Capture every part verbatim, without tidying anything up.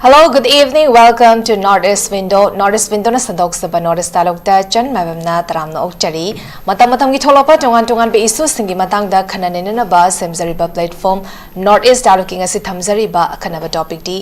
Hello, good evening. Welcome to North East Window. North East Window ꯅ ꯁꯟꯗꯣꯛꯆꯕ North East ꯇꯥꯂꯨꯛꯇ ꯆꯟ ꯃꯥꯏꯕꯝꯅ ꯇꯔꯥꯝꯅ ꯑꯣꯛꯆꯔꯤ꯫ ꯃꯇꯝ ꯃꯇꯝꯒꯤ ꯊꯣꯛꯂꯛꯄ ꯇꯣꯉꯥꯟ ꯇꯣꯉꯥꯟꯕ ꯏꯁꯨꯁꯤꯡꯒꯤ ꯃꯇꯥꯡꯗ ꯈꯟꯅ ꯅꯩꯅꯅꯕ ꯁꯦꯝꯖꯔꯤꯕ platform North East ꯇꯥꯂꯨꯛꯀꯤ ꯉꯁꯤ ꯊꯝꯖꯔꯤꯕ ꯑꯈꯟꯅꯕ topicꯇꯤ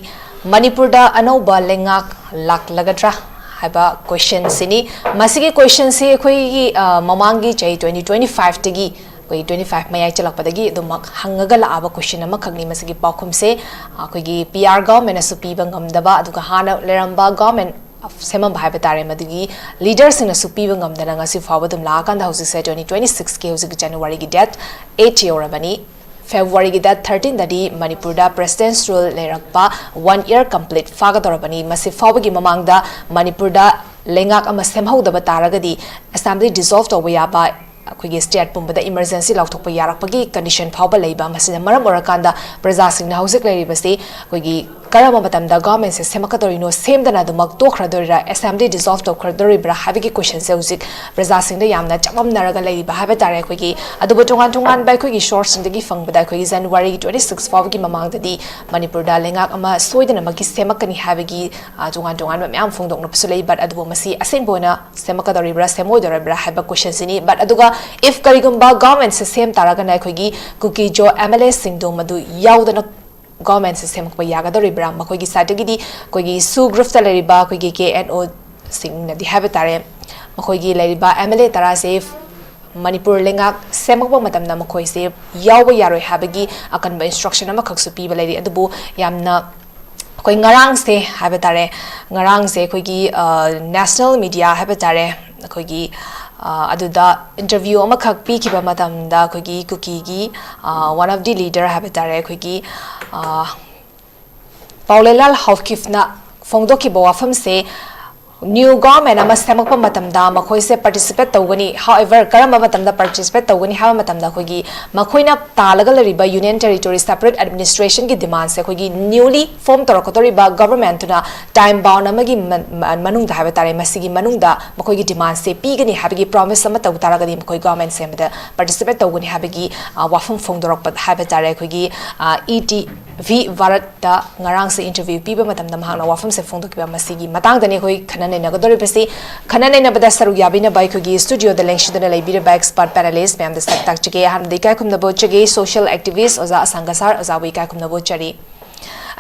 ꯃꯅꯤꯄꯨꯔꯗ ꯑꯅꯧꯕ ꯂꯩꯉꯥꯛ ꯂꯥꯛꯂꯒꯗ꯭ꯔꯥ ꯍꯥꯏꯕ questionꯁꯤꯅꯤ꯫ ꯃꯁꯤꯒꯤ questionꯁꯤ ꯑꯩꯈꯣꯏꯒꯤ, ꯑ, ꯃꯃꯥꯡꯒꯤ ꯆꯍꯤ twenty twenty fiveꯇꯒꯤ ꯑꯩꯈꯣꯏ twenty five ꯃꯌꯥꯏ ꯆꯜꯂꯛꯄꯗꯒꯤ ꯑꯗꯨꯃꯛ ꯍꯪꯉꯒ ꯂꯥꯛꯑꯕ question ꯑꯃꯈꯛꯅꯤ꯫ ꯃꯁꯤꯒꯤ ꯄꯥꯎꯈꯨꯝꯁꯦ ꯑꯩꯈꯣꯏꯒꯤ P R governmentꯅꯁꯨ ꯄꯤꯕ ꯉꯝꯗꯕ, ꯑꯗꯨꯒ ꯍꯥꯟꯅ ꯂꯩꯔꯝꯕ government ꯁꯦꯝꯃꯝꯕ ꯍꯥꯏꯕ ꯇꯥꯔꯦ, ꯃꯗꯨꯒꯤ leaderꯁꯤꯡꯅꯁꯨ ꯄꯤꯕ ꯉꯝꯗꯅ ꯉꯁꯤ ꯐꯥꯎꯕ ꯑꯗꯨꯝ ꯂꯥꯛꯑꯀꯥꯟꯗ ꯍꯧꯖꯤꯛꯁꯦ twenty twenty sixꯀꯤ ꯍꯧꯖꯤꯛ Januaryꯒꯤ date eight ꯌꯧꯔꯕꯅꯤ꯫ Februaryꯒꯤ date thirteenꯗꯗꯤ ꯃꯅꯤꯄꯨꯔꯗ president's rule ꯂꯩꯔꯛꯄ one year complete ꯐꯥꯒꯗꯧꯔꯕꯅꯤ꯫ ꯃꯁꯤ ꯐꯥꯎꯕꯒꯤ ꯃꯃꯥꯡꯗ ꯃꯅꯤꯄꯨꯔꯗ ꯂꯩꯉꯥꯛ ꯑꯃ ꯁꯦꯝꯍꯧꯗꯕ ꯇꯥꯔꯒꯗꯤ assembly dissolve ꯇꯧꯕ ꯌꯥꯕ, ꯑꯩꯈꯣꯏꯒꯤ state ꯄꯨꯝꯕꯗ emergency ꯂꯥꯎꯊꯣꯛꯄ ꯌꯥꯔꯛꯄꯒꯤ condition ꯐꯥꯎꯕ ꯂꯩꯕ꯫ ꯃꯁꯤꯅ ꯃꯔꯝ ꯑꯣꯏꯔꯀꯥꯟꯗ ꯄ꯭ꯔꯖꯥꯁꯤꯡꯅ ꯍꯧꯖꯤꯛ ꯂꯩꯔꯤꯕꯁꯤ ꯑꯩꯈꯣꯏꯒꯤ ꯀꯔꯝꯕ ꯃꯇꯝꯗ governmentꯁꯦ ꯁꯦꯝꯃꯛꯀꯗꯧꯔꯤꯅꯣ, ꯁꯦꯝꯗꯅ ꯑꯗꯨꯃꯛ ꯇꯣꯛꯈ꯭ꯔꯗꯣꯏꯔꯥ, assembly dissolve ꯇꯧꯈ꯭ꯔꯗꯧꯔꯤꯕ꯭ꯔꯥ ꯍꯥꯏꯕꯒꯤ questionꯁꯦ ꯍꯧꯖꯤꯛ ꯄ꯭ꯔꯖꯥꯁꯤꯡꯗ ꯌꯥꯝꯅ ꯆꯃꯝꯅꯔꯒ ꯂꯩꯔꯤꯕ ꯍꯥꯏꯕ ꯇꯥꯔꯦ꯫ ꯑꯩꯈꯣꯏꯒꯤ ꯑꯗꯨꯕꯨ ꯇꯣꯉꯥꯟ ꯇꯣꯉꯥꯟꯕ ꯑꯩꯈꯣꯏꯒꯤ sourceꯁꯤꯡꯗꯒꯤ ꯐꯪꯕꯗ ꯑꯩꯈꯣꯏꯒꯤ Januaryꯒꯤ twenty six ꯐꯥꯎꯕꯒꯤ ꯃꯃꯥꯡꯗꯗꯤ ꯃꯅꯤꯄꯨꯔꯗ ꯂꯩꯉꯥꯛ ꯑꯃ ꯁꯣꯏꯗꯅꯃꯛꯀꯤ ꯁꯦꯝꯃꯛꯀꯅꯤ ꯍꯥꯏꯕꯒꯤ, ꯑ, ꯇꯣꯉꯥꯟ ꯇꯣꯉꯥꯟꯕ ꯃꯌꯥꯝ ꯐꯣꯡꯗꯣꯛꯅꯕꯁꯨ ꯂꯩ꯫ But ꯑꯗꯨꯕꯨ ꯃꯁꯤ ꯑꯁꯦꯡꯕ ꯑꯣꯏꯅ ꯁꯦꯝꯃꯛꯀꯗꯧꯔꯤꯕ꯭ꯔꯥ, ꯁꯦꯝꯃꯣꯏꯗꯧꯔꯤꯕ꯭ꯔꯥ ꯍꯥꯏꯕ questionꯁꯤꯅꯤ꯫ But ꯑꯗꯨꯒ if ꯀꯔꯤꯒꯨꯝꯕ governmentꯁꯦ ꯁꯦꯝ ꯇꯥꯔꯒꯅ ꯑꯩꯈꯣꯏꯒꯤ ꯀꯨꯀꯤꯖꯣ MLAꯁꯤꯡꯗꯣ ꯃꯗꯨ ꯌꯥꯎꯗꯅ governmentꯁꯦ ꯁꯦꯝꯃꯛꯄ ꯌꯥꯒꯗꯧꯔꯤꯕ꯭ꯔꯥ? ꯃꯈꯣꯏꯒꯤ sideꯇꯒꯤꯗꯤ ꯑꯩꯈꯣꯏꯒꯤ SoO groupꯇ ꯂꯩꯔꯤꯕ ꯑꯩꯈꯣꯏꯒꯤ KNOꯁꯤꯡꯅꯗꯤ ꯍꯥꯏꯕ ꯇꯥꯔꯦ, ꯃꯈꯣꯏꯒꯤ ꯂꯩꯔꯤꯕ MLA ꯇꯔꯥꯁꯦ ꯃꯅꯤꯄꯨꯔ ꯂꯩꯉꯥꯛ ꯁꯦꯝꯃꯛꯄ ꯃꯇꯝꯗ ꯃꯈꯣꯏꯁꯦ ꯌꯥꯎꯕ ꯌꯥꯔꯣꯏ ꯍꯥꯏꯕꯒꯤ ꯑꯀꯟꯕ instruction ꯑꯃꯈꯛꯁꯨ ꯄꯤꯕ ꯂꯩꯔꯤ꯫ ꯑꯗꯨꯕꯨ ꯌꯥꯝꯅ ꯑꯩꯈꯣꯏ ꯉꯔꯥꯡꯁꯦ ꯍꯥꯏꯕ ꯇꯥꯔꯦ, ꯉꯔꯥꯡꯁꯦ ꯑꯩꯈꯣꯏꯒꯤ, ꯑ, national media ꯍꯥꯏꯕ ꯇꯥꯔꯦ, ꯑꯩꯈꯣꯏꯒꯤ, ꯑ, ꯑꯗꯨꯗ interview ꯑꯃꯈꯛ ꯄꯤꯈꯤꯕ ꯃꯇꯝꯗ ꯑꯩꯈꯣꯏꯒꯤ ꯀꯨꯀꯤꯒꯤ, ꯑ, one of the leader ꯍꯥꯏꯕ ꯇꯥꯔꯦ, ꯑꯩꯈꯣꯏꯒꯤ, ꯑ, ꯄꯥꯎꯂꯦꯂꯥꯜ ꯍꯥꯎꯀꯤꯞꯅ ꯐꯣꯡꯗꯣꯛꯈꯤꯕ ꯋꯥꯐꯝꯁꯦ New government ꯑꯃ ꯁꯦꯝꯃꯛꯄ ꯃꯇꯝꯗ ꯃꯈꯣꯏꯁꯦ participate ꯇꯧꯒꯅꯤ꯫ However, ꯀꯔꯝꯕ ꯃꯇꯝꯗ participate ꯇꯧꯒꯅꯤ ꯍꯥꯏꯕ ꯃꯇꯝꯗ, ꯑꯩꯈꯣꯏꯒꯤ ꯃꯈꯣꯏꯅ ꯇꯥꯜꯂꯒ ꯂꯩꯔꯤꯕ Union Territory separate administration ꯒꯤ demand ꯁꯦ ꯑꯩꯈꯣꯏꯒꯤ newly form ꯇꯧꯔꯛꯀꯗꯧꯔꯤꯕ government ꯇꯨꯅ time bound ꯑꯃꯒꯤ ꯃ-, ꯃ-, ꯃꯅꯨꯡꯗ ꯍꯥꯏꯕ ꯇꯥꯔꯦ, ꯃꯁꯤꯒꯤ ꯃꯅꯨꯡꯗ ꯃꯈꯣꯏꯒꯤ demand ꯁꯦ ꯄꯤꯒꯅꯤ ꯍꯥꯏꯕꯒꯤ promise ꯑꯃ ꯇꯧ ꯇꯥꯔꯒꯗꯤ, ꯃꯈꯣꯏ government ꯁꯦꯝꯕꯗ participate ꯇꯧꯒꯅꯤ ꯍꯥꯏꯕꯒꯤ, ꯑ, ꯋꯥꯐꯝ ꯐꯣꯡꯗꯣꯔꯛꯄ ꯍꯥꯏꯕ ꯇꯥꯔꯦ꯫ ꯑꯩꯈꯣꯏꯒꯤ, ꯑ, E T V ꯚꯥꯔꯠꯇ ꯉꯔꯥꯡꯁꯦ interview ꯄꯤꯕ ꯃꯇꯝꯗ ꯃꯍꯥꯛꯅ ꯋꯥꯐꯝꯁꯦ ꯐꯣꯡꯗꯣꯛꯈꯤꯕ ꯃꯁꯤꯒꯤ ꯃꯇꯥꯡꯗꯅꯤ ꯑꯩꯈꯣꯏ ꯈꯟꯅ ꯅꯩꯅꯒꯗꯧꯔꯤꯕꯁꯤ꯫ ꯈꯟꯅ ꯅꯩꯅꯕꯗ ꯁꯔꯨꯛ ꯌꯥꯕꯤꯅꯕ ꯑꯩꯈꯣꯏꯒꯤ studio ꯗ ꯂꯦꯡꯁꯤꯟꯗꯨꯅ ꯂꯩꯕꯤꯔꯤꯕ expert panelist ꯃꯌꯥꯝꯗ ꯁꯛ ꯇꯥꯛꯆꯒꯦ꯫ ꯑꯍꯥꯟꯕꯗ ꯏꯀꯥꯏ ꯈꯨꯝꯅꯕ ꯎꯠꯆꯒꯦ, social activist ꯑꯣꯖꯥ ꯑꯁꯥꯡꯒ ꯁꯥꯔ, ꯑꯣꯖꯥꯕꯨ ꯏꯀꯥꯏ ꯈꯨꯝꯅꯕ ꯎꯠꯆꯔꯤ꯫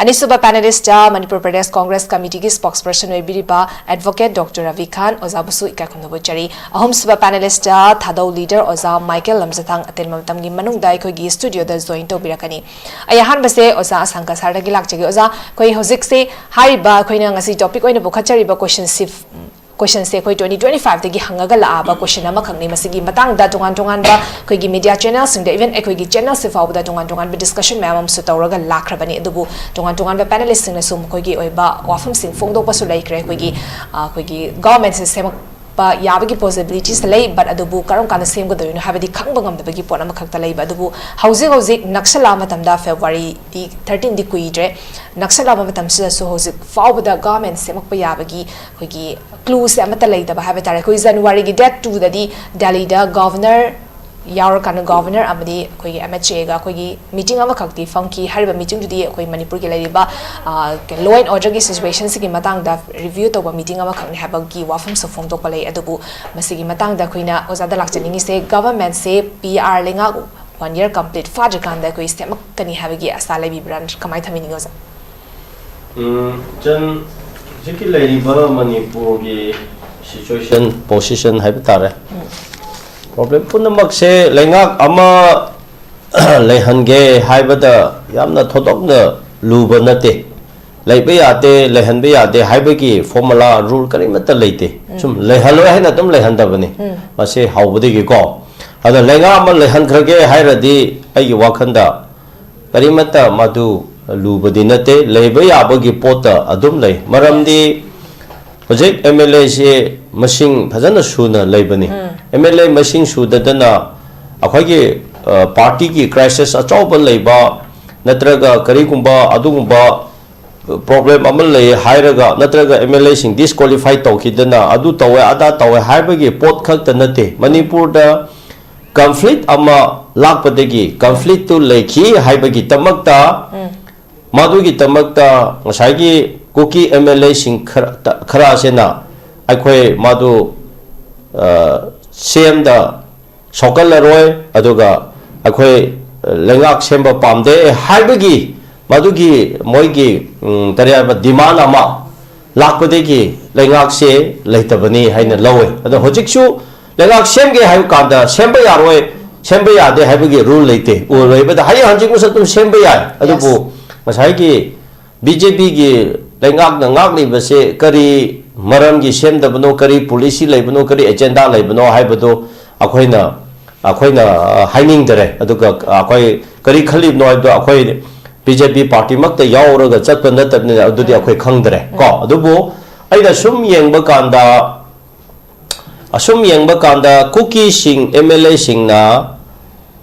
ꯑꯅꯤꯁꯨꯕ panelist ꯇ Manipur Pradesh Congress ꯀꯃꯤꯇꯤꯒꯤ spokesperson ꯑꯣꯏꯕꯤꯔꯤꯕ advocate Doctor Ravi ꯈꯥꯟ, ꯑꯣꯖꯥꯕꯨꯁꯨ ꯏꯀꯥꯏ ꯈꯨꯝꯅꯕ ꯎꯠꯆꯔꯤ꯫ ꯑꯍꯨꯝꯁꯨꯕ panelist ꯇ ꯊꯥꯗꯧ leader ꯑꯣꯖꯥ ꯃꯥꯏꯀꯦꯜ ꯂꯝꯖꯊꯥꯡ ꯑꯇꯦꯟꯕ ꯃꯇꯝꯒꯤ ꯃꯅꯨꯡꯗ ꯑꯩꯈꯣꯏꯒꯤ studio ꯗ join ꯇꯧꯕꯤꯔꯛꯀꯅꯤ꯫ ꯑꯩ ꯑꯍꯥꯟꯕꯁꯦ ꯑꯣꯖꯥ ꯑꯁꯥꯡꯒ ꯁꯥꯔꯗꯒꯤ ꯂꯥꯛꯆꯒꯦ꯫ ꯑꯣꯖꯥ, ꯑꯩꯈꯣꯏ ꯍꯧꯖꯤꯛꯁꯦ ꯍꯥꯏꯔꯤꯕ ꯑꯩꯈꯣꯏꯅ ꯉꯁꯤ topic ꯑꯣꯏꯅ ꯄꯨꯈꯠꯆꯔꯤꯕ question ꯁꯤ, question ꯁꯦ ꯑꯩꯈꯣꯏ twenty twenty five ꯗꯒꯤ ꯍꯪꯉꯒ ꯂꯥꯛꯑꯕ question ꯑꯃꯈꯛꯅꯤ꯫ ꯃꯁꯤꯒꯤ ꯃꯇꯥꯡꯗ ꯇꯣꯉꯥꯟ ꯇꯣꯉꯥꯟꯕ ꯑꯩꯈꯣꯏꯒꯤ media channel ꯁꯤꯡꯗ, even ꯑꯩꯈꯣꯏꯒꯤ channel ꯁꯤ ꯐꯥꯎꯕꯗ ꯇꯣꯉꯥꯟ ꯇꯣꯉꯥꯟꯕ discussion ꯃꯌꯥꯝ ꯑꯃꯁꯨ ꯇꯧꯔꯒ ꯂꯥꯛꯈ꯭ꯔꯕꯅꯤ꯫ ꯑꯗꯨꯕꯨ ꯇꯣꯉꯥꯟ ꯇꯣꯉꯥꯟꯕ panelist ꯁꯤꯡꯅꯁꯨ ꯃꯈꯣꯏꯒꯤ ꯑꯣꯏꯕ ꯋꯥꯐꯝꯁꯤꯡ ꯐꯣꯡꯗꯣꯛꯄꯁꯨ ꯂꯩꯈ꯭ꯔꯦ꯫ ꯑꯩꯈꯣꯏꯒꯤ, ꯑ, ꯑꯩꯈꯣꯏꯒꯤ government ꯁꯦ ꯁꯦꯝꯃꯛ ꯄ ꯌꯥꯕꯒꯤ possibilities ꯂꯩ, but ꯑꯗꯨꯕꯨ ꯀꯔꯝ ꯀꯥꯟꯗ ꯁꯦꯝꯒꯗꯣꯏꯅꯣ ꯍꯥꯏꯕꯗꯤ ꯈꯪꯕ ꯉꯝꯗꯕꯒꯤ ꯄꯣꯠ ꯑꯃꯈꯛꯇ ꯂꯩꯕ꯫ ꯑꯗꯨꯕꯨ ꯍꯧꯖꯤꯛ ꯍꯧꯖꯤꯛ ꯅꯛꯁꯜꯂꯛꯑ ꯃꯇꯝꯗ, February ꯗꯤ thirteen ꯗꯤ ꯀꯨꯏꯗ꯭ꯔꯦ, ꯅꯛꯁꯜꯂꯛꯑꯕ ꯃꯇꯝꯁꯤꯗꯁꯨ ꯍꯧꯖꯤꯛ ꯐꯥꯎꯕꯗ government ꯁꯦꯝꯃꯛꯄ ꯌꯥꯕꯒꯤ ꯑꯩꯈꯣꯏꯒꯤ clue ꯁꯦ ꯑꯃꯠꯇ ꯂꯩꯇꯕ ꯍꯥꯏꯕ ꯇꯥꯔꯦ꯫ ꯑꯩꯈꯣꯏ January ꯒꯤ date two ꯗꯗꯤ ꯗꯦꯜꯂꯤꯗ governor ꯌꯥꯎꯔꯀꯥꯟꯗ governor ꯑꯃꯗꯤ ꯑꯩꯈꯣꯏꯒꯤ M H A ꯒ ꯑꯩꯈꯣꯏꯒꯤ meeting ꯑꯃꯈꯛꯇꯤ ꯐꯝꯈꯤ꯫ ꯍꯥꯏꯔꯤꯕ meeting ꯗꯨꯗꯤ ꯑꯩꯈꯣꯏ ꯃꯅꯤꯄꯨꯔꯒꯤ ꯂꯩꯔꯤꯕ, ꯑ, law and order ꯒꯤ situation ꯁꯤꯒꯤ ꯃꯇꯥꯡꯗ review ꯇꯧꯕ meeting ꯑꯃꯈꯛꯅꯤ ꯍꯥꯏꯕꯒꯤ ꯋꯥꯐꯝꯁꯨ ꯐꯣꯡꯗꯣꯛꯄ ꯂꯩ꯫ ꯑꯗꯨꯕꯨ ꯃꯁꯤꯒꯤ ꯃꯇꯥꯡꯗ ꯑꯩꯈꯣꯏꯅ ꯑꯣꯖꯥꯗ ꯂꯥꯛꯆꯅꯤꯡꯉꯤꯁꯦ, government ꯁꯦ P R ꯂꯩꯉꯥꯛ one year complete ꯐꯥꯗ꯭ꯔꯤꯀꯥꯟꯗ ꯑꯩꯈꯣꯏ ꯁꯦꯝꯃꯛꯀꯅꯤ ꯍꯥꯏꯕꯒꯤ ꯑꯁꯥ ꯂꯩꯕꯤꯕ꯭ꯔꯥ? ꯀꯃꯥꯏꯅ ꯊꯝꯕꯤꯅꯤꯡꯉꯤ ꯑꯣꯖꯥ? ꯎꯝ, ꯏꯆꯟ, ꯍꯧꯖꯤꯛꯀꯤ ꯂꯩꯔꯤꯕ ꯃꯅꯤꯄꯨꯔꯒꯤ situation, position ꯍꯥꯏꯕ ꯇꯥꯔꯦ꯫ Problem ꯄꯨꯝꯅꯃꯛꯁꯦ ꯂꯩꯉꯥꯛ ꯑꯃ ꯂꯩꯍꯟꯒꯦ ꯍꯥꯏꯕꯗ ꯌꯥꯝꯅ ꯊꯣꯏꯗꯣꯛꯅ ꯂꯨꯕ ꯅꯠꯇꯦ꯫ ꯂꯩꯕ ꯌꯥꯗꯦ, ꯂꯩꯍꯟꯕ ꯌꯥꯗꯦ ꯍꯥꯏꯕꯒꯤ formula, rule ꯀꯔꯤꯃꯠꯇ ꯂꯩꯇꯦ꯫ ꯁꯨꯝ ꯂꯩꯍꯜꯂꯣꯏ ꯍꯥꯏꯅ ꯑꯗꯨꯝ ꯂꯩꯍꯟꯗꯕꯅꯤ꯫ ꯃꯁꯤ ꯍꯧꯕꯗꯒꯤꯀꯣ꯫ ꯑꯗ ꯂꯩꯉꯥꯛ ꯑꯃ ꯂꯩꯍꯟꯈ꯭ꯔꯒꯦ ꯍꯥꯏꯔꯗꯤ ꯑꯩꯒꯤ ꯋꯥꯈꯜꯗ ꯀꯔꯤꯃꯠꯇ ꯃꯗꯨ ꯂꯨꯕꯗꯤ ꯅꯠꯇꯦ, ꯂꯩꯕ ꯌꯥꯕꯒꯤ ꯄꯣꯠꯇ ꯑꯗꯨꯝ ꯂꯩ꯫ ꯃꯔꯝꯗꯤ ꯍꯧꯖꯤꯛ ꯑꯦꯝ ꯑꯦꯜ ꯑꯦꯁꯤ ꯃꯁꯤꯡ ꯐꯖꯅ ꯁꯨꯅ ꯂꯩꯕꯅꯤ꯫ ꯑꯦꯝ ꯑꯦꯜ ꯑꯦ ꯃꯁꯤꯡ ꯁꯨꯗꯗꯅ ꯑꯩꯈꯣꯏꯒꯤ ꯄꯥꯔꯇꯤꯒꯤ ꯀ꯭ꯔꯥꯏꯁꯤꯁ ꯑꯆꯧꯕ ꯂꯩꯕ, ꯅꯠꯇ꯭ꯔꯒ ꯀꯔꯤꯒꯨꯝꯕ ꯑꯗꯨꯒꯨꯝꯕ ꯄ꯭ꯔꯣꯕ꯭ꯂꯦꯝ ꯑꯃ ꯂꯩ ꯍꯥꯏꯔꯒ, ꯅꯠꯇ꯭ꯔꯒ ꯑꯦꯝ ꯑꯦꯜ ꯑꯦꯁꯤꯡ ꯗꯤꯁꯀ꯭ꯋꯥꯂꯤꯐꯥꯏ ꯇꯧꯈꯤꯗꯅ ꯑꯗꯨ ꯇꯧꯋꯦ ꯑꯗꯥ ꯇꯧꯋꯦ ꯍꯥꯏꯕꯒꯤ ꯄꯣꯠ ꯈꯛꯇ ꯅꯠꯇꯦ꯫ ꯃꯅꯤꯄꯨꯔꯗ ꯀꯟꯐ꯭ꯂꯤꯛ ꯑꯃ ꯂꯥꯛꯄꯗꯒꯤ ꯀꯟꯐ꯭ꯂꯤꯛꯇꯨ ꯂꯩꯈꯤ ꯍꯥꯏꯕꯒꯤꯗꯃꯛꯇ, ꯃꯗꯨꯒꯤꯗꯃꯛꯇ ꯉꯁꯥꯏꯒꯤ ꯀꯨꯀꯤ ꯑꯦꯝ ꯑꯦꯜ ꯑꯦꯁꯤꯡ ꯈꯔ, ꯈꯔ ꯑꯁꯤꯅ ꯑꯩꯈꯣꯏ ꯃꯗꯨ ꯁꯤ ꯑꯦꯝꯗ ꯁꯣꯛꯍꯜꯂꯔꯣꯏ, ꯑꯗꯨꯒ ꯑꯩꯈꯣꯏ ꯂꯩꯉꯥꯛ ꯁꯦꯝꯕ ꯄꯥꯝꯗꯦ ꯍꯥꯏꯕꯒꯤ ꯃꯗꯨꯒꯤ ꯃꯣꯏꯒꯤ, ꯎꯝ, ꯀꯔꯤ ꯍꯥꯏꯕ, ꯗꯤꯃꯥꯟ ꯑꯃ ꯂꯥꯛꯄꯗꯒꯤ ꯂꯩꯉꯥꯛꯁꯦ ꯂꯩꯇꯕꯅꯤ ꯍꯥꯏꯅ ꯂꯧꯋꯦ꯫ ꯑꯗꯣ ꯍꯧꯖꯤꯛꯁꯨ ꯂꯩꯉꯥꯛ ꯁꯦꯝꯒꯦ ꯍꯥꯏꯕ ꯀꯥꯟꯗ ꯁꯦꯝꯕ ꯌꯥꯔꯣꯏ, ꯁꯦꯝꯕ ꯌꯥꯗꯦ ꯍꯥꯏꯕꯒꯤ ꯔꯨꯜ ꯂꯩꯇꯦ꯫ ꯎ ꯂꯩꯕꯗ ꯍꯌꯦꯡ ꯍꯪꯆꯤꯠ ꯃꯁꯛ ꯑꯗꯨꯝ ꯁꯦꯝꯕ ꯌꯥꯏ꯫ ꯑꯗꯨꯕꯨ ꯉꯁꯥꯏꯒꯤ ꯕꯤ ꯖꯦ ꯄꯤꯒꯤ ꯂꯩꯉꯥꯛꯅ ꯉꯥꯛꯂꯤꯕꯁꯦ ꯀꯔꯤ ꯃꯔꯝꯒꯤ ꯁꯦꯝꯗꯕꯅꯣ, ꯀꯔꯤ ꯄꯣꯂꯤꯁꯤ ꯂꯩꯕꯅꯣ, ꯀꯔꯤ ꯑꯦꯖꯦꯟꯗꯥ ꯂꯩꯕꯅꯣ ꯍꯥꯏꯕꯗꯨ ꯑꯩꯈꯣꯏꯅ, ꯑꯩꯈꯣꯏꯅ, ꯑ, ꯍꯥꯏꯅꯤꯡꯗꯔꯦ꯫ ꯑꯗꯨꯒ ꯑꯩꯈꯣꯏ ꯀꯔꯤ ꯈꯜꯂꯤꯕꯅꯣ ꯍꯥꯏꯕꯗꯣ ꯑꯩꯈꯣꯏ ꯕꯤ ꯖꯦ ꯄꯤ ꯄꯥꯔꯇꯤꯃꯛꯇ ꯌꯥꯎꯔꯒ ꯆꯠꯄ ꯅꯠꯇꯕꯅꯤꯅ ꯑꯗꯨꯗꯤ ꯑꯩꯈꯣꯏ ꯈꯪꯗꯔꯦ ꯀꯣ꯫ ꯑꯗꯨꯕꯨ ꯑꯩꯅ ꯁꯨꯝ ꯌꯦꯡꯕ ꯀꯥꯟꯗ, ꯑꯁꯨꯝ ꯌꯦꯡꯕ ꯀꯥꯟꯗ ꯀꯨꯀꯤꯁꯤꯡ, ꯑꯦꯝ ꯑꯦꯜ ꯑꯦꯁꯤꯡꯅ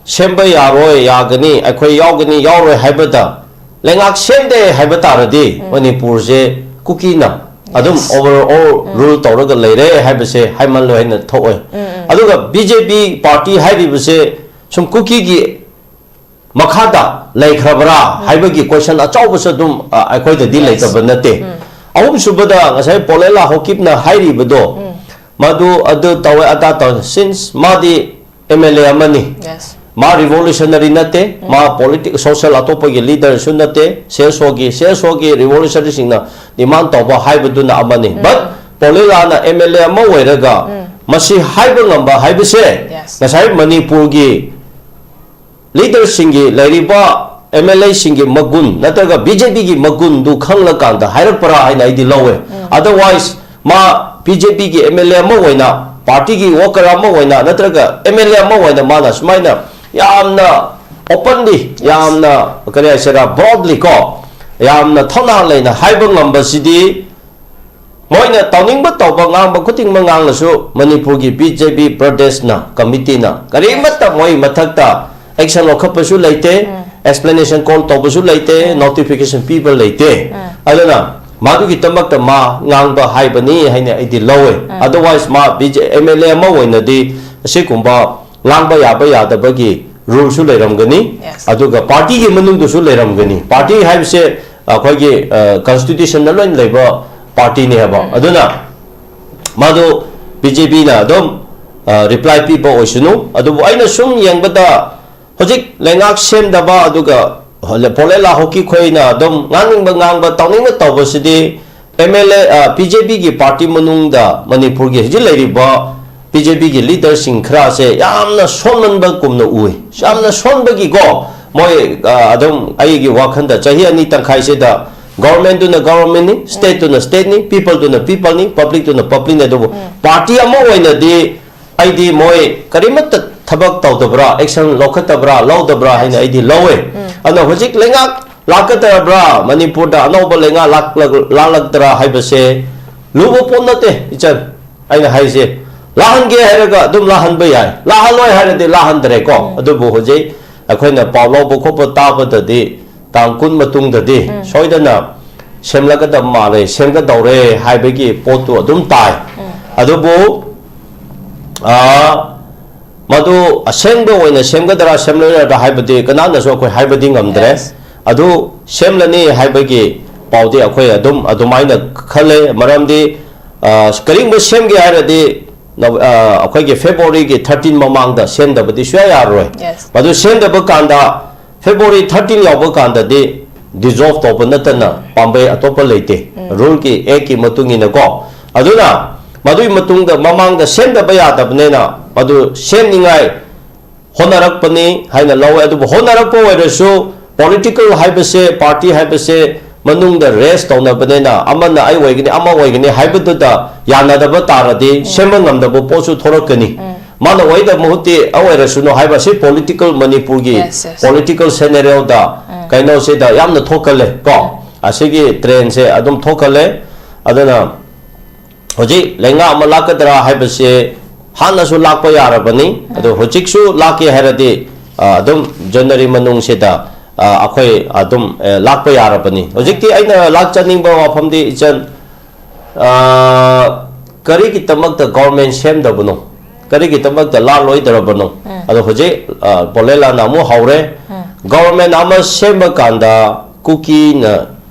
ꯁꯦꯝꯕ ꯌꯥꯔꯣꯏ, ꯌꯥꯒꯅꯤ, ꯑꯩꯈꯣꯏ ꯌꯥꯎꯒꯅꯤ, ꯌꯥꯎꯔꯣꯏ ꯍꯥꯏꯕꯗ ꯂꯩꯉꯥꯛ ꯁꯦꯝꯗꯦ ꯍꯥꯏꯕ ꯇꯥꯔꯗꯤ ꯃꯅꯤꯄꯨꯔꯁꯦ ꯀꯨꯀꯤꯅ ꯑꯗꯨꯝ ꯑꯣꯚꯔ ꯑꯣꯜ ꯔꯨꯜ ꯇꯧꯔꯒ ꯂꯩꯔꯦ ꯍꯥꯏꯕꯁꯦ ꯍꯥꯏꯃꯜꯂꯣꯏ ꯍꯥꯏꯅ ꯊꯣꯛꯑꯣꯏ꯫ ꯑꯗꯨꯒ ꯕꯤ ꯖꯦ ꯄꯤ ꯄꯥꯔꯇꯤ ꯍꯥꯏꯔꯤꯕꯁꯦ ꯁꯨꯝ ꯀꯨꯀꯤꯒꯤ ꯃꯈꯥꯗ ꯂꯩꯈ꯭ꯔꯕ꯭ꯔꯥ ꯍꯥꯏꯕꯒꯤ ꯀꯣꯏꯁꯟ ꯑꯆꯧꯕꯁꯨ ꯑꯗꯨꯝ, ꯑ, ꯑꯩꯈꯣꯏꯗꯗꯤ ꯂꯩꯇꯕ ꯅꯠꯇꯦ꯫ ꯑꯍꯨꯝꯁꯨꯕꯗ ꯉꯁꯥꯏ ꯄꯣꯂꯦꯂꯥ ꯍꯣꯀꯤꯞꯅ ꯍꯥꯏꯔꯤꯕꯗꯣ, ꯃꯗꯨ ꯑꯗꯨ ꯇꯧꯋꯦ ꯑꯗꯥ ꯇꯧꯋꯦ, ꯁꯤꯟꯁ ꯃꯥꯗꯤ ꯑꯦꯝ ꯑꯦꯜ ꯑꯦ ꯑꯃꯅꯤ꯫ ꯃꯥ ꯔꯤꯚꯣꯂꯨꯁꯅꯔꯤ ꯅꯠꯇꯦ, ꯃꯥ ꯄꯣꯂꯤꯇꯤꯛ, ꯁꯣꯁꯦꯜ ꯑꯇꯣꯞꯄꯒꯤ ꯂꯤꯗꯔꯁꯨ ꯅꯠꯇꯦ꯫ ꯁꯤ ꯑꯦꯁ ꯑꯣꯒꯤ, ꯁꯤ ꯑꯦꯁ ꯑꯣꯒꯤ ꯔꯤꯚꯣꯂꯨꯁꯅꯔꯤꯁꯤꯡꯅ ꯗꯤꯃꯥꯟ ꯇꯧꯕ ꯍꯥꯏꯕꯗꯨꯅ ꯑꯃꯅꯤ꯫ ꯕꯠ ꯄꯣꯂꯦꯂꯥꯅ ꯑꯦꯝ ꯑꯦꯜ ꯑꯦ ꯑꯃ ꯑꯣꯏꯔꯒ ꯃꯁꯤ ꯍꯥꯏꯕ ꯉꯝꯕ ꯍꯥꯏꯕꯁꯦ ꯉꯁꯥꯏ ꯃꯅꯤꯄꯨꯔꯒꯤ ꯂꯤꯗꯔꯁꯤꯡꯒꯤ, ꯂꯩꯔꯤꯕ ꯑꯦꯝ ꯑꯦꯜ ꯑꯦꯁꯤꯡꯒꯤ ꯃꯒꯨꯟ ꯅꯠꯇ꯭ꯔꯒ ꯕꯤ ꯖꯦ ꯄꯤꯒꯤ ꯃꯒꯨꯟꯗꯨ ꯈꯪꯂꯀꯥꯟꯗ ꯍꯥꯏꯔꯛꯄ꯭ꯔꯥ ꯍꯥꯏꯅ ꯑꯩꯗꯤ ꯂꯧꯋꯦ꯫ Otherwise, ꯃꯥ ꯕꯤ ꯖꯦ ꯄꯤꯒꯤ ꯑꯦꯝ ꯑꯦꯜ ꯑꯦ ꯑꯃ ꯑꯣꯏꯅ, ꯄꯥꯔꯇꯤꯒꯤ ꯋꯥꯔꯀꯔ ꯑꯃ ꯑꯣꯏꯅ, ꯅꯠꯇ꯭ꯔꯒ ꯑꯦꯝ ꯑꯦꯜ ꯑꯦ ꯑꯃ ꯑꯣꯏꯅ ꯃꯥꯅ ꯁꯨꯃꯥꯏꯅ ꯌꯥꯝꯅ ꯑꯣꯄꯟꯂꯤ, ꯌꯥꯝꯅ, ꯀꯔꯤ ꯍꯥꯏꯁꯤꯔꯥ, ꯕ꯭ꯔꯣꯗꯂꯤ ꯀꯣ, ꯌꯥꯝꯅ ꯊꯧꯅꯥ ꯂꯩꯅ ꯍꯥꯏꯕ ꯉꯝꯕꯁꯤꯗꯤ ꯃꯣꯏꯅ ꯇꯧꯅꯤꯡꯕ ꯇꯧꯕ, ꯉꯥꯡꯕ ꯈꯨꯗꯤꯡꯃꯛ ꯉꯥꯡꯂꯁꯨ, ꯃꯅꯤꯄꯨꯔꯒꯤ ꯕꯤ ꯖꯦ ꯄꯤ ꯄ꯭ꯔꯗꯦꯁꯅ, ꯀꯃꯤꯇꯤꯅ ꯀꯔꯤꯃꯠꯇ ꯃꯣꯏ ꯃꯊꯛꯇ action ꯂꯧꯈꯠꯄꯁꯨ ꯂꯩꯇꯦ, explanation call ꯇꯧꯕꯁꯨ ꯂꯩꯇꯦ, notification ꯄꯤꯕ ꯂꯩꯇꯦ꯫ ꯑꯗꯨꯅ ꯃꯗꯨꯒꯤꯗꯃꯛꯇ ꯃꯥ ꯉꯥꯡꯕ ꯍꯥꯏꯕꯅꯤ ꯍꯥꯏꯅ ꯑꯩꯗꯤ ꯂꯧꯋꯦ꯫ Otherwise, ꯃꯥ ꯕꯤ ꯖꯦ, ꯑꯦꯝ ꯑꯦꯜ ꯑꯦ ꯑꯃ ꯑꯣꯏꯅꯗꯤ ꯑꯁꯤꯒꯨꯝꯕ ꯉꯥꯡꯕ ꯌꯥꯕ ꯌꯥꯗꯕꯒꯤ ruleꯁꯨ ꯂꯩꯔꯝꯒꯅꯤ꯫ Yes. ꯑꯗꯨꯒ partyꯒꯤ ꯃꯅꯨꯡꯗꯁꯨ ꯂꯩꯔꯝꯒꯅꯤ꯫ Party ꯍꯥꯏꯕꯁꯦ ꯑꯩꯈꯣꯏꯒꯤ, ꯑ, constitutionꯗ ꯂꯣꯏꯅ ꯂꯩꯕ partyꯅꯦ ꯍꯥꯏꯕ꯫ ꯑꯗꯨꯅ ꯃꯥꯗꯨ ꯕꯤ ꯖꯦ ꯄꯤꯅ ꯑꯗꯨꯝ, ꯑ, reply ꯄꯤꯕ ꯑꯣꯏꯁꯅꯨ꯫ ꯑꯗꯨꯕꯨ ꯑꯩꯅ ꯁꯨꯝ ꯌꯦꯡꯕꯗ, ꯍꯧꯖꯤꯛ ꯂꯩꯉꯥꯛ ꯁꯦꯝꯗꯕ, ꯑꯗꯨꯒ ꯄꯣꯂꯦꯂꯥ ꯍꯣꯀꯤ ꯈꯣꯏꯅ ꯑꯗꯨꯝ ꯉꯥꯡꯅꯤꯡꯕ ꯉꯥꯡꯕ, ꯇꯧꯅꯤꯡꯕ ꯇꯧꯕꯁꯤꯗꯤ ꯑꯦꯝ ꯑꯦꯜ ꯑꯦ, ꯑ, ꯕꯤ ꯖꯦ ꯄꯤꯒꯤ party ꯃꯅꯨꯡꯗ ꯃꯅꯤꯄꯨꯔꯒꯤ ꯍꯧꯖꯤꯛ ꯂꯩꯔꯤꯕ ꯕꯤ ꯖꯦ ꯄꯤꯒꯤ leaderꯁꯤꯡ ꯈꯔꯁꯦ ꯌꯥꯝꯅ ꯁꯣꯟꯃꯟꯕꯒꯨꯝꯅ ꯎꯏ꯫ ꯌꯥꯝꯅ ꯁꯣꯟꯕꯒꯤꯀꯣ, ꯃꯣꯏ, ꯑ, ꯑꯗꯨꯝ ꯑꯩꯒꯤ ꯋꯥꯈꯜꯗ ꯆꯍꯤ ꯑꯅꯤ ꯇꯪꯈꯥꯏꯁꯤꯗ governmentꯗꯨꯅ governmentꯅꯤ, stateꯇꯨꯅ stateꯅꯤ, peopleꯗꯨꯅ peopleꯅꯤ, publicꯇꯨꯅ publicꯅꯤ, ꯑꯗꯨꯕꯨ party ꯑꯃ ꯑꯣꯏꯅꯗꯤ ꯑꯩꯗꯤ ꯃꯣꯏ ꯀꯔꯤꯃꯠꯇ ꯊꯕꯛ ꯇꯧꯗꯕ꯭ꯔꯥ, action ꯂꯧꯈꯠꯇꯕ꯭ꯔꯥ, ꯂꯧꯗꯕ꯭ꯔꯥ ꯍꯥꯏꯅ ꯑꯩꯗꯤ ꯂꯧꯋꯦ꯫ ꯑꯗꯨꯅ ꯍꯧꯖꯤꯛ ꯂꯩꯉꯥꯛ ꯂꯥꯛꯀꯗꯧꯔꯕ꯭ꯔꯥ, ꯃꯅꯤꯄꯨꯔꯗ ꯑꯅꯧꯕ ꯂꯩꯉꯥꯛ ꯂꯥꯛꯂꯛ-, ꯂꯥꯛꯂꯛꯇ꯭ꯔꯥ ꯍꯥꯏꯕꯁꯦ ꯂꯨꯕ ꯄꯣꯠ ꯅꯠꯇꯦ, ꯏꯆꯟ꯫ ꯑꯩꯅ ꯍꯥꯏꯁꯦ, ꯂꯥꯛꯍꯟꯒꯦ ꯍꯥꯏꯔꯒ ꯑꯗꯨꯝ ꯂꯥꯛꯍꯟꯕ ꯌꯥꯏ, ꯂꯥꯛꯍꯜꯂꯣꯏ ꯍꯥꯏꯔꯗꯤ ꯂꯥꯛꯍꯟꯗ꯭ꯔꯦꯀꯣ꯫ ꯑꯗꯨꯕꯨ ꯍꯧꯖꯤꯛ ꯑꯩꯈꯣꯏꯅ ꯄꯥꯎ ꯂꯧꯕ ꯈꯣꯠꯄ ꯇꯥꯕꯗꯗꯤ, ꯇꯥꯡ ꯀꯨꯟ ꯃꯇꯨꯡꯗꯗꯤ ꯁꯣꯏꯗꯅ ꯁꯦꯝꯂꯛꯀꯗꯕ ꯃꯥꯜꯂꯦ, ꯁꯦꯝꯒꯗꯧꯔꯦ ꯍꯥꯏꯕꯒꯤ ꯄꯣꯠꯇꯨ ꯑꯗꯨꯝ ꯇꯥꯏ꯫ ꯑꯗꯨꯕꯨ, ꯑ, ꯃꯗꯨ ꯑꯁꯦꯡꯕ ꯑꯣꯏꯅ ꯁꯦꯝꯒꯗ꯭ꯔꯥ ꯁꯦꯝꯂꯣꯏꯗ꯭ꯔꯥ ꯍꯥꯏꯕꯗꯤ ꯀꯅꯥꯅꯁꯨ ꯑꯩꯈꯣꯏ ꯍꯥꯏꯕꯗꯤ ꯉꯝꯗ꯭ꯔꯦ꯫ Yes. ꯑꯗꯨ ꯁꯦꯝꯂꯅꯤ ꯍꯥꯏꯕꯒꯤ ꯄꯥꯎꯗꯤ ꯑꯩꯈꯣꯏ ꯑꯗꯨꯝ ꯑꯗꯨꯃꯥꯏꯅ ꯈꯜꯂꯦ꯫ ꯃꯔꯝꯗꯤ, ꯑ, ꯀꯔꯤꯒꯨꯝꯕ ꯁꯦꯝꯒꯦ ꯍꯥꯏꯔꯗꯤ ꯅ-, ꯑ, ꯑꯩꯈꯣꯏꯒꯤ Februaryꯒꯤ thirteen ꯃꯃꯥꯡꯗ ꯁꯦꯝꯗꯕꯗꯤ ꯁꯨꯡꯌꯥ ꯌꯥꯔꯔꯣꯏ꯫ Yes. ꯃꯗꯨ ꯁꯦꯝꯗꯕ ꯀꯥꯟꯗ February thirteen ꯌꯧꯕ ꯀꯥꯟꯗꯗꯤ dissolve ꯇꯧꯕ ꯅꯠꯇꯅ ꯄꯥꯝꯕꯩ ꯑꯇꯣꯞꯄ ꯂꯩꯇꯦ꯫ Ruleꯒꯤ, actꯀꯤ ꯃꯇꯨꯡ ꯏꯟꯅꯀꯣ꯫ ꯑꯗꯨꯅ ꯃꯗꯨꯒꯤ ꯃꯇꯨꯡꯗ, ꯃꯃꯥꯡꯗ ꯁꯦꯝꯗꯕ ꯌꯥꯗꯕꯅꯤꯅ ꯃꯗꯨ ꯁꯦꯝꯅꯤꯡꯉꯥꯏ ꯍꯣꯠꯅꯔꯛꯄꯅꯤ ꯍꯥꯏꯅ ꯂꯧꯋꯦ꯫ ꯑꯗꯨꯕꯨ ꯍꯣꯠꯅꯔꯛꯄ ꯑꯣꯏꯔꯁꯨ, political ꯍꯥꯏꯕꯁꯦ, party ꯍꯥꯏꯕꯁꯦ ꯃꯅꯨꯡꯗ race ꯇꯧꯅꯕꯅꯤꯅ, ꯑꯃꯅ ꯑꯩ ꯑꯣꯏꯒꯅꯤ, ꯑꯃ ꯑꯣꯏꯒꯅꯤ ꯍꯥꯏꯕꯗꯨꯗ ꯌꯥꯅꯗꯕ ꯇꯥꯔꯗꯤ ꯁꯦꯝꯕ ꯉꯝꯗꯕ ꯄꯣꯠꯁꯨ ꯊꯣꯔꯛꯀꯅꯤ꯫ ꯃꯥꯅ ꯑꯣꯏꯗ ꯃꯍꯨꯠꯇꯤ ꯑꯣꯏꯔꯁꯅꯨ ꯍꯥꯏꯕ, ꯁꯤ political, ꯃꯅꯤꯄꯨꯔꯒꯤ Yes, yes. political scenarioꯗ ꯀꯩꯅꯣꯁꯤꯗ ꯌꯥꯝꯅ ꯊꯣꯛꯀꯜꯂꯦ ꯀꯣ꯫ ꯑꯁꯤꯒꯤ trendꯁꯦ ꯑꯗꯨꯝ ꯊꯣꯛꯀꯜꯂꯦ꯫ ꯑꯗꯨꯅ ꯍꯧꯖꯤꯛ ꯂꯩꯉꯥꯛ ꯑꯃ ꯂꯥꯛꯀꯗ꯭ꯔꯥ ꯍꯥꯏꯕꯁꯦ ꯍꯥꯟꯅꯁꯨ ꯂꯥꯛꯄ ꯌꯥꯔꯕꯅꯤ꯫ ꯑꯗꯣ ꯍꯧꯖꯤꯛꯁꯨ ꯂꯥꯛꯀꯦ ꯍꯥꯏꯔꯗꯤ, ꯑ, ꯑꯗꯨꯝ January ꯃꯅꯨꯡꯁꯤꯗ, ꯑ, ꯑꯩꯈꯣꯏ ꯑꯗꯨꯝ, ꯑ, ꯂꯥꯛꯄ ꯌꯥꯔꯕꯅꯤ꯫ ꯍꯧꯖꯤꯛꯇꯤ ꯑꯩꯅ ꯂꯥꯛꯆꯅꯤꯡꯕ ꯋꯥꯐꯝꯗꯤ, ꯏꯆꯟ, ꯑ, ꯀꯔꯤꯒꯤꯗꯃꯛꯇ government ꯁꯦꯝꯗꯕꯅꯣ? ꯀꯔꯤꯒꯤꯗꯃꯛꯇ ꯂꯥꯛꯂꯣꯏꯗ꯭ꯔꯕꯅꯣ? ꯑꯗꯣ ꯍꯧꯖꯤꯛ, ꯑ, ꯄꯣꯂꯦꯂꯥꯅ ꯑꯃꯨꯛ ꯍꯧꯔꯦ꯫ Government ꯑꯃ ꯁꯦꯝꯕ ꯀꯥꯟꯗ ꯀꯨꯀꯤꯅ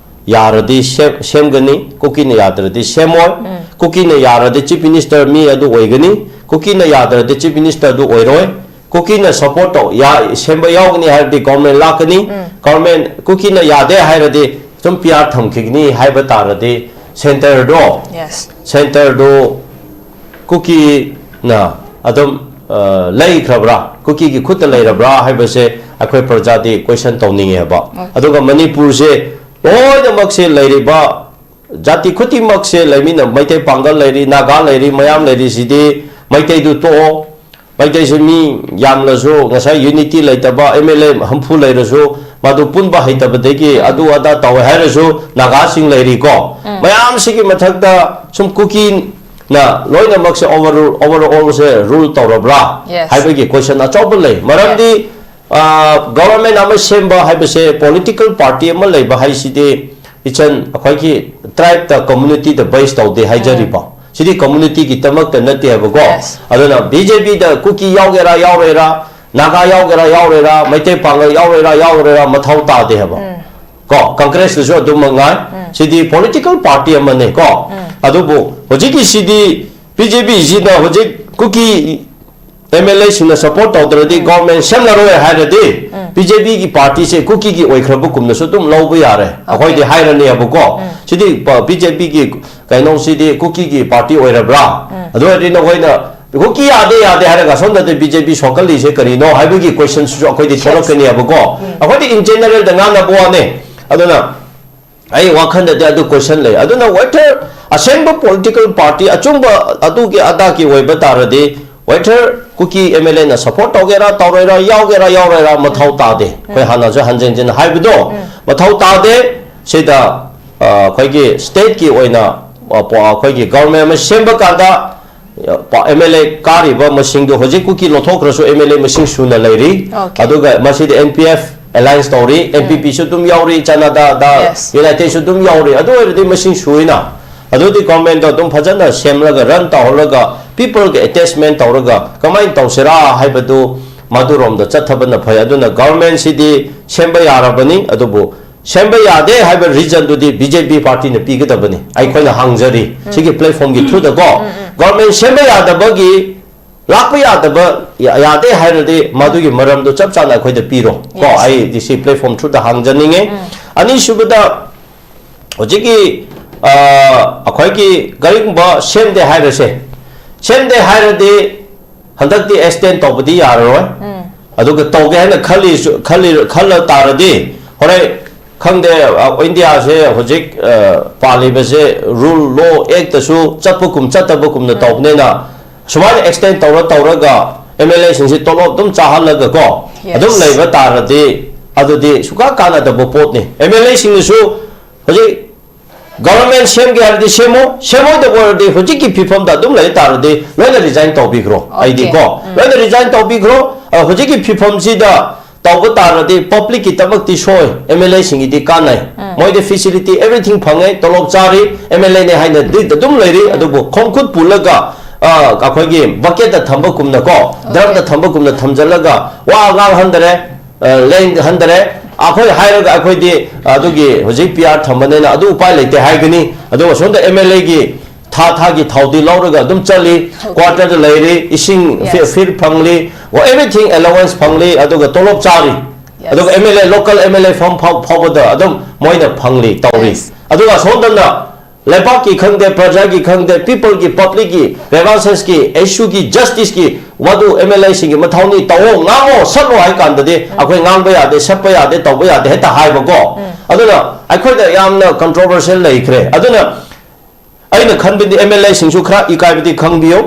ꯌꯥꯔꯗꯤ ꯁꯦꯝ-, ꯁꯦꯝꯒꯅꯤ, ꯀꯨꯀꯤꯅ ꯌꯥꯗ꯭ꯔꯗꯤ ꯁꯦꯝꯃꯣꯏ꯫ ꯀꯨꯀꯤꯅ ꯌꯥꯔꯗꯤ Chief Minister ꯃꯤ ꯑꯗꯨ ꯑꯣꯏꯒꯅꯤ, ꯀꯨꯀꯤꯅ ꯌꯥꯗ꯭ꯔꯗꯤ Chief Minister ꯑꯗꯨ ꯑꯣꯏꯔꯣꯏ꯫ ꯀꯨꯀꯤꯅ support ꯇꯧ, ꯌꯥ-, ꯁꯦꯝꯕ ꯌꯥꯎꯒꯅꯤ ꯍꯥꯏꯔꯗꯤ government ꯂꯥꯛꯀꯅꯤ꯫ Government ꯀꯨꯀꯤꯅ ꯌꯥꯗꯦ ꯍꯥꯏꯔꯗꯤ ꯁꯨꯝ P R ꯊꯝꯈꯤꯒꯅꯤ ꯍꯥꯏꯕ ꯇꯥꯔꯗꯤ centreꯗꯣ, Yes. centreꯗꯨ ꯀꯨꯀꯤꯅ ꯑꯗꯨꯝ, ꯑ, ꯂꯩꯈ꯭ꯔꯕ꯭ꯔꯥ, ꯀꯨꯀꯤꯒꯤ ꯈꯨꯠꯇ ꯂꯩꯔꯕ꯭ꯔꯥ ꯍꯥꯏꯕꯁꯦ ꯑꯩꯈꯣꯏ ꯄ꯭ꯔꯖꯥꯗꯤ question ꯇꯧꯅꯤꯡꯉꯦꯕ꯫ ꯑꯗꯨꯒ ꯃꯅꯤꯄꯨꯔꯁꯦ ꯂꯣꯏꯅꯃꯛꯁꯦ ꯂꯩꯔꯤꯕ ꯖꯥꯇꯤ ꯈꯨꯗꯤꯡꯃꯛꯁꯦ ꯂꯩꯃꯤꯟꯅ, ꯃꯩꯇꯩ ꯄꯥꯡꯒꯜ ꯂꯩꯔꯤ, ꯅꯥꯒꯥ ꯂꯩꯔꯤ, ꯃꯌꯥꯝ ꯂꯩꯔꯤꯁꯤꯗꯤ ꯃꯩꯇꯩꯗꯨ ꯇꯣꯛꯑꯣ꯫ ꯃꯩꯇꯩꯁꯦ ꯃꯤ ꯌꯥꯝꯂꯁꯨ ꯉꯁꯥꯏ unity ꯂꯩꯇꯕ, M L A ꯍꯨꯝꯐꯨ ꯂꯩꯔꯁꯨ ꯃꯗꯨ ꯄꯨꯟꯕ ꯍꯩꯇꯕꯗꯒꯤ ꯑꯗꯨ ꯑꯗꯥ ꯇꯧꯋꯦ ꯍꯥꯏꯔꯁꯨ ꯅꯥꯒꯥꯁꯤꯡ ꯂꯩꯔꯤꯀꯣ꯫ ꯃꯌꯥꯝꯁꯤꯒꯤ ꯃꯊꯛꯇ ꯁꯨꯝ ꯀꯨꯀꯤꯅ ꯂꯣꯏꯅꯃꯛꯁꯦ overall, overallꯁꯦ rule ꯇꯧꯔꯕ꯭ꯔꯥ Yes. ꯍꯥꯏꯕꯒꯤ question ꯑꯆꯧꯕ ꯂꯩ꯫ ꯃꯔꯝꯗꯤ, ꯑ, government ꯑꯃ ꯁꯦꯝꯕ ꯍꯥꯏꯕꯁꯦ political party ꯑꯃ ꯂꯩꯕ ꯍꯥꯏꯁꯤꯗꯤ ꯏꯆꯟ ꯑꯩꯈꯣꯏꯒꯤ tribeꯇ, communityꯗ base ꯇꯧꯗꯦ ꯍꯥꯏꯖꯔꯤꯕ꯫ ꯁꯤꯗꯤ communityꯒꯤꯗꯃꯛꯇ ꯅꯠꯇꯦ ꯍꯥꯏꯕꯀꯣ꯫ Yes. ꯑꯗꯨꯅ B J Pꯗ ꯀꯨꯀꯤ ꯌꯥꯎꯒꯦꯔꯥ ꯌꯥꯎꯔꯣꯏꯔꯥ, ꯅꯥꯒꯥ ꯌꯥꯎꯒꯦꯔꯥ ꯌꯥꯎꯔꯣꯏꯔꯥ, ꯃꯩꯇꯩ ꯄꯥꯡꯒꯜ ꯌꯥꯎꯔꯣꯏꯔꯥ ꯌꯥꯎꯔꯣꯏꯔꯥ ꯃꯊꯧ ꯇꯥꯗꯦ ꯍꯥꯏꯕ꯫ ꯀꯣ, Congressꯇꯁꯨ ꯑꯗꯨꯝ ꯃꯉꯥꯏ꯫ ꯁꯤꯗꯤ political party ꯑꯃꯅꯦ ꯀꯣ꯫ ꯑꯗꯨꯕꯨ ꯍꯧꯖꯤꯛꯀꯤ ꯁꯤꯗꯤ B J Pꯁꯤꯅ ꯍꯧꯖꯤꯛ ꯀꯨꯀꯤ M L Aꯁꯤꯡꯅ support ꯇꯧꯗ꯭ꯔꯗꯤ government ꯁꯦꯝꯂꯔꯣꯏ ꯍꯥꯏꯔꯗꯤ B J Pꯒꯤ partyꯁꯦ ꯀꯨꯀꯤꯒꯤ ꯑꯣꯏꯈ꯭ꯔꯕꯒꯨꯝꯅꯁꯨ ꯑꯗꯨꯝ ꯂꯧꯕ ꯌꯥꯔꯦ꯫ ꯑꯩꯈꯣꯏꯗꯤ ꯍꯥꯏꯔꯅꯦꯕꯀꯣ꯫ ꯁꯤꯗꯤ ꯕ-, B J Pꯒꯤ ꯀꯩꯅꯣꯁꯤꯗꯤ ꯀꯨꯀꯤꯒꯤ party ꯑꯣꯏꯔꯕ꯭ꯔꯥ? ꯑꯗꯨ ꯑꯣꯏꯔꯗꯤ ꯅꯈꯣꯏꯅ ꯀꯨꯀꯤ ꯌꯥꯗꯦ, ꯌꯥꯗꯦ ꯍꯥꯏꯔꯒ ꯑꯁꯣꯝꯗꯗꯤ B J P ꯁꯣꯛꯀꯜꯂꯤꯁꯦ ꯀꯔꯤꯅꯣ ꯍꯥꯏꯕꯒꯤ questionꯁꯤꯁꯨ ꯑꯩꯈꯣꯏꯗꯤ ꯊꯣꯛꯂꯛꯀꯅꯦꯕꯀꯣ꯫ ꯑꯩꯈꯣꯏꯗꯤ in generalꯗ ꯉꯥꯡꯅꯕ ꯋꯥꯅꯦ꯫ ꯑꯗꯨꯅ ꯑꯩ ꯋꯥꯈꯜꯗꯗꯤ ꯑꯗꯨ question ꯂꯩ꯫ ꯑꯗꯨꯅ whether ꯑꯁꯦꯡꯕ political party ꯑꯆꯨꯝꯕ ꯑꯗꯨꯒꯤ ꯑꯗꯥꯒꯤ ꯑꯣꯏꯕ ꯇꯥꯔꯗꯤ, whether ꯀꯨꯀꯤ M L Aꯅ support ꯇꯧꯒꯦꯔꯥ ꯇꯧꯔꯣꯏꯔꯥ, ꯌꯥꯎꯒꯦꯔꯥ ꯌꯥꯎꯔꯣꯏꯔꯥ ꯃꯊꯧ ꯇꯥꯗꯦ꯫ ꯑꯩꯈꯣꯏ ꯍꯥꯟꯅꯁꯨ ꯍꯟꯖꯤꯟ ꯍꯟꯖꯤꯟ ꯍꯥꯏꯕꯗꯣ ꯃꯊꯧ ꯇꯥꯗꯦ꯫ ꯁꯤꯗ, ꯑ, ꯑꯩꯈꯣꯏꯒꯤ stateꯀꯤ ꯑꯣꯏꯅ ꯑ, ꯄ-, ꯑꯩꯈꯣꯏꯒꯤ ꯒꯚꯔꯟꯃꯦꯟ ꯑꯃ ꯁꯦꯝꯕ ꯀꯥꯟꯗ, ꯑ, ꯄ-, ꯑꯦꯝ ꯑꯦꯜ ꯑꯦ ꯀꯥꯔꯤꯕ ꯃꯁꯤꯡꯗꯣ ꯍꯧꯖꯤꯛ ꯀꯨꯀꯤ ꯂꯧꯊꯣꯛꯈ꯭ꯔꯁꯨ ꯑꯦꯝ ꯑꯦꯜ ꯑꯦ ꯃꯁꯤꯡ ꯁꯨꯅ ꯂꯩꯔꯤ꯫ Okay. ꯑꯗꯨꯒ ꯃꯁꯤꯗꯤ ꯑꯦꯟ ꯄꯤ ꯑꯦꯐ ꯑꯦꯂꯥꯏꯟꯁ ꯇꯧꯔꯤ, ꯑꯦꯟ ꯄꯤ ꯄꯤꯁꯨ ꯑꯗꯨꯝ ꯌꯥꯎꯔꯤ, ꯖꯅꯇꯥ ꯗ-, Yes. ꯌꯨꯅꯥꯏꯇꯦꯗꯁꯨ ꯑꯗꯨꯝ ꯌꯥꯎꯔꯤ꯫ ꯑꯗꯨ ꯑꯣꯏꯔꯗꯤ ꯃꯁꯤꯡ ꯁꯨꯏꯅ꯫ ꯑꯗꯨꯗꯤ ꯒꯚꯔꯟꯃꯦꯟꯗꯣ ꯑꯗꯨꯝ ꯐꯖꯅ ꯁꯦꯝꯂꯒ, ꯔꯟ ꯇꯧꯍꯜꯂꯒ, ꯄꯤꯄꯜꯒ ꯑꯦꯇꯦꯆꯃꯦꯟ ꯇꯧꯔꯒ ꯀꯃꯥꯏꯅ ꯇꯧꯁꯤꯔꯥ ꯍꯥꯏꯕꯗꯨ ꯃꯗꯨꯔꯣꯝꯗ ꯆꯠꯊꯕꯅ ꯐꯩ꯫ ꯑꯗꯨꯅ ꯒꯚꯔꯟꯃꯦꯟꯁꯤꯗꯤ ꯁꯦꯝꯕ ꯌꯥꯔꯕꯅꯤ, ꯑꯗꯨꯕꯨ ꯁꯦꯝꯕ ꯌꯥꯗꯦ ꯍꯥꯏꯕ ꯔꯤꯖꯟꯗꯨꯗꯤ ꯕꯤ ꯖꯦ ꯄꯤ ꯄꯥꯔꯇꯤꯅ ꯄꯤꯒꯗꯕꯅꯤ, ꯑꯩꯈꯣꯏꯅ ꯍꯪꯖꯔꯤ꯫ ꯁꯤꯒꯤ ꯄ꯭ꯂꯦꯠꯐꯣꯔꯝꯒꯤ ꯊ꯭ꯔꯨꯗꯀꯣ, ꯒꯚꯔꯟꯃꯦꯟ ꯁꯦꯝꯕ ꯌꯥꯗꯕꯒꯤ, ꯂꯥꯛꯄ ꯌꯥꯗꯕ, ꯌꯥ-, ꯌꯥꯗꯦ ꯍꯥꯏꯔꯗꯤ ꯃꯗꯨꯒꯤ ꯃꯔꯝꯗꯣ ꯆꯞ ꯆꯥꯅ ꯑꯩꯈꯣꯏꯗ ꯄꯤꯔꯣ ꯀꯣ꯫ Yes. ꯑꯩ ꯗꯤ ꯁꯤ ꯄ꯭ꯂꯦꯠꯐꯣꯔꯝ ꯊ꯭ꯔꯨꯗ ꯍꯪꯖꯅꯤꯡꯉꯤ꯫ ꯑꯅꯤꯁꯨꯕꯗ, ꯍꯧꯖꯤꯛꯀꯤ, ꯑ, ꯑꯩꯈꯣꯏꯒꯤ ꯀꯔꯤꯒꯨꯝꯕ ꯁꯦꯝꯗꯦ ꯍꯥꯏꯔꯁꯦ, ꯁꯦꯝꯗꯦ ꯍꯥꯏꯔꯗꯤ ꯍꯟꯗꯛꯇꯤ ꯑꯦꯛꯁꯇꯦꯟ ꯇꯧꯕꯗꯤ ꯌꯥꯔꯔꯣꯏ꯫ ꯑꯗꯨꯒ ꯇꯧꯒꯦ ꯍꯥꯏꯅ ꯈꯜꯂꯤꯁꯨ, ꯈꯜꯂꯤ, ꯈꯜꯂ ꯇꯥꯔꯗꯤ, ꯍꯣꯔꯦꯟ ꯈꯪꯗꯦ, ꯑ, ꯏꯟꯗꯤꯌꯥꯁꯦ ꯍꯧꯖꯤꯛ, ꯑ, ꯄꯥꯜꯂꯤꯕꯁꯦ ꯔꯨꯜ, ꯂꯣ, ꯑꯦꯛꯇꯁꯨ ꯆꯠꯄꯒꯨꯝ ꯆꯠꯇꯕꯒꯨꯝꯅ ꯇꯧꯕꯅꯤꯅ, ꯁꯨꯃꯥꯏꯅ ꯑꯦꯛꯁꯇꯦꯟ ꯇꯧꯔ ꯇꯧꯔꯒ ꯑꯦꯝ ꯑꯦꯜ ꯑꯦꯁꯤꯡꯁꯤ ꯇꯣꯂꯣꯞ ꯑꯗꯨꯝ ꯆꯥꯍꯜꯂꯒꯀꯣ, Yes. ꯑꯗꯨꯝ ꯂꯩꯕ ꯇꯥꯔꯗꯤ, ꯑꯗꯨꯗꯤ ꯁꯨꯡꯀꯥ ꯀꯥꯟꯅꯗꯕ ꯄꯣꯠꯅꯤ꯫ ꯑꯦꯝ ꯑꯦꯜ ꯑꯦꯁꯤꯡꯅꯁꯨ ꯍꯧꯖꯤꯛ ꯒꯚꯔꯟꯃꯦꯟ ꯁꯦꯝꯒꯦ ꯍꯥꯏꯔꯗꯤ ꯁꯦꯝꯃꯣ, ꯁꯦꯝꯃꯣꯏꯗꯕ ꯑꯣꯏꯔꯗꯤ ꯍꯧꯖꯤꯛꯀꯤ ꯐꯤꯕꯝꯗ ꯑꯗꯨꯝ ꯂꯩ ꯇꯥꯔꯗꯤ ꯂꯣꯏꯅ ꯔꯤꯖꯥꯏꯟ ꯇꯧꯕꯤꯈ꯭ꯔꯣ꯫ ꯑꯩꯗꯤ Okay. ꯀꯣ, ꯎꯝ꯫ ꯂꯣꯏꯅ ꯔꯤꯖꯥꯏꯟ ꯇꯧꯕꯤꯈ꯭ꯔꯣ꯫ ꯑ, ꯍꯧꯖꯤꯛꯀꯤ ꯐꯤꯕꯝꯁꯤꯗ ꯇꯧꯕ ꯇꯥꯔꯗꯤ ꯄꯕ꯭ꯂꯤꯛꯀꯤꯗꯃꯛꯇꯤ ꯁꯣꯏ, ꯑꯦꯝ ꯑꯦꯜ ꯑꯦꯁꯤꯡꯒꯤꯗꯤ ꯀꯥꯟꯅꯩ꯫ ꯎꯝ꯫ ꯃꯣꯏꯗꯤ ꯐꯦꯁꯤꯂꯤꯇꯤ, ꯑꯦꯚ꯭ꯔꯤꯊꯤꯡ ꯐꯪꯉꯦ, ꯇꯣꯂꯣꯞ ꯆꯥꯔꯤ, ꯑꯦꯝ ꯑꯦꯜ ꯑꯦꯅꯦ ꯍꯥꯏꯅ ꯗꯤ ꯑꯗꯨꯝ ꯂꯩꯔꯤ꯫ ꯎꯝ꯫ ꯑꯗꯨꯕꯨ ꯈꯣꯡꯈꯨꯠ ꯄꯨꯜꯂꯒ, ꯑ, ꯑꯩꯈꯣꯏꯒꯤ ꯕꯛꯀꯦꯠꯇ ꯊꯝꯕꯒꯨꯝꯅꯀꯣ, Okay. ꯗ꯭ꯔꯝꯗ ꯊꯝꯕꯒꯨꯝꯅ ꯊꯝꯖꯤꯜꯂꯒ ꯋꯥ ꯉꯥꯡꯍꯟꯗꯔꯦ, ꯑ, ꯂꯦꯡꯍꯟꯗꯔꯦ꯫ ꯑꯩꯈꯣꯏ ꯍꯥꯏꯔꯒ ꯑꯩꯈꯣꯏꯗꯤ ꯑꯗꯨꯒꯤ ꯍꯧꯖꯤꯛ ꯄꯤ ꯑꯥꯔ ꯊꯝꯕꯅꯤꯅ ꯑꯗꯨ ꯎꯄꯥꯏ ꯂꯩꯇꯦ ꯍꯥꯏꯒꯅꯤ꯫ ꯑꯗꯨꯒ ꯁꯣꯝꯗ ꯑꯦꯝ ꯑꯦꯜ ꯑꯦꯒꯤ ꯊꯥ ꯊꯥꯒꯤ ꯊꯥꯎꯗꯤ ꯂꯧꯔꯒ ꯑꯗꯨꯝ ꯆꯠꯂꯤ, Okay. ꯀ꯭ꯋꯥꯇꯔꯗ ꯂꯩꯔꯤ, ꯏꯁꯤꯡ ꯐꯤ-, Yes. ꯐꯤꯔ ꯐꯪꯂꯤ, ꯑꯣ, ꯑꯦꯚ꯭ꯔꯤꯊꯤꯡ ꯑꯦꯂꯥꯋꯦꯟꯁ ꯐꯪꯂꯤ, ꯑꯗꯨꯒ ꯇꯣꯂꯣꯞ ꯆꯥꯔꯤ꯫ Yes. ꯑꯗꯨꯒ ꯑꯦꯝ ꯑꯦꯜ ꯑꯦ, ꯂꯣꯀꯦꯜ ꯑꯦꯝ ꯑꯦꯜ ꯑꯦ ꯐꯝ ꯐꯥꯎ-, ꯐꯥꯎꯕꯗ ꯑꯗꯨꯝ ꯃꯣꯏꯅ ꯐꯪꯂꯤ, ꯇꯧꯔꯤ꯫ Yes. ꯑꯗꯨꯒ ꯁꯣꯝꯗꯅ ꯂꯩꯕꯥꯛꯀꯤ ꯈꯪꯗꯦ, ꯄ꯭ꯔꯖꯥꯒꯤ ꯈꯪꯗꯦ, ꯄꯤꯄꯜꯒꯤ, ꯄꯕ꯭ꯂꯤꯛꯀꯤ, ꯒ꯭ꯔꯦꯚꯥꯟꯁꯦꯁꯀꯤ, ꯏꯁꯨꯒꯤ, ꯖꯁꯇꯤꯁꯀꯤ ꯋꯥꯗꯨ ꯑꯦꯝ ꯑꯦꯜ ꯑꯦꯁꯤꯡꯒꯤ ꯃꯊꯧꯅꯤ, ꯇꯧꯑꯣ, ꯉꯥꯡꯉꯣ, ꯁꯠꯂꯣ ꯍꯥꯏ ꯀꯥꯟꯗꯗꯤ ꯑꯩꯈꯣꯏ ꯉꯥꯡꯕ ꯌꯥꯗꯦ, ꯁꯠꯄ ꯌꯥꯗꯦ, ꯇꯧꯕ ꯌꯥꯗꯦ ꯍꯦꯛꯇ ꯍꯥꯏꯕꯀꯣ꯫ ꯑꯗꯨꯅ ꯑꯩꯈꯣꯏꯗ ꯌꯥꯝꯅ ꯀꯟꯇ꯭ꯔꯣꯚꯔꯁꯤꯌꯦꯜ ꯂꯩꯈ꯭ꯔꯦ꯫ ꯑꯗꯨꯅ ꯑꯩꯅ ꯈꯟꯕꯗꯤ ꯑꯦꯝ ꯑꯦꯜ ꯑꯦꯁꯤꯡꯁꯨ ꯈꯔ ꯏꯀꯥꯏꯕꯗꯤ ꯈꯪꯕꯤꯌꯨ꯫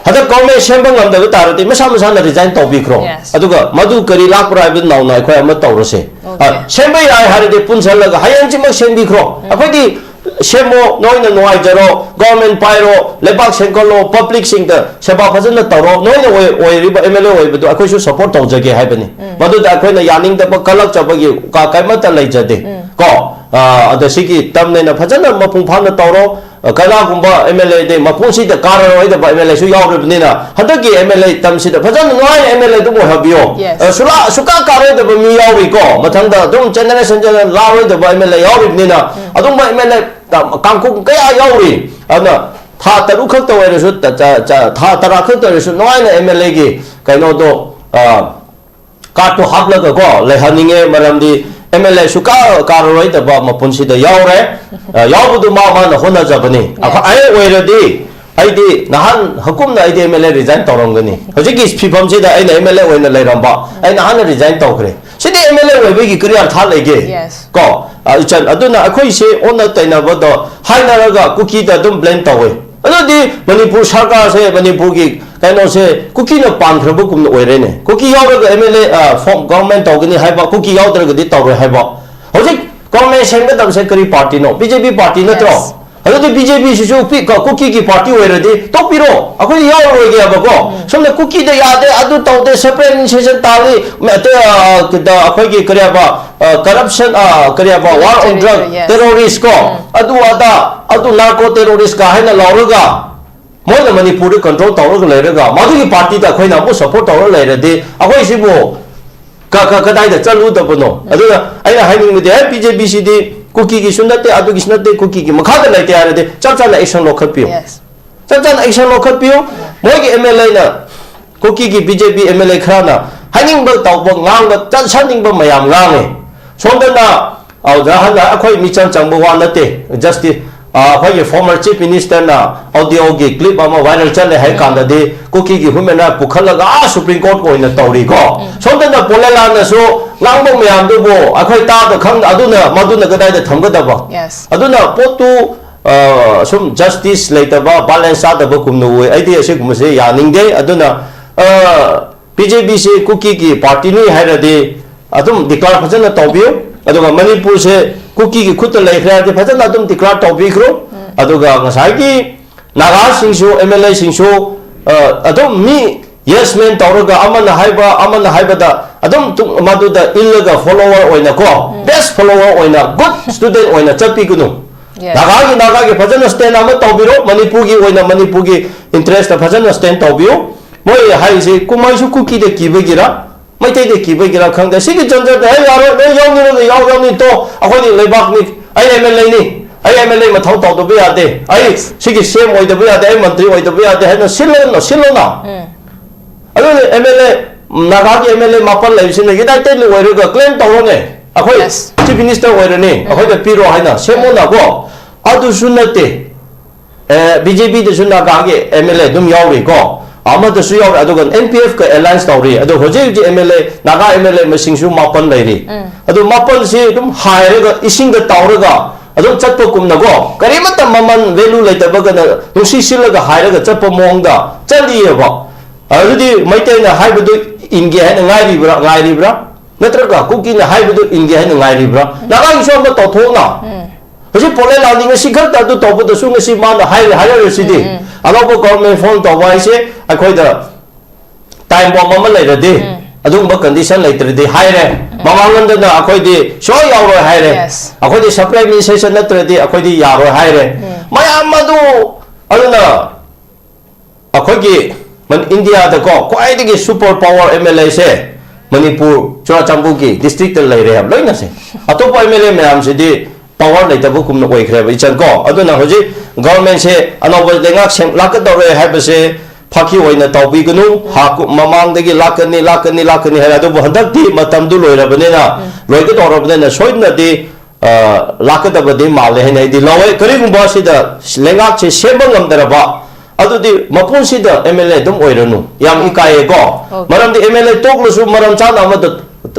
ꯍꯟꯗꯛ ꯒꯣꯔꯃꯦꯟ ꯁꯦꯝꯕ ꯉꯝꯗꯕ ꯇꯥꯔꯗꯤ ꯃꯁꯥ ꯃꯁꯥꯅ ꯔꯤꯖꯥꯏꯟ ꯇꯧꯕꯤꯈ꯭ꯔꯣ꯫ Yes. ꯑꯗꯨꯒ ꯃꯗꯨ ꯀꯔꯤ ꯂꯥꯛꯄ꯭ꯔꯥ ꯍꯥꯏꯕꯗꯨ ꯅꯧꯅ ꯑꯩꯈꯣꯏ ꯑꯃ ꯇꯧꯔꯁꯦ꯫ Okay. ꯑ, ꯁꯦꯝꯕ ꯌꯥꯏ ꯍꯥꯏꯔꯗꯤ ꯄꯨꯟꯁꯜꯂꯒ ꯍꯌꯦꯡꯁꯤꯃꯛ ꯁꯦꯝꯕꯤꯈ꯭ꯔꯣ꯫ ꯑꯩꯈꯣꯏꯗꯤ ꯁꯦꯝꯃꯣ, ꯅꯣꯏꯅ ꯅꯨꯡꯉꯥꯏꯖꯔꯣ, ꯒꯣꯔꯃꯦꯟ ꯄꯥꯏꯔꯣ, ꯂꯩꯕꯥꯛ ꯁꯦꯝꯒꯠꯂꯣ, ꯄꯕ꯭ꯂꯤꯛꯁꯤꯡꯗ ꯁꯦꯕꯥ ꯐꯖꯅ ꯇꯧꯔꯣ, ꯅꯣꯏꯅ ꯑꯣꯏ- ꯑꯣꯏꯔꯤꯕ ꯑꯦꯝ ꯑꯦꯜ ꯑꯦ ꯑꯣꯏꯕꯗꯨ ꯑꯩꯈꯣꯏꯁꯨ ꯁꯄꯣꯔꯠ ꯇꯧꯖꯒꯦ ꯍꯥꯏꯕꯅꯤ꯫ ꯃꯗꯨꯗ ꯑꯩꯈꯣꯏꯅ ꯌꯥꯅꯤꯡꯗꯕ, ꯀꯜꯂꯛꯆꯕꯒꯤ ꯀ- ꯀꯔꯤꯃꯠꯇ ꯂꯩꯖꯗꯦ꯫ ꯀꯣ ꯑ, ꯑꯗ ꯁꯤꯒꯤ ꯇꯝꯅꯦꯅ ꯐꯖꯅ ꯃꯄꯨꯡ ꯐꯥꯅ ꯇꯧꯔꯣ꯫ ꯑ, ꯀꯅꯥꯒꯨꯝꯕ ꯑꯦꯝ ꯑꯦꯜ ꯑꯦꯗꯤ ꯃꯄꯨꯟꯁꯤꯗ ꯀꯥꯔꯔꯣꯏꯗꯕ ꯑꯦꯝ ꯑꯦꯜ ꯑꯦꯁꯨ ꯌꯥꯎꯔꯤꯕꯅꯤꯅ, ꯍꯟꯗꯛꯀꯤ ꯑꯦꯝ ꯑꯦꯜ ꯑꯦ ꯇꯝꯁꯤꯗ ꯐꯖꯅ ꯅꯨꯡꯉꯥꯏꯅ ꯑꯦꯝ ꯑꯦꯜ ꯑꯦ ꯑꯗꯨꯝ ꯑꯣꯏꯍꯟꯕꯤꯌꯣ꯫ Yes. ꯑ, ꯁꯨꯂꯥ- ꯁꯨꯀꯥ ꯀꯥꯔꯣꯏꯗꯕ ꯃꯤ ꯌꯥꯎꯔꯤꯀꯣ, ꯃꯊꯪꯗ ꯑꯗꯨꯝ ꯖꯦꯅꯦꯔꯦꯁꯟ ꯖꯦꯅꯦꯔꯦꯁꯟ ꯂꯥꯛꯑꯔꯣꯏꯗꯕ ꯑꯦꯝ ꯑꯦꯜ ꯑꯦ ꯌꯥꯎꯔꯤꯕꯅꯤꯅ, ꯑꯗꯨꯝꯕ ꯑꯦꯝ ꯑꯦꯜ ꯑꯦ ꯀꯥꯡꯈꯣꯡ ꯀꯌꯥ ꯌꯥꯎꯔꯤ꯫ ꯑꯗꯨꯅ ꯊꯥ ꯇꯔꯨꯛ ꯈꯛꯇ ꯑꯣꯏꯔꯁꯨ, ꯇ- ꯆ- ꯆ- ꯊꯥ ꯇꯔꯥ ꯈꯛꯇ ꯑꯣꯏꯔꯁꯨ ꯅꯨꯡꯉꯥꯏꯅ ꯑꯦꯝ ꯑꯦꯜ ꯑꯦꯒꯤ ꯀꯩꯅꯣꯗꯣ, ꯑ, ꯀꯥꯔꯠꯇꯣ ꯍꯥꯞꯂꯒꯀꯣ ꯂꯩꯍꯟꯅꯤꯡꯉꯦ꯫ ꯃꯔꯝꯗꯤ ꯑꯦꯝ ꯑꯦꯜ ꯑꯦ ꯁꯨꯀꯥ ꯀꯥꯔꯔꯣꯏꯗꯕ ꯃꯄꯨꯟꯁꯤꯗ ꯌꯥꯎꯔꯦ꯫ ꯑ, ꯌꯥꯎꯕꯗꯨ ꯃꯥ ꯃꯥꯅ ꯍꯣꯠꯅꯖꯕꯅꯤ꯫ ꯑꯩꯈꯣꯏ- ꯑꯩ ꯑꯣꯏꯔꯗꯤ, ꯑꯩꯗꯤ ꯅꯍꯥꯟ ꯍꯀꯨꯝꯅ ꯑꯩꯗꯤ ꯑꯦꯝ ꯑꯦꯜ ꯑꯦ ꯔꯤꯖꯥꯏꯟ ꯇꯧꯔꯝꯒꯅꯤ꯫ ꯍꯧꯖꯤꯛꯀꯤ ꯐꯤꯕꯝꯁꯤꯗ ꯑꯩꯅ ꯑꯦꯝ ꯑꯦꯜ ꯑꯦ ꯑꯣꯏꯅ ꯂꯩꯔꯝꯕ, ꯑꯩ ꯅꯍꯥꯟꯅ ꯔꯤꯖꯥꯏꯟ ꯇꯧꯈ꯭ꯔꯦ꯫ ꯁꯤꯗꯤ ꯑꯦꯝ ꯑꯦꯜ ꯑꯦ ꯑꯣꯏꯕꯒꯤ ꯀꯔꯤ ꯑꯔꯊ ꯂꯩꯒꯦ? Yes. ꯀꯣ ꯑ, ꯏꯆꯟ, ꯑꯗꯨꯅ ꯑꯩꯈꯣꯏꯁꯦ ꯑꯣꯟꯅ ꯇꯩꯅꯕꯗꯣ ꯍꯥꯏꯅꯔꯒ ꯀꯨꯀꯤꯗ ꯑꯗꯨꯝ ꯕ꯭ꯂꯦꯝ ꯇꯧꯋꯦ꯫ ꯑꯗꯨꯗꯤ ꯃꯅꯤꯄꯨꯔ ꯁꯔꯀꯥꯔꯁꯦ, ꯃꯅꯤꯄꯨꯔꯒꯤ ꯀꯩꯅꯣꯁꯦ ꯀꯨꯀꯤꯅ ꯄꯥꯟꯈ꯭ꯔꯕꯒꯨꯝꯅ ꯑꯣꯏꯔꯦꯅꯦ꯫ ꯀꯨꯀꯤ ꯌꯥꯎꯔꯒ ꯑꯦꯝ ꯑꯦꯜ ꯑꯦ ꯐꯣꯝ ꯒꯣꯚꯔꯟꯃꯦꯟ ꯇꯧꯒꯅꯤ ꯍꯥꯏꯕ, ꯀꯨꯀꯤ ꯌꯥꯎꯗ꯭ꯔꯒꯗꯤ ꯇꯧꯔꯣꯏ ꯍꯥꯏꯕ꯫ ꯍꯧꯖꯤꯛ ꯒꯣꯚꯔꯟꯃꯦꯟ ꯁꯦꯝꯒꯗꯕꯁꯦ ꯀꯔꯤ ꯄꯥꯔꯇꯤꯅꯣ? ꯕꯤ ꯖꯦ ꯄꯤ ꯄꯥꯔꯇꯤ ꯅꯠꯇ꯭ꯔꯣ? Yes. ꯑꯗꯨꯗꯤ ꯕꯤ ꯖꯦ ꯄꯤꯁꯤꯁꯨ ꯀꯨꯀꯤꯒꯤ ꯄꯥꯔꯇꯤ ꯑꯣꯏꯔꯗꯤ ꯇꯣꯛꯄꯤꯔꯣ, ꯑꯩꯈꯣꯏ ꯌꯥꯎꯔꯔꯣꯏꯒꯦꯕꯀꯣ꯫ ꯁꯣꯝꯗ ꯀꯨꯀꯤꯗ ꯌꯥꯗꯦ, ꯑꯗꯨ ꯇꯧꯗꯦ, ꯁꯦꯄꯔꯦꯠ ꯑꯦꯗꯃꯤꯅꯤꯁꯇ꯭ꯔꯦꯁꯟ ꯇꯥꯜꯂꯤ, ꯃ- ꯑꯇꯩ, ꯑ, ꯀꯗ- ꯑꯩꯈꯣꯏꯒꯤ ꯀꯔꯤ ꯍꯥꯏꯕ, ꯀꯔꯞꯁꯟ, ꯀꯔꯤ ꯍꯥꯏꯕ, ꯋꯥꯔ ꯑꯣꯟ ꯗ꯭ꯔꯒ Yes. ꯇꯦꯔꯣꯔꯤꯁ ꯀꯣ, ꯑꯗꯨ ꯑꯗꯥ, ꯑꯗꯨ ꯅꯥꯔꯀꯣ ꯇꯦꯔꯣꯔꯤꯁꯀ ꯍꯥꯏꯅ ꯂꯧꯔꯒ ꯃꯣꯏꯅ ꯃꯅꯤꯄꯨꯔꯗ ꯀꯟꯇ꯭ꯔꯣꯜ ꯇꯧꯔꯒ ꯂꯩꯔꯒ ꯃꯗꯨꯒꯤ ꯄꯥꯔꯇꯤꯗ ꯑꯩꯈꯣꯏꯅ ꯑꯃꯨꯛ ꯁꯄꯣꯔꯠ ꯇꯧꯔꯒ ꯂꯩꯔꯗꯤ ꯑꯩꯈꯣꯏ ꯁꯤꯕꯨ ꯀ- ꯀ- ꯀꯗꯥꯏꯗ ꯆꯠꯂꯨꯗꯕꯅꯣ? ꯑꯗꯨꯅ ꯑꯩꯅ ꯍꯥꯏꯅꯤꯡꯕꯗꯤ, ꯍꯦ, ꯕꯤ ꯖꯦ ꯄꯤꯁꯤꯗꯤ ꯀꯨꯀꯤꯒꯤꯁꯨ ꯅꯠꯇꯦ, ꯑꯗꯨꯒꯤꯁꯨ ꯅꯠꯇꯦ, ꯀꯨꯀꯤꯒꯤ ꯃꯈꯥꯗ ꯂꯩꯇꯦ ꯍꯥꯏꯔꯗꯤ ꯆꯞ ꯆꯥꯅ ꯑꯦꯛꯁꯟ ꯂꯧꯈꯠꯄꯤꯌꯨ꯫ Yes. ꯆꯞ ꯆꯥꯅ ꯑꯦꯛꯁꯟ ꯂꯧꯈꯠꯄꯤꯌꯨ꯫ ꯃꯣꯏꯒꯤ ꯑꯦꯝ ꯑꯦꯜ ꯑꯦꯅ, ꯀꯨꯀꯤꯒꯤ B J P M L A ꯈꯔꯅ ꯍꯥꯏꯅꯤꯡꯕ ꯇꯧꯕ, ꯉꯥꯡꯕ, ꯆꯠꯁꯟꯅꯤꯡꯕ ꯃꯌꯥꯝ ꯉꯥꯡꯉꯦ꯫ ꯁꯣꯝꯗꯅ, ꯑ, ꯍꯟꯅ ꯑꯩꯈꯣꯏ ꯃꯤꯆꯪ ꯆꯪꯕ ꯋꯥ ꯅꯠꯇꯦ꯫ ꯖꯁꯇꯤꯁ, ꯑ, ꯑꯩꯈꯣꯏꯒꯤ ꯐꯣꯔꯃꯔ ꯆꯤꯐ ꯃꯤꯅꯤꯁꯇꯔꯅ ꯑꯣꯗꯤꯑꯣꯒꯤ ꯀ꯭ꯂꯤꯞ ꯑꯃ ꯚꯥꯏꯔꯦꯜ ꯆꯠꯂꯦ ꯍꯥꯏ ꯀꯥꯟꯗꯗꯤ ꯀꯨꯀꯤꯒꯤ ꯍ꯭ꯌꯨꯃꯦꯟ ꯔꯥꯏꯠ ꯄꯨꯈꯠꯂꯒ ꯑꯥ ꯁꯨꯄ꯭ꯔꯤꯝ ꯀꯣꯔꯠ ꯑꯣꯏꯅ ꯇꯧꯔꯤꯀꯣ꯫ ꯁꯣꯝꯗꯅ ꯄꯣꯂꯦꯂꯥꯟꯅꯁꯨ ꯉꯥꯡꯕ ꯃꯌꯥꯝꯗꯨꯕꯨ ꯑꯩꯈꯣꯏ ꯇꯥꯗ ꯈꯪꯗ, ꯑꯗꯨꯅ, ꯃꯗꯨꯅ ꯀꯗꯥꯏꯗ ꯊꯝꯒꯗꯕ? Yes. ꯑꯗꯨꯅ ꯄꯣꯠꯇꯨ, ꯑ, ꯁꯨꯝ ꯖꯁꯇꯤꯁ ꯂꯩꯇꯕ, ꯕꯦꯂꯦꯟꯁ ꯆꯥꯗꯕ ꯀꯨꯝꯅ ꯎꯏ꯫ ꯑꯩꯗꯤ ꯑꯁꯤꯒꯨꯝꯕꯁꯦ ꯌꯥꯅꯤꯡꯗꯦ꯫ ꯑꯗꯨꯅ, ꯑ, ꯕꯤ ꯖꯦ ꯄꯤꯁꯦ ꯀꯨꯀꯤꯒꯤ ꯄꯥꯔꯇꯤꯅꯤ ꯍꯥꯏꯔꯗꯤ ꯑꯗꯨꯝ ꯗꯤꯀ꯭ꯂꯥꯔ ꯐꯖꯅ ꯇꯧꯕꯤꯌꯨ꯫ ꯑꯗꯨꯒ ꯃꯅꯤꯄꯨꯔꯁꯦ ꯀꯨꯀꯤꯒꯤ ꯈꯨꯠꯇ ꯂꯩꯈ꯭ꯔꯦ ꯍꯥꯏꯔꯗꯤ ꯐꯖꯅ ꯑꯗꯨꯝ declare ꯇꯧꯕꯤꯈ꯭ꯔꯣ꯫ ꯑꯗꯨꯒ ꯉꯁꯥꯏꯒꯤ ꯅꯥꯒꯥꯁꯤꯡꯁꯨ, MLA ꯁꯤꯡꯁꯨ, ꯑ, ꯑꯗꯨꯝ ꯃꯤ yes man ꯇꯧꯔꯒ ꯑꯃꯅ ꯍꯥꯏꯕ, ꯑꯃꯅ ꯍꯥꯏꯕꯗ ꯑꯗꯨꯝ ꯇꯨ-, ꯃꯗꯨꯗ ꯏꯜꯂꯒ follower ꯑꯣꯏꯅ ꯀꯣ, best follower ꯑꯣꯏꯅ, good student ꯑꯣꯏꯅ ꯆꯠꯄꯤꯒꯅꯨ꯫ Yes. ꯅꯥꯒꯥꯒꯤ, ꯅꯥꯒꯥꯒꯤ ꯐꯖꯅ stand ꯑꯃ ꯇꯧꯕꯤꯔꯣ, ꯃꯅꯤꯄꯨꯔꯒꯤ ꯑꯣꯏꯅ ꯃꯅꯤꯄꯨꯔꯒꯤ interest ꯐꯖꯅ stand ꯇꯧꯕꯤꯌꯨ꯫ ꯃꯣꯏ ꯍꯥꯏꯔꯤꯁꯦ ꯀꯨꯝꯍꯩꯁꯨ ꯀꯨꯀꯤꯗ ꯀꯤꯕꯒꯤꯔ, ꯃꯩꯇꯩꯗ ꯀꯤꯕꯒꯤꯔ ꯈꯪꯗꯦ꯫ ꯁꯤꯒꯤ ꯖꯟꯖꯠꯇ, "ꯍꯦ, ꯌꯥꯔꯣꯏ, ꯅꯣꯏ ꯌꯥꯎꯅꯤꯡꯉꯒ ꯌꯥꯎ, ꯌꯥꯎꯅꯤꯡ ꯇꯣ, ꯑꯩꯈꯣꯏꯗꯤ ꯂꯩꯕꯥꯛꯅꯤ, ꯑꯩ MLA ꯅꯤ, ꯑꯩ MLA ꯃꯊꯧ ꯇꯧꯗꯕ ꯌꯥꯗꯦ, ꯑꯩ ꯁꯤꯒꯤ CM ꯑꯣꯏꯗꯕ ꯌꯥꯗꯦ, ꯑꯩ ꯃꯟꯇ꯭ꯔꯤ ꯑꯣꯏꯗꯕ ꯌꯥꯗꯦ" ꯍꯥꯏꯅ ꯁꯤꯜꯂꯣꯅ, ꯁꯤꯜꯂꯣꯅ꯫ ꯑꯗꯨꯅ MLA, ꯅꯥꯒꯥꯒꯤ MLA ꯃꯥꯄꯜ ꯂꯩꯕꯁꯤꯅ unitedly ꯑꯣꯏꯔꯒ claim ꯇꯧꯔꯣꯅꯦ, "ꯑꯩꯈꯣꯏ Yes. Chief Minister ꯑꯣꯏꯔꯅꯤ, ꯑꯩꯈꯣꯏꯗ ꯄꯤꯔꯣ" ꯍꯥꯏꯅ ꯁꯦꯝꯃꯣꯅꯀꯣ꯫ ꯑꯗꯨꯁꯨ ꯅꯠꯇꯦ꯫ ꯑꯦ, BJP ꯗꯁꯨ ꯅꯥꯒꯥꯒꯤ MLA ꯑꯗꯨꯝ ꯌꯥꯎꯔꯤꯀꯣ, ꯑꯃꯗꯁꯨ ꯌꯥꯎꯔꯤ, ꯑꯗꯨꯒ NPF ꯀ alliance ꯇꯧꯔꯤ꯫ ꯑꯗꯣ ꯍꯧꯖꯤꯛ ꯍꯧꯖꯤꯛ MLA, ꯅꯥꯒꯥ MLA ꯃꯁꯤꯡꯁꯨ ꯃꯥꯄꯟ ꯂꯩꯔꯤ꯫ ꯑꯗꯨ ꯃꯥꯄꯟꯁꯤ ꯑꯗꯨꯝ ꯍꯥꯏꯔꯒ, ꯏꯁꯤꯡꯗ ꯇꯥꯎꯔꯒ ꯑꯗꯨꯝ ꯆꯠꯄꯒꯨꯝꯅꯀꯣ, ꯀꯔꯤꯃꯠꯇ ꯃꯃꯜ value ꯂꯩꯇꯕꯒꯅ ꯅꯨꯡꯁꯤꯠ ꯁꯤꯜꯂꯒ ꯍꯥꯏꯔꯒ ꯆꯠꯄ ꯃꯑꯣꯡꯗ ꯆꯠꯂꯤꯑꯕ꯫ ꯑꯗꯨꯗꯤ ꯃꯩꯇꯩꯅ ꯍꯥꯏꯕꯗꯨ ꯏꯟꯒꯦ ꯍꯥꯏꯅ ꯉꯥꯏꯔꯤꯕ꯭ꯔꯥ, ꯉꯥꯏꯔꯤꯕ꯭ꯔꯥ? ꯅꯠꯇ꯭ꯔꯒ ꯀꯨꯀꯤꯅ ꯍꯥꯏꯕꯗꯨ ꯏꯟꯒꯦ ꯍꯥꯏꯅ ꯉꯥꯏꯔꯤꯕ꯭ꯔꯥ? ꯅꯥꯒꯥꯒꯤꯁꯨ ꯑꯃ ꯇꯧꯊꯣꯛꯅ꯫ ꯍꯧꯖꯤꯛ ꯄꯣꯂꯦꯟ ꯂꯥꯟꯗꯤ ꯉꯁꯤ ꯈꯛꯇ ꯑꯗꯨ ꯇꯧꯕꯗꯁꯨ ꯉꯁꯤ ꯃꯥꯅ ꯍꯥꯏꯔꯦ, ꯍꯥꯏꯔꯛꯑꯔꯣꯏꯁꯤꯗꯤ꯫ ꯑꯅꯧꯕ government form ꯇꯧꯕ ꯍꯥꯏꯁꯦ ꯑꯩꯈꯣꯏꯗ time bomb ꯑꯃ ꯂꯩꯔꯗꯤ, ꯑꯗꯨꯒꯨꯝꯕ condition ꯂꯩꯇ꯭ꯔꯗꯤ ꯍꯥꯏꯔꯦ꯫ ꯃꯃꯥꯡꯂꯣꯝꯗꯅ ꯑꯩꯈꯣꯏꯗꯤ ꯁꯨꯡꯌꯥꯎ ꯌꯥꯎꯔꯣꯏ ꯍꯥꯏꯔꯦ꯫ Yes. ꯑꯩꯈꯣꯏꯗꯤ supplementation ꯅꯠꯇ꯭ꯔꯗꯤ ꯑꯩꯈꯣꯏꯗꯤ ꯌꯥꯔꯣꯏ ꯍꯥꯏꯔꯦ꯫ ꯃꯌꯥꯝ ꯑꯗꯨ, ꯑꯗꯨꯅ ꯑꯩꯈꯣꯏꯒꯤ ꯃꯟ-, ꯏꯟꯗꯤꯌꯥꯗꯀꯣ ꯈ꯭ꯋꯥꯏꯗꯒꯤ super power MLA ꯁꯦ ꯃꯅꯤꯄꯨꯔ ꯆꯨꯔꯥꯆꯥꯟꯄꯨꯔꯒꯤ district ꯇ ꯂꯩꯔꯦ ꯍꯥꯏꯕ ꯂꯣꯏꯅꯁꯦ꯫ ꯑꯇꯣꯞꯄ MLA ꯃꯌꯥꯝꯁꯤꯗꯤ power ꯂꯩꯇꯕꯒꯨꯝꯅ ꯑꯣꯏꯈ꯭ꯔꯦꯕ, ꯏꯆꯟ ꯀꯣ꯫ ꯑꯗꯨꯅ ꯍꯧꯖꯤꯛ government ꯁꯦ ꯑꯅꯧꯕ ꯂꯩꯉꯥꯛ ꯁꯦꯝ-, ꯂꯥꯛꯀꯗꯧꯔꯦ ꯍꯥꯏꯕꯁꯦ ꯐꯥꯈꯤ ꯑꯣꯏꯅ ꯇꯧꯕꯤꯒꯅꯨ꯫ ꯍꯥꯀꯨ-, ꯃꯃꯥꯡꯗꯒꯤ ꯂꯥꯛꯀꯅꯤ, ꯂꯥꯛꯀꯅꯤ, ꯂꯥꯛꯀꯅꯤ ꯍꯥꯏꯔꯦ, ꯑꯗꯨꯕꯨ ꯍꯟꯗꯛꯇꯤ ꯃꯇꯝꯗꯨ ꯂꯣꯏꯔꯕꯅꯤꯅ, ꯂꯣꯏꯒꯗꯧꯔꯕꯅꯤꯅ ꯁꯣꯏꯗꯅꯗꯤ, ꯑ, ꯂꯥꯛꯀꯗꯕꯗꯤ ꯃꯥꯜꯂꯦ ꯍꯥꯏꯅ ꯑꯩꯗꯤ ꯂꯧꯋꯦ꯫ ꯀꯔꯤꯒꯨꯝꯕ ꯁꯤꯗ ꯂꯩꯉꯥꯛꯁꯦ ꯁꯦꯝꯕ ꯉꯝꯗ꯭ꯔꯕ, ꯑꯗꯨꯗꯤ ꯃꯄꯨꯟꯁꯤꯗ MLA ꯑꯗꯨꯝ ꯑꯣꯏꯔꯅꯨ꯫ ꯌꯥꯝ ꯏꯀꯥꯏꯌꯦꯀꯣ꯫ ꯃꯔꯝꯗꯤ MLA ꯇꯣꯛꯂꯁꯨ ꯃꯔꯝ ꯆꯥꯅ ꯑꯃꯗ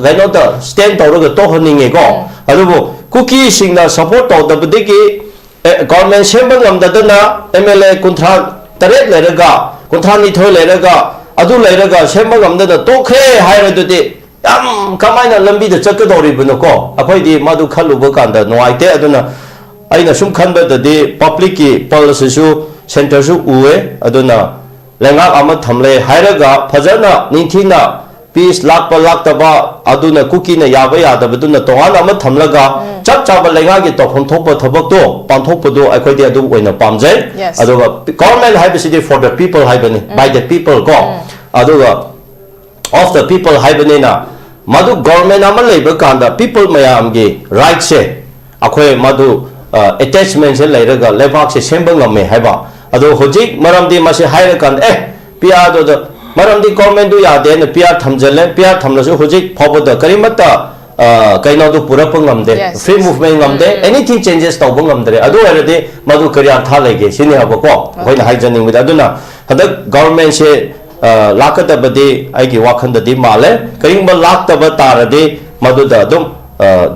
ꯀꯩꯅꯣꯗ stand ꯇꯧꯔꯒ ꯇꯣꯛꯍꯟꯅꯤꯡꯉꯦꯀꯣ꯫ ꯑꯗꯨꯕꯨ ꯀꯨꯀꯤꯁꯤꯡꯅ support ꯇꯧꯗꯕꯗꯒꯤ, ꯑꯦ, government ꯁꯦꯝꯕ ꯉꯝꯗꯗꯅ MLA ꯀꯨꯟꯊ꯭ꯔꯥ ꯇꯔꯦꯠ ꯂꯩꯔꯒ, ꯀꯨꯟꯊ꯭ꯔꯥ ꯅꯤꯊꯣꯏ ꯂꯩꯔꯒ, ꯑꯗꯨ ꯂꯩꯔꯒ ꯁꯦꯝꯕ ꯉꯝꯗꯅ ꯇꯣꯛꯈ꯭ꯔꯦ ꯍꯥꯏꯔꯗꯨꯗꯤ ꯌꯥꯝ ꯀꯃꯥꯏꯅ ꯂꯝꯕꯤꯗ ꯆꯠꯀꯗꯧꯔꯤꯕꯅꯣꯀꯣ? ꯑꯩꯈꯣꯏꯗꯤ ꯃꯗꯨ ꯈꯜꯂꯨꯕ ꯀꯥꯟꯗ ꯅꯨꯡꯉꯥꯏꯇꯦ꯫ ꯑꯗꯨꯅ ꯑꯩꯅ ꯁꯨꯝ ꯈꯟꯕꯗꯗꯤ ꯄꯕ꯭ꯂꯤꯛꯀꯤ ꯄꯜꯁꯁꯤꯁꯨ ꯁꯦꯟꯇꯔꯁꯨ ꯎꯑꯦ꯫ ꯑꯗꯨꯅ ꯂꯩꯉꯥꯛ ꯑꯃ ꯊꯝꯂꯦ ꯍꯥꯏꯔꯒ ꯐꯖꯅ ꯅꯤꯡꯊꯤꯅ ꯄꯤꯁ ꯂꯥꯛꯄ ꯂꯥꯛꯇꯕ ꯑꯗꯨꯅ ꯀꯨꯀꯤꯅ ꯌꯥꯕ ꯌꯥꯗꯕꯗꯨꯅ ꯇꯣꯉꯥꯟꯅ ꯑꯃ ꯊꯝꯂꯒ ꯆꯞ ꯆꯥꯕ ꯂꯩꯉꯥꯛꯀꯤ ꯇꯧꯐꯝ ꯊꯣꯛꯄ ꯊꯕꯛꯇꯣ ꯄꯥꯡꯊꯣꯛꯄꯗꯣ ꯑꯩꯈꯣꯏꯗꯤ ꯑꯗꯨ ꯑꯣꯏꯅ ꯄꯥꯝꯖꯩ꯫ Yes. ꯑꯗꯨꯒ ꯒꯣꯔꯃꯦꯟ ꯍꯥꯏꯕꯁꯤꯗꯤ for the people ꯍꯥꯏꯕꯅꯤ, by the people ꯀꯣ꯫ ꯑꯗꯨꯒ of the people ꯍꯥꯏꯕꯅꯤꯅ ꯃꯗꯨ ꯒꯣꯔꯃꯦꯟ ꯑꯃ ꯂꯩꯕ ꯀꯥꯟꯗ ꯄꯤꯄꯜ ꯃꯌꯥꯝꯒꯤ ꯔꯥꯏꯠꯁꯦ ꯑꯩꯈꯣꯏ ꯃꯗꯨ ꯑꯦꯇꯦꯆꯃꯦꯟꯁꯦ ꯂꯩꯔꯒ ꯂꯩꯕꯥꯛꯁꯦ ꯁꯦꯝꯕ ꯉꯝꯃꯦ ꯍꯥꯏꯕ꯫ ꯑꯗꯣ ꯍꯧꯖꯤꯛ ꯃꯔꯝꯗꯤ ꯃꯁꯤ ꯍꯥꯏꯔꯀꯥꯟꯗ ꯑꯦ ꯄꯤ ꯑꯥꯔꯗꯨꯗ ꯃꯔꯝꯗꯤ ꯒꯣꯔꯃꯦꯟꯗꯨ ꯌꯥꯗꯦꯅ ꯄꯤ ꯑꯥꯔ ꯊꯝꯖꯤꯜꯂꯦ꯫ ꯄꯤ ꯑꯥꯔ ꯊꯝꯂꯁꯨ ꯍꯧꯖꯤꯛ ꯐꯥꯎꯕꯗ ꯀꯔꯤꯃꯠꯇ ꯑ, ꯀꯩꯅꯣꯗꯨ ꯄꯨꯔꯛꯄ ꯉꯝꯗꯦ꯫ Yes, Free yes. Movement ꯉꯝꯗꯦ꯫ Anything changes ꯇꯧꯕ ꯉꯝꯗ꯭ꯔꯦ꯫ ꯑꯗꯨ ꯑꯣꯏꯔꯗꯤ ꯃꯗꯨ ꯀꯔꯤ ꯑꯥꯔꯊ ꯂꯩꯒꯦ ꯁꯤꯅꯤ ꯍꯥꯏꯕꯀꯣ ꯑꯩꯈꯣꯏꯅ ꯍꯥꯏꯖꯅꯤꯡꯕꯗꯤ꯫ ꯑꯗꯨꯅ ꯍꯟꯗꯛ ꯒꯣꯔꯃꯦꯟꯁꯦ ꯂꯥꯛꯀꯗꯕꯗꯤ ꯑꯩꯒꯤ ꯋꯥꯈꯜꯗꯗꯤ ꯃꯥꯜꯂꯦ꯫ ꯀꯔꯤꯒꯨꯝꯕ ꯂꯥꯛꯇꯕ ꯇꯥꯔꯗꯤ ꯃꯗꯨꯗ ꯑꯗꯨꯝ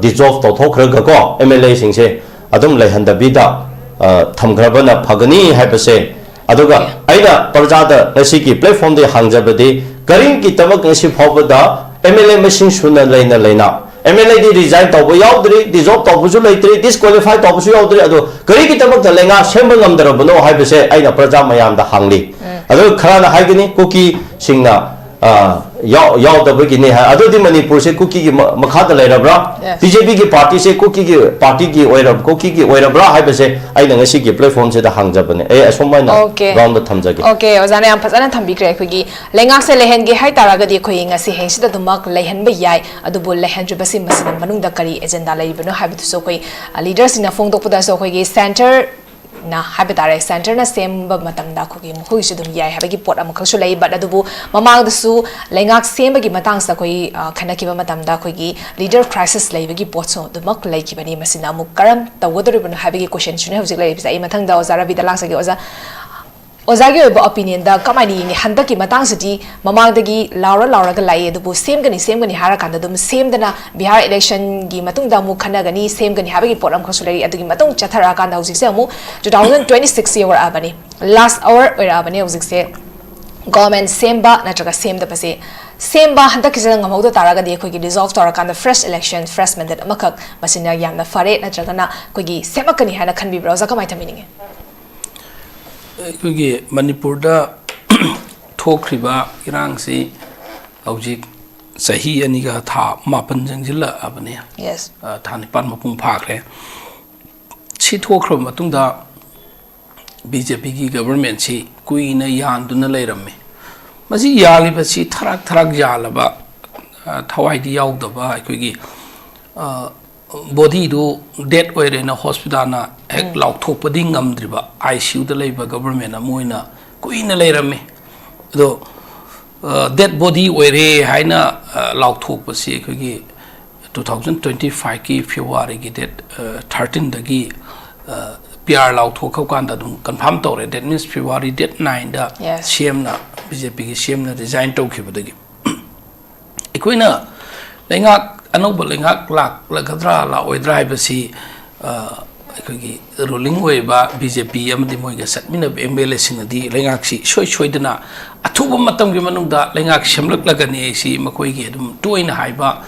ꯗꯤꯖꯣꯜꯕ ꯇꯧꯊꯣꯛꯈ꯭ꯔꯒꯀꯣ ꯑꯦꯝ ꯑꯦꯜ ꯑꯦꯁꯤꯡꯁꯦ ꯑꯗꯨꯝ ꯂꯩꯍꯟꯗꯕꯤꯗ ꯑ, ꯊꯝꯈ꯭ꯔꯕꯅ ꯐꯒꯅꯤ ꯍꯥꯏꯕꯁꯦ꯫ ꯑꯗꯨꯒ ꯑꯩꯅ ꯄ꯭ꯔꯖꯥꯗ ꯉꯁꯤꯒꯤ ꯄ꯭ꯂꯦꯠꯐꯣꯝꯗꯒꯤ ꯍꯪꯖꯕꯗꯤ ꯀꯔꯤꯒꯤꯗꯃꯛ ꯉꯁꯤ ꯐꯥꯎꯕꯗ ꯑꯦꯝ ꯑꯦꯜ ꯑꯦ ꯃꯁꯤꯡ ꯁꯨꯅ ꯂꯩꯅ ꯂꯩꯅ ꯑꯦꯝ ꯑꯦꯜ ꯑꯦꯗꯤ ꯔꯤꯖꯥꯏꯟ ꯇꯧꯕ ꯌꯥꯎꯗ꯭ꯔꯤ, ꯗꯤꯖꯣꯜꯕ ꯇꯧꯕꯁꯨ ꯂꯩꯇ꯭ꯔꯤ, ꯗꯤꯁꯀ꯭ꯋꯥꯂꯤꯐꯥꯏ ꯇꯧꯕꯁꯨ ꯌꯥꯎꯗ꯭ꯔꯤ꯫ ꯑꯗꯣ ꯀꯔꯤꯒꯤꯗꯃꯛꯇ ꯂꯩꯉꯥꯛ ꯁꯦꯝꯕ ꯉꯝꯗ꯭ꯔꯕꯅꯣ ꯍꯥꯏꯕꯁꯦ ꯑꯩꯅ ꯄ꯭ꯔꯖꯥ ꯃꯌꯥꯝꯗ ꯍꯪꯂꯤ꯫ ꯑꯗꯨ ꯈꯔꯅ ꯍꯥꯏꯒꯅꯤ ꯀꯨꯀꯤꯁꯤꯡꯅ ꯑ, ꯌꯥꯎ- ꯌꯥꯎꯗꯕꯒꯤꯅꯤ ꯍꯥꯏ꯫ ꯑꯗꯨꯗꯤ ꯃꯅꯤꯄꯨꯔꯁꯦ ꯀꯨꯀꯤꯒꯤ ꯃ- ꯃꯈꯥꯗ ꯂꯩꯔꯕ꯭ꯔꯥ? Yes. ꯕꯤ ꯖꯦ ꯄꯤꯒꯤ ꯄꯥꯔꯇꯤꯁꯦ ꯀꯨꯀꯤꯒꯤ ꯄꯥꯔꯇꯤꯒꯤ ꯑꯣꯏꯔꯕ, ꯀꯨꯀꯤꯒꯤ ꯑꯣꯏꯔꯕ꯭ꯔꯥ ꯍꯥꯏꯕꯁꯦ ꯑꯩꯅ ꯉꯁꯤꯒꯤ ꯄ꯭ꯂꯦꯠꯐꯣꯝꯁꯤꯗ ꯍꯪꯖꯕꯅꯦ꯫ ꯑꯩ ꯑꯁꯨꯃꯥꯏꯅ Okay. ꯒ꯭ꯔꯥꯎꯟꯗ ꯊꯝꯖꯒꯦ꯫ ꯑꯣꯀꯦ, ꯑꯣꯖꯥꯅ ꯌꯥꯝ ꯐꯖꯅ ꯊꯝꯕꯤꯈ꯭ꯔꯦ꯫ ꯑꯩꯈꯣꯏꯒꯤ ꯂꯩꯉꯥꯛꯁꯦ ꯂꯩꯍꯟꯒꯦ ꯍꯥꯏꯇꯥꯔꯒꯗꯤ ꯑꯩꯈꯣꯏ ꯉꯁꯤ ꯍꯌꯦꯡꯁꯤꯗ ꯑꯗꯨꯃꯛ ꯂꯩꯍꯟꯕ ꯌꯥꯏ, ꯑꯗꯨꯕꯨ ꯂꯩꯍꯟꯗ꯭ꯔꯤꯕꯁꯤ ꯃꯁꯤꯅ ꯃꯅꯨꯡꯗ ꯀꯔꯤ ꯑꯦꯖꯦꯟꯗꯥ ꯂꯩꯔꯤꯕꯅꯣ ꯍꯥꯏꯕꯗꯨꯁꯨ ꯑꯩꯈꯣꯏ ꯑ, ꯂꯤꯗꯔꯁꯤꯡꯅ ꯐꯣꯡꯗꯣꯛꯄꯗꯁꯨ ꯑꯩꯈꯣꯏꯒꯤ ꯁꯦꯟꯇꯔ ꯅ ꯍꯥꯏꯕ ꯇꯥꯔꯦ, ꯁꯦꯟꯇꯔꯅ ꯁꯦꯝꯕ ꯃꯇꯝꯗ ꯑꯩꯈꯣꯏꯒꯤ ꯃꯈꯣꯏꯒꯤꯁꯨ ꯑꯗꯨꯝ ꯌꯥꯏ ꯍꯥꯏꯕꯒꯤ ꯄꯣꯠ ꯑꯃꯈꯛꯁꯨ ꯂꯩ꯫ But ꯑꯗꯨꯕꯨ ꯃꯃꯥꯡꯗꯁꯨ ꯂꯩꯉꯥꯛ ꯁꯦꯝꯕꯒꯤ ꯃꯇꯥꯡꯁꯤꯗ ꯑꯩꯈꯣꯏ ꯑ, ꯈꯟꯅꯈꯤꯕ ꯃꯇꯝꯗ ꯑꯩꯈꯣꯏꯒꯤ ꯂꯤꯗꯔ ꯀ꯭ꯔꯥꯏꯁꯤꯁ ꯂꯩꯕꯒꯤ ꯄꯣꯠꯁꯨ ꯑꯗꯨꯃꯛ ꯂꯩꯈꯤꯕꯅꯤ꯫ ꯃꯁꯤꯅ ꯑꯃꯨꯛ ꯀꯔꯝ ꯇꯧꯒꯗꯧꯔꯤꯕꯅꯣ ꯍꯥꯏꯕꯒꯤ ꯀꯣꯏꯁꯟꯁꯤꯅ ꯍꯧꯖꯤꯛ ꯂꯩꯔꯤꯕꯁꯦ꯫ ꯑꯩ ꯃꯊꯪꯗ ꯑꯣꯖꯥ ꯔꯕꯤꯗ ꯂꯥꯛꯆꯒꯦ꯫ ꯑꯣꯖꯥ, ꯑꯣꯖꯥꯒꯤ ꯑꯣꯏꯕ ꯑꯣꯄꯤꯅꯤꯌꯟꯗ ꯀꯃꯥꯏꯅ ꯌꯦꯡꯉꯤ? ꯍꯟꯗꯛꯀꯤ ꯃꯇꯥꯡꯁꯤꯗꯤ ꯃꯃꯥꯡꯗꯒꯤ ꯂꯥꯎꯔ ꯂꯥꯎꯔꯒ ꯂꯥꯛꯏ, ꯑꯗꯨꯕꯨ ꯁꯦꯝꯒꯅꯤ ꯁꯦꯝꯒꯅꯤ ꯍꯥꯏꯔꯀꯥꯟꯗ ꯑꯗꯨꯝ ꯁꯦꯝꯗꯅ ꯕꯤꯍꯥꯔ ꯏꯂꯦꯛꯁꯟꯒꯤ ꯃꯇꯨꯡꯗ ꯑꯃꯨꯛ ꯈꯟꯅꯒꯅꯤ, ꯁꯦꯝꯒꯅꯤ ꯍꯥꯏꯕꯒꯤ ꯄꯣꯠ ꯑꯃꯈꯛꯁꯨ ꯂꯩꯔꯤ꯫ ꯑꯗꯨꯒꯤ ꯃꯇꯨꯡ ꯆꯠꯊꯔꯛꯑꯀꯥꯟꯗ ꯍꯧꯖꯤꯛꯁꯦ ꯑꯃꯨꯛ two thousand twenty six ꯌꯧꯔꯛꯑꯕꯅꯤ, ꯂꯥꯁ ꯑꯋꯥꯔ ꯑꯣꯏꯔꯛꯑꯕꯅꯤ ꯍꯧꯖꯤꯛꯁꯦ꯫ ꯒꯣꯚꯔꯟꯃꯦꯟꯠ ꯁꯦꯝꯕ ꯅꯠꯇ꯭ꯔꯒ ꯁꯦꯝꯗꯕꯁꯦ, ꯁꯦꯝꯕ ꯍꯟꯗꯛꯀꯤꯁꯤꯗ ꯉꯝꯍꯧꯗ ꯇꯥꯔꯒꯗꯤ ꯑꯩꯈꯣꯏꯒꯤ ꯗꯤꯖꯣꯜꯕ ꯇꯧꯔꯀꯥꯟꯗ ꯐ꯭ꯔꯦꯁ ꯏꯂꯦꯛꯁꯟ, ꯐ꯭ꯔꯦꯁ ꯃꯦꯟꯗꯦꯠ ꯑꯃꯈꯛ, ꯃꯁꯤꯅ ꯌꯥꯝꯅ ꯐꯔꯦ ꯅꯠꯇ꯭ꯔꯒꯅ ꯑꯩꯈꯣꯏꯒꯤ ꯁꯦꯝꯃꯛꯀꯅꯤ ꯍꯥꯏꯅ ꯈꯟꯕꯤꯕ꯭ꯔꯥ? ꯑꯣꯖꯥ, ꯀꯃꯥꯏꯅ ꯊꯝꯕꯤꯅꯤꯡꯉꯤ? ꯑꯩꯈꯣꯏꯒꯤ ꯃꯅꯤꯄꯨꯔꯗ ꯊꯣꯛꯈ꯭ꯔꯤꯕ ꯏꯔꯥꯡꯁꯤ ꯍꯧꯖꯤꯛ ꯆꯍꯤ ꯑꯅꯤꯒ ꯊꯥ ꯃꯥꯄꯟ ꯆꯪꯁꯤꯜꯂꯛꯑꯕꯅꯤ꯫ ꯌꯦꯁ꯫ ꯑ, ꯊꯥ ꯅꯤꯄꯥꯟ ꯃꯄꯨꯡ ꯐꯥꯈ꯭ꯔꯦ꯫ ꯁꯤ ꯊꯣꯛꯈ꯭ꯔꯕ ꯃꯇꯨꯡꯗ ꯕꯤ ꯖꯦ ꯄꯤꯒꯤ ꯒꯕꯔꯃꯦꯟꯁꯤ ꯀꯨꯏꯅ ꯌꯥꯟꯗꯨꯅ ꯂꯩꯔꯝꯃꯤ꯫ ꯃꯁꯤ ꯌꯥꯜꯂꯤꯕꯁꯤ ꯊꯔꯥꯛ ꯊꯔꯥꯛ ꯌꯥꯜꯂꯕ, ꯑ, ꯊꯋꯥꯏꯗꯤ ꯌꯥꯎꯗꯕ ꯑꯩꯈꯣꯏꯒꯤ, ꯑ, ꯕꯣꯗꯤꯗꯨ ꯗꯦꯠ ꯑꯣꯏꯔꯦꯅ ꯍꯣꯁꯄꯤꯇꯥꯜꯅ ꯍꯦꯛ ꯂꯥꯎꯊꯣꯛꯄꯗꯤ ꯉꯝꯗ꯭ꯔꯤꯕ, ꯑꯥꯏ ꯁꯤ ꯌꯨꯗ ꯂꯩꯕ ꯒꯕꯔꯃꯦꯟ ꯑꯃ ꯑꯣꯏꯅ ꯀꯨꯏꯅ ꯂꯩꯔꯝꯃꯤ꯫ ꯑꯗꯣ, ꯑ, ꯗꯦꯠ ꯕꯣꯗꯤ ꯑꯣꯏꯔꯦ ꯍꯥꯏꯅ, ꯑ, ꯂꯥꯎꯊꯣꯛꯄꯁꯤ ꯑꯩꯈꯣꯏꯒꯤ two thousand twenty fiveꯀꯤ Februaryꯒꯤ date, ꯑ, thirteenꯗꯒꯤ, ꯑ, P R ꯂꯥꯎꯊꯣꯛꯈ꯭ꯔ ꯀꯥꯟꯗ ꯑꯗꯨꯝ confirm ꯇꯧꯔꯦ꯫ That means February date nineꯗ Yes. C Mꯅ, B J Pꯒꯤ C Mꯅ resign ꯇꯧꯈꯤꯕꯗꯒꯤ꯫ ꯑꯩꯈꯣꯏꯅ ꯂꯩꯉꯥꯛ, ꯑꯅꯧꯕ ꯂꯩꯉꯥꯛ ꯂꯥꯛꯂꯒꯗ꯭ꯔꯥ ꯂꯥꯛꯑꯣꯏꯗ꯭ꯔꯥ ꯍꯥꯏꯕꯁꯤ, ꯑ, ꯑꯩꯈꯣꯏꯒꯤ ruling ꯑꯣꯏꯔꯤꯕ B J P ꯑꯃꯗꯤ ꯃꯣꯏꯒ ꯆꯠꯃꯤꯟꯅꯕ M L Aꯁꯤꯡꯅꯗꯤ ꯂꯩꯉꯥꯛꯁꯤ ꯏꯁꯣꯏ ꯁꯣꯏꯗꯅ ꯑꯊꯨꯕ ꯃꯇꯝꯒꯤ ꯃꯅꯨꯡꯗ ꯂꯩꯉꯥꯛ ꯁꯦꯝꯂꯛꯂꯒꯅꯤ ꯍꯥꯏꯁꯤ ꯃꯈꯣꯏꯒꯤ ꯑꯗꯨꯝ ꯇꯣꯏꯅ ꯍꯥꯏꯕ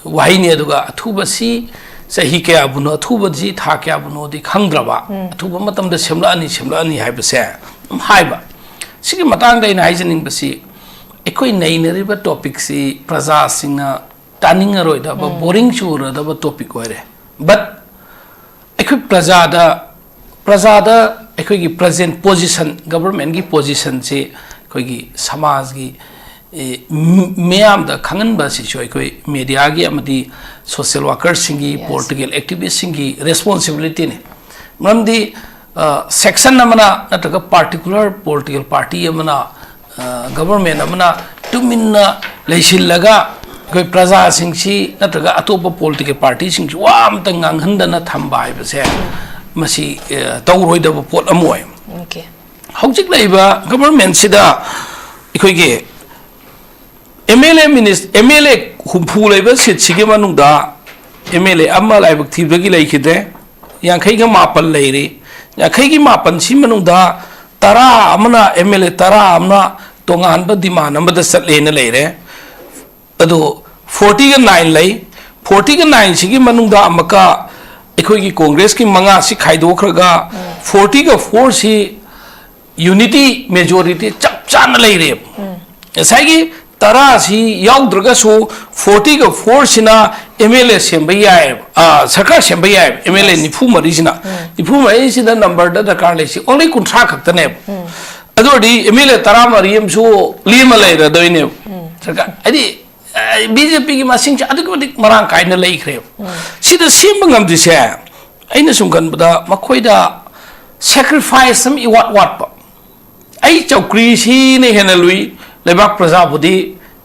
ꯋꯥꯍꯩꯅꯤ꯫ ꯑꯗꯨꯒ ꯑꯊꯨꯕꯁꯤ ꯆꯍꯤ ꯀꯌꯥꯕꯨꯅꯣ, ꯑꯊꯨꯕꯁꯤ ꯊꯥ ꯀꯌꯥꯕꯨꯅꯣꯗꯤ ꯈꯪꯗ꯭ꯔꯕ, ꯑꯊꯨꯕ ꯃꯇꯝꯗ ꯁꯦꯝꯂꯛꯑꯅꯤ, ꯁꯦꯝꯂꯛꯑꯅꯤ ꯍꯥꯏꯕꯁꯦ ꯑꯗꯨꯝ ꯍꯥꯏꯕ꯫ ꯁꯤꯒꯤ ꯃꯇꯥꯡꯗ ꯑꯩꯅ ꯍꯥꯏꯖꯅꯤꯡꯕꯁꯤ, ꯑꯩꯈꯣꯏ ꯅꯩꯅꯔꯤꯕ topicꯁꯤ ꯄ꯭ꯔꯖꯥꯁꯤꯡꯅ ꯇꯥꯅꯤꯡꯉꯔꯣꯏꯗꯕ, boring ꯆꯨꯔꯗꯕ topic ꯑꯣꯏꯔꯦ꯫ But ꯑꯩꯈꯣꯏ ꯄ꯭ꯔꯖꯥꯗ, ꯄ꯭ꯔꯖꯥꯗ ꯑꯩꯈꯣꯏꯒꯤ present position, governmentꯀꯤ positionꯁꯤ ꯑꯩꯈꯣꯏꯒꯤ ꯁꯃꯥꯖꯒꯤ, ꯑꯦ, ꯃꯤ-, ꯃꯤꯌꯥꯝꯗ ꯈꯪꯍꯟꯕ ꯑꯁꯤꯁꯨ ꯑꯩꯈꯣꯏ mediaꯒꯤ ꯑꯃꯗꯤ social workerꯁꯤꯡꯒꯤ, Yes. political activistꯁꯤꯡꯒꯤ responsibilityꯅꯤ꯫ ꯃꯔꯝꯗꯤ, ꯑ, section ꯑꯃꯅ ꯅꯠꯇ꯭ꯔꯒ particular political party ꯑꯃꯅ, ꯑ, government ꯑꯃꯅ ꯇꯨꯃꯤꯟꯅ ꯂꯩꯁꯤꯜꯂꯒ ꯑꯩꯈꯣꯏ ꯄ꯭ꯔꯖꯥꯁꯤꯡꯁꯤ ꯅꯠꯇ꯭ꯔꯒ ꯑꯇꯣꯞꯄ political partyꯁꯤꯡꯁꯤ ꯋꯥ ꯑꯃꯇ ꯉꯥꯡꯍꯟꯗꯅ ꯊꯝꯕ ꯍꯥꯏꯕꯁꯦ ꯃꯁꯤ, ꯑ, ꯇꯧꯔꯣꯏꯗꯕ ꯄꯣꯠ ꯑꯃ ꯑꯣꯏ꯫ Okay. ꯍꯧꯖꯤꯛ ꯂꯩꯔꯤꯕ governmentꯁꯤꯗ ꯑꯩꯈꯣꯏꯒꯤ M L A minis-, M L A ꯍꯨꯝꯐꯨ ꯂꯩꯕ seatꯁꯤꯒꯤ ꯃꯅꯨꯡꯗ M L A ꯑꯃ ꯂꯥꯏꯕꯛ ꯊꯤꯕꯗꯒꯤ ꯂꯩꯈꯤꯗ꯭ꯔꯦ, ꯌꯥꯡꯈꯩꯒ ꯃꯥꯄꯟ ꯂꯩꯔꯤ꯫ ꯌꯥꯡꯈꯩꯒꯤ ꯃꯥꯄꯟꯁꯤ ꯃꯅꯨꯡꯗ ꯇꯔꯥ ꯑꯃꯅ, ꯑꯦꯝ ꯑꯦꯜ ꯑꯦ ꯇꯔꯥ ꯑꯃꯅ ꯇꯣꯉꯥꯟꯕ ꯗꯤꯃꯥꯟ ꯑꯃꯗ ꯆꯠꯂꯦꯅ ꯂꯩꯔꯦ꯫ ꯑꯗꯣ ꯐꯣꯔꯇꯤꯒ ꯅꯥꯏꯟ ꯂꯩ꯫ ꯐꯣꯔꯇꯤꯒ ꯅꯥꯏꯟꯁꯤꯒꯤ ꯃꯅꯨꯡꯗ ꯑꯃꯨꯛꯀ ꯑꯩꯈꯣꯏꯒꯤ ꯀꯣꯡꯒ꯭ꯔꯦꯁꯀꯤ ꯃꯉꯥꯁꯤ ꯈꯥꯏꯗꯣꯛꯈ꯭ꯔꯒ ꯐꯣꯔꯇꯤꯒ ꯐꯣꯔꯁꯤ ꯌꯨꯅꯤꯇꯤ ꯃꯦꯖꯣꯔꯤꯇꯤ ꯆꯞ ꯆꯥꯅ ꯂꯩꯔꯦꯕ꯫ ꯉꯁꯥꯏꯒꯤ ꯇꯔꯥꯁꯤ ꯌꯥꯎꯗ꯭ꯔꯒꯁꯨ ꯐꯣꯔꯇꯤꯒ ꯐꯣꯔꯁꯤꯅ ꯑꯦꯝ ꯑꯦꯜ ꯑꯦ ꯁꯦꯝꯕ ꯌꯥꯏꯑꯕ, ꯑ, ꯁꯔꯀꯥꯔ ꯁꯦꯝꯕ ꯌꯥꯏꯑꯕ꯫ ꯑꯦꯝ ꯑꯦꯜ ꯑꯦ ꯅꯤꯐꯨ ꯃꯔꯤꯁꯤꯅ, ꯅꯤꯐꯨ ꯃꯔꯤꯁꯤꯗ ꯅꯝꯕꯔꯗ ꯗꯔꯀꯥꯔ ꯂꯩꯁꯤ ꯑꯣꯡꯂꯤ ꯀꯨꯟꯊ꯭ꯔꯥ ꯈꯛꯇꯅꯦꯕ꯫ ꯑꯗꯨ ꯑꯣꯏꯔꯗꯤ ꯑꯦꯝ ꯑꯦꯜ ꯑꯦ ꯇꯔꯥꯃꯔꯤ ꯑꯃꯁꯨ ꯂꯦꯝꯃ ꯂꯩꯔꯗꯣꯏꯅꯦꯕ꯫ ꯁꯔꯀꯥꯔ ꯍꯥꯏꯗꯤ ꯕꯤ ꯖꯦ ꯄꯤꯒꯤ ꯃꯁꯤꯡꯁꯦ ꯑꯗꯨꯛꯀꯤ ꯃꯇꯤꯛ ꯃꯔꯥꯡ ꯀꯥꯏꯅ ꯂꯩꯈ꯭ꯔꯦꯕ꯫ ꯁꯤꯗ ꯁꯦꯝꯕ ꯉꯝꯗ꯭ꯔꯤꯁꯦ ꯑꯩꯅ ꯁꯨꯝ ꯈꯟꯕꯗ ꯃꯈꯣꯏꯗ ꯁꯦꯀ꯭ꯔꯤꯐꯥꯏꯁ ꯑꯃ ꯏꯋꯥꯠ ꯋꯥꯠꯄ꯫ ꯑꯩ ꯆꯧꯀ꯭ꯔꯤꯁꯤꯅ ꯍꯦꯟꯅ ꯂꯨꯏ ꯂꯩꯕꯥꯛ ꯄ꯭ꯔꯖꯥꯕꯨꯗꯤ꯫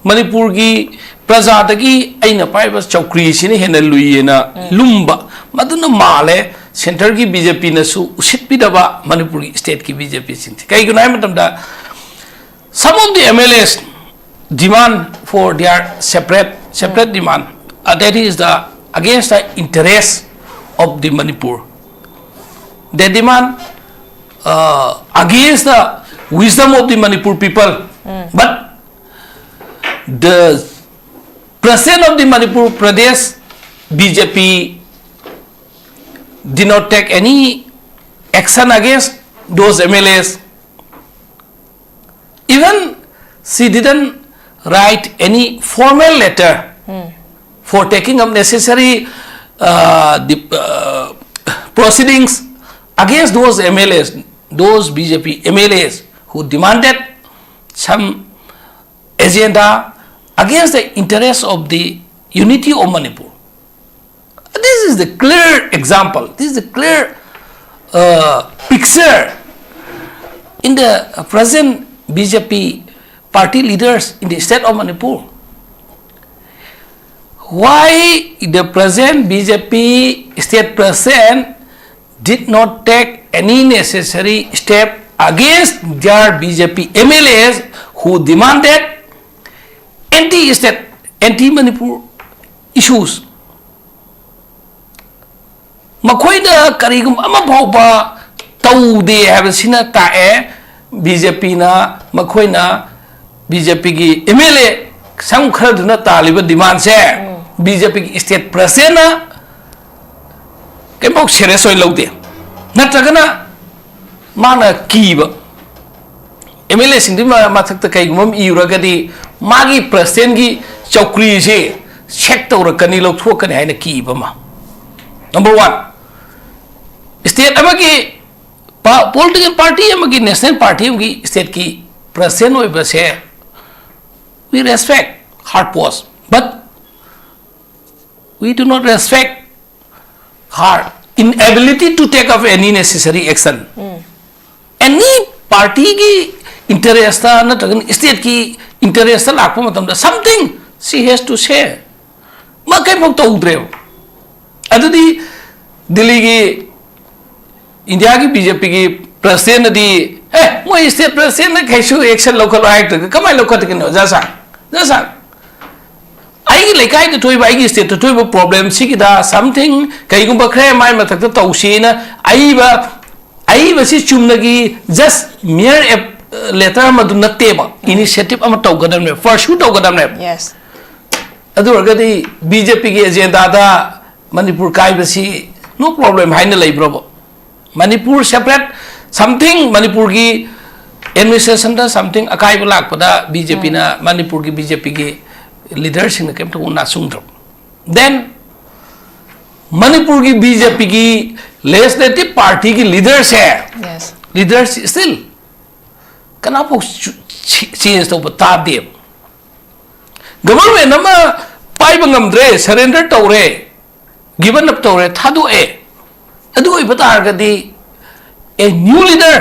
ꯃꯅꯤꯄꯨꯔꯒꯤ ꯄ꯭ꯔꯖꯥꯗꯒꯤ ꯑꯩꯅ ꯄꯥꯏꯕ ꯆꯧꯀ꯭ꯔꯤꯁꯤꯅ ꯍꯦꯟꯅ ꯂꯨꯏꯌꯦꯅ ꯂꯨꯝꯕ ꯃꯗꯨꯅ ꯃꯥꯜꯂꯦ꯫ ꯁꯦꯟꯇꯔꯒꯤ ꯕꯤ ꯖꯦ ꯄꯤꯅꯁꯨ ꯎꯁꯤꯠꯄꯤꯗꯕ ꯃꯅꯤꯄꯨꯔꯒꯤ ꯁ꯭ꯇꯦꯠꯀꯤ ꯕꯤ ꯖꯦ ꯄꯤꯁꯤꯡꯁꯦ꯫ ꯀꯩꯒꯤꯅꯣ ꯍꯥꯏꯕ ꯃꯇꯝꯗ some of the M L As demand for their separate, separate demand, uh, that is the against the interest of the Manipur. They demand uh, against the wisdom of the Manipur people. But the president of the Manipur Pradesh B J P did not take any action against those M L As. Even she didn't write any formal letter for taking up necessary uh, the, uh, proceedings against those M L As, those B J P M L As who demanded some agenda against the interests of the unity of Manipur. This is the clear example. This is the clear uh, picture in the present B J P party leaders in the state of Manipur. Why the present B J P state president did not take any necessary step against their B J P M L As who demanded anti-state, anti-Manipur issues? ꯃꯈꯣꯏꯅ ꯀꯔꯤꯒꯨꯝꯕ ꯑꯃ ꯐꯥꯎꯕ ꯇꯧꯗꯦ ꯍꯥꯏꯕꯁꯤꯅ ꯇꯥꯛꯑꯦ꯫ B J ꯄꯤꯅ, ꯃꯈꯣꯏꯅ, B J ꯄꯤꯒꯤ ꯑꯦꯝ ꯑꯦꯜ ꯑꯦ ꯁꯪ ꯈꯔꯗꯨꯅ ꯇꯥꯜꯂꯤꯕ ꯗꯤꯃꯥꯟꯁꯦ ꯕꯤ ꯖꯦ ꯄꯤꯒꯤ ꯁ꯭ꯇꯦꯠ ꯄ꯭ꯔꯁꯤꯗꯦꯟꯅ ꯀꯩꯝꯐꯥꯎ ꯁꯦꯔꯤꯌꯁ ꯑꯣꯏꯅ ꯂꯧꯗꯦ꯫ ꯅꯠꯇ꯭ꯔꯒꯅ ꯃꯥꯅ ꯀꯤꯕ, ꯑꯦꯝ ꯑꯦꯜ ꯑꯦꯁꯤꯡꯗꯨꯒꯤ ꯃ-, ꯃꯊꯛꯇ ꯀꯩꯒꯨꯝꯕ ꯑꯃ ꯏꯔꯨꯔꯒꯗꯤ ꯃꯥꯒꯤ ꯄ꯭ꯔꯁꯤꯗꯦꯟꯒꯤ ꯆꯧꯀ꯭ꯔꯤꯁꯦ ꯁꯦꯛ ꯇꯧꯔꯛꯀꯅꯤ, ꯂꯧꯊꯣꯛꯀꯅꯤ ꯍꯥꯏꯅ ꯀꯤꯕ ꯑꯃ꯫ ꯅꯝꯕꯔ ꯋꯥꯟ, ꯁ꯭ꯇꯦꯠ ꯑꯃꯒꯤ ꯄꯣꯂꯤꯇꯤꯀꯦꯜ ꯄꯥꯔꯇꯤ ꯑꯃꯒꯤ, ꯅꯦꯁꯅꯦꯜ ꯄꯥꯔꯇꯤ ꯑꯃꯒꯤ ꯁ꯭ꯇꯦꯠꯀꯤ ꯄ꯭ꯔꯁꯤꯗꯦꯟ ꯑꯣꯏꯕꯁꯦ, we respect her post, but we do not respect her inability to take up any necessary action. Any ꯄꯥꯔꯇꯤꯒꯤ ꯏꯟꯇꯔꯦꯁꯇ ꯅꯠꯇ꯭ꯔꯒꯅ ꯁ꯭ꯇꯦꯠꯀꯤ ꯏꯟꯇꯔꯦꯁꯇ ꯂꯥꯛꯄ ꯃꯇꯝꯗ something she has to say. ꯃꯥ ꯀꯩꯝꯐꯥꯎ ꯇꯧꯗ꯭ꯔꯦꯕ꯫ ꯑꯗꯨꯗꯤ ꯗꯤꯜꯂꯤꯒꯤ ꯏꯟꯗꯤꯌꯥꯒꯤ ꯕꯤ ꯖꯦ ꯄꯤꯒꯤ ꯄ꯭ꯔꯁꯤꯗꯦꯟꯅꯗꯤ, "ꯑꯦ, ꯃꯣꯏ ꯁ꯭ꯇꯦꯠ ꯄ꯭ꯔꯁꯤꯗꯦꯟꯅ ꯀꯩꯁꯨ ꯑꯦꯛꯁꯟ ꯂꯧꯈꯠꯂꯣ" ꯍꯥꯏꯔꯛꯇ꯭ꯔꯒ ꯀꯃꯥꯏꯅ ꯂꯧꯈꯠꯀꯅꯤ, ꯑꯣꯖꯥ ꯁꯥꯔ? ꯑꯣꯖꯥ ꯁꯥꯔ, ꯑꯩꯒꯤ ꯂꯩꯀꯥꯏꯗ ꯊꯣꯛꯏꯕ, ꯑꯩꯒꯤ ꯁ꯭ꯇꯦꯠꯇ ꯊꯣꯛꯏꯕ ꯄ꯭ꯔꯣꯕ꯭ꯂꯦꯝꯁꯤꯒꯤꯗ something ꯀꯩꯒꯨꯝꯕ ꯈꯔ ꯃꯥꯏ ꯃꯊꯛꯇ ꯇꯧꯁꯦꯅ ꯑꯏꯕ, ꯑꯏꯕꯁꯤ ꯆꯨꯝꯅꯒꯤ just mere letter ꯑꯃꯗꯨ ꯅꯠꯇꯦꯕ, initiative ꯑꯃ ꯇꯧꯒꯗꯕꯅꯦꯕ, pursue ꯇꯧꯒꯗꯕꯅꯦꯕ꯫ Yes. ꯑꯗꯨ ꯑꯣꯏꯔꯒꯗꯤ ꯕꯤ ꯖꯦ ꯄꯤꯒꯤ ꯑꯦꯖꯦꯟꯗꯥꯗ ꯃꯅꯤꯄꯨꯔ ꯀꯥꯏꯕꯁꯤ no problem ꯍꯥꯏꯅ ꯂꯩꯕ꯭ꯔꯣꯕ? ꯃꯅꯤꯄꯨꯔ separate something, ꯃꯅꯤꯄꯨꯔꯒꯤ ꯑꯦꯗꯃꯤꯅꯤꯁꯇ꯭ꯔꯦꯁꯟꯗ something ꯑꯀꯥꯏꯕ ꯂꯥꯛꯄꯗ ꯕꯤ ꯖꯦ ꯄꯤꯅ, ꯃꯅꯤꯄꯨꯔꯒꯤ ꯕꯤ ꯖꯦ ꯄꯤꯒꯤ ꯂꯤꯗꯔꯁꯤꯡꯅ ꯀꯩꯝꯇ ꯅꯥꯆꯨꯡꯗ꯭ꯔꯕ? Then ꯃꯅꯤꯄꯨꯔꯒꯤ ꯕꯤ ꯖꯦ ꯄꯤꯒꯤ ꯂꯦꯖꯤꯁꯂꯦꯇꯤꯚ ꯄꯥꯔꯇꯤꯒꯤ ꯂꯤꯗꯔꯁꯦ, Yes. ꯂꯤꯗꯔꯁꯤ still ꯀꯅꯥꯐꯥꯎ ꯆꯦꯟꯖ ꯇꯧꯕ ꯇꯥꯗꯦꯕ꯫ ꯒꯚꯔꯟꯃꯦꯟ ꯑꯃ ꯄꯥꯏꯕ ꯉꯝꯗ꯭ꯔꯦ, ꯁꯔꯦꯟꯗꯔ ꯇꯧꯔꯦ, ꯒꯤꯕꯟ ꯑꯞ ꯇꯧꯔꯦ, ꯊꯥꯗꯣꯛꯑꯦ꯫ ꯑꯗꯨ ꯑꯣꯏꯕ ꯇꯥꯔꯒꯗꯤ a new leader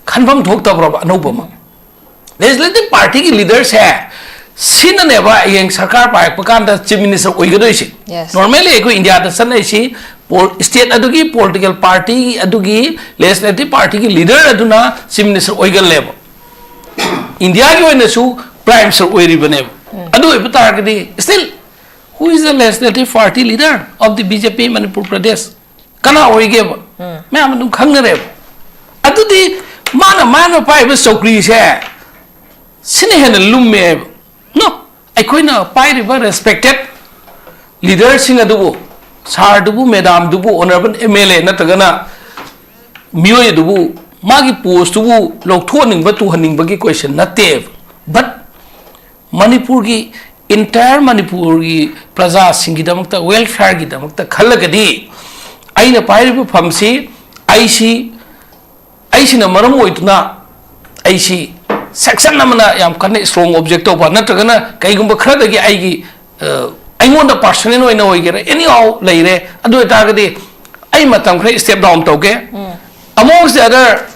ꯈꯟꯐꯝ ꯊꯣꯛꯇꯕ꯭ꯔꯕ, ꯑꯅꯧꯕ ꯑꯃ? ꯂꯦꯖꯤꯁꯂꯦꯇꯤꯚ ꯄꯥꯔꯇꯤꯒꯤ ꯂꯤꯗꯔꯁꯦ ꯁꯤꯅꯅꯦꯕ ꯍꯌꯦꯡ ꯁꯔꯀꯥꯔ ꯄꯥꯏꯔꯛꯄ ꯀꯥꯟꯗ ꯆꯤꯐ ꯃꯤꯅꯤꯁꯇꯔ ꯑꯣꯏꯒꯗꯣꯏꯁꯦ꯫ Yes. Normally ꯑꯩꯈꯣꯏ ꯏꯟꯗꯤꯌꯥꯗ ꯆꯠꯅꯔꯤꯁꯤ ꯄꯣꯜ-, ꯁ꯭ꯇꯦꯠ ꯑꯗꯨꯒꯤ ꯄꯣꯂꯤꯇꯤꯀꯦꯜ ꯄꯥꯔꯇꯤ ꯑꯗꯨꯒꯤ ꯂꯦꯖꯤꯁꯂꯦꯇꯤꯚ ꯄꯥꯔꯇꯤꯒꯤ ꯂꯤꯗꯔ ꯑꯗꯨꯅ ꯆꯤꯐ ꯃꯤꯅꯤꯁꯇꯔ ꯑꯣꯏꯒꯜꯂꯦꯕ꯫ ꯏꯟꯗꯤꯌꯥꯒꯤ ꯑꯣꯏꯅꯁꯨ ꯄ꯭ꯔꯥꯏꯝ ꯃꯤꯅꯤꯁꯇꯔ ꯑꯣꯏꯔꯤꯕꯅꯦꯕ꯫ ꯑꯗꯨ ꯑꯣꯏꯕ ꯇꯥꯔꯒꯗꯤ still who is the legislative party leader of the B J P Manipur Pradesh? ꯀꯅꯥ ꯑꯣꯏꯒꯦꯕ? ꯃꯌꯥꯝ ꯑꯗꯨꯝ ꯈꯪꯅꯔꯦꯕ꯫ ꯑꯗꯨꯗꯤ ꯃꯥꯅ ꯃꯥꯅ ꯄꯥꯏꯕ ꯆꯧꯀ꯭ꯔꯤꯁꯦ ꯁꯤꯅ ꯍꯦꯟꯅ ꯂꯨꯝꯃꯦ ꯍꯥꯏꯕ꯫ ꯅꯣ, ꯑꯩꯈꯣꯏꯅ ꯄꯥꯏꯔꯤꯕ ꯔꯦꯁꯄꯦꯛꯇꯦꯠ ꯂꯤꯗꯔꯁꯤꯡ ꯑꯗꯨꯕꯨ, ꯁꯥꯔꯗꯨꯕꯨ, ꯃꯦꯗꯥꯝꯗꯨꯕꯨ, ꯑꯣꯅꯔꯦꯕꯜ ꯑꯦꯝ ꯑꯦꯜ ꯑꯦ ꯅꯠꯇ꯭ꯔꯒꯅ ꯃꯤꯑꯣꯏ ꯑꯗꯨꯕꯨ ꯃꯥꯒꯤ ꯄꯣꯁꯇꯨꯕꯨ ꯂꯧꯊꯣꯛꯍꯟꯅꯤꯡꯕ ꯇꯨꯍꯟꯅꯤꯡꯕꯒꯤ ꯀꯣꯏꯁꯟ ꯅꯠꯇꯦꯕ꯫ ꯕꯠ ꯃꯅꯤꯄꯨꯔꯒꯤ, ꯏꯟꯇꯥꯌꯔ ꯃꯅꯤꯄꯨꯔꯒꯤ ꯄ꯭ꯔꯖꯥꯁꯤꯡꯒꯤꯗꯃꯛꯇ, ꯋꯦꯜꯐꯤꯌꯔꯒꯤꯗꯃꯛꯇ ꯈꯜꯂꯒꯗꯤ ꯑꯩꯅ ꯄꯥꯏꯔꯤꯕ ꯐꯝꯁꯤ ꯑꯩꯁꯤ ꯑꯩꯁꯤꯅ ꯃꯔꯝ ꯑꯣꯏꯗꯨꯅ ꯑꯩꯁꯤ ꯁꯦꯛꯁꯟ ꯑꯃꯅ ꯌꯥꯝ ꯀꯟꯅ ꯏꯁꯇ꯭ꯔꯣꯡ ꯑꯣꯕꯖꯦꯛ ꯇꯧꯕ ꯅꯠꯇ꯭ꯔꯒꯅ ꯀꯩꯒꯨꯝꯕ ꯈꯔꯗꯒꯤ ꯑꯩꯒꯤ, ꯑ, ꯑꯩꯉꯣꯟꯗ ꯄꯥꯔꯁꯣꯅꯦꯜ ꯑꯣꯏꯅ ꯑꯣꯏꯒꯦꯔꯥ, ꯑꯦꯅꯤ ꯍꯥꯎ ꯂꯩꯔꯦ꯫ ꯑꯗꯨ ꯑꯣꯏꯇꯥꯔꯒꯗꯤ ꯑꯩ ꯃꯇꯝ ꯈꯔ ꯁ꯭ꯇꯦꯞ ꯗꯥꯎꯟ ꯇꯧꯒꯦ꯫ Amongst the other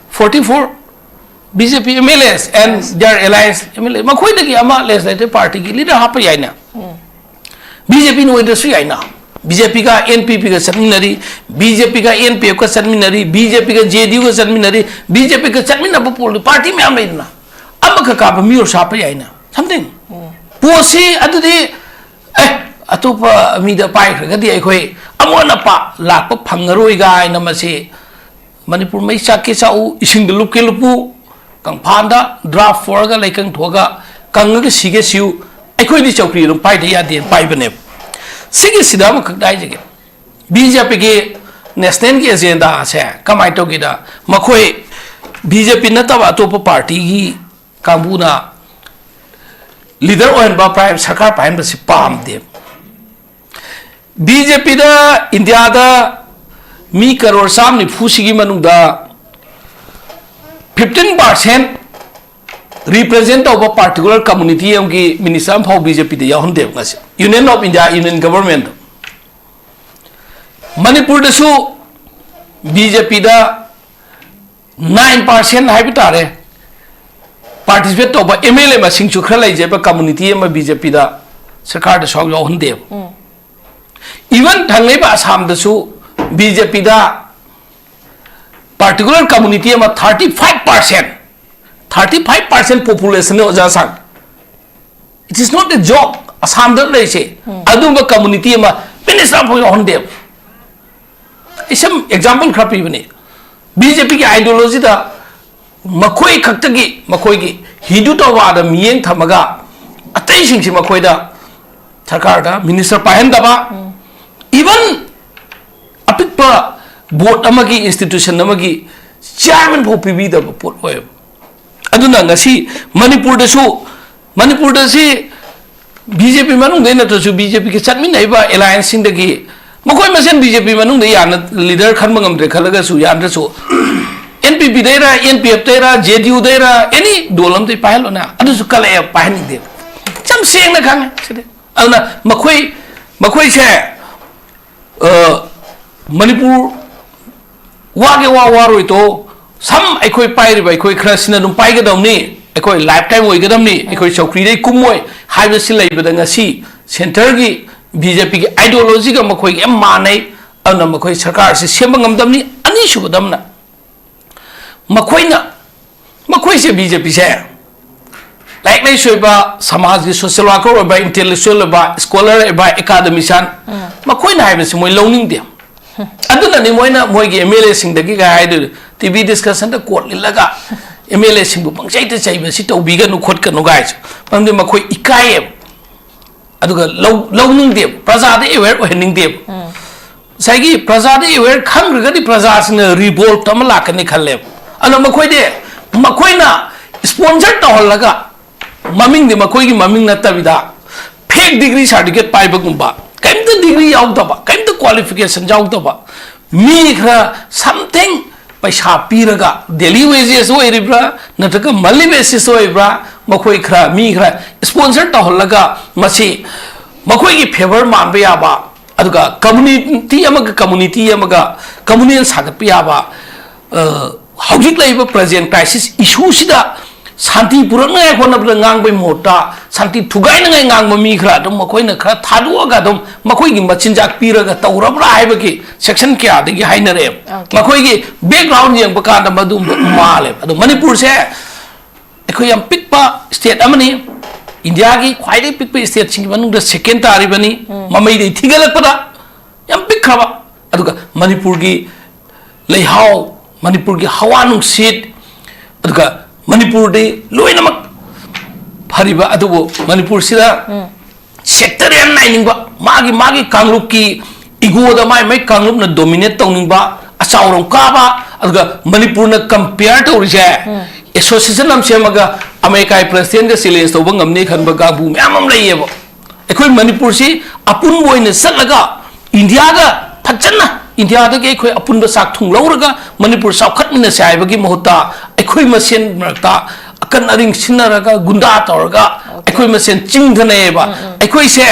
forty four B J P M L As and their alliance M L A, ꯃꯈꯣꯏꯗꯒꯤ ꯑꯃ ꯂꯦꯖꯤꯁꯂꯦꯇꯤꯚ ꯄꯥꯔꯇꯤꯒꯤ ꯂꯤꯗꯔ ꯍꯥꯞꯄ ꯌꯥꯏꯅ꯫ ꯕꯤ ꯖꯦ ꯄꯤꯅ ꯑꯣꯏꯗ꯭ꯔꯁꯨ ꯌꯥꯏꯅ꯫ ꯕꯤ ꯖꯦ ꯄꯤꯒ ꯑꯦꯟ ꯄꯤ ꯄꯤꯒ ꯆꯠꯃꯤꯟꯅꯔꯤ, ꯕꯤ ꯖꯦ ꯄꯤꯒ ꯑꯦꯟ ꯄꯤ ꯑꯦꯐꯀ ꯆꯠꯃꯤꯟꯅꯔꯤ, ꯕꯤ ꯖꯦ ꯄꯤꯒ ꯖꯦ ꯗꯤ ꯌꯨꯒ ꯆꯠꯃꯤꯟꯅꯔꯤ, ꯕꯤ ꯖꯦ ꯄꯤꯒ ꯆꯠꯃꯤꯟꯅꯕ ꯄꯣꯜ ꯄꯥꯔꯇꯤ ꯃꯌꯥꯝ ꯂꯩꯗꯅ꯫ ꯑꯃꯈꯛ ꯀꯥꯞꯄ ꯃꯤ ꯑꯣꯏꯔꯁꯨ ꯍꯥꯞꯄ ꯌꯥꯏꯅ꯫ Something꯫ ꯄꯣꯠꯁꯤ ꯑꯗꯨꯗꯤ, ꯑꯦ, ꯑꯇꯣꯞꯄ ꯃꯤꯗ ꯄꯥꯏꯈ꯭ꯔꯒꯗꯤ ꯑꯩꯈꯣꯏ ꯑꯃꯨꯛ ꯍꯟꯅ ꯄꯥ-, ꯂꯥꯛꯄ ꯐꯪꯉꯔꯣꯏ ꯀꯥꯏꯅ ꯃꯁꯤ ꯃꯅꯤꯄꯨꯔ ꯃꯩ ꯆꯥꯛꯀꯦ ꯆꯥꯛꯎ, ꯏꯁꯤꯡꯗ ꯂꯨꯞꯀꯦ ꯂꯨꯞꯄꯨ, ꯀꯪꯐꯥꯟꯗ ꯗ꯭ꯔꯥꯐ ꯄꯣꯔꯒ ꯂꯩꯀꯪ ꯊꯣꯛꯑꯒ ꯀꯪꯉꯒ ꯁꯤꯒꯦ ꯁꯤꯌꯨ, ꯑꯩꯈꯣꯏꯗꯤ ꯆꯧꯀ꯭ꯔꯤ ꯑꯗꯨꯝ ꯄꯥꯏꯗ ꯌꯥꯗꯦꯅ ꯄꯥꯏꯕꯅꯦꯕ꯫ ꯁꯤꯒꯤꯁꯤꯗ ꯑꯃꯈꯛ ꯍꯥꯏꯖꯒꯦ, ꯕꯤ ꯖꯦ ꯄꯤꯒꯤ ꯅꯦꯁꯅꯦꯜꯒꯤ ꯑꯦꯖꯦꯟꯗꯥꯁꯦ ꯀꯃꯥꯏꯅ ꯇꯧꯒꯦꯗ, ꯃꯈꯣꯏ ꯕꯤ ꯖꯦ ꯄꯤ ꯅꯠꯇꯕ ꯑꯇꯣꯞꯄ ꯄꯥꯔꯇꯤꯒꯤ ꯀꯥꯡꯕꯨꯅ ꯂꯤꯗꯔ ꯑꯣꯏꯍꯟꯕ, ꯄ꯭ꯔꯥꯏꯝ ꯁꯔꯀꯥꯔ ꯄꯥꯏꯍꯟꯕꯁꯤ ꯄꯥꯝꯗꯦꯕ꯫ ꯕꯤ ꯖꯦ ꯄꯤꯗ ꯏꯟꯗꯤꯌꯥꯗ ꯃꯤ ꯀꯔꯣꯔ ꯆꯥꯝ ꯅꯤꯐꯨꯁꯤꯒꯤ ꯃꯅꯨꯡꯗ fifteen percent represent ꯇꯧꯕ particular community ꯑꯃꯒꯤ ꯃꯤꯅꯤꯁꯇꯔ ꯑꯃꯐꯥꯎ ꯕꯤ ꯖꯦ ꯄꯤꯗ ꯌꯥꯎꯍꯟꯗꯦꯕ ꯉꯁꯤ, Union of India, Union Government꯫ ꯃꯅꯤꯄꯨꯔꯗꯁꯨ ꯕꯤ ꯖꯦ ꯄꯤꯗ nine percent ꯍꯥꯏꯕ ꯇꯥꯔꯦ, ꯄꯥꯔꯇꯤꯁꯤꯄꯦꯠ ꯇꯧꯕ ꯑꯦꯝ ꯑꯦꯜ ꯑꯦ ꯃꯁꯤꯡꯁꯨ ꯈꯔ ꯂꯩꯖꯕ ꯀꯝꯃꯨꯅꯤꯇꯤ ꯑꯃ ꯕꯤ ꯖꯦ ꯄꯤꯗ ꯁꯔꯀꯥꯔꯗ ꯁꯔꯨꯛ ꯌꯥꯎꯍꯟꯗꯦꯕ꯫ Even ꯊꯪꯅꯔꯤꯕ ꯑꯁꯥꯝꯗꯁꯨ ꯕꯤ ꯖꯦ ꯄꯤꯗ particular community ꯑꯃ thirty five percent, thirty five percent population ꯅꯤ ꯑꯣꯖꯥ ꯁꯥꯔ꯫ It is not a joke꯫ ꯑꯁꯥꯝꯗ ꯂꯩꯔꯤꯁꯦ ꯑꯗꯨꯝꯕ ꯀꯝꯃꯨꯅꯤꯇꯤ ꯑꯃ ꯃꯤꯅꯤꯁꯇꯔ ꯑꯃꯐꯥꯎ ꯌꯥꯎꯍꯟꯗꯦꯕ꯫ ꯑꯩ ꯁꯝ ꯑꯦꯛꯖꯥꯝꯄꯜ ꯈꯔ ꯄꯤꯕꯅꯤ꯫ ꯕꯤ ꯖꯦ ꯄꯤꯒꯤ ꯑꯥꯏꯗꯤꯌꯣꯂꯣꯖꯤꯗ ꯃꯈꯣꯏ ꯈꯛꯇꯒꯤ, ꯃꯈꯣꯏꯒꯤ ꯍꯤꯟꯗꯨꯇꯋꯥꯗ ꯃꯤꯠꯌꯦꯡ ꯊꯝꯃꯒ ꯑꯇꯩꯁꯤꯡꯁꯤ ꯃꯈꯣꯏꯗ ꯁꯔꯀꯥꯔꯗ ꯃꯤꯅꯤꯁꯇꯔ ꯄꯥꯏꯍꯟꯗꯕ, ꯏꯚꯟ ꯑꯄꯤꯛꯄ ꯕꯣꯔꯗ ꯑꯃꯒꯤ, ꯏꯟꯁꯇꯤꯇ꯭ꯌꯨꯁꯟ ꯑꯃꯒꯤ ꯆꯤꯌꯥꯔꯃꯦꯟ ꯐꯥꯎ ꯄꯤꯕꯤꯗꯕ ꯄꯣꯠ ꯑꯣꯏꯌꯦꯕ꯫ ꯑꯗꯨꯅ ꯉꯁꯤ ꯃꯅꯤꯄꯨꯔꯗꯁꯨ, ꯃꯅꯤꯄꯨꯔꯗ ꯁꯤ ꯕꯤ ꯖꯦ ꯄꯤ ꯃꯅꯨꯡꯗꯩ ꯅꯠꯇ꯭ꯔꯁꯨ ꯕꯤ ꯖꯦ ꯄꯤꯒ ꯆꯠꯃꯤꯟꯅꯔꯤꯕ ꯑꯦꯂꯥꯏꯟꯁꯁꯤꯡꯗꯒꯤ ꯃꯈꯣꯏ ꯃꯁꯦꯟ ꯕꯤ ꯖꯦ ꯄꯤ ꯃꯅꯨꯡꯗ ꯌꯥꯅ ꯂꯤꯗꯔ ꯈꯟꯕ ꯉꯝꯗ꯭ꯔꯦ ꯈꯜꯂꯒꯁꯨ, ꯌꯥꯗ꯭ꯔꯁꯨ ꯑꯦꯟ ꯄꯤ ꯄꯤꯗꯩꯔ, ꯑꯦꯟ ꯄꯤ ꯑꯦꯐꯇꯩꯔ, ꯖꯦ ꯗꯤ ꯌꯨꯗꯩꯔ, ꯑꯦꯅꯤ ꯗꯣꯜ ꯑꯃꯗꯩ ꯄꯥꯏꯍꯜꯂꯣꯅ, ꯑꯗꯨꯁꯨ ꯀꯜꯂꯛꯑꯦ, ꯄꯥꯏꯍꯟꯅꯤꯡꯗꯦꯕ꯫ ꯌꯥꯝ ꯁꯦꯡꯅ ꯈꯪꯉꯦ ꯁꯤꯗꯤ꯫ ꯑꯗꯨꯅ ꯃꯈꯣꯏ, ꯃꯈꯣꯏꯁꯦ, ꯑ, ꯃꯅꯤꯄꯨꯔ ꯋꯥꯒꯦ ꯋꯥ ꯋꯥꯔꯣꯏ ꯇꯣ, ꯁꯝ ꯑꯩꯈꯣꯏ ꯄꯥꯏꯔꯤꯕ ꯑꯩꯈꯣꯏ ꯈꯔꯁꯤꯅ ꯑꯗꯨꯝ ꯄꯥꯏꯒꯗꯕꯅꯤ, ꯑꯩꯈꯣꯏ ꯂꯥꯏꯐ ꯇꯥꯏꯝ ꯑꯣꯏꯒꯗꯕꯅꯤ, ꯑꯩꯈꯣꯏ ꯆꯧꯀ꯭ꯔꯤꯗꯩ ꯀꯨꯝꯃꯣꯏ ꯍꯥꯏꯕꯁꯤ ꯂꯩꯕꯗ ꯉꯁꯤ ꯁꯦꯟꯇꯔꯒꯤ ꯕꯤ ꯖꯦ ꯄꯤꯒꯤ ꯑꯥꯏꯗꯤꯌꯣꯂꯣꯖꯤꯒ ꯃꯈꯣꯏꯒ ꯌꯥꯝ ꯃꯥꯟꯅꯩ꯫ ꯑꯗꯨꯅ ꯃꯈꯣꯏ ꯁꯔꯀꯥꯔꯁꯤ ꯁꯦꯝꯕ ꯉꯝꯗꯕꯅꯤ꯫ ꯑꯅꯤꯁꯨꯕꯗ ꯑꯃꯅ ꯃꯈꯣꯏꯅ, ꯃꯈꯣꯏꯁꯦ ꯕꯤ ꯖꯦ ꯄꯤꯁꯦ ꯂꯥꯏꯔꯤꯛ ꯂꯥꯏꯁꯨ ꯑꯣꯏꯕ, ꯁꯃꯥꯖꯒꯤ ꯁꯣꯁꯤꯌꯦꯜ ꯋꯥꯔꯀꯔ ꯑꯣꯏꯕ, ꯏꯟꯇꯦꯂꯦꯛꯆꯨꯋꯦꯜ ꯑꯣꯏꯕ, ꯁ꯭ꯀꯣꯂꯔ ꯑꯣꯏꯕ, ꯑꯦꯀꯥꯗꯃꯤꯁꯤꯌꯥꯟ, ꯃꯈꯣꯏꯅ ꯍꯥꯏꯕꯁꯤ ꯃꯣꯏ ꯂꯧꯅꯤꯡꯗꯦ꯫ ꯑꯗꯨꯅꯅꯤ ꯃꯣꯏꯅ ꯃꯣꯏꯒꯤ ꯑꯦꯝ ꯑꯦꯜ ꯑꯦꯁꯤꯡꯗꯒꯤ ꯀꯩ ꯍꯥꯏꯗꯣꯏꯅꯣ, ꯇꯤ ꯚꯤ ꯗꯤꯁꯀꯁꯟꯗ ꯀꯣꯠ ꯂꯤꯠꯂꯒ ꯑꯦꯝ ꯑꯦꯜ ꯑꯦꯁꯤꯡꯕꯨ ꯄꯪꯆꯩꯗ ꯆꯩꯕ, ꯁꯤ ꯇꯧꯕꯤꯒꯅꯨ ꯈꯣꯠꯀꯅꯨ ꯀꯥꯏꯁꯦ꯫ ꯃꯔꯝꯗꯤ ꯃꯈꯣꯏ ꯏꯀꯥꯏꯌꯦꯕ, ꯑꯗꯨꯒ ꯂꯧ-, ꯂꯧꯅꯤꯡꯗꯦꯕ, ꯄ꯭ꯔꯖꯥꯗ ꯑꯦꯋꯦꯌꯔ ꯑꯣꯏꯍꯟꯅꯤꯡꯗꯦꯕ꯫ ꯉꯁꯥꯏꯒꯤ ꯄ꯭ꯔꯖꯥꯗ ꯑꯦꯋꯦꯌꯔ ꯈꯪꯈ꯭ꯔꯒꯗꯤ ꯄ꯭ꯔꯖꯥꯁꯤꯡꯅ ꯔꯤꯚꯣꯜꯠ ꯑꯃ ꯂꯥꯛꯀꯅꯤ ꯈꯜꯂꯦꯕ꯫ ꯑꯗꯣ ꯃꯈꯣꯏꯗꯤ, ꯃꯈꯣꯏꯅ ꯁ꯭ꯄꯣꯟꯁꯔ ꯇꯧꯍꯜꯂꯒ, ꯃꯃꯤꯡꯗꯤ ꯃꯈꯣꯏꯒꯤ ꯃꯃꯤꯡ ꯅꯠꯇꯕꯤꯗ, ꯐꯦꯛ ꯗꯤꯒ꯭ꯔꯤ ꯁꯥꯔꯇꯤꯐꯤꯀꯦꯠ ꯄꯥꯏꯕꯒꯨꯝꯕ, ꯀꯔꯤꯝꯇ ꯗꯤꯒ꯭ꯔꯤ ꯌꯥꯎꯗꯕ, ꯀꯔꯤꯝꯇ ꯀ꯭ꯋꯥꯂꯤꯐꯤꯀꯦꯁꯟ ꯌꯥꯎꯗꯕ ꯃꯤ ꯈꯔ, ꯁꯝꯊꯤꯡ ꯄꯩꯁꯥ ꯄꯤꯔꯒ, ꯗꯦꯂꯤ ꯋꯦꯖꯦꯁ ꯑꯣꯏꯔꯤꯕ꯭ꯔꯥ ꯅꯠꯇ꯭ꯔꯒ ꯃꯟꯂꯤ ꯕꯦꯁꯤꯁ ꯑꯣꯏꯕ꯭ꯔꯥ, ꯃꯈꯣꯏ ꯈꯔ, ꯃꯤ ꯈꯔ ꯁ꯭ꯄꯣꯟꯁꯔ ꯇꯧꯍꯜꯂꯒ, ꯃꯁꯤ ꯃꯈꯣꯏꯒꯤ ꯐꯦꯚꯔ ꯃꯥꯟꯕ ꯌꯥꯕ, ꯑꯗꯨꯒ ꯀꯝꯃꯨꯅꯤꯇꯤ ꯑꯃꯒ ꯀꯝꯃꯨꯅꯤꯇꯤ ꯑꯃꯒ ꯀꯝꯃꯨꯅꯦꯜ ꯁꯥꯒꯠꯄ ꯌꯥꯕ, ꯑ, ꯍꯧꯖꯤꯛ ꯂꯩꯔꯤꯕ ꯄ꯭ꯔꯖꯦꯟ ꯀ꯭ꯔꯥꯏꯁꯤꯁ ꯏꯁꯨꯁꯤꯗ ꯁꯥꯟꯇꯤ ꯄꯨꯔꯛꯅꯉꯥꯏ ꯍꯣꯠꯅꯕꯗ ꯉꯥꯡꯕꯒꯤ ꯃꯍꯨꯠꯇ, ꯁꯥꯟꯇꯤ ꯊꯨꯒꯥꯏꯅꯉꯥꯏ ꯉꯥꯡꯕ ꯃꯤ ꯈꯔ ꯑꯗꯨꯝ ꯃꯈꯣꯏꯅ ꯈꯔ ꯊꯥꯗꯣꯛꯑꯒ ꯑꯗꯨꯝ ꯃꯈꯣꯏꯒꯤ ꯃꯆꯤꯟꯖꯥꯛ ꯄꯤꯔꯒ ꯇꯧꯔꯕ꯭ꯔꯥ ꯍꯥꯏꯕꯒꯤ ꯁꯦꯛꯁꯟ ꯀꯌꯥꯗꯒꯤ ꯍꯥꯏꯅꯔꯛꯑꯦꯕ꯫ Okay. ꯃꯈꯣꯏꯒꯤ ꯕꯦꯛꯒ꯭ꯔꯥꯎꯟ ꯌꯦꯡꯕ ꯀꯥꯟꯗ ꯃꯗꯨꯒꯨꯝꯕ ꯃꯥꯜꯂꯦꯕ꯫ ꯑꯗꯣ ꯃꯅꯤꯄꯨꯔꯁꯦ ꯑꯩꯈꯣꯏ ꯌꯥꯝ ꯄꯤꯛꯄ ꯁ꯭ꯇꯦꯠ ꯑꯃꯅꯤ, ꯏꯟꯗꯤꯌꯥꯒꯤ ꯈ꯭ꯋꯥꯏꯗꯒꯤ ꯄꯤꯛꯄ ꯁ꯭ꯇꯦꯠꯁꯤꯡꯒꯤ ꯃꯅꯨꯡꯗ ꯁꯦꯀꯦꯟ ꯇꯥꯔꯤꯕꯅꯤ, ꯃꯃꯩꯗꯩ ꯊꯤꯒꯠꯂꯛꯄꯗ ꯌꯥꯝ ꯄꯤꯛꯈ꯭ꯔꯕ꯫ ꯑꯗꯨꯒ ꯃꯅꯤꯄꯨꯔꯒꯤ ꯂꯩꯍꯥꯎ, ꯃꯅꯤꯄꯨꯔꯒꯤ ꯍꯋꯥ ꯅꯨꯡꯁꯤꯠ, ꯑꯗꯨꯒ ꯃꯅꯤꯄꯨꯔꯗꯤ ꯂꯣꯏꯅꯃꯛ ꯐꯔꯤꯕ, ꯑꯗꯨꯕꯨ ꯃꯅꯤꯄꯨꯔꯁꯤꯗ ꯁꯦꯛꯇꯔ ꯌꯥꯝ ꯅꯥꯏꯅꯤꯡꯕ, ꯃꯥꯒꯤ ꯃꯥꯒꯤ ꯀꯥꯡꯂꯨꯞꯀꯤ ꯏꯒꯣꯗ ꯃꯥꯏ ꯃꯥꯏ ꯀꯥꯡꯂꯨꯞꯅ ꯗꯣꯃꯤꯅꯦꯠ ꯇꯧꯅꯤꯡꯕ, ꯑꯆꯥꯎꯔꯣꯝ ꯀꯥꯕ, ꯑꯗꯨꯒ ꯃꯅꯤꯄꯨꯔꯅ ꯀꯝꯄꯤꯌꯔ ꯇꯧꯔꯤꯁꯦ, ꯑꯦꯁꯣꯁꯤꯌꯦꯁꯟ ꯑꯃ ꯁꯦꯝꯃꯒ ꯑꯃꯦꯔꯤꯀꯥꯒꯤ ꯄ꯭ꯔꯦꯁꯤꯗꯦꯟꯒ ꯆꯦꯂꯦꯟꯖ ꯇꯧꯕ ꯉꯝꯅꯤ ꯈꯟꯕ ꯀꯥꯡꯕꯨ ꯃꯌꯥꯝ ꯑꯃ ꯂꯩꯌꯦꯕ꯫ ꯑꯩꯈꯣꯏ ꯃꯅꯤꯄꯨꯔꯁꯤ ꯑꯄꯨꯟꯕ ꯑꯣꯏꯅ ꯆꯠꯂꯒ ꯏꯟꯗꯤꯌꯥꯒ ꯐꯖꯅ, ꯏꯟꯗꯤꯌꯥꯗꯒꯤ ꯑꯩꯈꯣꯏ ꯑꯄꯨꯟꯕ ꯆꯥꯛ ꯊꯨꯡ ꯂꯧꯔꯒ ꯃꯅꯤꯄꯨꯔ ꯆꯥꯎꯈꯠꯃꯤꯟꯅꯁꯦ ꯍꯥꯏꯕꯒꯤ ꯃꯍꯨꯠꯇ, ꯑꯩꯈꯣꯏ ꯃꯁꯦꯟ ꯃꯔꯛꯇ ꯑꯀꯟ ꯑꯔꯤꯡ ꯁꯤꯟꯅꯔꯒ, ꯒꯨꯟꯗꯥ ꯇꯧꯔꯒ ꯑꯩꯈꯣꯏ ꯃꯁꯦꯟ ꯆꯤꯡꯊꯅꯩꯌꯦꯕ꯫ ꯑꯩꯈꯣꯏꯁꯦ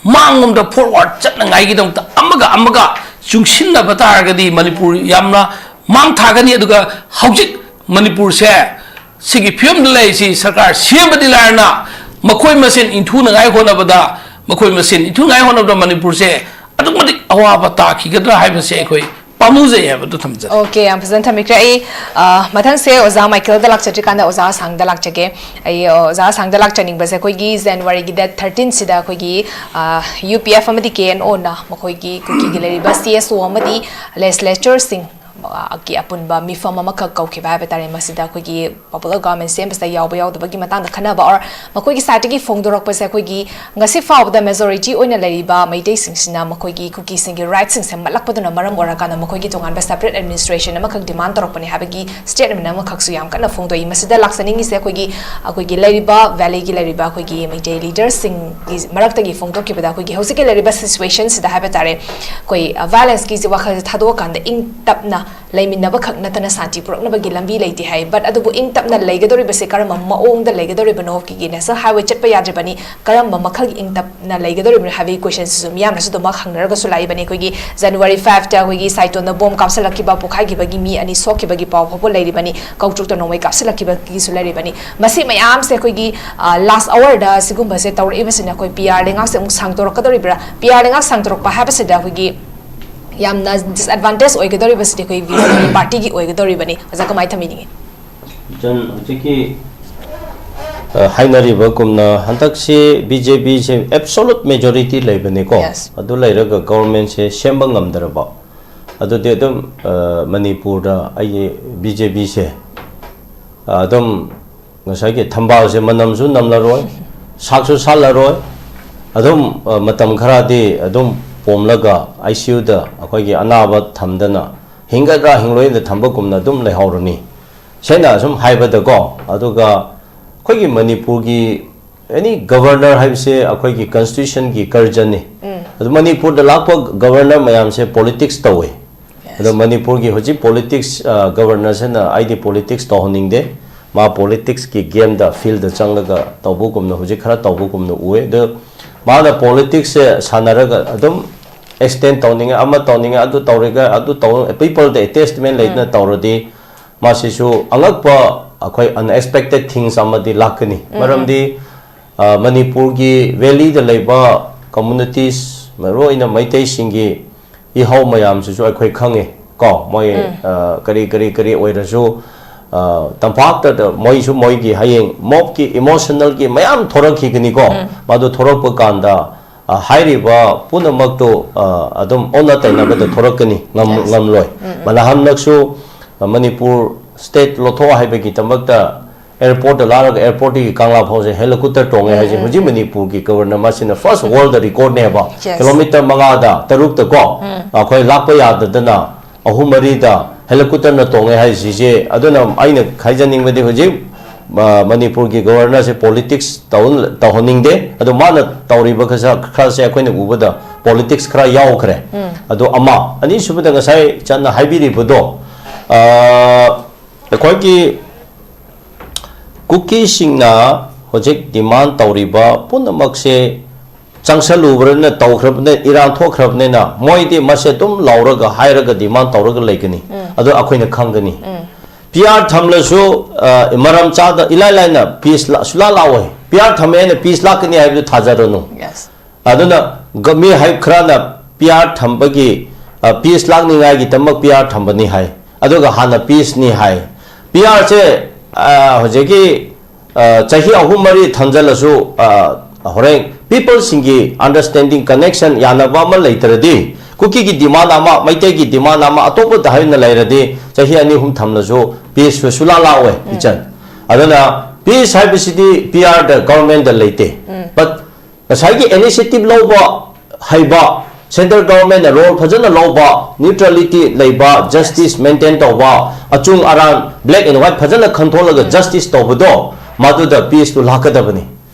ꯃꯥꯡꯂꯣꯝꯗ ꯐꯣꯔꯋꯥꯔꯗ ꯆꯠꯅꯉꯥꯏꯒꯤꯗꯃꯛꯇ ꯑꯃꯒ ꯑꯃꯒ ꯆꯨꯡꯁꯤꯟꯅꯕ ꯇꯥꯔꯒꯗꯤ ꯃꯅꯤꯄꯨꯔ ꯌꯥꯝꯅ ꯃꯥꯡ ꯊꯥꯒꯅꯤ꯫ ꯑꯗꯨꯒ ꯍꯧꯖꯤꯛ ꯃꯅꯤꯄꯨꯔꯁꯦ ꯁꯤꯒꯤ ꯐꯤꯕꯝꯗ ꯂꯩꯔꯤꯁꯤ ꯁꯔꯀꯥꯔ ꯁꯦꯝꯕꯗꯤ ꯂꯥꯏꯔꯅ, ꯃꯈꯣꯏ ꯃꯁꯦꯟ ꯏꯟꯊꯨꯅꯉꯥꯏ ꯍꯣꯠꯅꯕꯗ, ꯃꯈꯣꯏ ꯃꯁꯦꯟ ꯏꯟꯊꯨꯅꯉꯥꯏ ꯍꯣꯠꯅꯕꯗ ꯃꯅꯤꯄꯨꯔꯁꯦ ꯑꯗꯨꯛ ꯃꯇꯤꯛ ꯑꯋꯥꯕ ꯇꯥꯈꯤꯒꯗ꯭ꯔꯥ ꯍꯥꯏꯕꯁꯦ ꯑꯩꯈꯣꯏ ꯄꯥꯝꯃꯨꯖꯩ ꯍꯥꯏꯕꯗꯨ ꯊꯝꯖꯒꯦ꯫ ꯑꯣꯀꯦ, ꯌꯥꯝ ꯐꯖꯅ ꯊꯝꯕꯤꯈ꯭ꯔꯦ꯫ ꯑꯩ ꯑ, ꯃꯊꯪꯁꯦ ꯑꯣꯖꯥ ꯃꯥꯏꯀꯦꯜꯗ ꯂꯥꯛꯆꯗ꯭ꯔꯤꯀꯥꯟꯗ ꯑꯣꯖꯥ ꯑꯁꯥꯡꯗ ꯂꯥꯛꯆꯒꯦ꯫ ꯑꯩ ꯑ, ꯑꯣꯖꯥ ꯑꯁꯥꯡꯗ ꯂꯥꯛꯆꯅꯤꯡꯕꯁꯦ ꯑꯩꯈꯣꯏꯒꯤ ꯖꯅꯋꯥꯔꯤꯒꯤ ꯗꯦꯠ ꯊꯥꯔꯇꯤꯟꯁꯤꯗ ꯑꯩꯈꯣꯏꯒꯤ ꯌꯨ ꯄꯤ ꯑꯦꯐ ꯑꯃꯗꯤ ꯀꯦ ꯑꯦꯟ ꯑꯣꯅ ꯃꯈꯣꯏꯒꯤ ꯀꯨꯀꯤꯒꯤ ꯂꯩꯔꯤꯕ ꯁꯤ ꯑꯦꯁ ꯑꯣ ꯑꯃꯗꯤ ꯂꯦꯖꯤꯁꯂꯦꯆꯔꯁꯤꯡ ꯒꯤ ꯑꯄꯨꯟꯕ ꯃꯤꯐꯝ ꯑꯃꯈꯛ ꯀꯧꯈꯤꯕ ꯍꯥꯏꯕ ꯇꯥꯔꯦ꯫ ꯃꯁꯤꯗ ꯑꯩꯈꯣꯏꯒꯤ ꯄꯣꯄꯨꯂꯔ ꯒꯚꯔꯟꯃꯦꯟ ꯁꯦꯝꯕꯁꯤꯗ ꯌꯥꯎꯕ ꯌꯥꯎꯗꯕꯒꯤ ꯃꯇꯥꯡꯗ ꯈꯟꯅꯕ ꯑꯣꯔ ꯃꯈꯣꯏꯒꯤ ꯁꯥꯏꯠꯇꯒꯤ ꯐꯣꯡꯗꯣꯔꯛꯄꯁꯦ ꯑꯩꯈꯣꯏꯒꯤ ꯉꯁꯤ ꯐꯥꯎꯕꯗ ꯃꯦꯖꯣꯔꯤꯇꯤ ꯑꯣꯏꯅ ꯂꯩꯔꯤꯕ ꯃꯩꯇꯩꯁꯤꯡꯁꯤꯅ ꯃꯈꯣꯏꯒꯤ ꯀꯨꯀꯤꯁꯤꯡꯒꯤ ꯔꯥꯏꯠꯁꯤꯡꯁꯦ ꯃꯠꯂꯛꯄꯗꯨꯅ ꯃꯔꯝ ꯑꯣꯏꯔꯀꯥꯟꯗ ꯃꯈꯣꯏꯒꯤ ꯇꯣꯉꯥꯟꯕ ꯁꯦꯄꯔꯦꯠ ꯑꯦꯗꯃꯤꯅꯤꯁꯇ꯭ꯔꯦꯁꯟ ꯑꯃꯈꯛ ꯗꯤꯃꯥꯟ ꯇꯧꯔꯛꯄꯅꯦ ꯍꯥꯏꯕꯒꯤ ꯁ꯭ꯇꯦꯠꯃꯦꯟ ꯑꯃꯈꯛꯁꯨ ꯌꯥꯝ ꯀꯟꯅ ꯐꯣꯡꯗꯣꯛꯏ꯫ ꯃꯁꯤꯗ ꯂꯥꯛꯆꯅꯤꯡꯉꯤꯁꯦ ꯑꯩꯈꯣꯏꯒꯤ ꯑꯩꯈꯣꯏꯒꯤ ꯂꯩꯔꯤꯕ ꯚꯦꯂꯤꯒꯤ ꯂꯩꯔꯤꯕ ꯑꯩꯈꯣꯏꯒꯤ ꯃꯩꯇꯩ ꯂꯤꯗꯔꯁꯤꯡꯒꯤ ꯃꯔꯛꯇꯒꯤ ꯐꯣꯡꯗꯣꯛꯈꯤꯕꯗ ꯑꯩꯈꯣꯏꯒꯤ ꯍꯧꯖꯤꯛꯀꯤ ꯂꯩꯔꯤꯕ ꯁꯤꯆꯨꯋꯦꯁꯟꯁꯤꯗ ꯍꯥꯏꯕ ꯇꯥꯔꯦ, ꯑꯩꯈꯣꯏ ꯚꯥꯏꯂꯦꯟꯁꯀꯤꯁꯤ ꯋꯥꯈꯜꯁꯦ ꯊꯥꯗꯣꯛꯑꯀꯥꯟꯗ ꯏꯪ ꯇꯞꯅ ꯂꯩꯃꯤꯟꯅꯕ ꯈꯛ ꯅꯠꯇꯅ ꯁꯥꯟꯇꯤ ꯄꯨꯔꯛꯅꯕꯒꯤ ꯂꯝꯕꯤ ꯂꯩꯇꯦ ꯍꯥꯏ꯫ ꯕꯠ ꯑꯗꯨꯕꯨ ꯏꯪ ꯇꯞꯅ ꯂꯩꯒꯗꯧꯔꯤꯕꯁꯦ ꯀꯔꯝꯕ ꯃꯑꯣꯡꯗ ꯂꯩꯒꯗꯧꯔꯤꯕꯅꯣ? ꯀꯤꯒꯤ ꯅꯦꯁꯅꯦꯜ ꯍꯥꯏꯋꯦ ꯆꯠꯄ ꯌꯥꯗ꯭ꯔꯤꯕꯅꯤ, ꯀꯔꯝꯕ ꯃꯈꯜꯒꯤ ꯏꯪ ꯇꯞꯅ ꯂꯩꯒꯗꯧꯔꯤꯕꯅꯣ ꯍꯥꯏꯕꯒꯤ ꯀꯣꯏꯁꯟꯁꯤꯁꯨ ꯃꯤꯌꯥꯝꯅꯁꯨ ꯑꯗꯨꯃꯛ ꯍꯪꯅꯔꯒꯁꯨ ꯂꯥꯛꯏꯕꯅꯤ꯫ ꯑꯩꯈꯣꯏꯒꯤ ꯖꯅꯋꯥꯔꯤ ꯐꯥꯏꯚꯇ ꯑꯩꯈꯣꯏꯒꯤ ꯁꯥꯏꯇꯣꯟꯗ ꯕꯣꯝ ꯀꯥꯞꯁꯤꯜꯂꯛꯈꯤꯕ, ꯄꯣꯈꯥꯏꯈꯤꯕꯒꯤ ꯃꯤ ꯑꯅꯤ ꯁꯣꯛꯈꯤꯕꯒꯤ ꯄꯥꯎ ꯐꯥꯎꯕ ꯂꯩꯔꯤꯕꯅꯤ, ꯀꯧꯇ꯭ꯔꯨꯛꯇ ꯅꯣꯡꯃꯩ ꯀꯥꯞꯁꯤꯜꯂꯛꯈꯤꯕꯒꯤꯁꯨ ꯂꯩꯔꯤꯕꯅꯤ꯫ ꯃꯁꯤ ꯃꯌꯥꯝꯁꯦ ꯑꯩꯈꯣꯏꯒꯤ ꯂꯥꯁ ꯑꯋꯥꯔꯗ ꯁꯤꯒꯨꯝꯕꯁꯦ ꯇꯧꯔꯛꯏꯕꯁꯤꯅ ꯑꯩꯈꯣꯏ ꯄꯤ ꯑꯥꯔ ꯂꯩꯉꯥꯛꯁꯦ ꯑꯃꯨꯛ ꯁꯥꯡꯗꯣꯔꯛꯀꯗꯧꯔꯤꯕ꯭ꯔꯥ? ꯄꯤ ꯑꯥꯔ ꯂꯩꯉꯥꯛ ꯁꯥꯡꯗꯣꯔꯛꯄ ꯍꯥꯏꯕꯁꯤꯗ ꯑꯩꯈꯣꯏꯒꯤ ꯌꯥꯝꯅ ꯗꯤꯁꯑꯦꯗꯚꯥꯟꯇꯦꯖ ꯑꯣꯏꯒꯗꯧꯔꯤꯕꯁꯤꯗꯤ ꯑꯩꯈꯣꯏ ꯕꯤ ꯖꯦ ꯄꯤ ꯄꯥꯔꯇꯤꯒꯤ ꯑꯣꯏꯒꯗꯧꯔꯤꯕꯅꯤ꯫ ꯑꯣꯖꯥ, ꯀꯃꯥꯏꯅ ꯊꯝꯕꯤꯅꯤꯡꯉꯤ? ꯏꯆꯟ, ꯍꯧꯖꯤꯛꯀꯤ ꯑ, ꯍꯥꯏꯅꯔꯤꯕꯒꯨꯝꯅ ꯍꯟꯗꯛꯁꯤ ꯕꯤ ꯖꯦ ꯄꯤꯁꯦ absolute majority ꯂꯩꯕꯅꯤꯀꯣ꯫ Yes. ꯑꯗꯨ ꯂꯩꯔꯒ ꯒꯣꯕꯔꯃꯦꯟꯁꯦ ꯁꯦꯝꯕ ꯉꯝꯗ꯭ꯔꯕ, ꯑꯗꯨꯗꯤ ꯑꯗꯨꯝ, ꯑ, ꯃꯅꯤꯄꯨꯔꯗ ꯑꯩꯒꯤ ꯕꯤ ꯖꯦ ꯄꯤꯁꯦ, ꯑ, ꯑꯗꯨꯝ ꯉꯁꯥꯏꯒꯤ ꯊꯝꯕꯥꯜꯁꯦ ꯃꯅꯝꯁꯨ ꯅꯝꯂꯔꯣꯏ, ꯁꯥꯛꯁꯨ ꯁꯥꯠꯂꯔꯣꯏ꯫ ꯑꯗꯨꯝ, ꯑ, ꯃꯇꯝ ꯈꯔꯗꯤ ꯑꯗꯨꯝ ꯄꯣꯝꯂꯒ ꯑꯥꯏ ꯁꯤ ꯌꯨꯗ ꯑꯩꯈꯣꯏꯒꯤ ꯑꯅꯥꯕ ꯊꯝꯗꯅ ꯍꯤꯡꯒꯗ꯭ꯔꯥ ꯍꯤꯡꯂꯣꯏꯗ ꯊꯝꯕꯒꯨꯝꯅ ꯑꯗꯨꯝ ꯂꯩꯍꯧꯔꯅꯤ꯫ ꯁꯦꯡꯅ ꯑꯁꯨꯝ ꯍꯥꯏꯕꯗꯀꯣ, ꯑꯗꯨꯒ ꯑꯩꯈꯣꯏꯒꯤ ꯃꯅꯤꯄꯨꯔꯒꯤ any governor ꯍꯥꯏꯕꯁꯦ ꯑꯩꯈꯣꯏꯒꯤ constitutionꯒꯤ ꯀꯔꯖꯅꯤ꯫ ꯑꯗꯨ ꯃꯅꯤꯄꯨꯔꯗ ꯂꯥꯛꯄ governor ꯃꯌꯥꯝꯁꯦ politics ꯇꯧꯋꯦ꯫ ꯑꯗꯣ ꯃꯅꯤꯄꯨꯔꯒꯤ ꯍꯧꯖꯤꯛ politics, ꯑ, governorꯁꯤꯅ ꯑꯩꯗꯤ politics ꯇꯧꯍꯟꯅꯤꯡꯗꯦ꯫ ꯃꯥ politicsꯀꯤ gameꯗ, fieldꯗ ꯆꯪꯂꯒ ꯇꯧꯕꯒꯨꯝꯅ, ꯍꯧꯖꯤꯛ ꯈꯔ ꯇꯧꯕꯒꯨꯝꯅ ꯎꯏ꯫ ꯑꯗꯣ ꯃꯥꯅ politicsꯁꯦ ꯁꯥꯟꯅꯔꯒ ꯑꯗꯨꯝ extend ꯇꯧꯅꯤꯡꯉꯦ, ꯑꯃ ꯇꯧꯅꯤꯡꯉꯦ, ꯑꯗꯨ ꯇꯧꯔꯒ, ꯑꯗꯨ ꯇꯧ, peopleꯗ attachment ꯂꯩꯗꯅ ꯇꯧꯔꯗꯤ, ꯃꯁꯤꯁꯨ ꯑꯉꯛꯄ, ꯑꯩꯈꯣꯏ unexpected things ꯑꯃꯗꯤ ꯂꯥꯛꯀꯅꯤ꯫ ꯃꯔꯝꯗꯤ, ꯑ, ꯃꯅꯤꯄꯨꯔꯒꯤ valleyꯗ ꯂꯩꯕ communities, ꯃꯔꯨꯑꯣꯏꯅ ꯃꯩꯇꯩꯁꯤꯡꯒꯤ ꯏꯍꯧ ꯃꯌꯥꯝꯁꯤꯁꯨ ꯑꯩꯈꯣꯏ ꯈꯪꯉꯤ ꯀꯣ꯫ ꯃꯣꯏ, ꯑ, ꯀꯔꯤ, ꯀꯔꯤ, ꯀꯔꯤ ꯑꯣꯏꯔꯁꯨ, ꯑ, ꯇꯝꯄꯥꯛꯇ ꯃꯣꯏꯁꯨ ꯃꯣꯏꯒꯤ ꯍꯌꯦꯡ mobꯀꯤ emotionalꯒꯤ ꯃꯌꯥꯝ ꯊꯣꯔꯛꯈꯤꯒꯅꯤꯀꯣ꯫ ꯃꯗꯨ ꯊꯣꯔꯛꯄ ꯀꯥꯟꯗ, ꯑ, ꯍꯥꯏꯔꯤꯕ ꯄꯨꯝꯅꯃꯛꯇꯨ, ꯑ, ꯑꯗꯨꯝ ꯑꯣꯟꯅ ꯇꯩꯅꯕꯗ ꯊꯣꯔꯛꯀꯅꯤ, ꯉꯝ-, ꯉꯝꯂꯣꯏ꯫ ꯃꯅꯍꯟꯅꯛꯁꯨ, ꯑ, ꯃꯅꯤꯄꯨꯔ state ꯂꯧꯊꯣꯛ ꯍꯥꯏꯕꯒꯤꯗꯃꯛꯇ airportꯇ ꯂꯥꯛꯂꯒ airportꯇꯒꯤ ꯀꯪꯂꯥ ꯐꯥꯎꯁꯦ helicopter ꯇꯣꯡꯉꯦ ꯍꯥꯏꯁꯦ ꯍꯧꯖꯤꯛ ꯃꯅꯤꯄꯨꯔꯒꯤ governor ꯃꯁꯤꯅ first worldꯗ recordꯅꯦꯕ꯫ Yes. Kilometre ꯃꯉꯥꯗ, ꯇꯔꯨꯛꯇ ꯀꯣ, ꯑꯩꯈꯣꯏ ꯂꯥꯛꯄ ꯌꯥꯗꯗꯅ ꯑꯍꯨꯝ ꯃꯔꯤꯗ helicopterꯅ ꯇꯣꯡꯉꯦ ꯍꯥꯏꯁꯤꯁꯦ꯫ ꯑꯗꯨꯅ ꯑꯩꯅ ꯍꯥꯏꯖꯅꯤꯡꯕꯗꯤ ꯍꯧꯖꯤꯛ, ꯑ, ꯃꯅꯤꯄꯨꯔꯒꯤ governorꯁꯦ politics ꯇꯧ-, ꯇꯧꯍꯟꯅꯤꯡꯗꯦ꯫ ꯑꯗꯣ ꯃꯥꯅ ꯇꯧꯔꯤꯕ ꯈꯔꯁꯦ, ꯈꯔꯁꯦ ꯑꯩꯈꯣꯏꯅ ꯎꯕꯗ politics ꯈꯔ ꯌꯥꯎꯈ꯭ꯔꯦ꯫ ꯑꯗꯣ ꯑꯃ, ꯑꯅꯤꯁꯨꯕꯗ ꯉꯁꯥꯏ ꯆꯟꯅ ꯍꯥꯏꯕꯤꯔꯤꯕꯗꯣ, ꯑ, ꯑꯩꯈꯣꯏꯒꯤ ꯀꯨꯀꯤꯁꯤꯡꯅ ꯍꯧꯖꯤꯛ demand ꯇꯧꯔꯤꯕ ꯄꯨꯝꯅꯃꯛꯁꯦ ꯆꯪꯁꯜꯂꯨꯕꯅꯤꯅ, ꯇꯧꯈ꯭ꯔꯕꯅꯤꯅ, ꯏꯔꯥꯡ ꯊꯣꯛꯈ꯭ꯔꯕꯅꯤꯅ ꯃꯣꯏꯗꯤ ꯃꯁꯦ ꯑꯗꯨꯝ ꯂꯥꯎꯔꯒ, ꯍꯥꯏꯔꯒ demand ꯇꯧꯔꯒ ꯂꯩꯒꯅꯤ꯫ ꯑꯗꯨ ꯑꯩꯈꯣꯏꯅ ꯈꯪꯒꯅꯤ꯫ ꯄꯤ ꯑꯥꯔ ꯊꯝꯂꯁꯨ, ꯑ, ꯃꯔꯝ ꯆꯥꯗ ꯏꯂꯥꯏ ꯂꯥꯏꯅ peace ꯂꯥ-, ꯁꯨꯂꯥ ꯂꯥꯛꯑꯣꯏ꯫ ꯄꯤ ꯑꯥꯔ ꯊꯝꯃꯦ ꯍꯥꯏꯅ peace ꯂꯥꯛꯀꯅꯤ ꯍꯥꯏꯕꯗꯨ ꯊꯥꯖꯔꯨꯅꯨ꯫ Yes. ꯑꯗꯨꯅ ꯒ-, ꯃꯤ ꯍꯥꯏ ꯈꯔꯅ ꯄꯤ ꯑꯥꯔ ꯊꯝꯕꯒꯤ, ꯑ, peace ꯂꯥꯛꯅꯤꯡꯉꯥꯏꯒꯤꯗꯃꯛ ꯄꯤ ꯑꯥꯔ ꯊꯝꯕꯅꯤ ꯍꯥꯏ꯫ ꯑꯗꯨꯒ ꯍꯥꯟꯅ peaceꯅꯤ ꯍꯥꯏ꯫ ꯄꯤ ꯑꯥꯔꯁꯦ, ꯑ, ꯍꯧꯖꯤꯛꯀꯤ ꯑ, ꯆꯍꯤ ꯑꯍꯨꯝ ꯃꯔꯤ ꯊꯝꯖꯤꯜꯂꯁꯨ, ꯑ, ꯍꯣꯔꯦꯟ peopleꯁꯤꯡꯒꯤ understanding, connection, ꯌꯥꯅꯕ ꯑꯃ ꯂꯩꯇ꯭ꯔꯗꯤ, ꯀꯨꯀꯤꯒꯤ demand ꯑꯃ, ꯃꯩꯇꯩꯒꯤ demand ꯑꯃ, ꯑꯇꯣꯞꯄꯗ ꯍꯥꯏꯅ ꯂꯩꯔꯗꯤ, ꯆꯍꯤ ꯑꯅꯤ ꯑꯍꯨꯝ ꯊꯝꯂꯁꯨ peace ꯁꯨ ꯁꯨꯂꯥ ꯂꯥꯛꯑꯣꯏ, ꯏꯆꯟ꯫ ꯑꯗꯨꯅ peace ꯍꯥꯏꯕꯁꯤꯗꯤ P R ꯗ, government ꯗ ꯂꯩꯇꯦ꯫ But ꯉꯁꯥꯏꯒꯤ initiative ꯂꯧꯕ ꯍꯩꯕ, central government ꯅ role ꯐꯖꯅ ꯂꯧꯕ, neutrality ꯂꯩꯕ, justice maintain ꯇꯧꯕ, ꯑꯆꯨꯝ ꯑꯔꯥꯟ, black and white ꯐꯖꯅ ꯈꯟꯊꯣꯛꯂꯒ justice ꯇꯧꯕꯗꯣ, ꯃꯗꯨꯗ peace ꯇꯨ ꯂꯥꯛꯀꯗꯕꯅꯤ꯫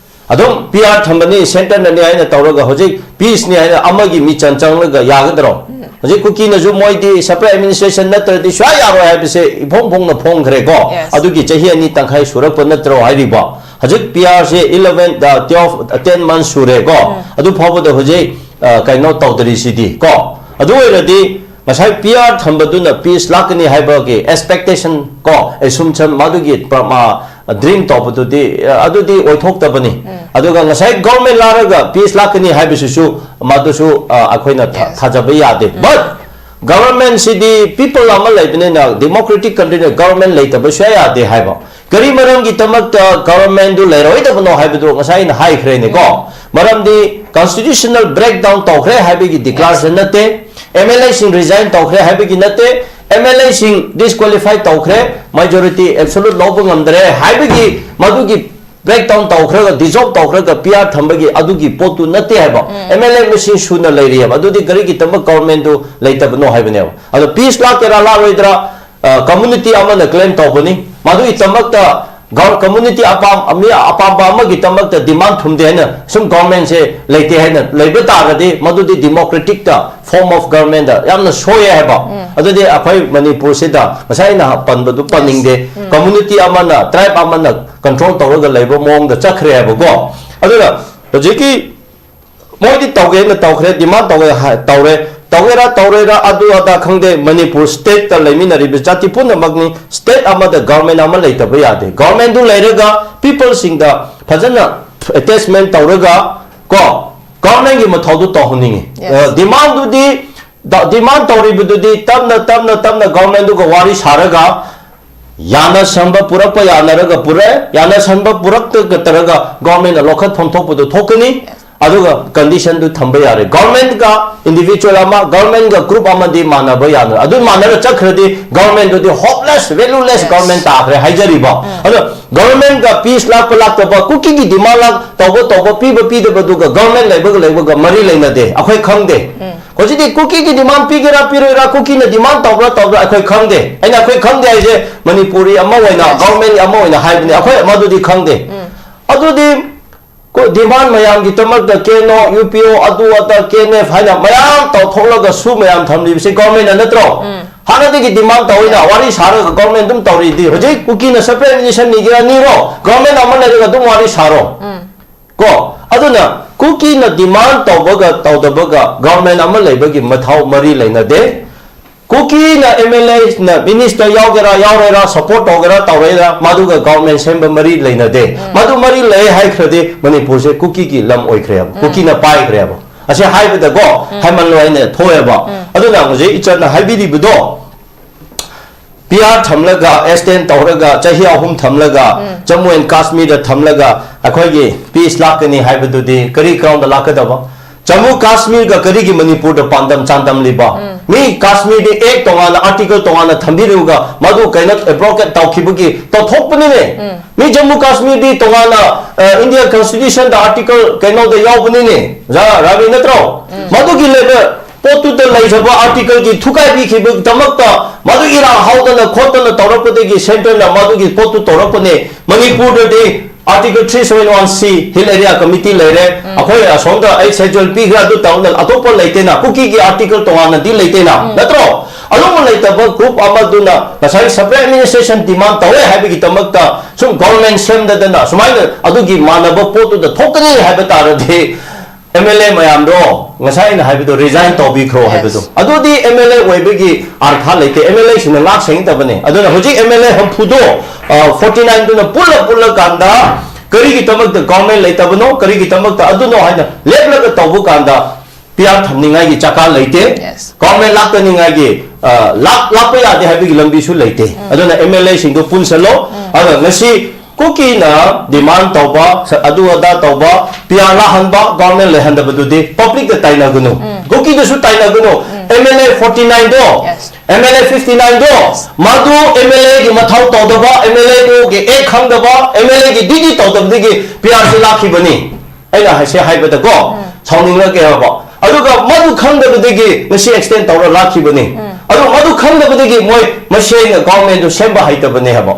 ꯑꯗꯨꯝ P R ꯊꯝꯕꯅꯤ, centre ꯅꯅꯤ ꯍꯥꯏꯅ ꯇꯧꯔꯒ ꯍꯧꯖꯤꯛ peace ꯅꯤ ꯍꯥꯏꯅ ꯑꯃꯒꯤ ꯃꯤꯆꯪ ꯆꯪꯂꯒ ꯌꯥꯒꯗ꯭ꯔꯣ? ꯍꯧꯖꯤꯛ ꯀꯨꯀꯤꯅꯁꯨ ꯃꯣꯏꯗꯤ separate administration ꯅꯠꯇ꯭ꯔꯗꯤ ꯁꯨꯡꯌꯥ ꯌꯥꯔꯣꯏ ꯍꯥꯏꯕꯁꯦ ꯏꯐꯣꯡ ꯐꯣꯡꯅ ꯐꯣꯡꯈ꯭ꯔꯦꯀꯣ꯫ Yes. ꯑꯗꯨꯒꯤ ꯆꯍꯤ ꯑꯅꯤ ꯇꯪꯈꯥꯏ ꯁꯨꯔꯛꯄ ꯅꯠꯇ꯭ꯔꯣ ꯍꯥꯏꯔꯤꯕ? ꯍꯧꯖꯤꯛ P R ꯁꯦ eleven, uh, twelve, uh, ten months ꯁꯨꯔꯦꯀꯣ꯫ ꯑꯗꯨ ꯐꯥꯎꯕꯗ ꯍꯧꯖꯤꯛ, ꯑ, ꯀꯩꯅꯣ ꯇꯧꯗ꯭ꯔꯤꯁꯤꯗꯤ ꯀꯣ꯫ ꯑꯗꯨ ꯑꯣꯏꯔꯗꯤ ꯉꯁꯥꯏ P R ꯊꯝꯕꯗꯨꯅ peace ꯂꯥꯛꯀꯅꯤ ꯍꯥꯏꯕꯒꯤ expectation ꯀꯣ, assumption, ꯃꯗꯨꯒꯤ ꯄ꯭ꯔ-, ꯃ-, dream ꯇꯧꯕꯗꯨꯗꯤ, ꯑ, ꯑꯗꯨꯗꯤ ꯑꯣꯏꯊꯣꯛꯇꯕꯅꯤ꯫ ꯑꯗꯨꯒ ꯉꯁꯥꯏ government ꯂꯥꯛꯂꯒ peace ꯂꯥꯛꯀꯅꯤ ꯍꯥꯏꯕꯁꯤꯁꯨ ꯃꯗꯨꯁꯨ, ꯑ, ꯑꯩꯈꯣꯏꯅ ꯊꯥ-, Yes. ꯊꯥꯖꯕ ꯌꯥꯗꯦ꯫ But government ꯁꯤꯗꯤ people ꯑꯃ ꯂꯩꯕꯅꯤꯅ, democratic country ꯅ government ꯂꯩꯇꯕ ꯁꯨꯡꯌꯥ ꯌꯥꯗꯦ ꯍꯥꯏꯕ꯫ ꯀꯔꯤ ꯃꯔꯝꯒꯤꯗꯃꯛꯇ government ꯗꯨ ꯂꯩꯔꯣꯏꯗꯕꯅꯣ ꯍꯥꯏꯕꯗꯨ ꯉꯁꯥꯏ ꯑꯩꯅ ꯍꯥꯏꯈ꯭ꯔꯦꯅꯦꯀꯣ꯫ ꯃꯔꯝꯗꯤ constitutional breakdown ꯇꯧꯈ꯭ꯔꯦ ꯍꯥꯏꯕꯒꯤ declaration ꯅꯠꯇꯦ, M L A ꯁꯤꯡ resign ꯇꯧꯈ꯭ꯔꯦ ꯍꯥꯏꯕꯒꯤ ꯅꯠꯇꯦ, M L A ꯁꯤꯡ disqualify ꯇꯧꯈ꯭ꯔꯦ, majority absolute ꯂꯧꯕ ꯉꯝꯗ꯭ꯔꯦ ꯍꯥꯏꯕꯒꯤ ꯃꯗꯨꯒꯤ breakdown ꯇꯧꯈ꯭ꯔꯒ, dissolve ꯇꯧꯈ꯭ꯔꯒ P R ꯊꯝꯕꯒꯤ ꯑꯗꯨꯒꯤ ꯄꯣꯠꯇꯨ ꯅꯠꯇꯦ ꯍꯥꯏꯕ꯫ M L A ꯃꯁꯤꯡ ꯁꯨꯅ ꯂꯩꯔꯤꯑꯕ꯫ ꯑꯗꯨꯗꯤ ꯀꯔꯤꯒꯤꯗꯃꯛ government ꯗꯨ ꯂꯩꯇꯕꯅꯣ ꯍꯥꯏꯕꯅꯦꯕ꯫ ꯑꯗꯣ peace ꯂꯥꯛꯀꯦꯔꯥ ꯂꯥꯛꯂꯣꯏꯗ꯭ꯔꯥ, ꯑ, community ꯑꯃꯅ claim ꯇꯧꯕꯅꯤ꯫ ꯃꯗꯨꯒꯤꯗꯃꯛꯇ ꯒ-, community ꯑꯄꯥꯝ-, ꯃꯤ ꯑꯄꯥꯝꯕ ꯑꯃꯒꯤꯗꯃꯛꯇ demand ꯊꯝꯗꯦ ꯍꯥꯏꯅ ꯁꯨꯝ government ꯁꯦ ꯂꯩꯇꯦ ꯍꯥꯏꯅ ꯂꯩꯕ ꯇꯥꯔꯒꯗꯤ ꯃꯗꯨꯗꯤ democratic ꯇ form of government ꯗ ꯌꯥꯝꯅ ꯁꯣꯏꯑꯦ ꯍꯥꯏꯕ꯫ ꯑꯗꯨꯗꯤ ꯑꯩꯈꯣꯏ ꯃꯅꯤꯄꯨꯔꯁꯤꯗ ꯉꯁꯥꯏ ꯑꯩꯅ ꯄꯟꯕꯗꯨ ꯄꯟꯅꯤꯡꯗꯦ꯫ Community ꯑꯃꯅ, tribe ꯑꯃꯅ control ꯇꯧꯔꯒ ꯂꯩꯕ ꯃꯑꯣꯡꯗ ꯆꯠꯈ꯭ꯔꯦ ꯍꯥꯏꯕꯀꯣ꯫ ꯑꯗꯨꯅ ꯍꯧꯖꯤꯛꯀꯤ ꯃꯣꯏꯗꯤ ꯇꯧꯒꯦꯅ ꯇꯧꯈ꯭ꯔꯦ, demand ꯇꯧꯒꯦ ꯍꯥꯏ-, ꯇꯧꯔꯦ, ꯇꯧꯒꯦꯔꯥ ꯇꯧꯔꯣꯏꯔꯥ ꯑꯗꯨ ꯑꯗꯥ ꯈꯪꯗꯦ, ꯃꯅꯤꯄꯨꯔ state ꯇ ꯂꯩꯃꯤꯟꯅꯔꯤꯕ ꯖꯥꯇꯤ ꯄꯨꯝꯅꯃꯛꯅꯤ꯫ State ꯑꯃꯗ government ꯑꯃ ꯂꯩꯇꯕ ꯌꯥꯗꯦ꯫ Government ꯗꯨ ꯂꯩꯔꯒ people ꯁꯤꯡꯗ ꯐꯖꯅ attachment ꯇꯧꯔꯒ ꯀꯣ, government ꯒꯤ ꯃꯊꯧꯗꯨ ꯇꯧꯍꯟꯅꯤꯡꯉꯤ꯫ Yes. ꯑ, demand ꯗꯨꯗꯤ, ꯗ-, demand ꯇꯧꯔꯤꯕꯗꯨꯗꯤ ꯇꯞꯅ, ꯇꯞꯅ, ꯇꯞꯅ government ꯗꯨꯒ ꯋꯥꯔꯤ ꯁꯥꯔꯒ ꯌꯥꯅ ꯁꯪꯕ ꯄꯨꯔꯛꯄ ꯌꯥꯅꯔꯒ ꯄꯨꯔꯛꯑꯦ, ꯌꯥꯅ ꯁꯪꯕ ꯄꯨꯔꯛꯇꯒ ꯇꯧꯔꯒ ꯒꯣꯔꯃꯦꯟꯅ ꯂꯧꯈꯠꯐꯝ ꯊꯣꯛꯄꯗꯨ ꯊꯣꯛꯀꯅꯤ꯫ ꯑꯗꯨꯒ ꯀꯟꯗꯤꯁꯟꯗꯨ ꯊꯝꯕ ꯌꯥꯔꯦ꯫ ꯒꯣꯔꯃꯦꯟꯒ ꯏꯟꯗꯤꯕꯤꯖꯨꯋꯦꯜ ꯑꯃ, ꯒꯣꯔꯃꯦꯟꯒ ꯒ꯭ꯔꯨꯞ ꯑꯃꯗꯤ ꯃꯥꯟꯅꯕ ꯌꯥꯅꯔꯦ꯫ ꯑꯗꯨ ꯃꯥꯟꯅꯔ ꯆꯠꯈ꯭ꯔꯗꯤ ꯒꯣꯔꯃꯦꯟꯗꯨꯗꯤ ꯍꯣꯞꯂꯦꯁ, ꯚꯦꯂꯨꯂꯦꯁ ꯒꯣꯔꯃꯦꯟ ꯇꯥꯈ꯭ꯔꯦ ꯍꯥꯏꯖꯔꯤꯕ꯫ ꯑꯗꯣ ꯒꯣꯔꯃꯦꯟꯒ ꯄꯤꯁ ꯂꯥꯛꯄ ꯂꯥꯛꯇꯕ, ꯀꯨꯀꯤꯒꯤ ꯗꯤꯃꯥꯟ ꯂꯥꯛ ꯇꯧꯕ ꯇꯧꯕ, ꯄꯤꯕ ꯄꯤꯗꯕꯗꯨꯒ ꯒꯣꯔꯃꯦꯟ ꯂꯩꯕꯒ ꯂꯩꯕꯒ ꯃꯔꯤ ꯂꯩꯅꯗꯦ꯫ ꯑꯩꯈꯣꯏ ꯈꯪꯗꯦ꯫ ꯍꯧꯖꯤꯛꯇꯤ ꯀꯨꯀꯤꯒꯤ ꯗꯤꯃꯥꯟ ꯄꯤꯒꯦꯔꯥ ꯄꯤꯔꯣꯏꯔꯥ, ꯀꯨꯀꯤꯅ ꯗꯤꯃꯥꯟ ꯇꯧꯕ꯭ꯔꯥ ꯇꯧꯕ꯭ꯔꯥ ꯑꯩꯈꯣꯏ ꯈꯪꯗꯦ꯫ ꯑꯩꯅ ꯑꯩꯈꯣꯏ ꯈꯪꯗꯦ ꯍꯥꯏꯁꯦ ꯃꯅꯤꯄꯨꯔꯤ ꯑꯃ ꯑꯣꯏꯅ, ꯒꯣꯔꯃꯦꯟ ꯑꯃ ꯑꯣꯏꯅ ꯍꯥꯏꯕꯅꯤ, ꯑꯩꯈꯣꯏ ꯃꯗꯨꯗꯤ ꯈꯪꯗꯦ꯫ ꯑꯗꯨꯗꯤ ꯀꯣ-, ꯗꯤꯃꯥꯟ ꯃꯌꯥꯝꯒꯤ ꯗꯃꯛꯇ ꯀꯦꯅꯣ, ꯌꯨ ꯄꯤ ꯑꯣ, ꯑꯗꯨ ꯑꯗꯥ, ꯀꯦ ꯑꯦꯟ ꯑꯦꯐ ꯍꯥꯏꯅ ꯃꯌꯥꯝ ꯇꯧꯊꯣꯛꯂꯒ ꯁꯨ ꯃꯌꯥꯝ ꯊꯝꯂꯤꯕꯁꯤ ꯒꯣꯔꯃꯦꯟꯅ ꯅꯠꯇ꯭ꯔꯣ? ꯍꯥꯟꯅꯗꯒꯤ ꯗꯤꯃꯥꯟ ꯇꯧꯏꯅ, ꯋꯥꯔꯤ ꯁꯥꯔꯒ ꯒꯣꯔꯃꯦꯟ ꯑꯗꯨꯝ ꯇꯧꯔꯤꯗꯤ꯫ ꯍꯧꯖꯤꯛ ꯀꯨꯀꯤꯅ ꯁꯦꯄꯔꯦꯠ ꯑꯦꯗꯃꯤꯅꯤꯁꯇ꯭ꯔꯦꯁꯟ ꯅꯤꯒꯦꯔꯥ ꯅꯤꯔꯣ, ꯒꯣꯔꯃꯦꯟ ꯑꯃ ꯂꯩꯔꯒ ꯑꯗꯨꯝ ꯋꯥꯔꯤ ꯁꯥꯔꯣ꯫ ꯀꯣ, ꯑꯗꯨꯅ ꯀꯨꯀꯤꯅ ꯗꯤꯃꯥꯟ ꯇꯧꯕꯒ ꯇꯧꯗꯕꯒ ꯒꯣꯔꯃꯦꯟ ꯑꯃ ꯂꯩꯕꯒꯤ ꯃꯊꯧ ꯃꯔꯤ ꯂꯩꯅꯗꯦ꯫ ꯀꯨꯀꯤꯅ ꯑꯦꯝ ꯑꯦꯜ ꯑꯦꯅ ꯃꯤꯅꯤꯁꯇꯔ ꯌꯥꯎꯒꯦꯔꯥ ꯌꯥꯎꯔꯣꯏꯔꯥ, ꯁꯄꯣꯔꯠ ꯇꯧꯒꯦꯔꯥ ꯇꯧꯔꯣꯏꯔꯥ, ꯃꯗꯨꯒ ꯒꯣꯔꯃꯦꯟ ꯁꯦꯝꯕ ꯃꯔꯤ ꯂꯩꯅꯗꯦ꯫ ꯃꯗꯨ ꯃꯔꯤ ꯂꯩ ꯍꯥꯏꯈ꯭ꯔꯗꯤ ꯃꯅꯤꯄꯨꯔꯁꯦ ꯀꯨꯀꯤꯒꯤ ꯂꯝ ꯑꯣꯏꯈ꯭ꯔꯦꯕ, ꯀꯨꯀꯤꯅ ꯄꯥꯏꯈ꯭ꯔꯦꯕ꯫ ꯑꯁꯤ ꯍꯥꯏꯕꯗꯀꯣ ꯍꯥꯏꯃꯜꯂꯣ ꯍꯥꯏꯅ ꯊꯣꯛꯑꯦꯕ꯫ ꯑꯗꯨꯅ ꯍꯧꯖꯤꯛ ꯏꯆꯟꯅ ꯍꯥꯏꯕꯤꯔꯤꯕꯗꯣ, ꯄꯤ ꯑꯥꯔ ꯊꯝꯂꯒ, ꯑꯦꯛꯁꯇꯦꯟ ꯇꯧꯔꯒ, ꯆꯍꯤ ꯑꯍꯨꯝ ꯊꯝꯂꯒ, ꯖꯝꯃꯨ ꯑꯦꯟ ꯀꯥꯁꯃꯤꯔꯗ ꯊꯝꯂꯒ ꯑꯩꯈꯣꯏꯒꯤ ꯄꯤꯁ ꯂꯥꯛꯀꯅꯤ ꯍꯥꯏꯕꯗꯨꯗꯤ ꯀꯔꯤ ꯒ꯭ꯔꯥꯎꯟꯗ ꯂꯥꯛꯀꯗꯕ? ꯖꯝꯃꯨ ꯀꯥꯁꯃꯤꯔꯒ ꯀꯔꯤꯒꯤ ꯃꯅꯤꯄꯨꯔꯗ ꯄꯥꯟꯗꯝ ꯆꯥꯡꯗꯝꯂꯤꯕ? ꯃꯤ ꯀꯥꯁꯃꯤꯔꯗꯤ ꯑꯦꯛ ꯇꯣꯉꯥꯟꯅ, ꯑꯥꯔꯇꯤꯀꯜ ꯇꯣꯉꯥꯟꯅ ꯊꯝꯕꯤꯔꯒ ꯃꯗꯨ ꯀꯩꯅꯣ ꯑꯦꯕ꯭ꯔꯣꯒꯦꯠ ꯇꯧꯈꯤꯕꯒꯤ ꯇꯧꯊꯣꯛꯄꯅꯤꯅꯦ꯫ ꯃꯤ ꯖꯝꯃꯨ ꯀꯥꯁꯃꯤꯔꯗꯤ ꯇꯣꯉꯥꯟꯅ, ꯑ, ꯏꯟꯗꯤꯌꯥ ꯀꯟꯁꯇꯤꯇ꯭ꯌꯨꯁꯟꯗ ꯑꯥꯔꯇꯤꯀꯜ ꯀꯩꯅꯣꯗ ꯌꯥꯎꯕꯅꯤꯅꯦ, ꯖ-, ꯔꯥꯕꯤ ꯅꯠꯇ꯭ꯔꯣ? ꯃꯗꯨꯒꯤ ꯂꯩꯕ ꯄꯣꯠꯇꯨꯗ ꯂꯩꯖꯕ ꯑꯥꯔꯇꯤꯀꯜꯒꯤ ꯊꯨꯒꯥꯏꯕꯤꯈꯤꯕꯒꯤꯗꯃꯛꯇ ꯃꯗꯨ ꯏꯔꯥꯡ ꯍꯧꯗꯅ ꯈꯣꯠꯇꯅ ꯇꯧꯔꯛꯄꯗꯒꯤ ꯁꯦꯟꯇꯔꯅ ꯃꯗꯨꯒꯤ ꯄꯣꯠꯇꯨ ꯇꯧꯔꯛꯄꯅꯦ꯫ ꯃꯅꯤꯄꯨꯔꯗꯗꯤ ꯑꯥꯔꯇꯤꯀꯜ ꯊ꯭ꯔꯤ ꯁꯚꯦꯟ ꯋꯥꯟ ꯁꯤ ꯍꯤꯜ ꯑꯦꯔꯤꯌꯥ ꯀꯃꯤꯇꯤ ꯂꯩꯔꯦ, ꯑꯩꯈꯣꯏ ꯑꯁꯣꯝꯗ ꯑꯩꯠ ꯁꯦꯗ꯭ꯌꯨꯜ ꯄꯤꯈ꯭ꯔꯦ, ꯑꯗꯨ ꯇꯧꯅ ꯑꯇꯣꯞꯄ ꯂꯩꯇꯦꯅ, ꯀꯨꯀꯤꯒꯤ ꯑꯥꯔꯇꯤꯀꯜ ꯇꯣꯉꯥꯟꯅꯗꯤ ꯂꯩꯇꯦꯅ, ꯅꯠꯇ꯭ꯔꯣ? ꯑꯗꯨꯝꯕ ꯂꯩꯇꯕ ꯒ꯭ꯔꯨꯞ ꯑꯃꯗꯨꯅ ꯉꯁꯥꯏ ꯁꯦꯄꯔꯦꯠ ꯑꯦꯗꯃꯤꯅꯤꯁꯇ꯭ꯔꯦꯁꯟ ꯗꯤꯃꯥꯟ ꯇꯧꯋꯦ ꯍꯥꯏꯕꯒꯤꯗꯃꯛꯇ ꯁꯨꯝ ꯒꯣꯔꯃꯦꯟ ꯁꯦꯝꯗꯗꯅ ꯁꯨꯃꯥꯏꯅ ꯑꯗꯨꯒꯤ ꯃꯥꯟꯅꯕ ꯄꯣꯠꯇꯨꯗ ꯊꯣꯛꯀꯅꯤ ꯍꯥꯏꯕ ꯇꯥꯔꯗꯤ ꯑꯦꯝ ꯑꯦꯜ ꯑꯦ ꯃꯌꯥꯝꯗꯣ ꯉꯁꯥꯏ ꯑꯩꯅ ꯍꯥꯏꯕꯗꯣ ꯔꯤꯖꯥꯏꯟ ꯇꯧꯕꯤꯈ꯭ꯔꯣ ꯍꯥꯏꯕꯗꯣ, ꯑꯗꯨꯗꯤ ꯑꯦꯝ ꯑꯦꯜ ꯑꯦ ꯑꯣꯏꯕꯒꯤ ꯑꯥꯔꯊ ꯂꯩꯇꯦ꯫ ꯑꯦꯝ ꯑꯦꯜ ꯑꯦꯁꯤꯡꯅ ꯉꯥꯛ ꯁꯦꯡꯗꯕꯅꯦ꯫ ꯑꯗꯨꯅ ꯍꯧꯖꯤꯛ ꯑꯦꯝ ꯑꯦꯜ ꯑꯦ ꯍꯨꯝꯐꯨꯗꯣ, ꯐꯣꯔꯇꯤ ꯅꯥꯏꯟꯗꯨꯅ ꯄꯨꯜꯂ ꯄꯨꯜꯂꯀꯥꯟꯗ ꯀꯔꯤꯒꯤꯗꯃꯛꯇ ꯒꯣꯔꯃꯦꯟ ꯂꯩꯇꯕꯅꯣ, ꯀꯔꯤꯒꯤꯗꯃꯛꯇ ꯑꯗꯨꯅꯣ ꯍꯥꯏꯅ ꯂꯦꯞꯂꯒ ꯇꯧꯕ ꯀꯥꯟꯗ ꯄꯤ ꯑꯥꯔ ꯊꯝꯅꯤꯡꯉꯥꯏꯒꯤ ꯆꯀꯥ ꯂꯩꯇꯦ꯫ ꯒꯣꯔꯃꯦꯟ ꯂꯥꯛꯇꯅꯤꯡꯉꯥꯏꯒꯤ ꯂꯥꯛꯄ ꯌꯥꯗꯦ ꯍꯥꯏꯕꯒꯤ ꯂꯝꯕꯤꯁꯨ ꯂꯩꯇꯦ꯫ ꯑꯗꯨꯅ ꯑꯦꯝ ꯑꯦꯜ ꯑꯦꯁꯤꯡꯗꯨ ꯄꯨꯟꯁꯜꯂꯣ꯫ ꯑꯗꯨꯒ ꯉꯁꯤ ꯀꯨꯀꯤꯅ ꯗꯤꯃꯥꯟ ꯇꯧꯕ, ꯑꯗꯨ ꯑꯗꯥ ꯇꯧꯕ, ꯄꯤ ꯑꯥꯔ ꯂꯥꯛꯍꯟꯕ, ꯒꯣꯔꯃꯦꯟ ꯂꯩꯍꯟꯗꯕꯗꯨꯗꯤ ꯄꯕ꯭ꯂꯤꯛꯇ ꯇꯥꯏꯅꯒꯅꯨ, ꯀꯨꯀꯤꯗꯁꯨ ꯇꯥꯏꯅꯒꯅꯨ꯫ ꯑꯦꯝ ꯑꯦꯜ ꯑꯦ ꯐꯣꯔꯇꯤ ꯅꯥꯏꯟꯗꯣ, ꯑꯦꯝ ꯑꯦꯜ ꯑꯦ ꯐꯤꯐꯇꯤ ꯅꯥꯏꯟꯗꯣ, ꯃꯗꯨ ꯑꯦꯝ ꯑꯦꯜ ꯑꯦꯒꯤ ꯃꯊꯧ ꯇꯧꯗꯕ, ꯑꯦꯝ ꯑꯦꯜ ꯑꯦꯗꯨꯒꯤ ꯑꯦꯛ ꯈꯪꯗꯕ, ꯑꯦꯝ ꯑꯦꯜ ꯑꯦꯒꯤ ꯗ꯭ꯌꯨꯇꯤ ꯇꯧꯗꯕꯗꯒꯤ ꯄꯤ ꯑꯥꯔꯁꯤ ꯂꯥꯛꯈꯤꯕꯅꯤ꯫ ꯑꯩꯅ ꯍꯥꯏꯁꯦ ꯍꯥꯏꯕꯗꯀꯣ, ꯁꯥꯎꯅꯤꯡꯂꯒꯦ ꯍꯥꯏꯕ꯫ ꯑꯗꯨꯒ ꯃꯗꯨ ꯈꯪꯗꯕꯗꯒꯤ ꯉꯁꯤ ꯑꯦꯛꯁꯇꯦꯟ ꯇꯧꯔ ꯂꯥꯛꯈꯤꯕꯅꯤ꯫ ꯑꯗꯨ ꯃꯗꯨ ꯈꯪꯗꯕꯗꯒꯤ ꯃꯣꯏ ꯃꯁꯦꯟꯅ ꯒꯣꯔꯃꯦꯟꯗꯨ ꯁꯦꯝꯕ ꯍꯩꯇꯕꯅꯦ ꯍꯥꯏꯕ꯫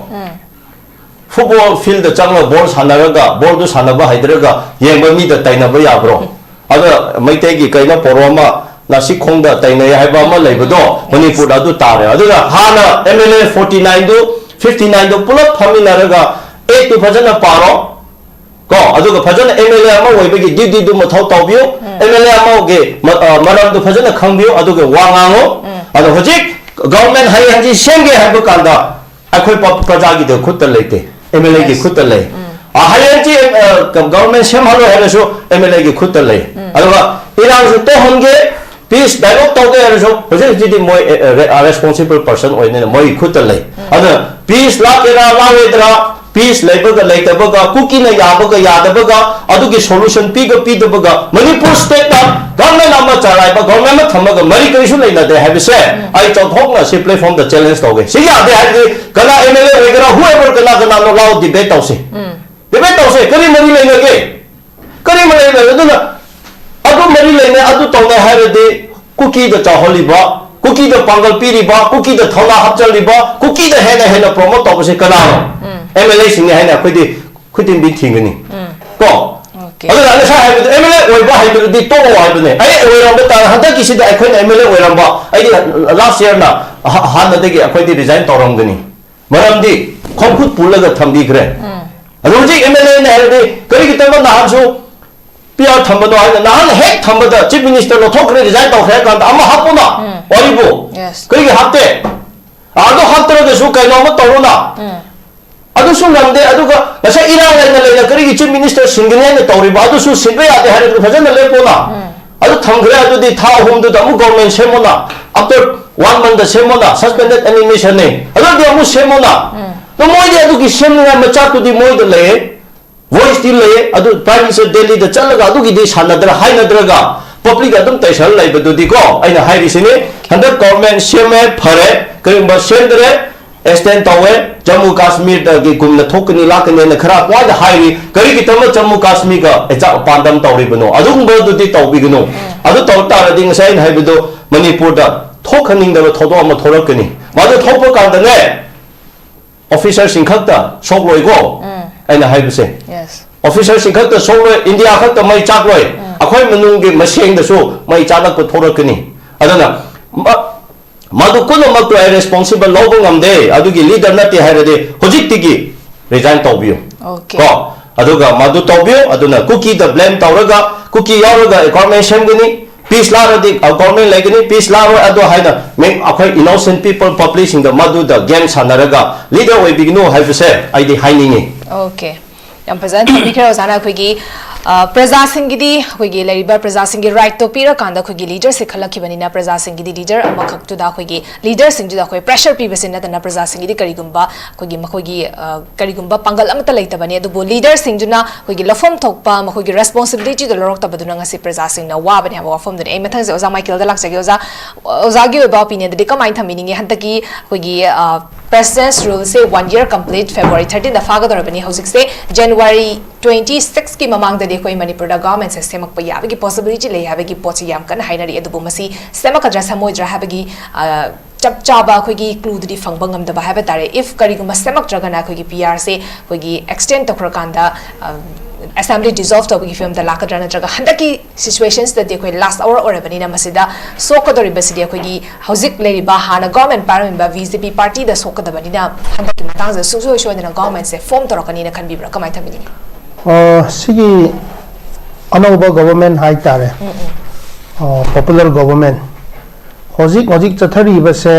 ꯐꯨꯠꯕꯣꯜ ꯐꯤꯜꯗ ꯆꯪꯂꯒ ꯕꯣꯜ ꯁꯥꯟꯅꯔꯒ, ꯕꯣꯜꯗꯨ ꯁꯥꯟꯅꯕ ꯍꯩꯗ꯭ꯔꯒ ꯌꯦꯡꯕ ꯃꯤꯗ ꯇꯩꯅꯕ ꯌꯥꯕ꯭ꯔꯣ? ꯑꯗ ꯃꯩꯇꯩꯒꯤ ꯀꯩꯅꯣ ꯄꯣꯔꯣ ꯑꯃ ꯅꯥꯁꯤꯛꯈꯣꯡꯗ ꯇꯩꯅꯩ ꯍꯥꯏꯕ ꯑꯃ ꯂꯩꯕꯗꯣ, ꯃꯅꯤꯄꯨꯔꯗ ꯑꯗꯨ ꯇꯥꯔꯦ꯫ ꯑꯗꯨꯅ ꯍꯥꯟꯅ ꯑꯦꯝ ꯑꯦꯜ ꯑꯦ ꯐꯣꯔꯇꯤ ꯅꯥꯏꯟꯗꯨ, ꯐꯤꯐꯇꯤ ꯅꯥꯏꯟꯗꯨ ꯄꯨꯂꯞ ꯐꯝꯃꯤꯟꯅꯔꯒ ꯑꯦꯛꯇꯨ ꯐꯖꯅ ꯄꯥꯔꯣ꯫ ꯀꯣ, ꯑꯗꯨꯒ ꯐꯖꯅ ꯑꯦꯝ ꯑꯦꯜ ꯑꯦ ꯑꯃ ꯑꯣꯏꯕꯒꯤ ꯗ꯭ꯌꯨꯇꯤꯗꯨ ꯃꯊꯧ ꯇꯧꯕꯤꯌꯨ꯫ ꯑꯦꯝ ꯑꯦꯜ ꯑꯦ ꯑꯃꯒꯤ ꯃ-, ꯑ, ꯃꯔꯝꯗꯨ ꯐꯖꯅ ꯈꯪꯕꯤꯌꯨ, ꯑꯗꯨꯒ ꯋꯥ ꯉꯥꯡꯉꯨ꯫ ꯑꯗꯣ ꯍꯧꯖꯤꯛ ꯒꯚꯔꯟꯃꯦꯟ ꯍꯌꯦꯡ ꯍꯪꯆꯤꯠ ꯁꯦꯝꯒꯦ ꯍꯥꯏꯕ ꯀꯥꯟꯗ ꯑꯩꯈꯣꯏ ꯄ-, ꯄ꯭ꯔꯖꯥꯒꯤ ꯈꯨꯠꯇ ꯂꯩꯇꯦ, ꯑꯦꯝ ꯑꯦꯜ ꯑꯦꯒꯤ ꯈꯨꯠꯇ ꯂꯩ꯫ ꯑ, ꯍꯌꯦꯡ ꯍꯪꯆꯤꯠ, ꯑ, ꯒ-, ꯒꯚꯔꯟꯃꯦꯟ ꯁꯦꯝꯍꯜꯂꯣꯏ ꯍꯥꯏꯔꯁꯨ ꯑꯦꯝ ꯑꯦꯜ ꯑꯦꯒꯤ ꯈꯨꯠꯇ ꯂꯩ꯫ ꯑꯗꯨꯒ ꯏꯔꯥꯡꯁꯨ ꯇꯣꯛꯍꯟꯒꯦ, ꯄꯤꯁ ꯗꯥꯏꯂꯣꯒ ꯇꯧꯒꯦ ꯍꯥꯏꯔꯁꯨ ꯍꯧꯖꯤꯛ ꯍꯧꯖꯤꯛꯇꯤ ꯃꯣꯏ, ꯑꯦ, ꯑꯦ, ꯔꯦ-, ꯑ, ꯔꯦꯁꯄꯣꯟꯁꯤꯕꯜ ꯄꯔꯁꯟ ꯑꯣꯏꯅꯤꯅ ꯃꯣꯏꯒꯤ ꯈꯨꯠꯇ ꯂꯩ꯫ ꯑꯗꯨꯅ ꯄꯤꯁ ꯂꯥꯛꯀꯦꯔꯥ ꯂꯥꯛꯑꯣꯏꯗ꯭ꯔꯥ, ꯄꯤꯁ ꯂꯩꯕꯒ ꯂꯩꯇꯕꯒ, ꯀꯨꯀꯤꯅ ꯌꯥꯕꯒ ꯌꯥꯗꯕꯒ, ꯑꯗꯨꯒꯤ ꯁꯣꯂꯨꯁꯟ ꯄꯤꯒ ꯄꯤꯗꯕꯒ, ꯃꯅꯤꯄꯨꯔ ꯁ꯭ꯇꯦꯠꯇ ꯒꯚꯔꯟꯃꯦꯟ ꯑꯃ ꯆꯂꯥꯏꯕ, ꯒꯚꯔꯟꯃꯦꯟ ꯑꯃ ꯊꯝꯃꯒ ꯃꯔꯤ ꯀꯔꯤꯁꯨ ꯂꯩꯅꯗꯦ ꯍꯥꯏꯕꯁꯦ ꯑꯩ ꯆꯥꯎꯊꯣꯛꯅ ꯁꯤ ꯄ꯭ꯂꯦꯠꯐꯣꯝꯗ ꯆꯦꯂꯦꯟꯖ ꯇꯧꯒꯦ꯫ ꯁꯤ ꯌꯥꯗꯦ ꯍꯥꯏꯔꯗꯤ ꯀꯅꯥ ꯑꯦꯝ ꯑꯦꯜ ꯑꯦ ꯑꯣꯏꯒꯦꯔꯥ, whoever, ꯀꯅꯥ ꯀꯅꯥꯅꯣ ꯂꯥꯛꯑꯣ, ꯗꯤꯕꯦꯠ ꯇꯧꯁꯦ꯫ ꯗꯤꯕꯦꯠ ꯇꯧꯁꯦ, ꯀꯔꯤ ꯃꯔꯤ ꯂꯩꯅꯒꯦ? ꯀꯔꯤ ꯃꯔꯤ ꯂꯩꯅꯒꯦ? ꯑꯗꯨꯅ ꯑꯗꯨ ꯃꯔꯤ ꯂꯩꯅꯩ, ꯑꯗꯨ ꯇꯧꯅꯩ ꯍꯥꯏꯔꯗꯤ ꯀꯨꯀꯤꯗ ꯆꯥꯎꯍꯜꯂꯤꯕ, ꯀꯨꯀꯤꯗ ꯄꯥꯡꯒꯜ ꯄꯤꯔꯤꯕ, ꯀꯨꯀꯤꯗ ꯊꯧꯅꯥ ꯍꯥꯞꯆꯜꯂꯤꯕ, ꯀꯨꯀꯤꯗ ꯍꯦꯟꯅ ꯍꯦꯟꯅ ꯄ꯭ꯔꯣꯃꯣꯠ ꯇꯧꯕꯁꯦ ꯀꯅꯥꯅꯣ? ꯑꯦꯝ ꯑꯦꯜ ꯑꯦꯁꯤꯡꯅꯤ ꯍꯥꯏꯅ ꯑꯩꯈꯣꯏꯗꯤ ꯈꯨꯗꯤꯡꯗꯤ ꯊꯤꯡꯒꯅꯤ꯫ ꯀꯣ? ꯑꯣꯀꯦ꯫ ꯑꯗꯨꯅ ꯉꯁꯥꯏ ꯍꯥꯏꯕꯗꯣ, ꯑꯦꯝ ꯑꯦꯜ ꯑꯦ ꯑꯣꯏꯕ ꯍꯩꯕꯗꯨꯗꯤ ꯇꯣꯛꯑꯣ ꯍꯥꯏꯕꯅꯦ꯫ ꯑꯩ ꯑꯣꯏꯔꯝꯕ ꯇꯥꯔꯦ, ꯍꯟꯗꯛꯀꯤꯁꯤꯗ ꯑꯩꯈꯣꯏꯅ ꯑꯦꯝ ꯑꯦꯜ ꯑꯦ ꯑꯣꯏꯔꯝꯕ, ꯑꯩꯗꯤ ꯂꯥꯁ ꯌꯔꯅ ꯍ-, ꯍꯥꯟꯅꯗꯒꯤ ꯑꯩꯈꯣꯏꯗꯤ ꯔꯤꯖꯥꯏꯟ ꯇꯧꯔꯝꯒꯅꯤ꯫ ꯃꯔꯝꯗꯤ ꯈꯣꯡꯈꯨꯠ ꯄꯨꯜꯂꯒ ꯊꯝꯕꯤꯈ꯭ꯔꯦ꯫ ꯑꯗꯣ ꯍꯧꯖꯤꯛ ꯑꯦꯝ ꯑꯦꯜ ꯑꯦꯅ ꯍꯥꯏꯔꯗꯤ ꯀꯔꯤꯒꯤꯗꯃꯛ ꯅꯍꯥꯟꯁꯨ ꯄꯤ ꯑꯥꯔ ꯊꯝꯕꯅꯣ ꯍꯥꯏꯅ, ꯅꯍꯥꯟ ꯍꯦꯛ ꯊꯝꯕꯗ ꯆꯤꯐ ꯃꯤꯅꯤꯁꯇꯔ ꯂꯧꯊꯣꯛꯈ꯭ꯔꯦ, ꯔꯤꯖꯥꯏꯟ ꯇꯧꯈ꯭ꯔꯦ ꯍꯥꯏ ꯀꯥꯟꯗ ꯑꯃ ꯍꯥꯞꯄꯨꯅ ꯋꯥꯔꯤꯕꯨ꯫ ꯌꯦꯁ꯫ ꯀꯔꯤꯒꯤ ꯍꯥꯞꯇꯦ? ꯑꯗꯨ ꯍꯥꯞꯇ꯭ꯔꯒꯁꯨ ꯀꯩꯅꯣ ꯑꯃ ꯇꯧꯔꯣꯅ꯫ ꯑꯗꯨꯁꯨ ꯉꯝꯗꯦ꯫ ꯑꯗꯨꯒ ꯉꯁꯥꯏ ꯏꯔꯥꯡ ꯂꯩꯅ ꯂꯩꯅ ꯀꯔꯤꯒꯤ ꯆꯤꯐ ꯃꯤꯅꯤꯁꯇꯔ ꯁꯤꯟꯒꯅꯤ ꯍꯥꯏꯅ ꯇꯧꯔꯤꯕ? ꯑꯗꯨꯁꯨ ꯁꯤꯟꯕ ꯌꯥꯗꯦ ꯍꯥꯏꯔꯒ ꯐꯖꯅ ꯂꯦꯞꯄꯣꯅ꯫ ꯑꯗꯨ ꯊꯝꯈ꯭ꯔꯦ, ꯑꯗꯨꯗꯤ ꯊꯥ ꯑꯍꯨꯝꯗꯨꯗ ꯑꯃꯨꯛ ꯒꯣꯔꯃꯦꯟ ꯁꯦꯝꯃꯣꯅ꯫ ꯑꯥꯐꯇꯔ One month ꯗ ꯁꯦꯝꯃꯣꯅ, suspended animation ꯅꯦ, ꯑꯗꯨꯗꯤ ꯑꯃꯨꯛ ꯁꯦꯝꯃꯣꯅ꯫ ꯑꯗꯣ ꯃꯣꯏꯗꯤ ꯑꯗꯨꯒꯤ ꯁꯦꯝꯅꯤꯡꯉꯥꯏ ꯃꯆꯥꯛꯇꯨꯗꯤ ꯃꯣꯏꯗ ꯂꯩꯌꯦ, voice ꯗꯤ ꯂꯩꯌꯦ꯫ ꯑꯗꯨ Prime Minister ꯗꯦꯜꯂꯤꯗ ꯆꯠꯂꯒ ꯑꯗꯨꯒꯤꯗꯤ ꯁꯥꯟꯅꯗ꯭ꯔ ꯍꯥꯏꯅꯗ꯭ꯔꯒ public ꯑꯗꯨꯝ ꯇꯩꯁꯜ ꯂꯩꯕꯗꯨꯗꯤꯀꯣ, ꯑꯩꯅ ꯍꯥꯏꯔꯤꯁꯤꯅꯤ꯫ ꯍꯟꯗꯛ government ꯁꯦꯝꯃꯦ, ꯐꯔꯦ, ꯀꯔꯤꯒꯨꯝꯕ ꯁꯦꯝꯗ꯭ꯔꯦ, extend ꯇꯧꯋꯦ, ꯖꯝꯃꯨ ꯀꯥꯁꯃꯤꯔꯗꯒꯤ ꯒꯨꯝꯅ ꯊꯣꯛꯀꯅꯤ ꯂꯥꯛꯀꯅꯤ ꯍꯥꯏꯅ ꯈꯔ ꯋꯥꯏꯗ ꯍꯥꯏꯔꯤ꯫ ꯀꯔꯤꯒꯤꯗꯃꯛ ꯖꯝꯃꯨ ꯀꯥꯁꯃꯤꯔꯒ ꯑꯦꯖꯥ ꯄꯥꯟꯗꯝ ꯇꯧꯔꯤꯕꯅꯣ? ꯑꯗꯨꯒꯨꯝꯕꯗꯨꯗꯤ ꯇꯧꯕꯤꯒꯅꯨ꯫ ꯑꯗꯨ ꯇꯧ ꯇꯥꯔꯗꯤ ꯉꯁꯥꯏ ꯑꯩꯅ ꯍꯥꯏꯕꯗꯣ, ꯃꯅꯤꯄꯨꯔꯗ ꯊꯣꯛꯍꯟꯅꯤꯡꯗꯕ ꯊꯧꯗꯣꯛ ꯑꯃ ꯊꯣꯛꯂꯛꯀꯅꯤ꯫ ꯃꯗꯨ ꯊꯣꯛꯄ ꯀꯥꯟꯗꯅꯦ, officer ꯁꯤꯡ ꯈꯛꯇ ꯁꯣꯛꯂꯣꯏꯀꯣ, ꯑꯩꯅ ꯍꯥꯏꯕꯁꯦ꯫ Yes. Officer ꯁꯤꯡ ꯈꯛꯇ ꯁꯣꯛꯂꯣꯏ, ꯏꯟꯗꯤꯌꯥ ꯈꯛꯇ ꯃꯩ ꯆꯥꯛꯂꯣꯏ, ꯑꯩꯈꯣꯏ ꯃꯅꯨꯡꯒꯤ ꯃꯁꯦꯡꯗꯁꯨ ꯃꯩ ꯆꯥꯛꯂꯛꯄ ꯊꯣꯛꯂꯛꯀꯅꯤ꯫ ꯑꯗꯨꯅ ꯃ-, ꯃꯗꯨ ꯄꯨꯝꯅꯃꯛꯇꯨ ꯑꯩ responsible ꯂꯧꯕ ꯉꯝꯗꯦ, ꯑꯗꯨꯒꯤ leader ꯅꯠꯇꯦ ꯍꯥꯏꯔꯗꯤ ꯍꯧꯖꯤꯛꯇꯒꯤ resign ꯇꯧꯕꯤꯌꯨ꯫ Okay. ꯀꯣ, ꯑꯗꯨꯒ ꯃꯗꯨ ꯇꯧꯕꯤꯌꯨ꯫ ꯑꯗꯨꯅ ꯀꯨꯀꯤꯗ blame ꯇꯧꯔꯒ ꯀꯨꯀꯤ ꯌꯥꯎꯔꯒ government ꯁꯦꯝꯒꯅꯤ, peace ꯂꯥꯛꯂꯗꯤ government ꯂꯩꯒꯅꯤ, peace ꯂꯥꯛꯂꯣꯏ ꯑꯗꯣ ꯍꯥꯏꯅ ꯃꯤ-, ꯑꯩꯈꯣꯏ innocent people, public ꯁꯤꯡꯗ ꯃꯗꯨꯗ game ꯁꯥꯟꯅꯔꯒ leader ꯑꯣꯏꯕꯤꯒꯅꯨ ꯍꯥꯏꯕꯁꯦ ꯑꯩꯗꯤ ꯍꯥꯏꯅꯤꯡꯉꯤ꯫ Okay. ꯌꯥꯝ ꯐꯖꯅ ꯊꯝꯕꯤꯈ꯭ꯔꯦ ꯑꯣꯖꯥꯅ꯫ ꯑꯩꯈꯣꯏꯒꯤ, ꯑ, ꯄ꯭ꯔꯖꯥꯁꯤꯡꯒꯤꯗꯤ, ꯑꯩꯈꯣꯏꯒꯤ ꯂꯩꯔꯤꯕ ꯄ꯭ꯔꯖꯥꯁꯤꯡꯒꯤ right ꯇꯣ ꯄꯤꯔꯀꯥꯟꯗ ꯑꯩꯈꯣꯏꯒꯤ leader ꯁꯦ ꯈꯜꯂꯛꯈꯤꯕꯅꯤꯅ, ꯄ꯭ꯔꯖꯥꯁꯤꯡꯒꯤꯗꯤ leader ꯑꯃꯈꯛꯇꯨꯗ, ꯑꯩꯈꯣꯏꯒꯤ leader ꯁꯤꯡꯗꯨꯗ ꯑꯩꯈꯣꯏ pressure ꯄꯤꯕꯁꯤ ꯅꯠꯇꯅ ꯄ꯭ꯔꯖꯥꯁꯤꯡꯒꯤꯗꯤ ꯀꯔꯤꯒꯨꯝꯕ ꯑꯩꯈꯣꯏꯒꯤ, ꯃꯈꯣꯏꯒꯤ, ꯑ, ꯀꯔꯤꯒꯨꯝꯕ ꯄꯥꯡꯒꯜ ꯑꯃꯠꯇ ꯂꯩꯇꯕꯅꯤ꯫ ꯑꯗꯨꯕꯨ leader ꯁꯤꯡꯗꯨꯅ ꯑꯩꯈꯣꯏꯒꯤ ꯂꯧꯐꯝ ꯊꯣꯛꯄ ꯃꯈꯣꯏꯒꯤ responsibility ꯗꯣ ꯂꯧꯔꯛꯇꯕꯗꯨꯅ ꯉꯁꯤ ꯄ꯭ꯔꯖꯥꯁꯤꯡꯅ ꯋꯥꯕꯅꯤ ꯍꯥꯏꯕ ꯋꯥꯐꯝꯗꯨꯅꯤ꯫ ꯑꯩ ꯃꯊꯪꯁꯦ ꯑꯣꯖꯥ ꯃꯥꯏꯀꯦꯜꯗ ꯂꯥꯛꯆꯒꯦ꯫ ꯑꯣꯖꯥ, ꯑꯣꯖꯥꯒꯤ ꯑꯣꯏꯕ opinion ꯗꯗꯤ ꯀꯃꯥꯏꯅ ꯊꯝꯕꯤꯅꯤꯡꯉꯤ? ꯍꯟꯗꯛꯀꯤ ꯑꯩꯈꯣꯏꯒꯤ, ꯑ, President's Rule ꯁꯦ one year complete, February thirteen ꯗ ꯐꯥꯒꯗꯧꯔꯕꯅꯤ꯫ ꯍꯧꯖꯤꯛꯁꯦ January twenty six ꯀꯤ ꯃꯃꯥꯡꯗꯗꯤ ꯑꯩꯈꯣꯏ ꯃꯅꯤꯄꯨꯔꯗ government ꯁꯦ ꯁꯦꯝꯃꯛꯄ ꯌꯥꯕꯒꯤ possibility ꯂꯩ ꯍꯥꯏꯕꯒꯤ ꯄꯣꯠꯁꯤ ꯌꯥꯝ ꯀꯟꯅ ꯍꯥꯏꯅꯔꯤ꯫ ꯑꯗꯨꯕꯨ ꯃꯁꯤ ꯁꯦꯝꯃꯛꯀꯗ꯭ꯔꯥ ꯁꯦꯝꯃꯣꯏꯗ꯭ꯔꯥ ꯍꯥꯏꯕꯒꯤ, ꯑ, ꯆꯞ ꯆꯥꯕ ꯑꯩꯈꯣꯏꯒꯤ clue ꯗꯨꯗꯤ ꯐꯪꯕ ꯉꯝꯗꯕ ꯍꯥꯏꯕ ꯇꯥꯔꯦ꯫ If ꯀꯔꯤꯒꯨꯝꯕ ꯁꯦꯝꯃꯛꯇ꯭ꯔꯒꯅ ꯑꯩꯈꯣꯏꯒꯤ P R ꯁꯦ ꯑꯩꯈꯣꯏꯒꯤ extend ꯇꯧꯈ꯭ꯔꯀꯥꯟꯗ, ꯑ, assembly dissolve ꯇꯧꯕꯒꯤ ꯐꯤꯕꯝꯗ ꯂꯥꯛꯀꯗ꯭ꯔꯥ, ꯅꯠꯇ꯭ꯔꯒ ꯍꯟꯗꯛꯀꯤ situation ꯁꯤꯗꯗꯤ ꯑꯩꯈꯣꯏ last hour ꯑꯣꯏꯔꯕꯅꯤꯅ ꯃꯁꯤꯗ ꯁꯣꯛꯀꯗꯧꯔꯤꯕꯁꯤꯗꯤ ꯑꯩꯈꯣꯏꯒꯤ ꯍꯧꯖꯤꯛ ꯂꯩꯔꯤꯕ ꯍꯥꯟꯅ government ꯄꯥꯏꯔꯝꯃꯤꯕ B J P party ꯗ ꯁꯣꯛꯀꯗꯕꯅꯤꯅ ꯍꯟꯗꯛꯀꯤ ꯃꯇꯥꯡꯁꯤꯗ ꯁꯨꯡꯁꯣꯏ ꯁꯣꯏꯗꯅ government ꯁꯦ form ꯇꯧꯔꯛꯀꯅꯤꯅ ꯈꯟꯕꯤꯕ꯭ꯔꯥ? ꯀꯃꯥꯏꯅ ꯊꯝꯕꯤꯅꯤꯡꯉꯤ? ꯑ, ꯁꯤꯒꯤ ꯑꯅꯧꯕ government ꯍꯥꯏꯇꯥꯔꯦ, ꯑ, popular government, ꯍꯧꯖꯤꯛ ꯍꯧꯖꯤꯛ ꯆꯠꯊꯔꯤꯕꯁꯦ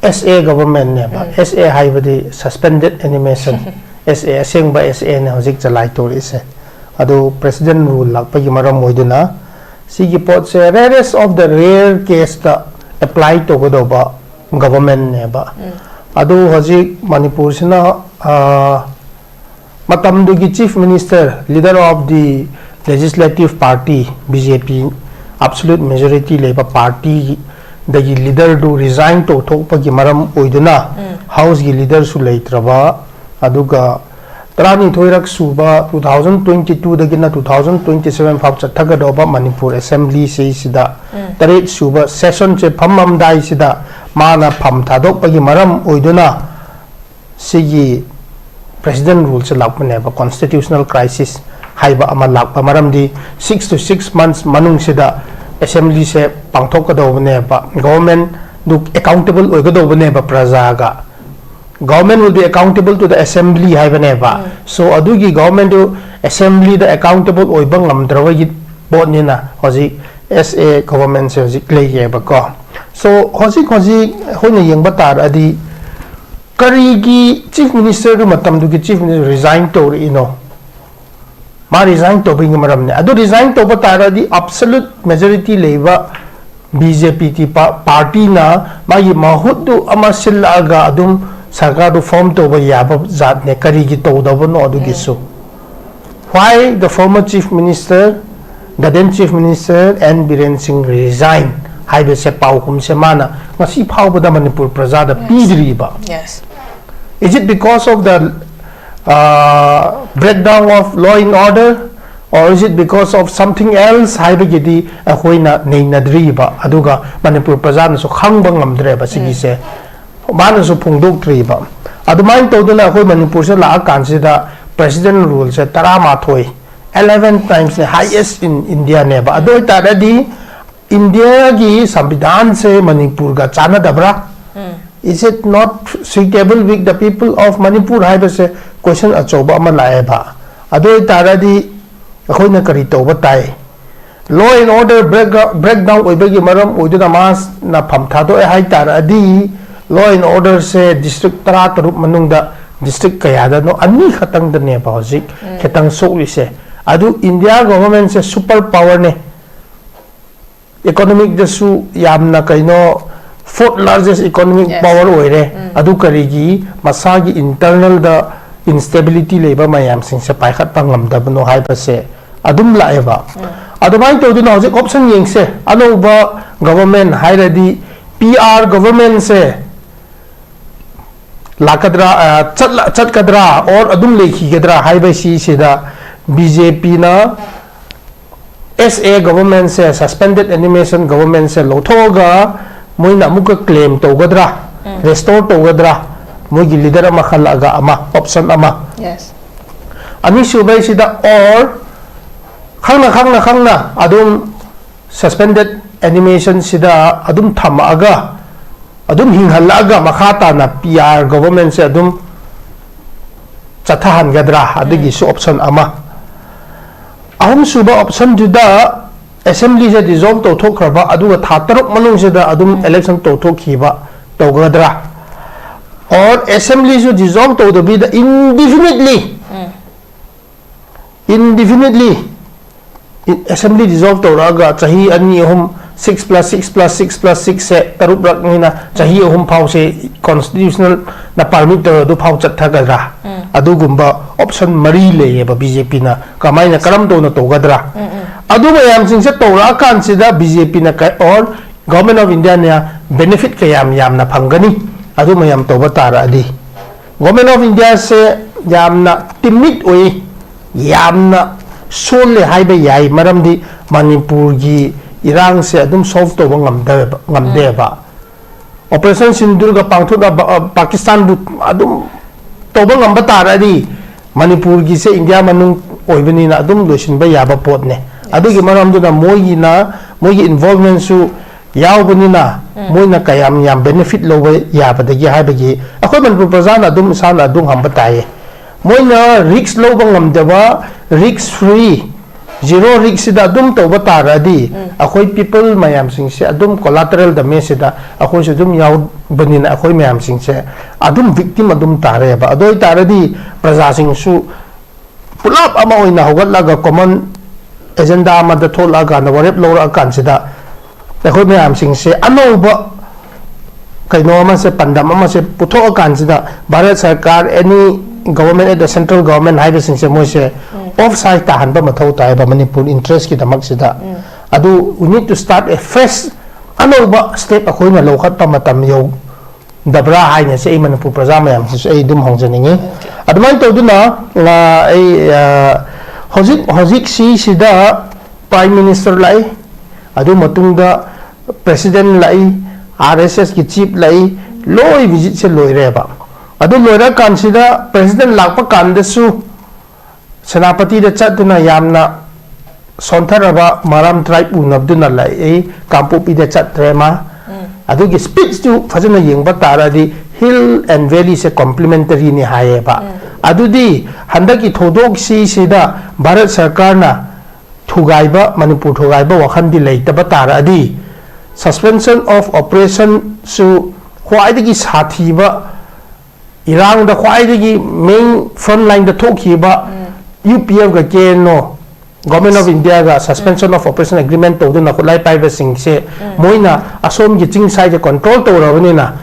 S A government ꯅꯦꯕ꯫ S A ꯍꯥꯏꯕꯗꯤ suspended animation, S A, ꯑꯁꯦꯡꯕ S A ꯅꯦ ꯍꯧꯖꯤꯛ ꯆꯂꯥꯏ ꯇꯧꯔꯤꯁꯦ꯫ ꯑꯗꯨ President Rule ꯂꯥꯛꯄꯒꯤ ꯃꯔꯝ ꯑꯣꯏꯗꯨꯅ ꯁꯤꯒꯤ ꯄꯣꯠꯁꯦ rarest of the rare case ꯇ ꯑꯦꯄ꯭ꯂꯥꯏ ꯇꯧꯒꯗꯧꯕ ꯒꯣꯚꯔꯟꯃꯦꯟꯠꯅꯦꯕ꯫ ꯑꯗꯨ ꯍꯧꯖꯤꯛ ꯃꯅꯤꯄꯨꯔꯁꯤꯅ, ꯑ, ꯃꯇꯝꯗꯨꯒꯤ Chief Minister, Leader of the Legislative Party, B J P, absolute majority ꯂꯩꯕ party ꯗꯒꯤ leader ꯗꯨ resign ꯇꯧꯊꯣꯛꯄꯒꯤ ꯃꯔꯝ ꯑꯣꯏꯗꯨꯅ, House ꯀꯤ leader ꯁꯨ ꯂꯩꯇ꯭ꯔꯕ, ꯑꯗꯨꯒ ꯇꯔꯥꯅꯤꯊꯣꯏꯔꯛ ꯁꯨꯕ two thousand twenty two ꯗꯒꯤꯅ two thousand twenty seven ꯐꯥꯎ ꯆꯠꯊꯒꯗꯧꯕ ꯃꯅꯤꯄꯨꯔ Assembly ꯁꯤꯁꯤꯗ ꯇꯔꯦꯠ ꯁꯨꯕ session ꯁꯦ ꯐꯝꯃꯝꯗꯥꯏꯁꯤꯗ ꯃꯥꯅ ꯐꯝ ꯊꯥꯗꯣꯛꯄꯒꯤ ꯃꯔꯝ ꯑꯣꯏꯗꯨꯅ ꯁꯤꯒꯤ President Rule ꯁꯦ ꯂꯥꯛꯄꯅꯦꯕ, constitutional crisis ꯍꯥꯏꯕ ꯑꯃ ꯂꯥꯛꯄ ꯃꯔꯝꯗꯤ six to six months ꯃꯅꯨꯡꯁꯤꯗ Assembly ꯁꯦ ꯄꯥꯡꯊꯣꯛꯀꯗꯧꯕꯅꯦꯕ, ꯒꯣꯚꯔꯟꯃꯦꯟꯠ ꯗꯨ accountable ꯑꯣꯏꯒꯗꯧꯕꯅꯦꯕ ꯄ꯭ꯔꯖꯥꯒ꯫ Government will be accountable to the assembly ꯍꯥꯏꯕꯅꯦꯕ꯫ So ꯑꯗꯨꯒꯤ government ꯇꯨ assembly ꯗ accountable ꯑꯣꯏꯕ ꯉꯝꯗ꯭ꯔꯕꯒꯤ ꯄꯣꯠꯅꯤꯅ ꯍꯧꯖꯤꯛ S A government ꯁꯦ ꯍꯧꯖꯤꯛ ꯂꯩꯌꯦꯕꯀꯣ꯫ So ꯍꯧꯖꯤꯛ ꯍꯧꯖꯤꯛ ꯑꯩꯈꯣꯏꯅ ꯌꯦꯡꯕ ꯇꯥꯔꯗꯤ ꯀꯔꯤꯒꯤ Chief Minister ꯗꯨ ꯃꯇꯝꯗꯨꯒꯤ Chief Minister resign ꯇꯧꯔꯛꯏꯅꯣ? ꯃꯥ resign ꯇꯧꯕꯒꯤ ꯃꯔꯝꯅꯦ꯫ ꯑꯗꯨ resign ꯇꯧꯕ ꯇꯥꯔꯗꯤ absolute majority ꯂꯩꯕ B J P ꯇꯤ ꯄꯥ-, party ꯅ ꯃꯥꯒꯤ ꯃꯍꯨꯠꯇꯨ ꯑꯃ ꯁꯤꯜꯂꯛꯑꯒ ꯑꯗꯨꯝ ꯁꯔꯀꯥꯔꯗꯨ form ꯇꯧꯕ ꯌꯥꯕ ꯖꯥꯠꯅꯦ꯫ ꯀꯔꯤꯒꯤ ꯇꯧꯗꯕꯅꯣ ꯑꯗꯨꯒꯤꯁꯨ? Why the former Chief Minister, the then Chief Minister N Biren Singh resign ꯍꯥꯏꯕꯁꯦ ꯄꯥꯎꯈꯨꯝꯁꯦ ꯃꯥꯅ ꯉꯁꯤ ꯐꯥꯎꯕꯗ ꯃꯅꯤꯄꯨꯔ ꯄ꯭ꯔꯖꯥꯗ ꯄꯤꯗ꯭ꯔꯤꯕ꯫ Yes. Is it because of the, uh, breakdown of law and order, or is it because of something else ꯍꯥꯏꯕꯒꯤꯗꯤ ꯑꯩꯈꯣꯏꯅ ꯅꯩꯅꯗ꯭ꯔꯤꯕ, ꯑꯗꯨꯒ ꯃꯅꯤꯄꯨꯔ ꯄ꯭ꯔꯖꯥꯅꯁꯨ ꯈꯪꯕ ꯉꯝꯗ꯭ꯔꯦꯕ ꯁꯤꯒꯤꯁꯦ꯫ ꯃꯥꯅꯁꯨ ꯐꯣꯡꯗꯣꯛꯇ꯭ꯔꯤꯕ꯫ ꯑꯗꯨꯃꯥꯏꯅ ꯇꯧꯗꯅ ꯑꯩꯈꯣꯏ ꯃꯅꯤꯄꯨꯔꯁꯦ ꯂꯥꯛꯑꯀꯥꯟꯁꯤꯗ President Rule ꯁꯦ ꯇꯔꯥꯃꯥꯊꯣꯏ, eleven times ꯅꯦ, highest in India ꯅꯦꯕ꯫ ꯑꯗꯨ ꯑꯣꯏꯇꯥꯔꯗꯤ ꯏꯟꯗꯤꯌꯥꯒꯤ ꯁꯪꯕꯤꯙꯥꯟꯁꯦ ꯃꯅꯤꯄꯨꯔꯒ ꯆꯥꯟꯅꯗꯕ꯭ꯔꯥ? Is it not suitable with the people of Manipur ꯍꯥꯏꯕꯁꯦ question ꯑꯆꯧꯕ ꯑꯃ ꯂꯥꯛꯑꯦꯕ꯫ ꯑꯗꯨ ꯑꯣꯏꯇꯥꯔꯗꯤ ꯑꯩꯈꯣꯏꯅ ꯀꯔꯤ ꯇꯧꯕ ꯇꯥꯏ? Law and order break, breakdown ꯑꯣꯏꯕꯒꯤ ꯃꯔꯝ ꯑꯣꯏꯗꯨꯅ ꯃꯥꯅ ꯐꯝ ꯊꯥꯗꯣꯛꯑꯦ ꯍꯥꯏꯇꯥꯔꯗꯤ, law and order say district ꯇꯔꯥꯇꯔꯨꯛ ꯃꯅꯨꯡꯗ district ꯀꯌꯥꯗꯅꯣ? ꯑꯅꯤ ꯈꯛꯇꯪꯗꯅꯦꯕ ꯍꯧꯖꯤꯛ ꯈꯤꯇꯪ ꯁꯣꯛꯂꯤꯁꯦ꯫ ꯑꯗꯨ India government ꯁꯦ super power ꯅꯦ꯫ ꯏꯀꯣꯅꯣꯃꯤꯛꯇꯁꯨ ꯌꯥꯝꯅ ꯀꯩꯅꯣ, fourth largest economic power ꯑꯣꯏꯔꯦ꯫ ꯑꯗꯨ ꯀꯔꯤꯒꯤ ꯃꯁꯥꯒꯤ ꯏꯟꯇꯔꯅꯦꯜꯗ ꯏꯟꯁꯇꯦꯕꯤꯂꯤꯇꯤ ꯂꯩꯕ ꯃꯌꯥꯝꯁꯤꯡꯁꯦ ꯄꯥꯏꯈꯠꯄ ꯉꯝꯗꯕꯅꯣ ꯍꯥꯏꯕꯁꯦ ꯑꯗꯨꯝ ꯂꯥꯛꯑꯦꯕ꯫ ꯑꯗꯨꯃꯥꯏꯅ ꯇꯧꯗꯨꯅ ꯍꯧꯖꯤꯛ ꯑꯣꯞꯁꯟ ꯌꯦꯡꯁꯦ, ꯑꯅꯧꯕ ꯒꯚꯔꯟꯃꯦꯟ ꯍꯥꯏꯔꯗꯤ ꯄꯤ ꯑꯥꯔ ꯒꯚꯔꯟꯃꯦꯟꯁꯦ ꯂꯥꯛꯀꯗ꯭ꯔꯥ, ꯑ, ꯆꯠꯂ-, ꯆꯠꯀꯗ꯭ꯔꯥ, or ꯑꯗꯨꯝ ꯂꯩꯈꯤꯒꯗ꯭ꯔꯥ ꯍꯥꯏꯕꯁꯤꯁꯤꯗ ꯕꯤ ꯖꯦ ꯄꯤꯅ ꯑꯦꯁ ꯑꯦ ꯒꯚꯔꯟꯃꯦꯟꯁꯦ, suspended animation ꯒꯚꯔꯟꯃꯦꯟꯁꯦ ꯂꯧꯊꯣꯛꯑꯒ ꯃꯣꯏꯅ ꯑꯃꯨꯛꯀ ꯀ꯭ꯂꯦꯝ ꯇꯧꯒꯗ꯭ꯔꯥ, ꯔꯦꯁꯇꯣꯔ ꯇꯧꯒꯗ꯭ꯔꯥ, ꯃꯣꯏꯒꯤ ꯂꯤꯗꯔ ꯑꯃ ꯈꯜꯂꯛꯑꯒ ꯑꯃ, ꯑꯣꯞꯁꯟ ꯑꯃ꯫ Yes. ꯑꯅꯤꯁꯨꯕꯩꯁꯤꯗ or ꯈꯪꯅ ꯈꯪꯅ ꯈꯪꯅ ꯑꯗꯨꯝ suspended animation ꯁꯤꯗ ꯑꯗꯨꯝ ꯊꯝꯃꯛꯑꯒ, ꯑꯗꯨꯝ ꯍꯤꯡꯍꯜꯂꯛꯑꯒ ꯃꯈꯥ ꯇꯥꯅ ꯄꯤ ꯑꯥꯔ ꯒꯚꯔꯟꯃꯦꯟꯁꯦ ꯑꯗꯨꯝ ꯆꯠꯊꯍꯟꯒꯗ꯭ꯔꯥ, ꯑꯗꯨꯒꯤꯁꯨ ꯑꯣꯞꯁꯟ ꯑꯃ꯫ ꯑꯍꯨꯝꯁꯨꯕ ꯑꯣꯞꯁꯟꯗꯨꯗ ꯑꯦꯁꯦꯝꯕ꯭ꯂꯤꯁꯦ ꯗꯤꯖꯣꯜꯕ ꯇꯧꯊꯣꯛꯈ꯭ꯔꯕ, ꯑꯗꯨꯒ ꯊꯥ ꯇꯔꯨꯛ ꯃꯅꯨꯡꯁꯤꯗ ꯑꯗꯨꯝ ꯏꯂꯦꯛꯁꯟ ꯇꯧꯊꯣꯛꯈꯤꯕ ꯇꯧꯒꯗ꯭ꯔꯥ, ꯑꯣꯔ ꯑꯦꯁꯦꯝꯕ꯭ꯂꯤꯁꯨ ꯗꯤꯖꯣꯜꯕ ꯇꯧꯗꯕꯤꯗ ꯏꯟꯗꯤꯐꯤꯅꯤꯠꯂꯤ, ꯏꯟꯗꯤꯐꯤꯅꯤꯠꯂꯤ ꯑꯦꯁꯦꯝꯕ꯭ꯂꯤ ꯗꯤꯖꯣꯜꯕ ꯇꯧꯔꯛꯑꯒ ꯆꯍꯤ ꯑꯅꯤ ꯑꯍꯨꯝ, six plus six plus six plus six ꯁꯦ ꯇꯔꯨꯛꯔꯛꯅꯤꯅ, ꯆꯍꯤ ꯑꯍꯨꯝ ꯐꯥꯎꯁꯦ ꯀꯣꯟꯁꯇꯤꯇ꯭ꯌꯨꯁꯅꯦꯜꯅ ꯄꯥꯔꯃꯤꯠ ꯇꯧꯔ ꯑꯗꯨ ꯐꯥꯎ ꯆꯠꯊꯒꯗ꯭ꯔꯥ? ꯑꯗꯨꯒꯨꯝꯕ ꯑꯣꯞꯁꯟ ꯃꯔꯤ ꯂꯩꯌꯦꯕ ꯕꯤ ꯖꯦ ꯄꯤꯅ꯫ ꯀꯃꯥꯏꯅ, ꯀꯔꯝ ꯇꯧꯅ ꯇꯧꯒꯗ꯭ꯔꯥ? ꯑꯗꯨ ꯃꯌꯥꯝꯁꯤꯡꯁꯦ ꯇꯧꯔꯛꯑꯀꯥꯟꯁꯤꯗ ꯕꯤ ꯖꯦ ꯄꯤꯅ or Government of India ꯅ ꯕꯦꯅꯤꯐꯤꯠ ꯀꯌꯥꯝ ꯌꯥꯝꯅ ꯐꯪꯒꯅꯤ? ꯑꯗꯨ ꯃꯌꯥꯝ ꯇꯧꯕ ꯇꯥꯔꯛꯑꯗꯤ꯫ Government of India ꯁꯦ ꯌꯥꯝꯅ ꯇꯤꯃꯤꯠ ꯑꯣꯏ, ꯌꯥꯝꯅ ꯁꯣꯜꯂꯦ ꯍꯥꯏꯕ ꯌꯥꯏ, ꯃꯔꯝꯗꯤ ꯃꯅꯤꯄꯨꯔꯒꯤ ꯏꯔꯥꯡꯁꯦ ꯑꯗꯨꯝ ꯁꯣꯜꯕ ꯇꯧꯕ ꯉꯝꯗꯕ, ꯉꯝꯗꯦꯕ꯫ ꯑꯣꯄꯔꯦꯁꯟ ꯁꯤꯟꯗꯨꯔꯒ ꯄꯥꯡꯊꯣꯛꯅꯕ, ꯑ, ꯄꯥꯀꯤꯁꯇꯥꯟꯕꯨ ꯑꯗꯨꯝ ꯇꯧꯕ ꯉꯝꯕ ꯇꯥꯔꯗꯤ, ꯃꯅꯤꯄꯨꯔꯒꯤꯁꯦ ꯏꯟꯗꯤꯌꯥ ꯃꯅꯨꯡ ꯑꯣꯏꯕꯅꯤꯅ ꯑꯗꯨꯝ ꯂꯣꯏꯁꯤꯟꯕ ꯌꯥꯕ ꯄꯣꯠꯅꯦ꯫ ꯑꯗꯨꯒꯤ ꯃꯔꯝꯗꯨꯅ ꯃꯣꯏꯒꯤꯅ, ꯃꯣꯏꯒꯤ ꯏꯟꯚꯣꯜꯕꯃꯦꯟꯁꯨ ꯌꯥꯎꯕꯅꯤꯅ, ꯃꯣꯏꯅ ꯀꯌꯥꯝ ꯌꯥꯝ ꯕꯦꯅꯤꯐꯤꯠ ꯂꯧꯕ ꯌꯥꯕꯗꯒꯤ ꯍꯥꯏꯕꯒꯤ ꯑꯩꯈꯣꯏ ꯃꯅꯤꯄꯨꯔ ꯄ꯭ꯔꯖꯥꯅ ꯑꯗꯨꯝ ꯏꯁꯥꯅ ꯑꯗꯨꯝ ꯍꯪꯕ ꯇꯥꯏꯌꯦ꯫ ꯃꯣꯏꯅ ꯔꯤꯛꯁ ꯂꯧꯕ ꯉꯝꯗꯕ, ꯔꯤꯛꯁ ꯐ꯭ꯔꯤ, ꯖꯤꯔꯣ ꯔꯤꯛꯁꯁꯤꯗ ꯑꯗꯨꯝ ꯇꯧꯕ ꯇꯥꯔꯗꯤ, ꯑꯩꯈꯣꯏ ꯄꯤꯄꯜ ꯃꯌꯥꯝꯁꯤꯡꯁꯦ ꯑꯗꯨꯝ ꯀꯣꯂꯥꯇꯔꯦꯜ ꯗꯦꯃꯦꯖꯁꯤꯗ ꯑꯩꯈꯣꯏꯁꯨ ꯑꯗꯨꯝ ꯌꯥꯎꯕꯅꯤꯅ, ꯑꯩꯈꯣꯏ ꯃꯌꯥꯝꯁꯤꯡꯁꯦ ꯑꯗꯨꯝ ꯚꯤꯛꯇꯤꯝ ꯑꯗꯨꯝ ꯇꯥꯔꯦꯕ꯫ ꯑꯗꯨ ꯑꯣꯏꯇꯥꯔꯗꯤ ꯄ꯭ꯔꯖꯥꯁꯤꯡꯁꯨ ꯄꯨꯂꯞ ꯑꯃ ꯑꯣꯏꯅ ꯍꯧꯒꯠꯂꯒ ꯀꯣꯃꯟ ꯑꯦꯖꯦꯟꯗꯥ ꯑꯃꯗ ꯊꯣꯛꯂꯛꯑꯀꯥꯟꯗ, ꯋꯥꯔꯦꯞ ꯂꯧꯔꯛꯑꯀꯥꯟꯁꯤꯗ ꯑꯩꯈꯣꯏ ꯃꯌꯥꯝꯁꯤꯡꯁꯦ ꯑꯅꯧꯕ ꯀꯩꯅꯣ ꯑꯃꯁꯦ, ꯄꯥꯟꯗꯝ ꯑꯃꯁꯦ ꯄꯨꯊꯣꯛꯑꯀꯥꯟꯁꯤꯗ ꯚꯥꯔꯠ ꯁꯔꯀꯥꯔ, any government at the central government ꯍꯥꯏꯕꯁꯤꯡꯁꯦ ꯃꯣꯏꯁꯦ ꯑꯣꯐ ꯁꯥꯏꯠ ꯇꯥꯍꯟꯕ ꯃꯊꯧ ꯇꯥꯏꯕ ꯃꯅꯤꯄꯨꯔ ꯏꯟꯇꯔꯦꯁꯀꯤꯗꯃꯛꯁꯤꯗ꯫ ꯑꯗꯨ we need to start a fresh, ꯑꯅꯧꯕ ꯁ꯭ꯇꯦꯞ ꯑꯩꯈꯣꯏꯅ ꯂꯧꯈꯠꯄ ꯃꯇꯝ ꯌꯧꯗꯕ꯭ꯔꯥ ꯍꯥꯏꯅꯁꯦ ꯑꯩ ꯃꯅꯤꯄꯨꯔ ꯄ꯭ꯔꯖꯥ ꯃꯌꯥꯝꯁꯤꯁꯨ ꯑꯩ ꯑꯗꯨꯝ ꯍꯪꯖꯅꯤꯡꯉꯤ꯫ ꯑꯗꯨꯃꯥꯏꯅ ꯇꯧꯗꯨꯅ, ꯑ, ꯑꯩ, ꯑ, ꯍꯧꯖꯤꯛ, ꯍꯧꯖꯤꯛ ꯁꯤꯁꯤꯗ Prime Minister ꯂꯥꯛꯏ, ꯑꯗꯨ ꯃꯇꯨꯡꯗ President ꯂꯥꯛꯏ, ꯑꯥꯔ ꯑꯦꯁ ꯑꯦꯁꯀꯤ chief ꯂꯥꯛꯏ, ꯂꯣꯏ ꯚꯤꯖꯤꯠꯁꯦ ꯂꯣꯏꯔꯦꯕ꯫ ꯑꯗꯨ ꯂꯣꯏꯔꯀꯥꯟꯁꯤꯗ President ꯂꯥꯛꯄ ꯀꯥꯟꯗꯁꯨ ꯁꯦꯅꯥꯄꯇꯤꯗ ꯆꯠꯇꯨꯅ ꯌꯥꯝꯅ ꯁꯣꯟꯊꯔꯕ ꯃꯔꯥꯝ tribe ꯎꯅꯕꯗꯨꯅ ꯂꯥꯛꯏ, ꯀꯥꯡꯄꯣꯛꯄꯤꯗ ꯆꯠꯇ꯭ꯔꯦ ꯃꯥ꯫ ꯑꯗꯨꯒꯤ speechꯇꯨ ꯐꯖꯅ ꯌꯦꯡꯕ ꯇꯥꯔꯗꯤ Hill and Valleyꯁꯦ complementaryꯅꯤ ꯍꯥꯏꯌꯦꯕ꯫ ꯑꯗꯨꯗꯤ ꯍꯟꯗꯛꯀꯤ ꯊꯧꯗꯣꯛꯁꯤꯁꯤꯗ ꯚꯥꯔꯠ ꯁꯔꯀꯥꯔꯅ ꯊꯨꯒꯥꯏꯕ, ꯃꯅꯤꯄꯨꯔ ꯊꯨꯒꯥꯏꯕ ꯋꯥꯈꯜꯗꯤ ꯂꯩꯇꯕ ꯇꯥꯔꯛꯑꯗꯤ, suspension of operationꯁꯨ ꯈ꯭ꯋꯥꯏꯗꯒꯤ ꯁꯥꯊꯤꯕ, ꯏꯔꯥꯡꯗ ꯈ꯭ꯋꯥꯏꯗꯒꯤ main front lineꯗ ꯊꯣꯛꯈꯤꯕ U P ꯑꯦꯐꯀ K N O, Government of Indiaꯒ suspension of operation agreement ꯇꯧꯗꯨꯅ ꯈꯨꯠꯂꯥꯏ ꯄꯥꯏꯕꯁꯤꯡꯁꯦ ꯃꯣꯏꯅ ꯑꯁꯣꯝꯒꯤ ꯆꯤꯡ ꯁꯥꯏꯁꯦ control ꯇꯧꯔꯕꯅꯤꯅ,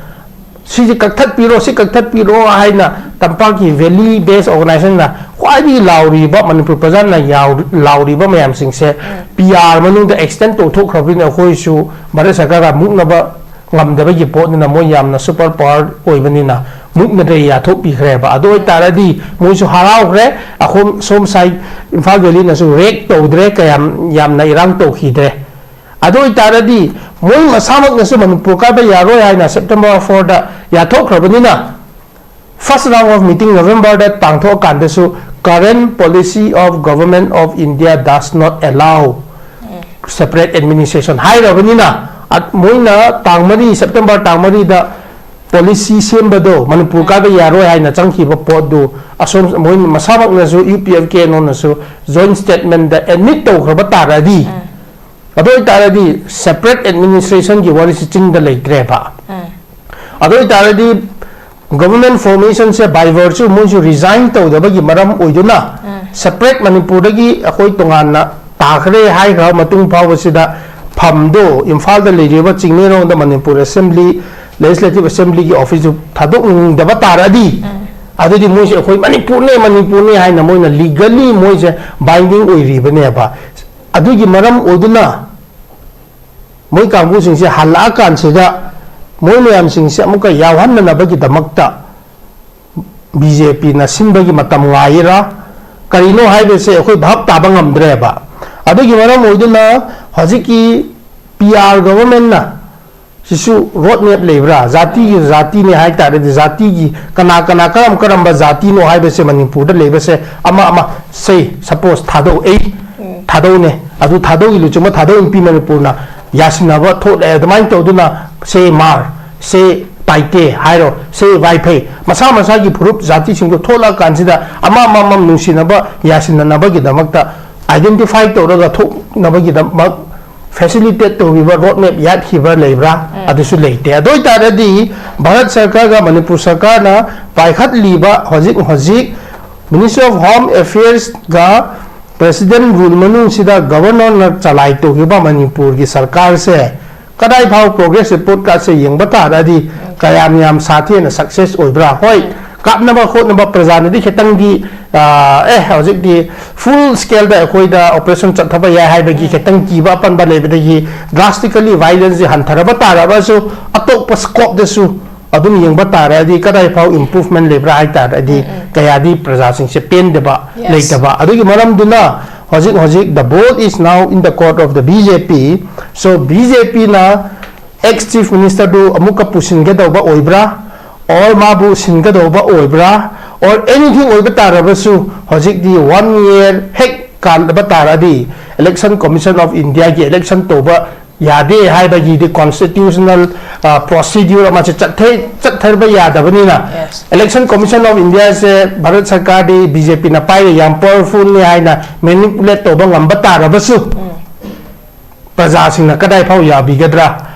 ꯁꯤꯁꯦ ꯀꯛꯊꯠꯄꯤꯔꯣ, ꯁꯤ ꯀꯛꯊꯠꯄꯤꯔꯣ ꯍꯥꯏꯅ ꯇꯝꯄꯥꯛꯀꯤ valley based organizationꯅ ꯈ꯭ꯋꯥꯏꯗꯒꯤ ꯂꯥꯎꯔꯤꯕ, ꯃꯅꯤꯄꯨꯔ ꯄ꯭ꯔꯖꯥꯅ ꯌꯥꯎ-, ꯂꯥꯎꯔꯤꯕ ꯃꯌꯥꯝꯁꯤꯡꯁꯦ ꯄꯤ ꯑꯥꯔ ꯃꯅꯨꯡꯗ extend ꯇꯧꯊꯣꯛꯈ꯭ꯔꯕꯅꯤꯅ ꯑꯩꯈꯣꯏꯁꯨ ꯚꯥꯔꯠ ꯁꯔꯀꯥꯔꯒ ꯃꯨꯛꯅꯕ ꯉꯝꯗꯕꯒꯤ ꯄꯣꯠꯅꯤꯅ ꯃꯣꯏ ꯌꯥꯝꯅ super power ꯑꯣꯏꯕꯅꯤꯅ ꯃꯨꯛꯅꯗ꯭ꯔꯦ, ꯌꯥꯊꯣꯛꯄꯤꯈ꯭ꯔꯦꯕ꯫ ꯑꯗꯨ ꯑꯣꯏꯇꯥꯔꯗꯤ ꯃꯣꯏꯁꯨ ꯍꯔꯥꯎꯈ꯭ꯔꯦ, ꯑꯈꯣꯝ-, ꯁꯣꯝ ꯁꯥꯏ ꯏꯝꯐꯥꯜ valleyꯅꯁꯨ raid ꯇꯧꯗ꯭ꯔꯦ, ꯀꯌꯥꯝ ꯌꯥꯝꯅ ꯏꯔꯥꯡ ꯇꯧꯈꯤꯗ꯭ꯔꯦ꯫ ꯑꯗꯨ ꯑꯣꯏꯇꯥꯔꯗꯤ ꯃꯣꯏ ꯃꯁꯥꯃꯛꯅꯁꯨ ꯃꯅꯤꯄꯨꯔ ꯀꯥꯏꯕ ꯌꯥꯔꯣꯏ ꯍꯥꯏꯅ September fourꯗ ꯌꯥꯊꯣꯛꯈ꯭ꯔꯕꯅꯤꯅ, first round of meeting Novemberꯗ ꯄꯥꯡꯊꯣꯛꯑꯀꯥꯟꯗꯁꯨ current policy of Government of India does not allow separate administration ꯍꯥꯏꯔꯕꯅꯤꯅ, ꯑ-, ꯃꯣꯏꯅ ꯇꯥꯡ ꯃꯔꯤ, September ꯇꯥꯡ ꯃꯔꯤꯗ policy ꯁꯦꯝꯕꯗꯣ ꯃꯅꯤꯄꯨꯔ ꯀꯥꯏꯕ ꯌꯥꯔꯣꯏ ꯍꯥꯏꯅ ꯆꯪꯈꯤꯕ ꯄꯣꯠꯇꯨ ꯑꯁꯣꯝ ꯃꯣꯏ ꯃꯁꯥꯃꯛꯅꯁꯨ U P F K N ꯑꯣꯅꯁꯨ joint statementꯗ admit ꯇꯧꯈ꯭ꯔꯕ ꯇꯥꯔꯗꯤ, ꯑꯗꯨ ꯑꯣꯏꯇꯥꯔꯗꯤ separate administrationꯒꯤ ꯋꯥꯔꯤꯁꯤ ꯆꯤꯡꯗ ꯂꯩꯇ꯭ꯔꯦꯕ꯫ ꯑꯗꯨ ꯑꯣꯏꯇꯥꯔꯗꯤ government formationꯁꯦ by virtue ꯃꯣꯏꯁꯨ resign ꯇꯧꯗꯕꯒꯤ ꯃꯔꯝ ꯑꯣꯏꯗꯨꯅ separate ꯃꯅꯤꯄꯨꯔꯗꯒꯤ ꯑꯩꯈꯣꯏ ꯇꯣꯉꯥꯟꯅ ꯇꯥꯈ꯭ꯔꯦ ꯍꯥꯏꯈ꯭ꯔ ꯃꯇꯨꯡ ꯐꯥꯎꯕꯁꯤꯗ ꯐꯝꯗꯣ ꯏꯝꯐꯥꯜꯗ ꯂꯩꯔꯤꯕ ꯆꯤꯡꯃꯩꯔꯣꯡꯗ ꯃꯅꯤꯄꯨꯔ ꯑꯦꯁꯦꯝꯕ꯭ꯂꯤ, ꯂꯦꯖꯤꯁꯂꯦꯇꯤꯚ ꯑꯦꯁꯦꯝꯕ꯭ꯂꯤꯒꯤ ꯑꯣꯐꯤꯁꯁꯨ ꯊꯥꯗꯣꯛꯅꯤꯡꯗꯕ ꯇꯥꯔꯗꯤ, ꯑꯗꯨꯗꯤ ꯃꯣꯏꯁꯦ ꯑꯩꯈꯣꯏ ꯃꯅꯤꯄꯨꯔꯅꯦ, ꯃꯅꯤꯄꯨꯔꯅꯦ ꯍꯥꯏꯅ ꯃꯣꯏꯅ ꯂꯤꯒꯦꯜꯂꯤ ꯃꯣꯏꯁꯦ ꯕꯥꯏꯟꯗꯤꯡ ꯑꯣꯏꯔꯤꯕꯅꯦꯕ꯫ ꯑꯗꯨꯒꯤ ꯃꯔꯝ ꯑꯣꯏꯗꯨꯅ ꯃꯣꯏ ꯀꯥꯡꯕꯨꯁꯤꯡꯁꯦ ꯍꯜꯂꯛꯑꯀꯥꯟꯁꯤꯗ ꯃꯣꯏ ꯃꯌꯥꯝꯁꯤꯡꯁꯦ ꯑꯃꯨꯛꯀ ꯌꯥꯎꯍꯟꯅꯅꯕꯒꯤꯗꯃꯛꯇ ꯕꯤ ꯖꯦ ꯄꯤꯅ ꯁꯤꯟꯕꯒꯤ ꯃꯇꯝ ꯉꯥꯏꯔꯤꯔꯥ, ꯀꯔꯤꯅꯣ ꯍꯥꯏꯕꯁꯦ ꯑꯩꯈꯣꯏ ꯚꯥꯞ ꯇꯥꯕ ꯉꯝꯗ꯭ꯔꯦꯕ꯫ ꯑꯗꯨꯒꯤ ꯃꯔꯝ ꯑꯣꯏꯗꯨꯅ ꯍꯧꯖꯤꯛꯀꯤ ꯄꯤ ꯑꯥꯔ ꯒꯣꯚꯔꯟꯃꯦꯟꯠꯅ ꯁꯤꯁꯨ ꯔꯣꯗ ꯃꯦꯞ ꯂꯩꯕ꯭ꯔꯥ? ꯖꯥꯇꯤꯒꯤ ꯖꯥꯇꯤꯅꯤ ꯍꯥꯏ ꯇꯥꯔꯗꯤ ꯖꯥꯇꯤꯒꯤ ꯀꯅꯥ ꯀꯅꯥ ꯀꯔꯝ ꯀꯔꯝꯕ ꯖꯥꯇꯤꯅꯣ ꯍꯥꯏꯕꯁꯦ ꯃꯅꯤꯄꯨꯔꯗ ꯂꯩꯕꯁꯦ ꯑꯃ ꯑꯃ, ꯁꯦ ꯁꯄꯣꯁ ꯊꯥꯗꯧ ꯑꯩ ꯊꯥꯗꯧꯅꯦ, ꯑꯗꯨ ꯊꯥꯗꯧꯒꯤ ꯂꯨꯆꯤꯡꯕ ꯊꯥꯗꯧ ꯅꯨꯄꯤ ꯃꯅꯤꯄꯨꯔꯅ ꯌꯥꯁꯤꯟꯅꯕ ꯊꯣꯛꯂꯛꯑꯦ꯫ ꯑꯗꯨꯃꯥꯏꯅ ꯇꯧꯗꯨꯅ ꯁꯦ ꯃꯥꯔ, ꯁꯦ ꯄꯥꯏꯇꯦ ꯍꯥꯏꯔꯣ, ꯁꯦ ꯋꯥꯏꯐꯩ, ꯃꯁꯥ ꯃꯁꯥꯒꯤ ꯐꯨꯔꯨꯞ ꯖꯥꯇꯤꯁꯤꯡꯗꯣ ꯊꯣꯛꯂꯛꯑꯀꯥꯟꯁꯤꯗ ꯑꯃ ꯑꯃꯃꯝ ꯅꯨꯡꯁꯤꯅꯕ ꯌꯥꯁꯤꯟꯅꯅꯕꯒꯤꯗꯃꯛꯇ, ꯑꯥꯏꯗꯦꯟꯇꯤꯐꯥꯏ ꯇꯧꯔꯒ ꯊꯣꯛꯅꯕꯒꯤꯗꯃꯛ ꯐꯦꯁꯤꯂꯤꯇꯦꯠ ꯇꯧꯕꯤꯕ ꯔꯣꯗ ꯃꯦꯞ ꯌꯥꯠꯈꯤꯕ ꯂꯩꯕ꯭ꯔꯥ? ꯑꯗꯨꯁꯨ ꯂꯩꯇꯦ꯫ ꯑꯗꯨ ꯑꯣꯏꯇꯥꯔꯗꯤ ꯚꯥꯔꯠ ꯁꯔꯀꯥꯔꯒ ꯃꯅꯤꯄꯨꯔ ꯁꯔꯀꯥꯔꯅ ꯄꯥꯏꯈꯠꯂꯤꯕ ꯍꯧꯖꯤꯛ ꯍꯧꯖꯤꯛ ꯃꯤꯅꯤꯁꯇ꯭ꯔꯤ ꯑꯣꯐ ꯍꯣꯝ ꯑꯦꯐꯤꯌꯔꯁꯒ ꯄ꯭ꯔꯦꯁꯤꯗꯦꯟꯠ ꯔꯨꯜ ꯃꯅꯨꯡꯁꯤꯗ ꯒꯕꯔꯅꯔꯅ ꯆꯂꯥꯏ ꯇꯧꯈꯤꯕ ꯃꯅꯤꯄꯨꯔꯒꯤ ꯁꯔꯀꯥꯔꯁꯦ ꯀꯗꯥꯏ ꯐꯥꯎ ꯄ꯭ꯔꯣꯒ꯭ꯔꯦꯁ ꯔꯤꯄꯣꯔꯠ ꯀꯥꯔꯠꯁꯦ ꯌꯦꯡꯕ ꯇꯥꯔꯗꯤ ꯀꯌꯥꯝ ꯌꯥꯝ ꯁꯥꯊꯤꯅ ꯁꯛꯁꯦꯁ ꯑꯣꯏꯕ꯭ꯔꯥ? ꯍꯣꯏ, ꯀꯥꯞꯅꯕ ꯈꯣꯠꯅꯕ ꯄ꯭ꯔꯖꯥꯅꯗꯤ ꯈꯤꯇꯪꯗꯤ, ꯑ, ꯑꯦ, ꯍꯧꯖꯤꯛꯇꯤ ꯐꯨꯜ ꯁ꯭ꯀꯦꯜꯗ ꯑꯩꯈꯣꯏꯗ ꯑꯣꯄꯔꯦꯁꯟ ꯆꯠꯊꯕ ꯌꯥꯏ ꯍꯥꯏꯕꯒꯤ ꯈꯤꯇꯪ ꯀꯤꯕ ꯑꯄꯟꯕ ꯂꯩꯕꯗꯒꯤ ꯗ꯭ꯔꯥꯁꯇꯤꯀꯦꯜꯂꯤ ꯚꯥꯏꯂꯦꯟꯁꯁꯦ ꯍꯟꯊꯔꯕ ꯇꯥꯔꯕꯁꯨ ꯑꯇꯣꯞꯄ ꯁ꯭ꯀꯣꯞꯇꯁꯨ ꯑꯗꯨꯝ ꯌꯦꯡꯕ ꯇꯥꯔꯗꯤ ꯀꯗꯥꯏ ꯐꯥꯎ ꯏꯝꯄ꯭ꯔꯨꯚꯃꯦꯟꯠ ꯂꯩꯕ꯭ꯔꯥ ꯍꯥꯏ ꯇꯥꯔꯗꯤ ꯀꯌꯥꯗꯤ ꯄ꯭ꯔꯖꯥꯁꯤꯡꯁꯦ ꯄꯦꯟꯗꯕ ꯂꯩꯇꯕ꯫ ꯑꯗꯨꯒꯤ ꯃꯔꯝꯗꯨꯅ ꯍꯧꯖꯤꯛ ꯍꯧꯖꯤꯛ the ball is now in the court of the B J P. So B J P ꯅ ꯑꯦꯛꯁ ꯆꯤꯐ ꯃꯤꯅꯤꯁꯇꯔꯗꯨ ꯑꯃꯨꯛꯀ ꯄꯨꯁꯤꯟꯒꯗꯧꯕ ꯑꯣꯏꯕ꯭ꯔꯥ, or ꯃꯥꯕꯨ ꯁꯤꯟꯒꯗꯧꯕ ꯑꯣꯏꯕ꯭ꯔꯥ, or anything ꯑꯣꯏꯕ ꯇꯥꯔꯕꯁꯨ ꯍꯧꯖꯤꯛꯇꯤ ꯋꯥꯟ ꯏꯌꯔ ꯍꯦꯛ ꯀꯥꯜꯂꯕ ꯇꯥꯔꯗꯤ Election Commission of Indiaꯒꯤ election ꯇꯧꯕ ꯌꯥꯗꯦ ꯍꯥꯏꯕꯒꯤꯗꯤ ꯀꯣꯟꯁꯇꯤꯇ꯭ꯌꯨꯁꯅꯦꯜ ꯄ꯭ꯔꯣꯁꯤꯗ꯭ꯌꯨꯔ ꯑꯃꯁꯦ ꯆꯠꯊ-, ꯆꯠꯊꯕ ꯌꯥꯗꯕꯅꯤꯅ, Election Commission of Indiaꯁꯦ ꯚꯥꯔꯠ ꯁꯔꯀꯥꯔꯗꯤ ꯕꯤ ꯖꯦ ꯄꯤꯅ ꯄꯥꯏꯔꯦ, ꯌꯥꯝ ꯄꯥꯋꯔꯐꯨꯜꯅꯤ ꯍꯥꯏꯅ ꯃꯦꯅꯤꯄꯨꯂꯦꯠ ꯇꯧꯕ ꯉꯝꯕ ꯇꯥꯔꯕꯁꯨ ꯄ꯭ꯔꯖꯥꯁꯤꯡꯅ ꯀꯗꯥꯏ ꯐꯥꯎ ꯌꯥꯕꯤꯒꯗ꯭ꯔꯥ?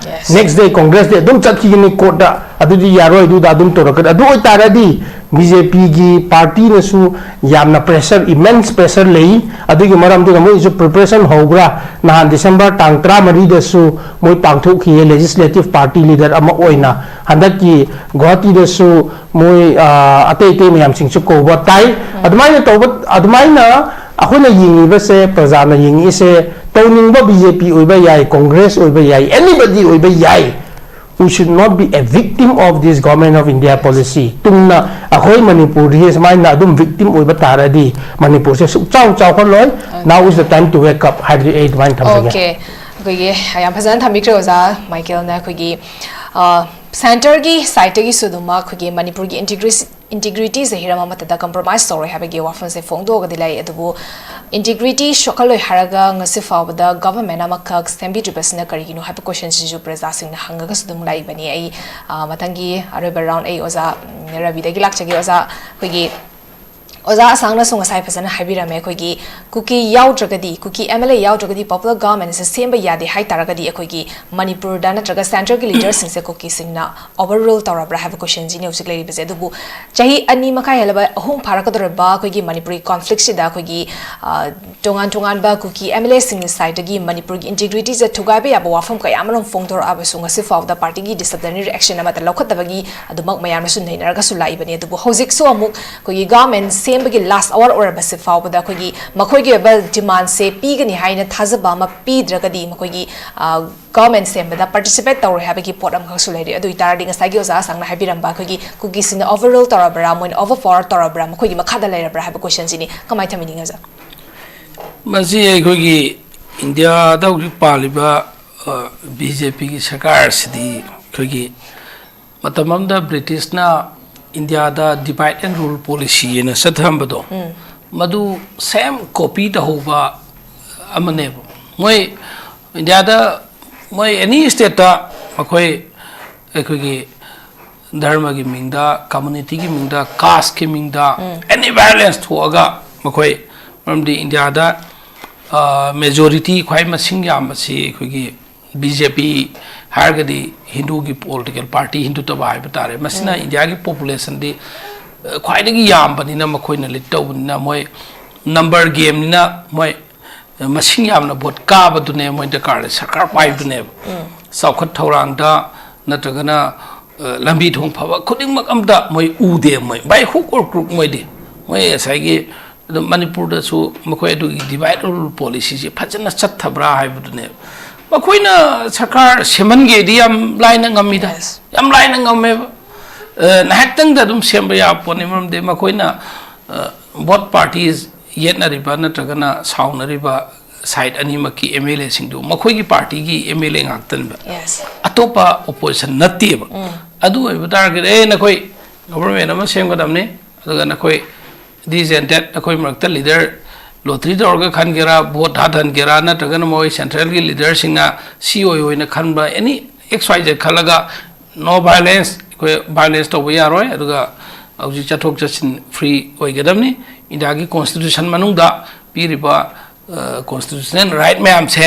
Next day ꯀꯣꯡꯒ꯭ꯔꯦꯁꯇꯤ ꯑꯗꯨꯝ ꯆꯠꯈꯤꯒꯅꯤ ꯀꯣꯔꯠꯇ꯫ ꯑꯗꯨꯗꯤ ꯌꯥꯔꯣꯏ, ꯑꯗꯨꯗ ꯑꯗꯨꯝ ꯇꯧꯔꯛꯀꯅꯤ꯫ ꯑꯗꯨ ꯑꯣꯏꯇꯥꯔꯗꯤ ꯕꯤ ꯖꯦ ꯄꯤꯒꯤ ꯄꯥꯔꯇꯤꯅꯁꯨ ꯌꯥꯝꯅ ꯄ꯭ꯔꯦꯁꯔ, ꯏꯃꯦꯟꯁ ꯄ꯭ꯔꯦꯁꯔ ꯂꯩ꯫ ꯑꯗꯨꯒꯤ ꯃꯔꯝꯗꯨꯅ ꯃꯣꯏꯁꯨ ꯄ꯭ꯔꯤꯄꯦꯔꯦꯁꯟ ꯍꯧꯕ꯭ꯔꯥ? ꯅꯍꯥꯟ ꯗꯤꯁꯦꯝꯕꯔ ꯇꯥꯡ ꯇꯔꯥꯃꯔꯤꯗꯁꯨ ꯃꯣꯏ ꯄꯥꯡꯊꯣꯛꯈꯤꯌꯦ, ꯂꯦꯖꯤꯁꯂꯦꯇꯤꯚ ꯄꯥꯔꯇꯤ ꯂꯤꯗꯔ ꯑꯃ ꯑꯣꯏꯅ꯫ ꯍꯟꯗꯛꯀꯤ ꯒꯨꯋꯥꯍꯥꯇꯤꯗꯁꯨ ꯃꯣꯏ, ꯑ, ꯑꯇꯩ ꯑꯇꯩ ꯃꯌꯥꯝꯁꯤꯡꯁꯨ ꯀꯧꯕ ꯇꯥꯏ꯫ ꯑꯗꯨꯃꯥꯏꯅ ꯇꯧꯕ, ꯑꯗꯨꯃꯥꯏꯅ ꯑꯩꯈꯣꯏꯅ ꯌꯦꯡꯉꯤꯕꯁꯦ, ꯄ꯭ꯔꯖꯥꯅ ꯌꯦꯡꯉꯤꯁꯦ, ꯇꯧꯅꯤꯡꯕ ꯕꯤ ꯖꯦ ꯄꯤ ꯑꯣꯏꯕ ꯌꯥꯏ, ꯀꯣꯡꯒ꯭ꯔꯦꯁ ꯑꯣꯏꯕ ꯌꯥꯏ, ꯑꯦꯅꯤꯕꯗꯤ ꯑꯣꯏꯕ ꯌꯥꯏ꯫ We should not be a victim of this Government of India policy. ꯇꯨꯡꯗ ꯑꯩꯈꯣꯏ ꯃꯅꯤꯄꯨꯔꯗꯤ ꯁꯨꯃꯥꯏꯅ ꯑꯗꯨꯝ ꯚꯤꯛꯇꯤꯝ ꯑꯣꯏꯕ ꯇꯥꯔꯗꯤ ꯃꯅꯤꯄꯨꯔꯁꯦ ꯁꯨꯛꯆꯥꯎ ꯆꯥꯎꯈꯠꯂꯣꯏ꯫ Now is the time to wake up ꯍꯥꯏꯕꯗꯤ ꯑꯩ ꯑꯗꯨꯃꯥꯏꯅ ꯊꯝꯖꯒꯦ꯫ ꯑꯣꯀꯦ, ꯑꯩꯈꯣꯏꯒꯤ ꯌꯥꯝ ꯐꯖꯅ ꯊꯝꯕꯤꯈ꯭ꯔꯦ ꯑꯣꯖꯥ ꯃꯥꯏꯀꯦꯜꯅ꯫ ꯑꯩꯈꯣꯏꯒꯤ ꯁꯦꯟꯇꯔꯒꯤ ꯁꯥꯏꯠꯇꯒꯤꯁꯨ ꯑꯗꯨꯃꯛ ꯑꯩꯈꯣꯏꯒꯤ ꯃꯅꯤꯄꯨꯔꯒꯤ ꯏꯟꯇꯤꯒ꯭ꯔꯤꯇꯤꯁꯦ ꯍꯤꯔꯝ ꯑꯃꯠꯇꯗ ꯀꯝꯄ꯭ꯔꯣꯃꯥꯏꯁ ꯇꯧꯔꯣꯏ ꯍꯥꯏꯕꯒꯤ ꯋꯥꯐꯝꯁꯦ ꯐꯣꯡꯗꯣꯛꯑꯒꯗꯤ ꯂꯩ꯫ ꯑꯗꯨꯕꯨ ꯏꯟꯇꯤꯒ꯭ꯔꯤꯇꯤ ꯁꯣꯛꯍꯜꯂꯣꯏ ꯍꯥꯏꯔꯒ ꯉꯁꯤ ꯐꯥꯎꯕꯗ ꯒꯚꯔꯟꯃꯦꯟꯠ ꯑꯃꯈꯛ ꯁꯦꯝꯕꯤꯗ꯭ꯔꯤꯕꯁꯤꯅ ꯀꯔꯤꯒꯤꯅꯣ ꯍꯥꯏꯕ ꯀꯣꯏꯁꯟꯁꯤꯁꯨ ꯄ꯭ꯔꯖꯥꯁꯤꯡꯅ ꯍꯪꯉꯒꯁꯨ ꯑꯗꯨꯝ ꯂꯥꯛꯏꯕꯅꯤ꯫ ꯑꯩ, ꯑ, ꯃꯊꯪꯒꯤ ꯑꯔꯣꯏꯕ ꯔꯥꯎꯟ ꯑꯩ ꯑꯣꯖꯥ, ꯎꯝ, ꯔꯕꯤꯗꯒꯤ ꯂꯥꯛꯆꯒꯦ꯫ ꯑꯣꯖꯥ, ꯑꯩꯈꯣꯏꯒꯤ ꯑꯣꯖꯥ ꯑꯁꯥꯡꯅꯁꯨ ꯉꯁꯥꯏ ꯐꯖꯅ ꯍꯥꯏꯕꯤꯔꯝꯃꯦ, ꯑꯩꯈꯣꯏꯒꯤ ꯀꯨꯀꯤ ꯌꯥꯎꯗ꯭ꯔꯒꯗꯤ, ꯀꯨꯀꯤ ꯑꯦꯝ ꯑꯦꯜ ꯑꯦ ꯌꯥꯎꯗ꯭ꯔꯒꯗꯤ ꯄꯣꯄꯨꯂꯔ ꯒꯚꯔꯟꯃꯦꯟꯠꯁꯦ ꯁꯦꯝꯕ ꯌꯥꯗꯦ ꯍꯥꯏ ꯇꯥꯔꯒꯗꯤ ꯑꯩꯈꯣꯏꯒꯤ ꯃꯅꯤꯄꯨꯔꯗ ꯅꯠꯇ꯭ꯔꯒ ꯁꯦꯟꯇ꯭ꯔꯒꯤ ꯂꯤꯗꯔꯁꯤꯡꯁꯦ ꯀꯨꯀꯤꯁꯤꯡꯅ ꯑꯣꯚꯔꯔꯨꯜ ꯇꯧꯔꯕ꯭ꯔꯥ ꯍꯥꯏꯕ ꯀꯣꯏꯁꯟꯁꯤꯅꯤ ꯍꯧꯖꯤꯛ ꯂꯩꯔꯤꯕꯁꯦ꯫ ꯑꯗꯨꯕꯨ ꯆꯍꯤ ꯑꯅꯤ ꯃꯈꯥꯏ ꯍꯦꯜꯂꯕ, ꯑꯍꯨꯝ ꯐꯥꯔꯛꯀꯗꯧꯔꯤꯕ ꯑꯩꯈꯣꯏꯒꯤ ꯃꯅꯤꯄꯨꯔꯤ ꯀꯣꯟꯐ꯭ꯂꯤꯛꯁꯤꯗ ꯑꯩꯈꯣꯏꯒꯤ, ꯑ, ꯇꯣꯉꯥꯟ ꯇꯣꯉꯥꯟꯕ ꯀꯨꯀꯤ ꯑꯦꯝ ꯑꯦꯜ ꯑꯦꯁꯤꯡꯒꯤ ꯁꯥꯏꯠꯇꯒꯤ ꯃꯅꯤꯄꯨꯔꯒꯤ ꯏꯟꯇꯤꯒ꯭ꯔꯤꯇꯤꯁꯦ ꯊꯨꯒꯥꯏꯕ ꯌꯥꯕ ꯋꯥꯐꯝ ꯀꯌꯥ ꯑꯃꯔꯣꯝ ꯐꯣꯡꯗꯣꯔꯛꯑꯕꯁꯨ ꯉꯁꯤ ꯐꯥꯎꯕꯗ ꯄꯥꯔꯇꯤꯒꯤ ꯗꯤꯁꯤꯄ꯭ꯂꯤꯅꯔꯤ ꯑꯦꯛꯁꯟ ꯑꯃꯠꯇ ꯂꯧꯈꯠꯇꯕꯒꯤ ꯑꯗꯨꯃꯛ ꯃꯌꯥꯝꯅꯁꯨ ꯅꯩꯅꯔꯒꯁꯨ ꯂꯥꯛꯏꯕꯅꯤ꯫ ꯑꯗꯨꯕꯨ ꯍꯧꯖꯤꯛꯁꯨ ꯑꯃꯨꯛ ꯑꯩꯈꯣꯏꯒꯤ ꯒꯚꯔꯟꯃꯦꯟꯠ ꯁꯦꯝꯕꯒꯤ ꯂꯥꯁ ꯑꯋꯥꯔ ꯑꯣꯏꯔꯕꯁꯤ ꯐꯥꯎꯕꯗ ꯑꯩꯈꯣꯏꯒꯤ ꯃꯈꯣꯏꯒꯤ ꯑꯣꯏꯕ ꯗꯤꯃꯥꯟꯁꯦ ꯄꯤꯒꯅꯤ ꯍꯥꯏꯅ ꯊꯥꯖꯕ ꯑꯃ ꯄꯤꯗ꯭ꯔꯒꯗꯤ ꯃꯈꯣꯏꯒꯤ, ꯑ, ꯒꯚꯔꯟꯃꯦꯟꯠ ꯁꯦꯝꯕꯗ ꯄꯥꯔꯇꯤꯁꯤꯄꯦꯠ ꯇꯧꯔꯣꯏ ꯍꯥꯏꯕꯒꯤ ꯄꯣꯠ ꯑꯃꯈꯛꯁꯨ ꯂꯩꯔꯤ꯫ ꯑꯗꯨ ꯑꯣꯏꯇꯥꯔꯗꯤ ꯉꯁꯥꯏꯒꯤ ꯑꯣꯖꯥ ꯑꯁꯥꯡꯅ ꯍꯥꯏꯕꯤꯔꯝꯕ ꯑꯩꯈꯣꯏꯒꯤ ꯀꯨꯀꯤꯁꯤꯡꯅ ꯑꯣꯚꯔꯔꯨꯜ ꯇꯧꯔꯕ꯭ꯔꯥ, ꯃꯣꯏꯅ ꯑꯣꯚꯔ ꯄꯋꯥꯔ ꯇꯧꯔꯕ꯭ꯔꯥ, ꯃꯈꯣꯏꯒꯤ ꯃꯈꯥꯗ ꯂꯩꯔꯕ꯭ꯔꯥ ꯍꯥꯏꯕ ꯀꯣꯏꯁꯟꯁꯤꯅꯤ꯫ ꯀꯃꯥꯏꯅ ꯊꯝꯕꯤꯅꯤꯡꯉꯤ ꯑꯣꯖꯥ? ꯃꯁꯤ ꯑꯩꯈꯣꯏꯒꯤ ꯏꯟꯗꯤꯌꯥꯗ ꯍꯧꯖꯤꯛ ꯄꯥꯜꯂꯤꯕ ꯕꯤ ꯖꯦ ꯄꯤꯒꯤ ꯁꯔꯀꯥꯔ ꯑꯁꯤꯗꯤ ꯑꯩꯈꯣꯏꯒꯤ ꯃꯇꯝ ꯑꯃꯗ ꯕ꯭ꯔꯤꯇꯤꯁꯅ ꯏꯟꯗꯤꯌꯥꯗ ꯗꯤꯚꯥꯏꯠ ꯑꯦꯟ ꯔꯨꯜ ꯄꯣꯂꯤꯁꯤ ꯍꯥꯏꯅ ꯆꯠꯊꯔꯝꯕꯗꯣ, ꯃꯗꯨ ꯁꯦꯝ ꯀꯣꯄꯤ ꯇꯧꯍꯧꯕ ꯑꯃꯅꯦꯕ꯫ ꯃꯣꯏ ꯏꯟꯗꯤꯌꯥꯗ, ꯃꯣꯏ ꯑꯦꯅꯤ ꯁ꯭ꯇꯦꯠꯇ ꯃꯈꯣꯏ ꯑꯩꯈꯣꯏꯒꯤ ꯙꯔꯃꯒꯤ ꯃꯤꯡꯗ, ꯀꯝꯃꯨꯅꯤꯇꯤꯒꯤ ꯃꯤꯡꯗ, ꯀꯥꯁꯀꯤ ꯃꯤꯡꯗ ꯑꯦꯅꯤ ꯚꯥꯏꯑꯣꯂꯦꯟꯁ ꯊꯣꯛꯑꯒ ꯃꯈꯣꯏ, ꯃꯔꯝꯗꯤ ꯏꯟꯗꯤꯌꯥꯗ ꯃꯦꯖꯣꯔꯤꯇꯤ ꯈ꯭ꯋꯥꯏ ꯃꯁꯤꯡ ꯌꯥꯝꯕꯁꯤ ꯑꯩꯈꯣꯏꯒꯤ ꯕꯤ ꯖꯦ ꯄꯤ ꯍꯥꯏꯔꯒꯗꯤ ꯍꯤꯟꯗꯨꯒꯤ ꯄꯣꯂꯤꯇꯤꯀꯦꯜ ꯄꯥꯔꯇꯤ ꯍꯤꯟꯗꯨꯇꯕ ꯍꯥꯏꯕ ꯇꯥꯔꯦ꯫ ꯃꯁꯤꯅ ꯏꯟꯗꯤꯌꯥꯒꯤ ꯄꯣꯄꯨꯂꯦꯁꯟꯗꯤ, ꯑ, ꯈ꯭ꯋꯥꯏꯗꯒꯤ ꯌꯥꯝꯕꯅꯤꯅ, ꯃꯈꯣꯏꯅ ꯂꯤꯗ ꯇꯧꯕꯅꯤꯅ, ꯃꯣꯏ ꯅꯝꯕꯔ ꯒꯦꯝꯅꯤꯅ ꯃꯣꯏ, ꯑ, ꯃꯁꯤꯡ ꯌꯥꯝꯅ ꯚꯣꯠ ꯀꯥꯕꯗꯨꯅꯦ ꯃꯣꯏ ꯗꯔꯀꯥꯔ, ꯁꯔꯀꯥꯔ ꯄꯥꯏꯕꯗꯨꯅꯦꯕ꯫ ꯆꯥꯎꯈꯠ ꯊꯧꯔꯥꯡꯗ ꯅꯠꯇ꯭ꯔꯒꯅ, ꯑ, ꯂꯝꯕꯤ ꯊꯣꯡ ꯐꯕ ꯈꯨꯗꯤꯡꯃꯛ ꯑꯝꯇ ꯃꯣꯏ ꯎꯗꯦ꯫ ꯃꯣꯏ by hook or crook ꯃꯣꯏꯗꯤ, ꯃꯣꯏ ꯉꯁꯥꯏꯒꯤ ꯑꯗꯣ ꯃꯅꯤꯄꯨꯔꯗꯁꯨ ꯃꯈꯣꯏ ꯑꯗꯨꯒꯤ ꯗꯤꯚꯥꯏꯗ ꯔꯨꯜ ꯄꯣꯂꯤꯁꯤꯁꯦ ꯐꯖꯅ ꯆꯠꯊꯕ꯭ꯔꯥ ꯍꯥꯏꯕꯗꯨꯅꯦꯕ꯫ ꯃꯈꯣꯏꯅ ꯁꯔꯀꯥꯔ ꯁꯦꯝꯍꯟꯒꯦꯗꯤ ꯌꯥꯝ ꯂꯥꯏꯅ ꯉꯝꯃꯤꯗ꯫ Yes. ꯌꯥꯝ ꯂꯥꯏꯅ ꯉꯝꯃꯦꯕ꯫ ꯑ, ꯉꯥꯏꯍꯥꯛꯇꯪꯗ ꯑꯗꯨꯝ ꯁꯦꯝꯕ ꯌꯥꯕ ꯄꯣꯠꯅꯤ꯫ ꯃꯔꯝꯗꯤ ꯃꯈꯣꯏꯅ, ꯑ, both parties ꯌꯦꯠꯅꯔꯤꯕ ꯅꯠꯇ꯭ꯔꯒꯅ ꯁꯥꯎꯅꯔꯤꯕ ꯁꯥꯏꯠ ꯑꯅꯤꯃꯛꯀꯤ ꯑꯦꯝ ꯑꯦꯜ ꯑꯦꯁꯤꯡꯗꯨ ꯃꯈꯣꯏꯒꯤ ꯄꯥꯔꯇꯤꯒꯤ ꯑꯦꯝ ꯑꯦꯜ ꯑꯦ ꯉꯥꯛꯇꯅꯦꯕ꯫ Yes. ꯑꯇꯣꯞꯄ ꯑꯣꯄꯣꯖꯤꯁꯟ ꯅꯠꯇꯦꯕ꯫ ꯑꯗꯨ ꯑꯣꯏꯕ ꯇꯥꯔꯒꯗꯤ, "ꯑꯦ, ꯅꯈꯣꯏ ꯒꯣꯕꯔꯃꯦꯟ ꯑꯃ ꯁꯦꯝꯒꯗꯕꯅꯤ, ꯑꯗꯨꯒ ꯅꯈꯣꯏ this and that, ꯅꯈꯣꯏ ꯃꯔꯛꯇ ꯂꯤꯗꯔ ꯂꯣꯇ꯭ꯔꯤ ꯇꯧꯔꯒ ꯈꯟꯒꯦꯔꯥ, ꯚꯣꯠ ꯍꯥꯊꯟꯒꯦꯔꯥ, ꯅꯠꯇ꯭ꯔꯒꯅ ꯃꯣꯏ ꯁꯦꯟꯇ꯭ꯔꯦꯜꯒꯤ ꯂꯤꯗꯔꯁꯤꯡꯅ ꯁꯤ ꯑꯣꯏ ꯑꯣꯏꯅ ꯈꯟꯕ, ꯑꯦꯅꯤ ꯑꯦꯛꯁ ꯋꯥꯏ ꯖꯦꯗ ꯈꯜꯂꯒ, no violence, ꯑꯩꯈꯣꯏ ꯚꯥꯏꯑꯣꯂꯦꯟꯁ ꯇꯧꯕ ꯌꯥꯔꯣꯏ, ꯑꯗꯨꯒ ꯍꯧꯖꯤꯛ ꯆꯠꯊꯣꯛ ꯆꯠꯁꯤꯟ ꯐ꯭ꯔꯤ ꯑꯣꯏꯒꯗꯕꯅꯤ꯫ ꯏꯟꯗꯤꯌꯥꯒꯤ ꯀꯣꯟꯁꯇꯤꯇ꯭ꯌꯨꯁꯟ ꯃꯅꯨꯡꯗ ꯄꯤꯔꯤꯕ, ꯑ, ꯀꯣꯟꯁꯇꯤꯇ꯭ꯌꯨꯁꯅꯦꯜ ꯔꯥꯏꯠ ꯃꯌꯥꯝꯁꯦ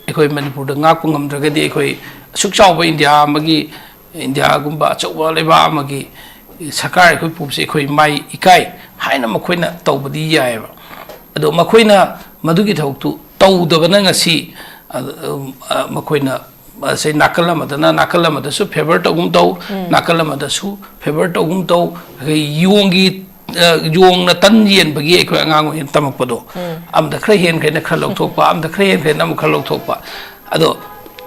ꯑꯩꯈꯣꯏ ꯃꯅꯤꯄꯨꯔꯗ ꯉꯥꯛꯄ ꯉꯝꯗ꯭ꯔꯒꯗꯤ, ꯑꯩꯈꯣꯏ ꯑꯁꯨꯛ ꯆꯥꯎꯕ ꯏꯟꯗꯤꯌꯥ ꯑꯃꯒꯤ, ꯏꯟꯗꯤꯌꯥꯒꯨꯝꯕ ꯑꯆꯧꯕ ꯂꯩꯕꯥꯛ ꯑꯃꯒꯤ ꯁꯔꯀꯥꯔ ꯑꯩꯈꯣꯏ ꯄꯨꯕꯁꯦ ꯑꯩꯈꯣꯏ ꯃꯥꯏ ꯏꯀꯥꯏ ꯍꯥꯏꯅ ꯃꯈꯣꯏꯅ ꯇꯧꯕꯗꯤ ꯌꯥꯏꯑꯕ꯫ ꯑꯗꯣ ꯃꯈꯣꯏꯅ ꯃꯗꯨꯒꯤ ꯊꯕꯛꯇꯨ ꯇꯧꯗꯕꯅ ꯉꯁꯤ, ꯑ, ꯑ, ꯃꯈꯣꯏꯅ ꯉꯁꯤ ꯅꯥꯀꯜ ꯑꯃꯗꯅ ꯅꯥꯀꯜ ꯑꯃꯗꯁꯨ ꯐꯦꯚꯔ ꯇꯧꯒꯨꯝ ꯇꯧ, ꯅꯥꯀꯜ ꯑꯃꯗꯁꯨ ꯐꯦꯚꯔ ꯇꯧꯒꯨꯝ ꯇꯧ, ꯑꯩꯈꯣꯏ ꯌꯣꯡꯒꯤ, ꯑ, ꯌꯣꯡꯅ ꯇꯟ ꯌꯦꯟꯕꯒꯤ ꯑꯩꯈꯣꯏ ꯑꯉꯥꯡ ꯑꯣꯏꯅ ꯇꯝꯃꯛꯄꯗꯣ, ꯑꯃꯗ ꯈꯔ ꯍꯦꯟꯈ꯭ꯔꯦꯅ ꯈꯔ ꯂꯧꯊꯣꯛꯄ, ꯑꯃꯗ ꯈꯔ ꯍꯦꯟꯈ꯭ꯔꯦꯅ ꯑꯃꯨꯛ ꯈꯔ ꯂꯧꯊꯣꯛꯄ꯫ ꯑꯗꯣ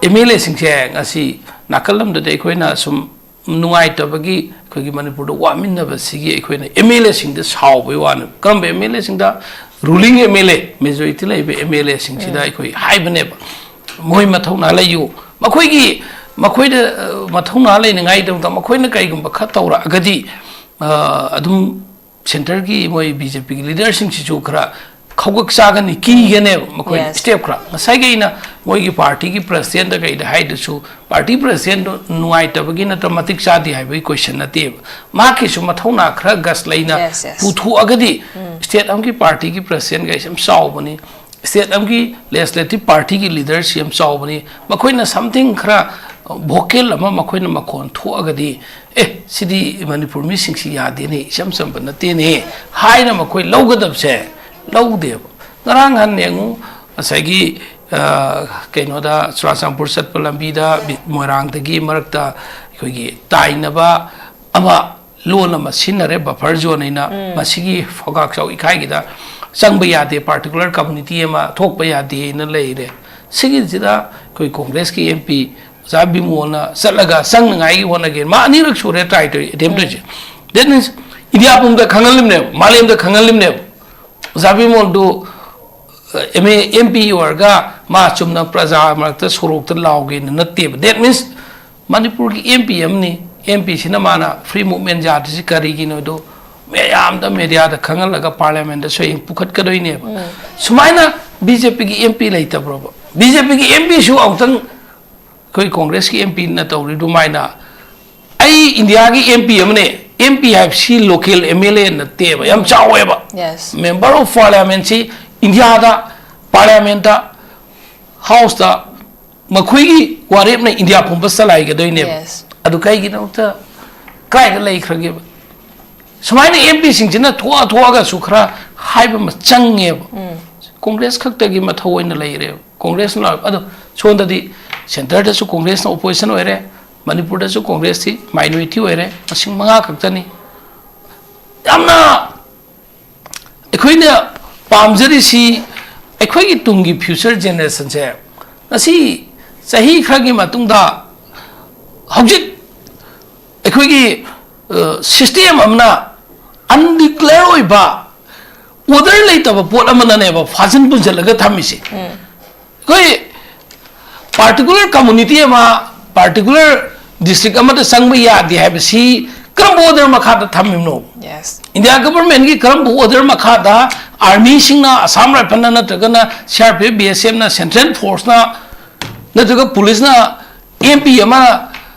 ꯑꯦꯝ ꯑꯦꯜ ꯑꯦꯁꯤꯡꯁꯦ ꯉꯁꯤ ꯅꯥꯀꯜ ꯑꯃꯗꯗꯤ ꯑꯩꯈꯣꯏꯅ ꯁꯨꯝ ꯅꯨꯡꯉꯥꯏꯇꯕꯒꯤ, ꯑꯩꯈꯣꯏꯒꯤ ꯃꯅꯤꯄꯨꯔꯗ ꯋꯥꯃꯤꯟꯅꯕꯁꯤꯒꯤ ꯑꯩꯈꯣꯏꯅ ꯑꯦꯝ ꯑꯦꯜ ꯑꯦꯁꯤꯡꯗ ꯁꯥꯎꯕꯒꯤ ꯋꯥꯅꯦꯕ꯫ ꯀꯔꯝꯕ ꯑꯦꯝ ꯑꯦꯜ ꯑꯦꯁꯤꯡꯗ? Ruling M L A, majority ꯂꯩꯕ ꯑꯦꯝ ꯑꯦꯜ ꯑꯦꯁꯤꯡꯁꯤꯗ ꯑꯩꯈꯣꯏ ꯍꯥꯏꯕꯅꯦꯕ, ꯃꯣꯏ ꯃꯊꯧꯅꯥ ꯂꯩꯌꯨ꯫ ꯃꯈꯣꯏꯒꯤ, ꯃꯈꯣꯏꯗ, ꯑ, ꯃꯊꯧꯅꯥ ꯂꯩꯅꯉꯥꯏꯒꯤꯗꯃꯛꯇ ꯃꯈꯣꯏꯅ ꯀꯔꯤꯒꯨꯝꯕ ꯈꯔ ꯇꯧꯔꯛꯑꯒꯗꯤ, ꯑ, ꯑꯗꯨꯝ ꯁꯦꯟꯇꯔꯒꯤ ꯃꯣꯏ ꯕꯤ ꯖꯦ ꯄꯤꯒꯤ ꯂꯤꯗꯔꯁꯤꯡꯁꯤꯁꯨ ꯈꯔ ꯈꯧꯒꯛ ꯆꯥꯒꯅꯤ, ꯀꯤꯒꯅꯦꯕ ꯃꯈꯣꯏꯅ꯫ Yes. ꯁ꯭ꯇꯦꯞ ꯈꯔ, ꯉꯁꯥꯏꯒꯤ ꯑꯩꯅ ꯃꯣꯏꯒꯤ ꯄꯥꯔꯇꯤꯒꯤ ꯄ꯭ꯔꯁꯤꯗꯦꯟꯗ ꯀꯩꯗ ꯍꯥꯏꯗꯨꯁꯨ, ꯄꯥꯔꯇꯤ ꯄ꯭ꯔꯁꯤꯗꯦꯟꯗꯣ ꯅꯨꯡꯉꯥꯏꯇꯕꯒꯤ ꯅꯠꯇ꯭ꯔ ꯃꯇꯤꯛ ꯆꯥꯗꯦ ꯍꯥꯏꯕꯒꯤ ꯀꯣꯏꯁꯟ ꯅꯠꯇꯦꯕ꯫ ꯃꯍꯥꯛꯀꯤꯁꯨ ꯃꯊꯧꯅꯥ ꯈꯔ ꯒꯁ ꯂꯩꯅ Yes, yes. ꯄꯨꯊꯣꯛꯑꯒꯗꯤ, ꯁ꯭ꯇꯦꯠ ꯑꯃꯒꯤ ꯄꯥꯔꯇꯤꯒꯤ ꯄ꯭ꯔꯁꯤꯗꯦꯟꯒꯩꯁꯦ ꯌꯥꯝ ꯆꯥꯎꯕꯅꯤ, ꯁ꯭ꯇꯦꯠ ꯑꯃꯒꯤ ꯂꯦꯖꯤꯁꯂꯦꯇꯤꯚ ꯄꯥꯔꯇꯤꯒꯤ ꯂꯤꯗꯔꯁꯤ ꯌꯥꯝ ꯆꯥꯎꯕꯅꯤ, ꯃꯈꯣꯏꯅ ꯁꯝꯊꯤꯡ ꯈꯔ, ꯚꯣꯀꯦꯜ ꯑꯃ ꯃꯈꯣꯏꯅ ꯃꯈꯣꯟ ꯊꯣꯛꯑꯒꯗꯤ, "ꯑꯦ, ꯁꯤꯗꯤ ꯃꯅꯤꯄꯨꯔ ꯃꯤꯁꯤꯡꯁꯤ ꯌꯥꯗꯦꯅꯦ, ꯏꯆꯝ ꯆꯝꯕ ꯅꯠꯇꯦꯅꯦ" ꯍꯥꯏꯅ ꯃꯈꯣꯏ ꯂꯧꯒꯗꯕꯁꯦ ꯂꯧꯗꯦꯕ꯫ ꯉꯔꯥꯡ ꯍꯟ ꯌꯦꯡꯉꯨ, ꯉꯁꯥꯏꯒꯤ, ꯑ, ꯀꯩꯅꯣꯗ, ꯆꯨꯔꯥꯆꯥꯟꯄꯨꯔ ꯆꯠꯄ ꯂꯝꯕꯤꯗ ꯕꯤ-, ꯃꯣꯏꯔꯥꯡꯗꯒꯤ ꯃꯔꯛꯇ ꯑꯩꯈꯣꯏꯒꯤ ꯇꯥꯏꯅꯕ ꯑꯃ, ꯂꯣꯟ ꯑꯃ ꯁꯤꯖꯤꯟꯅꯔꯦ, ꯕꯐꯔ ꯖꯣꯟ ꯍꯥꯏꯅ꯫ ꯃꯁꯤꯒꯤ ꯐꯧꯒꯥꯛ ꯆꯥꯎ ꯏꯀꯥꯏꯒꯤꯗ ꯆꯪꯕ ꯌꯥꯗꯦ, ꯄꯥꯔꯇꯤꯀꯨꯂꯔ ꯀꯝꯃꯨꯅꯤꯇꯤ ꯑꯃ ꯊꯣꯛꯄ ꯌꯥꯗꯦꯅ ꯂꯩꯔꯦ꯫ ꯁꯤꯒꯤꯁꯤꯗ ꯑꯩꯈꯣꯏ ꯀꯣꯡꯒ꯭ꯔꯦꯁꯀꯤ ꯑꯦꯝ ꯄꯤ ꯑꯣꯖꯥ ꯕꯤꯃꯣꯜꯅ ꯆꯠꯂꯒ ꯆꯪꯅꯉꯥꯏꯒꯤ ꯍꯣꯠꯅꯒꯦ꯫ ꯃꯥ ꯑꯅꯤꯔꯛ ꯁꯨꯔꯦ ꯇ꯭ꯔꯥꯏ ꯇꯧꯔꯤ, ꯑꯦꯇꯦꯝ ꯇꯧꯔꯤꯁꯦ꯫ ꯗꯦꯠ ꯃꯤꯟꯁ, ꯏꯟꯗꯤꯌꯥ ꯄꯨꯝꯕꯗ ꯈꯪꯍꯜꯂꯤꯕꯅꯦꯕ, ꯃꯥꯂꯦꯝꯗ ꯈꯪꯍꯜꯂꯤꯕꯅꯦꯕ꯫ ꯑꯣꯖꯥ ꯕꯤꯃꯣꯜꯗꯨ ꯑꯦꯝ ꯑꯦ, ꯑꯦꯝ ꯄꯤ ꯑꯣꯏꯔꯒ ꯃꯥ ꯆꯨꯝꯅ ꯄ꯭ꯔꯖꯥ ꯃꯔꯛꯇ ꯁꯣꯔꯣꯛꯇ ꯂꯥꯎꯒꯦꯅ ꯅꯠꯇꯦꯕ꯫ ꯗꯦꯠ ꯃꯤꯟꯁ, ꯃꯅꯤꯄꯨꯔꯒꯤ ꯑꯦꯝ ꯄꯤ ꯑꯃꯅꯤ, ꯑꯦꯝ ꯄꯤꯁꯤꯅ ꯃꯥꯅ ꯐ꯭ꯔꯤ ꯃꯨꯚꯃꯦꯟ ꯌꯥꯗ꯭ꯔꯤꯁꯤ ꯀꯔꯤꯒꯤꯅꯣꯗꯣ ꯃꯌꯥꯝꯗ, ꯃꯦꯗꯤꯌꯥꯗ ꯈꯪꯍꯜꯂꯒ ꯄꯥꯔꯂꯤꯌꯥꯃꯦꯟꯗ ꯁꯣꯏꯌꯦꯡ ꯄꯨꯈꯠꯀꯗꯣꯏꯅꯦꯕ꯫ ꯁꯨꯃꯥꯏꯅ ꯕꯤ ꯖꯦ ꯄꯤꯒꯤ ꯑꯦꯝ ꯄꯤ ꯂꯩꯇꯕ꯭ꯔꯣꯕ? ꯕꯤ ꯖꯦ ꯄꯤꯒꯤ ꯑꯦꯝ ꯄꯤꯁꯨ ꯑꯃꯨꯛꯇꯪ ꯑꯩꯈꯣꯏ ꯀꯣꯡꯒ꯭ꯔꯦꯁꯀꯤ ꯑꯦꯝ ꯄꯤꯅ ꯇꯧꯔꯤ ꯑꯗꯨꯃꯥꯏꯅ꯫ ꯑꯩ ꯏꯟꯗꯤꯌꯥꯒꯤ ꯑꯦꯝ ꯄꯤ ꯑꯃꯅꯦ, ꯑꯦꯝ ꯄꯤ ꯍꯥꯏꯕꯁꯤ ꯂꯣꯀꯦꯜ ꯑꯦꯝ ꯑꯦꯜ ꯑꯦ ꯅꯠꯇꯦꯕ, ꯌꯥꯝ ꯆꯥꯎꯋꯦꯕ꯫ Yes. Member of Parliament ꯁꯤ ꯏꯟꯗꯤꯌꯥꯗ ꯄꯥꯔꯂꯤꯌꯥꯃꯦꯟꯇ, ꯍꯥꯎꯁꯇ ꯃꯈꯣꯏꯒꯤ ꯋꯥꯔꯦꯞꯅ ꯏꯟꯗꯤꯌꯥ ꯄꯨꯝꯕ ꯆꯂꯥꯏꯒꯗꯣꯏꯅꯦꯕ꯫ Yes. ꯑꯗꯨ ꯀꯩꯒꯤꯗꯃꯛꯇ ꯀꯥꯏꯗ ꯂꯩꯈ꯭ꯔꯒꯦꯕ? ꯁꯨꯃꯥꯏꯅ ꯑꯦꯝ ꯄꯤꯁꯤꯡꯁꯤꯅ ꯊꯣꯛꯑ ꯊꯣꯛꯑꯒꯁꯨ ꯈꯔ ꯍꯥꯏꯕ ꯑꯃ ꯆꯪꯉꯦꯕ꯫ ꯀꯣꯡꯒ꯭ꯔꯦꯁ ꯈꯛꯇꯒꯤ ꯃꯊꯧ ꯑꯣꯏꯅ ꯂꯩꯔꯦꯕ꯫ ꯀꯣꯡꯒ꯭ꯔꯦꯁꯅ, ꯑꯗꯣ ꯁꯣꯝꯗꯗꯤ ꯁꯦꯟꯇꯔꯗꯁꯨ ꯀꯣꯡꯒ꯭ꯔꯦꯁꯅ ꯑꯣꯄꯣꯖꯤꯁꯟ ꯑꯣꯏꯔꯦ, ꯃꯅꯤꯄꯨꯔꯗꯁꯨ ꯀꯣꯡꯒ꯭ꯔꯦꯁꯁꯤ ꯃꯥꯏꯅꯣꯔꯤꯇꯤ ꯑꯣꯏꯔꯦ, ꯃꯁꯤꯡ ꯃꯉꯥ ꯈꯛꯇꯅꯤ꯫ ꯌꯥꯝꯅ ꯑꯩꯈꯣꯏꯅ ꯄꯥꯝꯖꯔꯤꯁꯤ, ꯑꯩꯈꯣꯏꯒꯤ ꯇꯨꯡꯒꯤ ꯐ꯭ꯌꯨꯆꯔ ꯖꯦꯅꯦꯔꯦꯁꯟꯁꯦ ꯉꯁꯤ ꯆꯍꯤ ꯈꯔꯒꯤ ꯃꯇꯨꯡꯗ ꯍꯧꯖꯤꯛ ꯑꯩꯈꯣꯏꯒꯤ, ꯑ, ꯁꯤꯁꯇꯦꯝ ꯑꯃꯅ ꯑꯟꯗꯤꯀ꯭ꯂꯦꯌꯔ ꯑꯣꯏꯕ, ꯑꯣꯔꯗꯔ ꯂꯩꯇꯕ ꯄꯣꯠ ꯑꯃꯅꯅꯦꯕ ꯐꯥꯖꯤꯟ ꯄꯨꯟꯁꯤꯜꯂꯒ ꯊꯝꯃꯤꯁꯦ꯫ ꯑꯩꯈꯣꯏ ꯄꯥꯔꯇꯤꯀꯨꯂꯔ ꯀꯝꯃꯨꯅꯤꯇꯤ ꯑꯃ, ꯄꯥꯔꯇꯤꯀꯨꯂꯔ ꯗꯤꯁꯇ꯭ꯔꯤꯛ ꯑꯃꯗ ꯆꯪꯕ ꯌꯥꯗꯦ ꯍꯥꯏꯕꯁꯤ ꯀꯔꯝꯕ ꯑꯣꯔꯗꯔ ꯃꯈꯥꯗ ꯊꯝꯃꯤꯕꯅꯣ? Yes. ꯏꯟꯗꯤꯌꯥ ꯒꯚꯔꯟꯃꯦꯟꯠꯀꯤ ꯀꯔꯝꯕ ꯑꯣꯔꯗꯔ ꯃꯈꯥꯗ ꯑꯥꯔꯃꯤꯁꯤꯡꯅ, ꯑꯁꯥꯝ ꯔꯥꯏꯐꯜꯅ ꯅꯠꯇ꯭ꯔꯒꯅ C R P F, B S ꯑꯦꯐꯅ, ꯁꯦꯟꯇ꯭ꯔꯦꯜ ꯐꯣꯔꯁꯅ ꯅꯠꯇ꯭ꯔꯒ ꯄꯨꯂꯤꯁꯅ ꯑꯦꯝ ꯄꯤ ꯑꯃ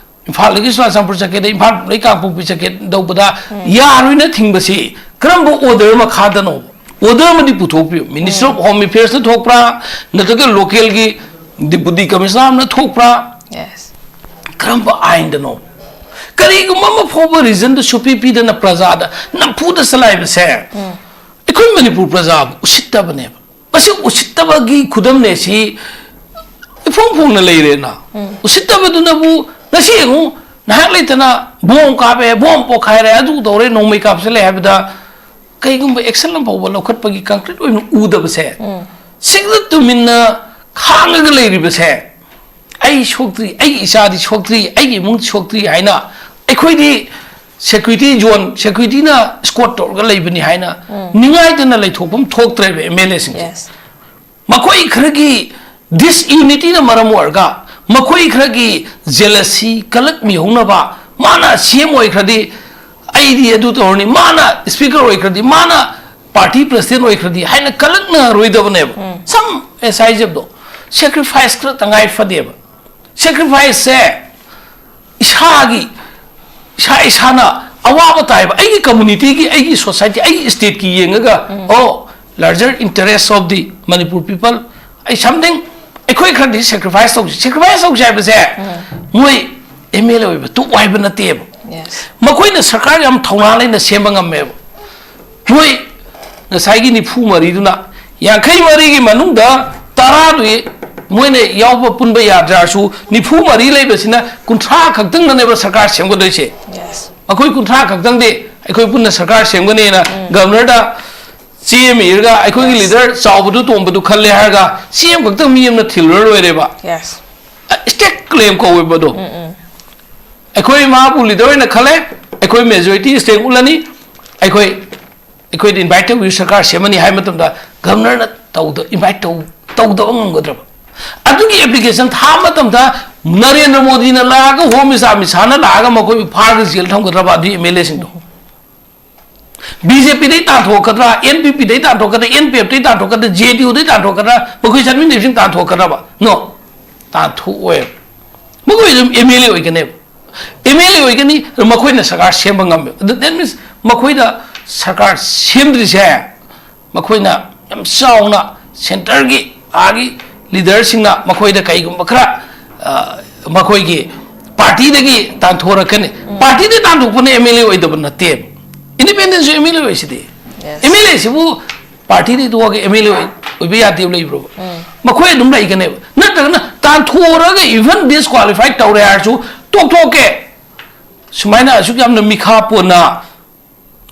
ꯏꯝꯐꯥꯜꯗꯒꯤ ꯆꯨꯔꯥꯆꯥꯟꯄꯨꯔ ꯆꯠꯀꯦꯗ, ꯏꯝꯐꯥꯜꯗꯒꯤ ꯀꯥꯡꯄꯣꯛꯄꯤ ꯆꯠꯀꯦ ꯇꯧꯕꯗ ꯌꯥꯔꯣꯏꯅ ꯊꯤꯡꯕꯁꯤ ꯀꯔꯝꯕ ꯑꯣꯔꯗꯔ ꯃꯈꯥꯗꯅꯣ? ꯑꯣꯔꯗꯔ ꯑꯃꯗꯤ ꯄꯨꯊꯣꯛꯄꯤꯌꯨ꯫ ꯃꯤꯅꯤꯁꯇꯔ ꯑꯣꯐ ꯍꯣꯝ ꯑꯦꯐꯤꯌꯔꯁꯅ ꯊꯣꯛꯄ꯭ꯔꯥ, ꯅꯠꯇ꯭ꯔꯒ ꯂꯣꯀꯦꯜꯒꯤ ꯗꯤꯄꯨꯇꯤ ꯀꯃꯤꯁꯅꯔ ꯑꯃꯅ ꯊꯣꯛꯄ꯭ꯔꯥ? Yes. ꯀꯔꯝꯕ ꯑꯥꯏꯟꯗꯅꯣ? ꯀꯔꯤꯒꯨꯝꯕ ꯑꯃ ꯐꯥꯎꯕ ꯔꯤꯖꯟꯗ ꯁꯨꯄꯤ ꯄꯤꯗꯅ ꯄ꯭ꯔꯖꯥꯗ ꯅꯝꯐꯨꯗ ꯆꯂꯥꯏꯕꯁꯦ ꯑꯩꯈꯣꯏ ꯃꯅꯤꯄꯨꯔ ꯄ꯭ꯔꯖꯥꯕꯨ ꯎꯁꯤꯠꯇꯕꯅꯦꯕ꯫ ꯃꯁꯤ ꯎꯁꯤꯠꯇꯕꯒꯤ ꯈꯨꯗꯝꯅꯦ ꯁꯤ ꯏꯐꯣꯡ ꯐꯣꯡꯅ ꯂꯩꯔꯦꯅ꯫ ꯎꯁꯤꯠꯇꯕꯗꯨꯅꯕꯨ ꯉꯁꯤ ꯌꯦꯡꯉꯨ, ꯉꯥꯏꯍꯥꯛ ꯂꯩꯇꯅ ꯕꯣꯝ ꯀꯥꯞꯄꯦ, ꯕꯣꯝ ꯄꯣꯈꯥꯏꯔꯦ, ꯑꯗꯨ ꯇꯧꯔꯦ, ꯅꯣꯡꯃꯩ ꯀꯥꯞꯁꯤꯜꯂꯦ ꯍꯥꯏꯕꯗ ꯀꯩꯒꯨꯝꯕ ꯑꯦꯛꯁꯟ ꯑꯃ ꯐꯥꯎꯕ ꯂꯧꯈꯠꯄꯒꯤ ꯀꯪꯀ꯭ꯔꯤꯠ ꯑꯣꯏꯅ ꯎꯗꯕꯁꯦ, ꯁꯤꯒ ꯇꯨꯃꯤꯟꯅ ꯈꯥꯡꯉꯒ ꯂꯩꯔꯤꯕꯁꯦ, ꯑꯩ ꯁꯣꯛꯇ꯭ꯔꯤ, ꯑꯩꯒꯤ ꯏꯆꯥꯗꯤ ꯁꯣꯛꯇ꯭ꯔꯤ, ꯑꯩꯒꯤ ꯏꯃꯨꯡ ꯁꯣꯛꯇ꯭ꯔꯤ ꯍꯥꯏꯅ ꯑꯩꯈꯣꯏꯗꯤ ꯁꯦꯀ꯭ꯌꯨꯔꯤꯇꯤ ꯖꯣꯟ, ꯁꯦꯀ꯭ꯌꯨꯔꯤꯇꯤꯅ ꯏꯁꯀꯣꯔꯠ ꯇꯧꯔꯒ ꯂꯩꯕꯅꯤ ꯍꯥꯏꯅ ꯅꯤꯡꯉꯥꯏꯗꯅ ꯂꯩꯊꯣꯛꯐꯝ ꯊꯣꯛꯇ꯭ꯔꯦꯕ ꯑꯦꯝ ꯑꯦꯜ ꯑꯦꯁꯤꯡꯁꯦ꯫ Yes. ꯃꯈꯣꯏ ꯈꯔꯒꯤ ꯗꯤꯁꯌꯨꯅꯤꯇꯤꯅ ꯃꯔꯝ ꯑꯣꯏꯔꯒ ꯃꯈꯣꯏ ꯈꯔꯒꯤ ꯖꯦꯂꯁꯤ ꯀꯂꯛꯃꯤꯍꯧꯅꯕ, ꯃꯥꯅ ꯁꯤ ꯑꯦꯝ ꯑꯣꯏꯈ꯭ꯔꯗꯤ ꯑꯩꯗꯤ ꯑꯗꯨ ꯇꯧꯔꯅꯤ, ꯃꯥꯅ ꯏꯁꯄꯤꯀꯔ ꯑꯣꯏꯈ꯭ꯔꯗꯤ, ꯃꯥꯅ ꯄꯥꯔꯇꯤ ꯄ꯭ꯔꯁꯤꯗꯦꯟ ꯑꯣꯏꯈ꯭ꯔꯗꯤ ꯍꯥꯏꯅ ꯀꯂꯛꯅꯔꯣꯏꯗꯕꯅꯦꯕ꯫ ꯁꯝ ꯑꯦꯁ ꯑꯥꯏ ꯖꯦꯞꯗꯣ ꯁꯦꯀ꯭ꯔꯤꯐꯥꯏꯁ ꯈꯔ ꯇꯉꯥꯏ ꯐꯗꯦꯕ꯫ ꯁꯦꯀ꯭ꯔꯤꯐꯥꯏꯁꯁꯦ ꯏꯁꯥꯒꯤ, ꯏꯁꯥ ꯏꯁꯥꯅ ꯑꯋꯥꯕ ꯇꯥꯏꯕ, ꯑꯩꯒꯤ ꯀꯝꯃꯨꯅꯤꯇꯤꯒꯤ, ꯑꯩꯒꯤ ꯁꯣꯁꯥꯏꯇꯤ, ꯑꯩꯒꯤ ꯁ꯭ꯇꯦꯠꯀꯤ ꯌꯦꯡꯉꯒ, ꯑꯣ, larger interest of the Manipur people, ꯑꯩ something, ꯑꯩꯈꯣꯏ ꯈꯔꯗꯤ ꯁꯦꯀ꯭ꯔꯤꯐꯥꯏꯁ ꯇꯧꯁꯤ꯫ ꯁꯦꯀ꯭ꯔꯤꯐꯥꯏꯁ ꯇꯧꯁꯤ ꯍꯥꯏꯕꯁꯦ ꯃꯣꯏ ꯑꯦꯝ ꯑꯦꯜ ꯑꯦ ꯑꯣꯏꯕ ꯇꯣꯛꯎ ꯍꯥꯏꯕ ꯅꯠꯇꯦꯕ꯫ Yes. ꯃꯈꯣꯏꯅ ꯁꯔꯀꯥꯔ ꯌꯥꯝ ꯊꯧꯅꯥ ꯂꯩꯅ ꯁꯦꯝꯕ ꯉꯝꯃꯦꯕ꯫ ꯃꯣꯏ ꯉꯁꯥꯏꯒꯤ ꯅꯤꯐꯨ ꯃꯔꯤꯗꯨꯅ, ꯌꯥꯡꯈꯩ ꯃꯔꯤꯒꯤ ꯃꯅꯨꯡꯗ ꯇꯔꯥꯗꯨ ꯃꯣꯏꯅ ꯌꯥꯎꯕ ꯄꯨꯟꯕ ꯌꯥꯗ꯭ꯔꯁꯨ, ꯅꯤꯐꯨ ꯃꯔꯤ ꯂꯩꯕꯁꯤꯅ ꯀꯨꯟꯊ꯭ꯔꯥ ꯈꯛꯇꯪꯗꯅꯦꯕ ꯁꯔꯀꯥꯔ ꯁꯦꯝꯒꯗꯣꯏꯁꯦ꯫ Yes. ꯑꯩꯈꯣꯏ ꯀꯨꯟꯊ꯭ꯔꯥ ꯈꯛꯇꯪꯗꯤ ꯑꯩꯈꯣꯏ ꯄꯨꯟꯅ ꯁꯔꯀꯥꯔ ꯁꯦꯝꯒꯅꯤꯅ ꯒꯕꯔꯅꯔꯗ ꯆꯦ ꯑꯃ ꯏꯔꯒ, ꯑꯩꯈꯣꯏꯒꯤ ꯂꯤꯗꯔ ꯆꯥꯎꯕꯗꯨ ꯇꯣꯝꯕꯗꯨ ꯈꯜꯂꯦ ꯍꯥꯏꯔꯒ ꯆꯦ ꯑꯃꯈꯛꯇꯪ ꯃꯤ ꯑꯃꯅ ꯊꯤꯜꯂꯨꯔ ꯂꯣꯏꯔꯦꯕ꯫ Yes. ꯁ꯭ꯇꯦꯛ ꯀ꯭ꯂꯦꯝ ꯀꯧꯋꯦꯕ ꯑꯗꯣ꯫ ꯑꯩꯈꯣꯏ ꯃꯥꯕꯨ ꯂꯤꯗꯔ ꯑꯣꯏꯅ ꯈꯜꯂꯦ, ꯑꯩꯈꯣꯏ ꯃꯦꯖꯣꯔꯤꯇꯤ ꯁ꯭ꯇ꯭ꯔꯦꯡ ꯎꯠꯂꯅꯤ, ꯑꯩꯈꯣꯏ, ꯑꯩꯈꯣꯏꯗ ꯏꯟꯚꯥꯏꯠ ꯇꯧꯕꯤꯌꯨ, ꯁꯔꯀꯥꯔ ꯁꯦꯝꯃꯅꯤ ꯍꯥꯏꯕ ꯃꯇꯝꯗ ꯒꯕꯔꯅꯔꯅ ꯇꯧꯗ, ꯏꯟꯚꯥꯏꯠ ꯇꯧ, ꯇꯧꯗꯕ ꯉꯝꯒꯗ꯭ꯔꯕ? ꯑꯗꯨꯒꯤ ꯑꯦꯄ꯭ꯂꯤꯀꯦꯁꯟ ꯊꯥꯕ ꯃꯇꯝꯗ ꯅꯔꯦꯟꯗ꯭ꯔ ꯃꯣꯗꯤꯅ ꯂꯥꯛꯑꯒ, ꯍꯣꯝ ꯃꯤꯅꯤꯁꯇꯔ ꯑꯃꯤꯠ ꯁꯥꯍꯅ ꯂꯥꯛꯑꯒ ꯃꯈꯣꯏꯕꯨ ꯐꯥꯔꯒ ꯖꯦꯜ ꯊꯝꯒꯗ꯭ꯔꯕ ꯑꯗꯨꯒꯤ ꯑꯦꯝ ꯑꯦꯜ ꯑꯦꯁꯤꯡꯗꯣ? ꯕꯤ ꯖꯦ ꯄꯤꯗꯩ ꯇꯥꯟꯊꯣꯛꯀꯗ꯭ꯔꯥ, ꯑꯦꯟ ꯄꯤ ꯄꯤꯗꯩ ꯇꯥꯟꯊꯣꯛꯀꯗ꯭ꯔꯥ, ꯑꯦꯟ ꯄꯤ ꯑꯦꯐꯇꯩ ꯇꯥꯟꯊꯣꯛꯀꯗ꯭ꯔꯥ, ꯖꯦ ꯗꯤ ꯌꯨꯗꯩ ꯇꯥꯟꯊꯣꯛꯀꯗ꯭ꯔꯥ, ꯃꯈꯣꯏ ꯆꯠꯃꯤꯟꯅꯕꯁꯤꯡ ꯇꯥꯟꯊꯣꯛꯀꯗ꯭ꯔꯕ? ꯅꯣ, ꯇꯥꯟꯊꯣꯛꯑꯣꯏꯕ꯫ ꯃꯈꯣꯏ ꯑꯗꯨꯝ ꯑꯦꯝ ꯑꯦꯜ ꯑꯦ ꯑꯣꯏꯒꯅꯦꯕ꯫ ꯑꯦꯝ ꯑꯦꯜ ꯑꯦ ꯑꯣꯏꯒꯅꯤ, ꯑꯗꯨ ꯃꯈꯣꯏꯅ ꯁꯔꯀꯥꯔ ꯁꯦꯝꯕ ꯉꯝꯃꯦ꯫ ꯑꯗꯨ, that means, ꯃꯈꯣꯏꯗ ꯁꯔꯀꯥꯔ ꯁꯦꯝꯗ꯭ꯔꯤꯁꯦ, ꯃꯈꯣꯏꯅ ꯌꯥꯝ ꯆꯥꯎꯅ ꯁꯦꯟꯇꯔꯒꯤ, ꯑꯥꯒꯤ ꯂꯤꯗꯔꯁꯤꯡꯅ ꯃꯈꯣꯏꯗ ꯀꯩꯒꯨꯝꯕ ꯈꯔ, ꯑ, ꯃꯈꯣꯏꯒꯤ ꯄꯥꯔꯇꯤꯗꯒꯤ ꯇꯥꯟꯊꯣꯔꯛꯀꯅꯤ꯫ ꯄꯥꯔꯇꯤꯗꯒꯤ ꯇꯥꯟꯊꯣꯛꯄꯅ ꯑꯦꯝ ꯑꯦꯜ ꯑꯦ ꯑꯣꯏꯗꯕ ꯅꯠꯇꯦꯕ꯫ ꯏꯟꯗꯤꯄꯦꯟꯗꯦꯟꯁꯨ ꯑꯦꯝ ꯑꯦꯜ ꯑꯦ ꯑꯣꯏꯁꯤꯗꯤ꯫ Yes. ꯑꯦꯝ ꯑꯦꯜ ꯑꯦꯁꯤꯕꯨ ꯄꯥꯔꯇꯤꯗꯒꯤ ꯊꯣꯛꯑꯒ ꯑꯦꯝ ꯑꯦꯜ ꯑꯦ ꯑꯣꯏꯕ ꯌꯥꯗꯦꯕ ꯂꯩꯕ꯭ꯔꯣꯕ? ꯃꯈꯣꯏ ꯑꯗꯨꯝ ꯂꯩꯒꯅꯦꯕ꯫ ꯅꯠꯇ꯭ꯔꯒꯅ ꯇꯥꯟꯊꯣꯛꯑꯔꯒ even disqualify ꯇꯧꯔꯦ ꯍꯥꯏꯔꯁꯨ ꯇꯣꯛꯊꯣꯛꯀꯦ꯫ ꯁꯨꯃꯥꯏꯅ ꯑꯁꯨꯛ ꯌꯥꯝꯅ ꯃꯤꯈꯥ ꯄꯣꯟꯅ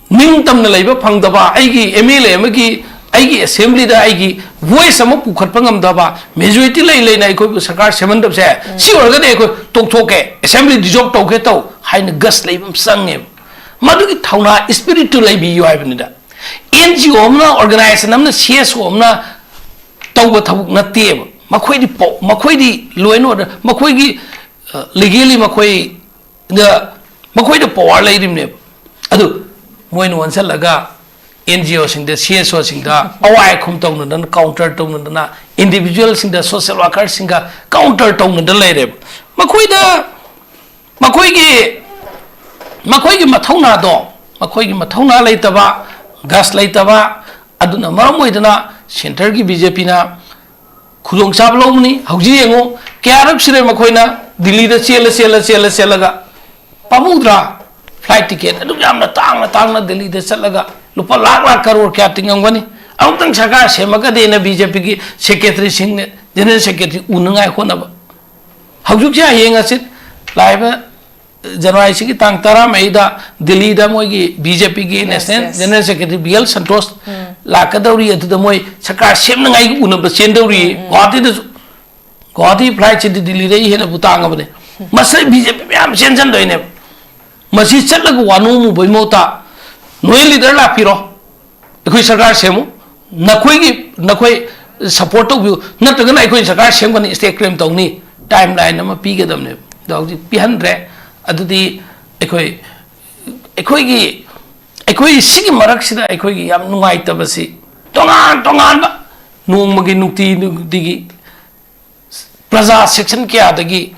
ꯅꯤꯡꯇꯝꯅ ꯂꯩꯕ ꯐꯪꯗꯕ ꯑꯩꯒꯤ ꯑꯦꯝ ꯑꯦꯜ ꯑꯦ ꯑꯃꯒꯤ, ꯑꯩꯒꯤ ꯑꯦꯁꯦꯝꯕ꯭ꯂꯤꯗ ꯑꯩꯒꯤ ꯚꯣꯏꯁ ꯑꯃ ꯄꯨꯈꯠꯄ ꯉꯝꯗꯕ, ꯃꯦꯖꯣꯔꯤꯇꯤ ꯂꯩ ꯂꯩꯅ ꯑꯩꯈꯣꯏꯕꯨ ꯁꯔꯀꯥꯔ ꯁꯦꯝꯍꯟꯗꯕꯁꯦ, ꯁꯤ ꯑꯣꯏꯔꯒꯗꯤ ꯑꯩꯈꯣꯏ ꯇꯣꯛꯊꯣꯛꯀꯦ, ꯑꯦꯁꯦꯝꯕ꯭ꯂꯤ ꯗꯤꯖꯣꯜꯕ ꯇꯧꯒꯦ ꯇꯧ ꯍꯥꯏꯅ ꯒꯁ ꯂꯩꯕ ꯑꯃ ꯆꯪꯉꯦꯕ꯫ ꯃꯗꯨꯒꯤ ꯊꯧꯅꯥ, ꯏꯁꯄꯤꯔꯤꯠꯇꯨ ꯂꯩꯕꯤꯌꯨ ꯍꯥꯏꯕꯅꯤꯗ꯫ ꯑꯦꯟ ꯖꯤ ꯑꯣ ꯑꯃꯅ, ꯑꯣꯔꯒꯅꯥꯏꯖꯦꯁꯟ ꯑꯃꯅ, ꯁꯤ ꯑꯦꯁ ꯑꯣ ꯑꯃꯅ ꯇꯧꯕ ꯊꯕꯛ ꯅꯠꯇꯦꯕ꯫ ꯃꯈꯣꯏꯗꯤ ꯄꯣ-, ꯃꯈꯣꯏꯗꯤ ꯂꯣꯏꯅ ꯑꯣꯏꯅ ꯃꯈꯣꯏꯒꯤ, ꯑ, ꯂꯤꯒꯦꯜꯂꯤ ꯃꯈꯣꯏꯗ, ꯃꯈꯣꯏꯗ ꯄꯋꯥꯔ ꯂꯩꯔꯤꯕꯅꯦꯕ꯫ ꯑꯗꯨ ꯃꯣꯏꯅ ꯑꯣꯟꯁꯤꯜꯂꯒ ꯑꯦꯟ ꯖꯤ ꯑꯣꯁꯤꯡꯗ, ꯁꯤ ꯑꯦꯁ ꯑꯣꯁꯤꯡꯗ ꯑꯋꯥꯏ ꯑꯈꯨꯝ ꯇꯧꯅꯗꯅ, ꯀꯥꯎꯟꯇꯔ ꯇꯧꯅꯗꯅ, ꯏꯟꯗꯤꯚꯤꯖꯨꯋꯦꯜꯁꯤꯡꯗ, ꯁꯣꯁꯦꯜ ꯋꯥꯔꯀꯔꯁꯤꯡꯒ ꯀꯥꯎꯟꯇꯔ ꯇꯧꯅꯗꯅ ꯂꯩꯔꯦꯕ꯫ ꯃꯈꯣꯏꯗ, ꯃꯈꯣꯏꯒꯤ, ꯃꯈꯣꯏꯒꯤ ꯃꯊꯧꯅꯥꯗꯣ, ꯃꯈꯣꯏꯒꯤ ꯃꯊꯧꯅꯥ ꯂꯩꯇꯕ, ꯒꯁ ꯂꯩꯇꯕ, ꯑꯗꯨꯅ ꯃꯔꯝ ꯑꯣꯏꯗꯅ ꯁꯦꯟꯇꯔꯒꯤ ꯕꯤ ꯖꯦ ꯄꯤꯅ ꯈꯨꯗꯣꯡꯆꯥꯕ ꯂꯧꯕꯅꯤ꯫ ꯍꯧꯖꯤꯛ ꯌꯦꯡꯉꯨ, ꯀꯌꯥꯔꯛ ꯁꯨꯔꯦ ꯃꯈꯣꯏꯅ ꯗꯤꯜꯂꯤꯗ ꯆꯦꯜꯂ, ꯆꯦꯜꯂ, ꯆꯦꯜꯂ, ꯆꯦꯜꯂꯒ, ꯄꯥꯝꯃꯨꯗ꯭ꯔꯥ? ꯐ꯭ꯂꯥꯏꯠ ꯇꯤꯀꯦꯠ ꯑꯗꯨꯛ ꯌꯥꯝꯅ ꯇꯥꯡꯅ, ꯇꯥꯡꯅ ꯗꯤꯜꯂꯤꯗ ꯆꯠꯂꯒ ꯂꯨꯄꯥ ꯂꯥꯛ, ꯂꯥꯛ, ꯀꯔꯣꯔ ꯀꯌꯥ ꯇꯤꯡꯉꯝꯒꯅꯤ? ꯑꯃꯨꯛꯇꯪ ꯁꯔꯀꯥꯔ ꯁꯦꯝꯃꯒꯗꯤꯅ ꯕꯤ ꯖꯦ ꯄꯤꯒꯤ ꯁꯦꯀ꯭ꯔꯦꯇꯔꯤꯁꯤꯡꯅ, ꯖꯦꯅꯔꯦꯜ ꯁꯦꯀ꯭ꯔꯦꯇꯔꯤ ꯎꯅꯉꯥꯏ ꯍꯣꯠꯅꯕ꯫ ꯍꯧꯖꯤꯛꯁꯦ, ꯍꯌꯦꯡ ꯍꯪꯆꯤꯠ ꯂꯥꯛꯏꯕ ꯖꯅꯋꯥꯔꯤꯁꯤꯒꯤ ꯇꯥꯡ ꯇꯔꯥꯃꯔꯤꯗ ꯗꯤꯜꯂꯤꯗ ꯃꯣꯏꯒꯤ ꯕꯤ ꯖꯦ ꯄꯤꯒꯤ National General Secretary B L Santosh ꯂꯥꯛꯀꯗꯧꯔꯤ꯫ ꯑꯗꯨꯗ ꯃꯣꯏ ꯁꯔꯀꯥꯔ ꯁꯦꯝꯅꯉꯥꯏꯒꯤ ꯎꯅꯕ ꯆꯦꯟꯗꯧꯔꯤ ꯒꯨꯋꯥꯍꯥꯇꯤꯗꯁꯨ꯫ ꯒꯨꯋꯥꯍꯥꯇꯤ ꯐ꯭ꯂꯥꯏꯠꯁꯤꯗꯤ ꯗꯤꯜꯂꯤꯗꯒꯤ ꯍꯦꯟꯅꯕꯨ ꯇꯥꯡꯉꯕꯅꯦ꯫ ꯃꯁꯤ ꯕꯤ ꯖꯦ ꯄꯤ ꯃꯌꯥꯝ ꯆꯦꯟꯁꯤꯟꯗꯣꯏꯅꯦꯕ꯫ ꯃꯁꯤ ꯆꯠꯂꯒ ꯋꯥ ꯅꯣꯝꯃꯨꯕꯩ ꯃꯍꯨꯠꯇ ꯅꯣꯏ ꯂꯤꯗꯔ ꯂꯥꯛꯄꯤꯔꯣ, ꯑꯩꯈꯣꯏ ꯁꯔꯀꯥꯔ ꯁꯦꯝꯃꯨ, ꯅꯈꯣꯏꯒꯤ, ꯅꯈꯣꯏ ꯁꯄꯣꯔꯠ ꯇꯧꯕꯤꯌꯨ, ꯅꯠꯇ꯭ꯔꯒꯅ ꯑꯩꯈꯣꯏ ꯁꯔꯀꯥꯔ ꯁꯦꯝꯒꯅꯤ, ꯁ꯭ꯇꯦꯠ ꯀ꯭ꯂꯦꯝ ꯇꯧꯅꯤ, ꯇꯥꯏꯝ ꯂꯥꯏꯟ ꯑꯃ ꯄꯤꯒꯗꯕꯅꯦꯕ꯫ ꯑꯗꯣ ꯍꯧꯖꯤꯛ ꯄꯤꯍꯟꯗ꯭ꯔꯦ꯫ ꯑꯗꯨꯗꯤ ꯑꯩꯈꯣꯏ, ꯑꯩꯈꯣꯏꯒꯤ, ꯑꯩꯈꯣꯏ ꯁꯤꯒꯤ ꯃꯔꯛꯁꯤꯗ ꯑꯩꯈꯣꯏꯒꯤ ꯌꯥꯝ ꯅꯨꯡꯉꯥꯏꯇꯕꯁꯤ, ꯇꯣꯉꯥꯟ ꯇꯣꯉꯥꯟꯕ ꯅꯣꯡꯃꯒꯤ, ꯅꯨꯡꯇꯤ ꯅꯨꯡꯇꯤꯒꯤ ꯄ꯭ꯔꯖꯥ ꯁꯦꯛꯁꯟ ꯀꯌꯥꯗꯒꯤ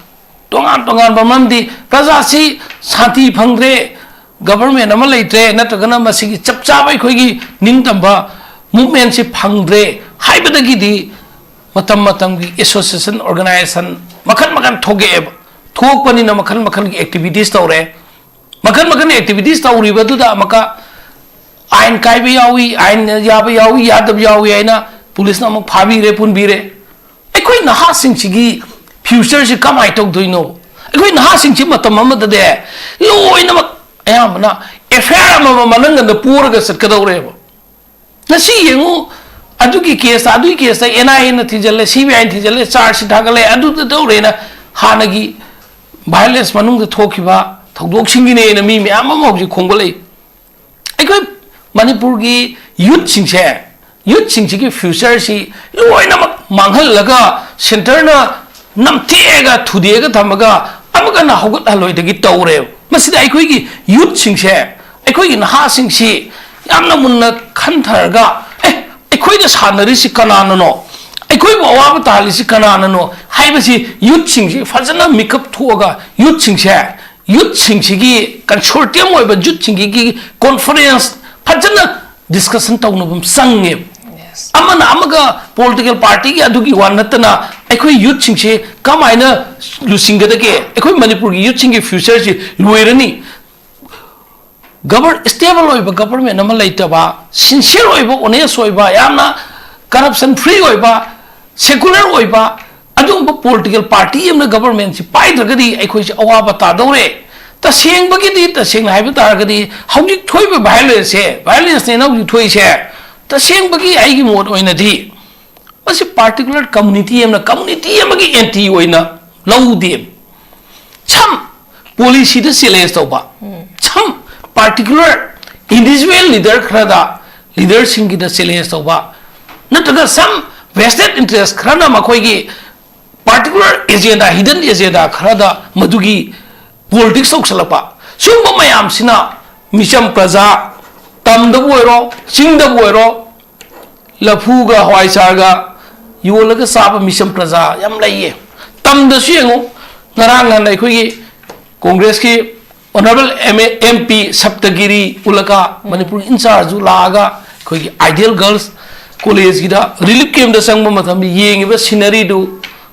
ꯇꯣꯉꯥꯟ ꯇꯣꯉꯥꯟꯕ, ꯃꯔꯝꯗꯤ ꯄ꯭ꯔꯖꯥꯁꯤ ꯁꯥꯟꯇꯤ ꯐꯪꯗ꯭ꯔꯦ, ꯒꯕꯔꯃꯦꯟ ꯑꯃ ꯂꯩꯇ꯭ꯔꯦ, ꯅꯠꯇ꯭ꯔꯒꯅ ꯃꯁꯤꯒꯤ ꯆꯞ ꯆꯥꯕ ꯑꯩꯈꯣꯏꯒꯤ ꯅꯤꯡꯇꯝꯕ ꯃꯨꯞꯃꯦꯟꯁꯤ ꯐꯪꯗ꯭ꯔꯦ ꯍꯥꯏꯕꯗꯒꯤꯗꯤ ꯃꯇꯝ ꯃꯇꯝꯒꯤ ꯑꯦꯁꯣꯁꯤꯌꯦꯁꯟ, ꯑꯣꯔꯒꯅꯥꯏꯖꯦꯁꯟ ꯃꯈꯜ ꯃꯈꯜ ꯊꯣꯛꯂꯛꯑꯦꯕ꯫ ꯊꯣꯛꯄꯅꯤꯅ ꯃꯈꯜ ꯃꯈꯜꯒꯤ ꯑꯦꯛꯇꯤꯚꯤꯇꯤꯁ ꯇꯧꯔꯦ꯫ ꯃꯈꯜ ꯃꯈꯜ ꯑꯦꯛꯇꯤꯚꯤꯇꯤꯁ ꯇꯧꯔꯤꯕꯗꯨꯗ ꯑꯃꯨꯛꯀ ꯑꯥꯏꯟ ꯀꯥꯏꯕ ꯌꯥꯎꯏ, ꯑꯥꯏꯟ ꯌꯥꯕ ꯌꯥꯎꯏ, ꯌꯥꯗꯕ ꯌꯥꯎꯏ ꯍꯥꯏꯅ ꯄꯨꯂꯤꯁꯅ ꯑꯃꯨꯛ ꯐꯥꯕꯤꯔꯦ, ꯄꯨꯟꯕꯤꯔꯦ꯫ ꯑꯩꯈꯣꯏ ꯅꯍꯥꯁꯤꯡꯁꯤꯒꯤ ꯐ꯭ꯌꯨꯆꯔꯁꯤ ꯀꯃꯥꯏꯅ ꯇꯧꯗꯣꯏꯅꯣ? ꯑꯩꯈꯣꯏ ꯅꯍꯥꯁꯤꯡꯁꯤ ꯃꯇꯝ ꯑꯃꯗꯗꯤ ꯂꯣꯏꯅꯃꯛ ꯑꯌꯥꯝꯕꯅ ꯑꯦꯐ ꯑꯥꯏ ꯑꯥꯔ ꯑꯃꯃꯝ ꯃꯅꯪꯒꯟꯗ ꯄꯣꯔꯒ ꯆꯠꯀꯗꯧꯔꯦꯕ꯫ ꯉꯁꯤ ꯌꯦꯡꯉꯨ, ꯑꯗꯨꯒꯤ ꯀꯦꯁꯇ, ꯑꯗꯨꯒꯤ ꯀꯦꯁꯇ ꯑꯦꯟ ꯑꯥꯏ ꯑꯦꯅ ꯊꯤꯖꯤꯜꯂꯦ, ꯁꯤ ꯕꯤ ꯑꯥꯏꯅ ꯊꯤꯖꯤꯜꯂꯦ, ꯆꯥꯔꯖ ꯁꯤꯠ ꯊꯥꯒꯠꯂꯦ, ꯑꯗꯨꯗ ꯇꯧꯔꯦꯅ ꯍꯥꯟꯅꯒꯤ ꯚꯥꯏꯑꯣꯂꯦꯟꯁ ꯃꯅꯨꯡꯗ ꯊꯣꯛꯈꯤꯕ ꯊꯧꯗꯣꯛꯁꯤꯡꯒꯤꯅꯦꯅ ꯃꯤ ꯃꯌꯥꯝ ꯑꯃ ꯍꯧꯖꯤꯛ ꯈꯣꯡꯒꯠꯂꯛꯏ꯫ ꯑꯩꯈꯣꯏ ꯃꯅꯤꯄꯨꯔꯒꯤ ꯌꯨꯠꯁꯤꯡꯁꯦ, ꯌꯨꯠꯁꯤꯡꯁꯤꯒꯤ ꯐ꯭ꯌꯨꯆꯔꯁꯤ ꯂꯣꯏꯅꯃꯛ ꯃꯥꯡꯍꯜꯂꯒ ꯁꯦꯟꯇꯔꯅ ꯅꯝꯊꯦꯛꯑꯒ ꯊꯨꯗꯦꯛꯑꯒ ꯊꯝꯃꯒ ꯑꯃꯨꯛ ꯍꯟꯅ ꯍꯧꯒꯠꯍꯜꯂꯣꯏꯗꯒꯤ ꯇꯧꯔꯦꯕ꯫ ꯃꯁꯤꯗ ꯑꯩꯈꯣꯏꯒꯤ ꯌꯨꯠꯁꯤꯡꯁꯦ, ꯑꯩꯈꯣꯏꯒꯤ ꯅꯍꯥꯁꯤꯡꯁꯤ ꯌꯥꯝꯅ ꯃꯨꯟꯅ ꯈꯟꯊꯔꯒ, "ꯑꯦ, ꯑꯩꯈꯣꯏꯗ ꯁꯥꯟꯅꯔꯤꯁꯤ ꯀꯅꯥꯅꯅꯣ? ꯑꯩꯈꯣꯏꯕꯨ ꯑꯋꯥꯕ ꯇꯥꯍꯜꯂꯤꯁꯤ ꯀꯅꯥꯅꯅꯣ?" ꯍꯥꯏꯕꯁꯤ ꯌꯨꯠꯁꯤꯡꯁꯤ ꯐꯖꯅ ꯃꯤꯀꯞ ꯊꯣꯛꯑꯒ ꯌꯨꯠꯁꯤꯡꯁꯦ, ꯌꯨꯠꯁꯤꯡꯁꯤꯒꯤ ꯀꯟꯁꯣꯔꯇꯤꯌꯝ ꯑꯣꯏꯕ ꯌꯨꯠꯁꯤꯡꯒꯤ ꯀꯣꯟꯐꯔꯦꯟꯁ ꯐꯖꯅ ꯗꯤꯁꯀꯁꯟ ꯇꯧꯅꯕ ꯑꯃ ꯆꯪꯉꯦꯕ꯫ ꯑꯃꯅ ꯑꯃꯒ ꯄꯣꯂꯤꯇꯤꯀꯦꯜ ꯄꯥꯔꯇꯤꯒꯤ ꯑꯗꯨꯒꯤ ꯋꯥ ꯅꯠꯇꯅ ꯑꯩꯈꯣꯏ ꯌꯨꯠꯁꯤꯡꯁꯦ ꯀꯃꯥꯏꯅ ꯂꯨꯆꯤꯡꯒꯗꯒꯦ? ꯑꯩꯈꯣꯏ ꯃꯅꯤꯄꯨꯔꯒꯤ ꯌꯨꯠꯁꯤꯡꯒꯤ ꯐ꯭ꯌꯨꯆꯔꯁꯤ ꯂꯣꯏꯔꯅꯤ꯫ ꯒꯕꯔ-, ꯁ꯭ꯇꯦꯕꯜ ꯑꯣꯏꯕ ꯒꯕꯔꯃꯦꯟ ꯑꯃ ꯂꯩꯇꯕ, ꯁꯤꯟꯁꯤꯌꯔ ꯑꯣꯏꯕ, ꯑꯣꯅꯦꯁ ꯑꯣꯏꯕ, ꯌꯥꯝꯅ ꯀꯔꯞꯁꯟ ꯐ꯭ꯔꯤ ꯑꯣꯏꯕ, ꯁꯦꯀꯨꯂꯔ ꯑꯣꯏꯕ ꯑꯗꯨꯒꯨꯝꯕ ꯄꯣꯂꯤꯇꯤꯀꯦꯜ ꯄꯥꯔꯇꯤ ꯑꯃꯅ ꯒꯕꯔꯃꯦꯟꯁꯤ ꯄꯥꯏꯗ꯭ꯔꯒꯗꯤ ꯑꯩꯈꯣꯏꯁꯦ ꯑꯋꯥꯕ ꯇꯥꯗꯧꯔꯦ꯫ ꯇꯁꯦꯡꯕꯒꯤꯗꯤ, ꯇꯁꯦꯡꯅ ꯍꯥꯏꯕ ꯇꯥꯔꯒꯗꯤ, ꯍꯧꯖꯤꯛ ꯊꯣꯛꯏꯕ ꯚꯥꯏꯑꯣꯂꯦꯟꯁꯁꯦ, ꯚꯥꯏꯑꯣꯂꯦꯟꯁꯅꯦꯅ ꯍꯧꯖꯤꯛ ꯊꯣꯛꯏꯁꯦ, ꯇꯁꯦꯡꯕꯒꯤ ꯑꯩꯒꯤ ꯃꯣꯠ ꯑꯣꯏꯅꯗꯤ ꯃꯁꯤ ꯄꯥꯔꯇꯤꯀꯨꯂꯔ ꯀꯝꯃꯨꯅꯤꯇꯤ ꯑꯃꯅ ꯀꯝꯃꯨꯅꯤꯇꯤ ꯑꯃꯒꯤ ꯑꯦꯟꯇꯤ ꯑꯣꯏꯅ ꯂꯧꯗꯦ꯫ ꯁꯝ ꯄꯣꯂꯤꯁꯤꯗ ꯆꯦꯂꯦꯟꯖ ꯇꯧꯕ, ꯁꯝ ꯄꯥꯔꯇꯤꯀꯨꯂꯔ ꯏꯟꯗꯤꯚꯤꯖꯨꯋꯦꯜ ꯂꯤꯗꯔ ꯈꯔꯗ, ꯂꯤꯗꯔꯁꯤꯡꯒꯤꯗ ꯆꯦꯂꯦꯟꯖ ꯇꯧꯕ, ꯅꯠꯇ꯭ꯔꯒ ꯁꯝ ꯚꯦꯁꯇꯦꯠ ꯏꯟꯇꯔꯦꯁ ꯈꯔꯅ ꯃꯈꯣꯏꯒꯤ ꯄꯥꯔꯇꯤꯀꯨꯂꯔ ꯑꯦꯖꯦꯟꯗꯥ, ꯍꯤꯗꯟ ꯑꯦꯖꯦꯟꯗꯥ ꯈꯔꯗ ꯃꯗꯨꯒꯤ ꯄꯣꯂꯤꯇꯤꯛꯁ ꯇꯧꯁꯜꯂꯛꯄ, ꯁꯤꯒꯨꯝꯕ ꯃꯌꯥꯝꯁꯤꯅ ꯃꯤꯆꯝ ꯄ꯭ꯔꯖꯥ, ꯇꯝꯗꯕꯨ ꯑꯣꯏꯔꯣ, ꯆꯤꯡꯗꯕꯨ ꯑꯣꯏꯔꯣ, ꯂꯐꯨꯒ ꯍꯋꯥꯏꯖꯥꯔꯒ ꯌꯣꯜꯂꯒ ꯆꯥꯕ ꯃꯤꯆꯝ ꯄ꯭ꯔꯖꯥ ꯌꯥꯝ ꯂꯩꯌꯦ꯫ ꯇꯝꯗꯁꯨ ꯌꯦꯡꯉꯨ, ꯉꯔꯥꯡ ꯅꯍꯥꯟ ꯑꯩꯈꯣꯏꯒꯤ ꯀꯣꯡꯒ꯭ꯔꯦꯁꯀꯤ honourable M A, M P Saptagiri Ulaka, ꯃꯅꯤꯄꯨꯔꯒꯤ ꯏꯟꯆꯥꯔꯖꯁꯨ ꯂꯥꯛꯑꯒ ꯑꯩꯈꯣꯏꯒꯤ ꯑꯥꯏꯗꯤꯌꯦꯜ ꯒꯔꯜꯁ ꯀꯣꯂꯦꯖꯀꯤꯗ ꯔꯤꯂꯤꯐ ꯀꯦꯝꯞꯇ ꯆꯪꯕ ꯃꯇꯝꯗ ꯌꯦꯡꯉꯤꯕ ꯁꯤꯅꯔꯤꯗꯨ,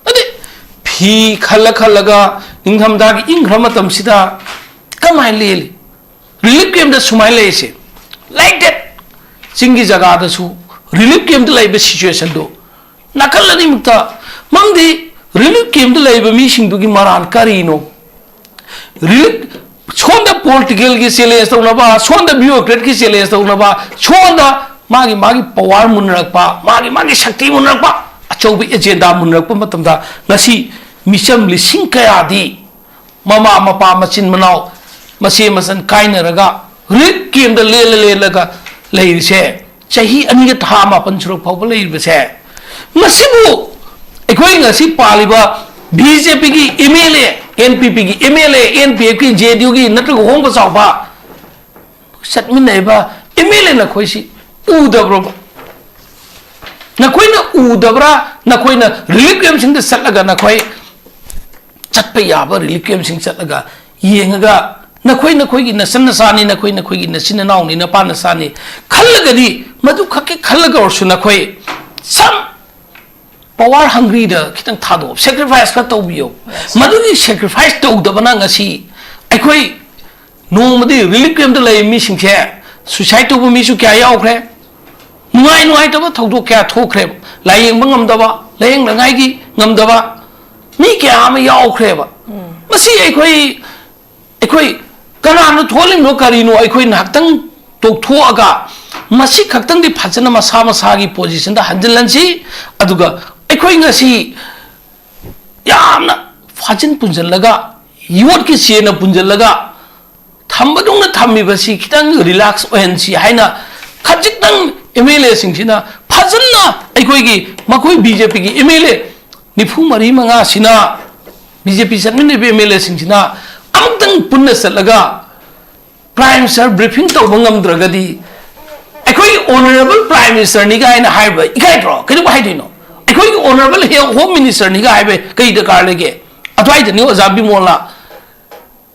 ꯑꯗꯩ ꯐꯤ ꯍꯤ ꯈꯜꯂ ꯈꯜꯂꯒ ꯅꯤꯡꯊꯝꯊꯥꯒꯤ ꯏꯪꯈ꯭ꯔ ꯃꯇꯝꯁꯤꯗ ꯀꯃꯥꯏꯅ ꯂꯦꯜꯂꯤ? ꯔꯤꯂꯤꯐ ꯀꯦꯝꯗ ꯁꯨꯃꯥꯏꯅ ꯂꯩꯔꯤꯁꯦ, ꯂꯥꯏꯛ ꯗꯦꯠ ꯆꯤꯡꯒꯤ ꯖꯒꯥꯗꯁꯨ ꯔꯤꯂꯤꯐ ꯀꯦꯝꯗ ꯂꯩꯕ ꯁꯤꯆꯨꯋꯦꯁꯟꯗꯣ ꯅꯥꯀꯜ ꯑꯅꯤꯃꯛꯇ, ꯃꯔꯝꯗꯤ ꯔꯤꯂꯤꯐ ꯀꯦꯝꯗ ꯂꯩꯕ ꯃꯤꯁꯤꯡꯗꯨꯒꯤ ꯃꯔꯥꯟ ꯀꯔꯤꯅꯣ? ꯔꯤꯂꯤꯐ, ꯁꯣꯝꯗ ꯄꯣꯂꯤꯇꯤꯀꯦꯜꯒꯤ ꯆꯦꯂꯦꯟꯖ ꯇꯧꯅꯕ, ꯁꯣꯝꯗ ꯕ꯭ꯌꯨꯔꯣꯀ꯭ꯔꯦꯠꯀꯤ ꯆꯦꯂꯦꯟꯖ ꯇꯧꯅꯕ, ꯁꯣꯝꯗ ꯃꯥꯒꯤ ꯃꯥꯒꯤ ꯄꯋꯥꯔ ꯃꯨꯟꯅꯔꯛꯄ, ꯃꯥꯒꯤ ꯃꯥꯒꯤ ꯁꯛꯇꯤ ꯃꯨꯟꯅꯔꯛꯄ, ꯑꯆꯧꯕ ꯑꯦꯖꯦꯟꯗꯥ ꯃꯨꯟꯅꯔꯛꯄ ꯃꯇꯝꯗ ꯉꯁꯤ ꯃꯤꯆꯝ ꯂꯤꯁꯤꯡ ꯀꯌꯥꯗꯤ ꯃꯃꯥ ꯃꯄꯥ ꯃꯆꯤꯟ ꯃꯅꯥꯎ ꯃꯆꯦ ꯃꯆꯟ ꯀꯥꯏꯅꯔꯒ ꯔꯤꯂꯤꯐ ꯀꯦꯝꯗ ꯂꯦꯜꯂ ꯂꯦꯜꯂꯒ ꯂꯩꯔꯤꯁꯦ ꯆꯍꯤ ꯑꯅꯤꯒ ꯊꯥ ꯃꯥꯄꯟ ꯁꯨꯔꯛ ꯐꯥꯎꯕ ꯂꯩꯔꯤꯕꯁꯦ, ꯃꯁꯤꯕꯨ ꯑꯩꯈꯣꯏ ꯉꯁꯤ ꯄꯥꯜꯂꯤꯕ ꯕꯤ ꯖꯦ ꯄꯤꯒꯤ M L A, N P ꯄꯤꯒꯤ M L A, N P ꯑꯦꯐꯀꯤ, ꯖꯦ ꯗꯤ ꯌꯨꯒꯤ ꯅꯠꯇ꯭ꯔꯒ ꯍꯣꯡꯕ ꯆꯥꯎꯕ ꯆꯠꯃꯤꯟꯅꯔꯤꯕ ꯑꯦꯝ ꯑꯦꯜ ꯑꯦ ꯅꯈꯣꯏꯁꯤ ꯎꯗꯕ꯭ꯔꯣ? ꯅꯈꯣꯏꯅ ꯎꯗꯕ꯭ꯔꯥ? ꯅꯈꯣꯏꯅ ꯔꯤꯂꯤꯐ ꯀꯦꯝꯁꯤꯡꯗ ꯆꯠꯂꯒ ꯅꯈꯣꯏ ꯆꯠꯄ ꯌꯥꯕ ꯔꯤꯂꯤꯐ ꯀꯦꯝꯁꯤꯡ ꯆꯠꯂꯒ ꯌꯦꯡꯉꯒ ꯅꯈꯣꯏ ꯅꯈꯣꯏꯒꯤ ꯅꯆꯟ ꯅꯆꯥꯅꯤ, ꯅꯈꯣꯏ ꯅꯈꯣꯏꯒꯤ ꯅꯆꯤꯟ ꯅꯅꯥꯎꯅꯤ, ꯅꯄꯥ ꯅꯆꯥꯅꯤ ꯈꯜꯂꯒꯗꯤ ꯃꯗꯨ ꯈꯛꯀꯤ ꯈꯜꯂꯒ ꯑꯣꯏꯔꯁꯨ ꯅꯈꯣꯏ some power hungryꯗ ꯈꯤꯇꯪ ꯊꯥꯗꯣꯛꯑꯣ, ꯁꯦꯀ꯭ꯔꯤꯐꯥꯏꯁ ꯈꯔ ꯇꯧꯕꯤꯌꯣ꯫ ꯃꯗꯨꯒꯤ ꯁꯦꯀ꯭ꯔꯤꯐꯥꯏꯁ ꯇꯧꯗꯕꯅ ꯉꯁꯤ ꯑꯩꯈꯣꯏ ꯅꯣꯡꯃꯗꯤ ꯔꯤꯂꯤꯐ ꯀꯦꯝꯞꯇ ꯂꯩꯔꯤꯕ ꯃꯤꯁꯤꯡꯁꯦ ꯁꯨꯏꯁꯥꯏꯠ ꯇꯧꯕ ꯃꯤꯁꯨ ꯀꯌꯥ ꯌꯥꯎꯈ꯭ꯔꯦ꯫ ꯅꯨꯡꯉꯥꯏ ꯅꯨꯡꯉꯥꯏꯇꯕ ꯊꯧꯗꯣꯛ ꯀꯌꯥ ꯊꯣꯛꯈ꯭ꯔꯦꯕ꯫ ꯂꯥꯏꯌꯦꯡꯕ ꯉꯝꯗꯕ, ꯂꯥꯏꯌꯦꯡꯅꯉꯥꯏꯒꯤ ꯉꯝꯗꯕ ꯃꯤ ꯀꯌꯥ ꯑꯃ ꯌꯥꯎꯈ꯭ꯔꯦꯕ꯫ ꯃꯁꯤ ꯑꯩꯈꯣꯏ, ꯑꯩꯈꯣꯏ ꯀꯅꯥꯅ ꯊꯣꯛꯍꯜꯂꯤꯕꯅꯣ ꯀꯔꯤꯅꯣ ꯑꯩꯈꯣꯏ ꯉꯥꯏꯍꯥꯛꯇꯪ ꯇꯣꯛꯊꯣꯛꯑꯒ ꯃꯁꯤ ꯈꯛꯇꯪꯗꯤ ꯐꯖꯅ ꯃꯁꯥ ꯃꯁꯥꯒꯤ ꯄꯣꯖꯤꯁꯟꯗ ꯍꯟꯖꯤꯜꯍꯟꯁꯤ꯫ ꯑꯗꯨꯒ ꯑꯩꯈꯣꯏ ꯉꯁꯤ ꯌꯥꯝꯅ ꯐꯥꯖꯤꯟ ꯄꯨꯟꯁꯤꯜꯂꯒ, ꯌꯣꯠꯀꯤ ꯆꯦꯅ ꯄꯨꯟꯁꯤꯜꯂꯒ ꯊꯝꯕꯗꯧꯅ ꯊꯝꯃꯤꯕꯁꯤ ꯈꯤꯇꯪ ꯔꯤꯂꯦꯛꯁ ꯑꯣꯏꯍꯟꯁꯤ ꯍꯥꯏꯅ ꯈꯖꯤꯛꯇꯪ ꯑꯦꯝ ꯑꯦꯜ ꯑꯦꯁꯤꯡꯁꯤꯅ ꯐꯖꯅ ꯑꯩꯈꯣꯏꯒꯤ ꯃꯈꯣꯏ ꯕꯤ ꯖꯦ ꯄꯤꯒꯤ ꯑꯦꯝ ꯑꯦꯜ ꯑꯦ ꯅꯤꯐꯨ ꯃꯔꯤ ꯃꯉꯥꯁꯤꯅ, ꯕꯤ ꯖꯦ ꯄꯤ ꯆꯠꯃꯤꯟꯅꯔꯤꯕ ꯑꯦꯝ ꯑꯦꯜ ꯑꯦꯁꯤꯡꯁꯤꯅ ꯑꯃꯨꯛꯇꯪ ꯄꯨꯟꯅ ꯆꯠꯂꯒ ꯄ꯭ꯔꯥꯏꯝ ꯃꯤꯅꯤꯁꯇꯔ ꯕ꯭ꯔꯤꯐꯤꯡ ꯇꯧꯕ ꯉꯝꯗ꯭ꯔꯒꯗꯤ ꯑꯩꯈꯣꯏꯒꯤ ꯑꯣꯅꯔꯦꯕꯜ ꯄ꯭ꯔꯥꯏꯝ ꯃꯤꯅꯤꯁꯇꯔꯅꯤꯒ ꯍꯥꯏꯅ ꯍꯥꯏꯕ ꯏꯀꯥꯏꯗ꯭ꯔꯣ? ꯀꯩꯗꯧꯕ ꯍꯥꯏꯗꯣꯏꯅꯣ? ꯑꯩꯈꯣꯏꯒꯤ ꯑꯣꯅꯔꯦꯕꯜ ꯍꯣꯝ ꯃꯤꯅꯤꯁꯇꯔꯅꯤꯒ ꯍꯥꯏꯕ ꯀꯩ ꯗꯔꯀꯥꯔ ꯂꯩꯒꯦ? ꯑꯗꯨꯋꯥꯏꯗꯅꯤ ꯑꯣꯖꯥ ꯕꯤꯃꯣꯜꯅ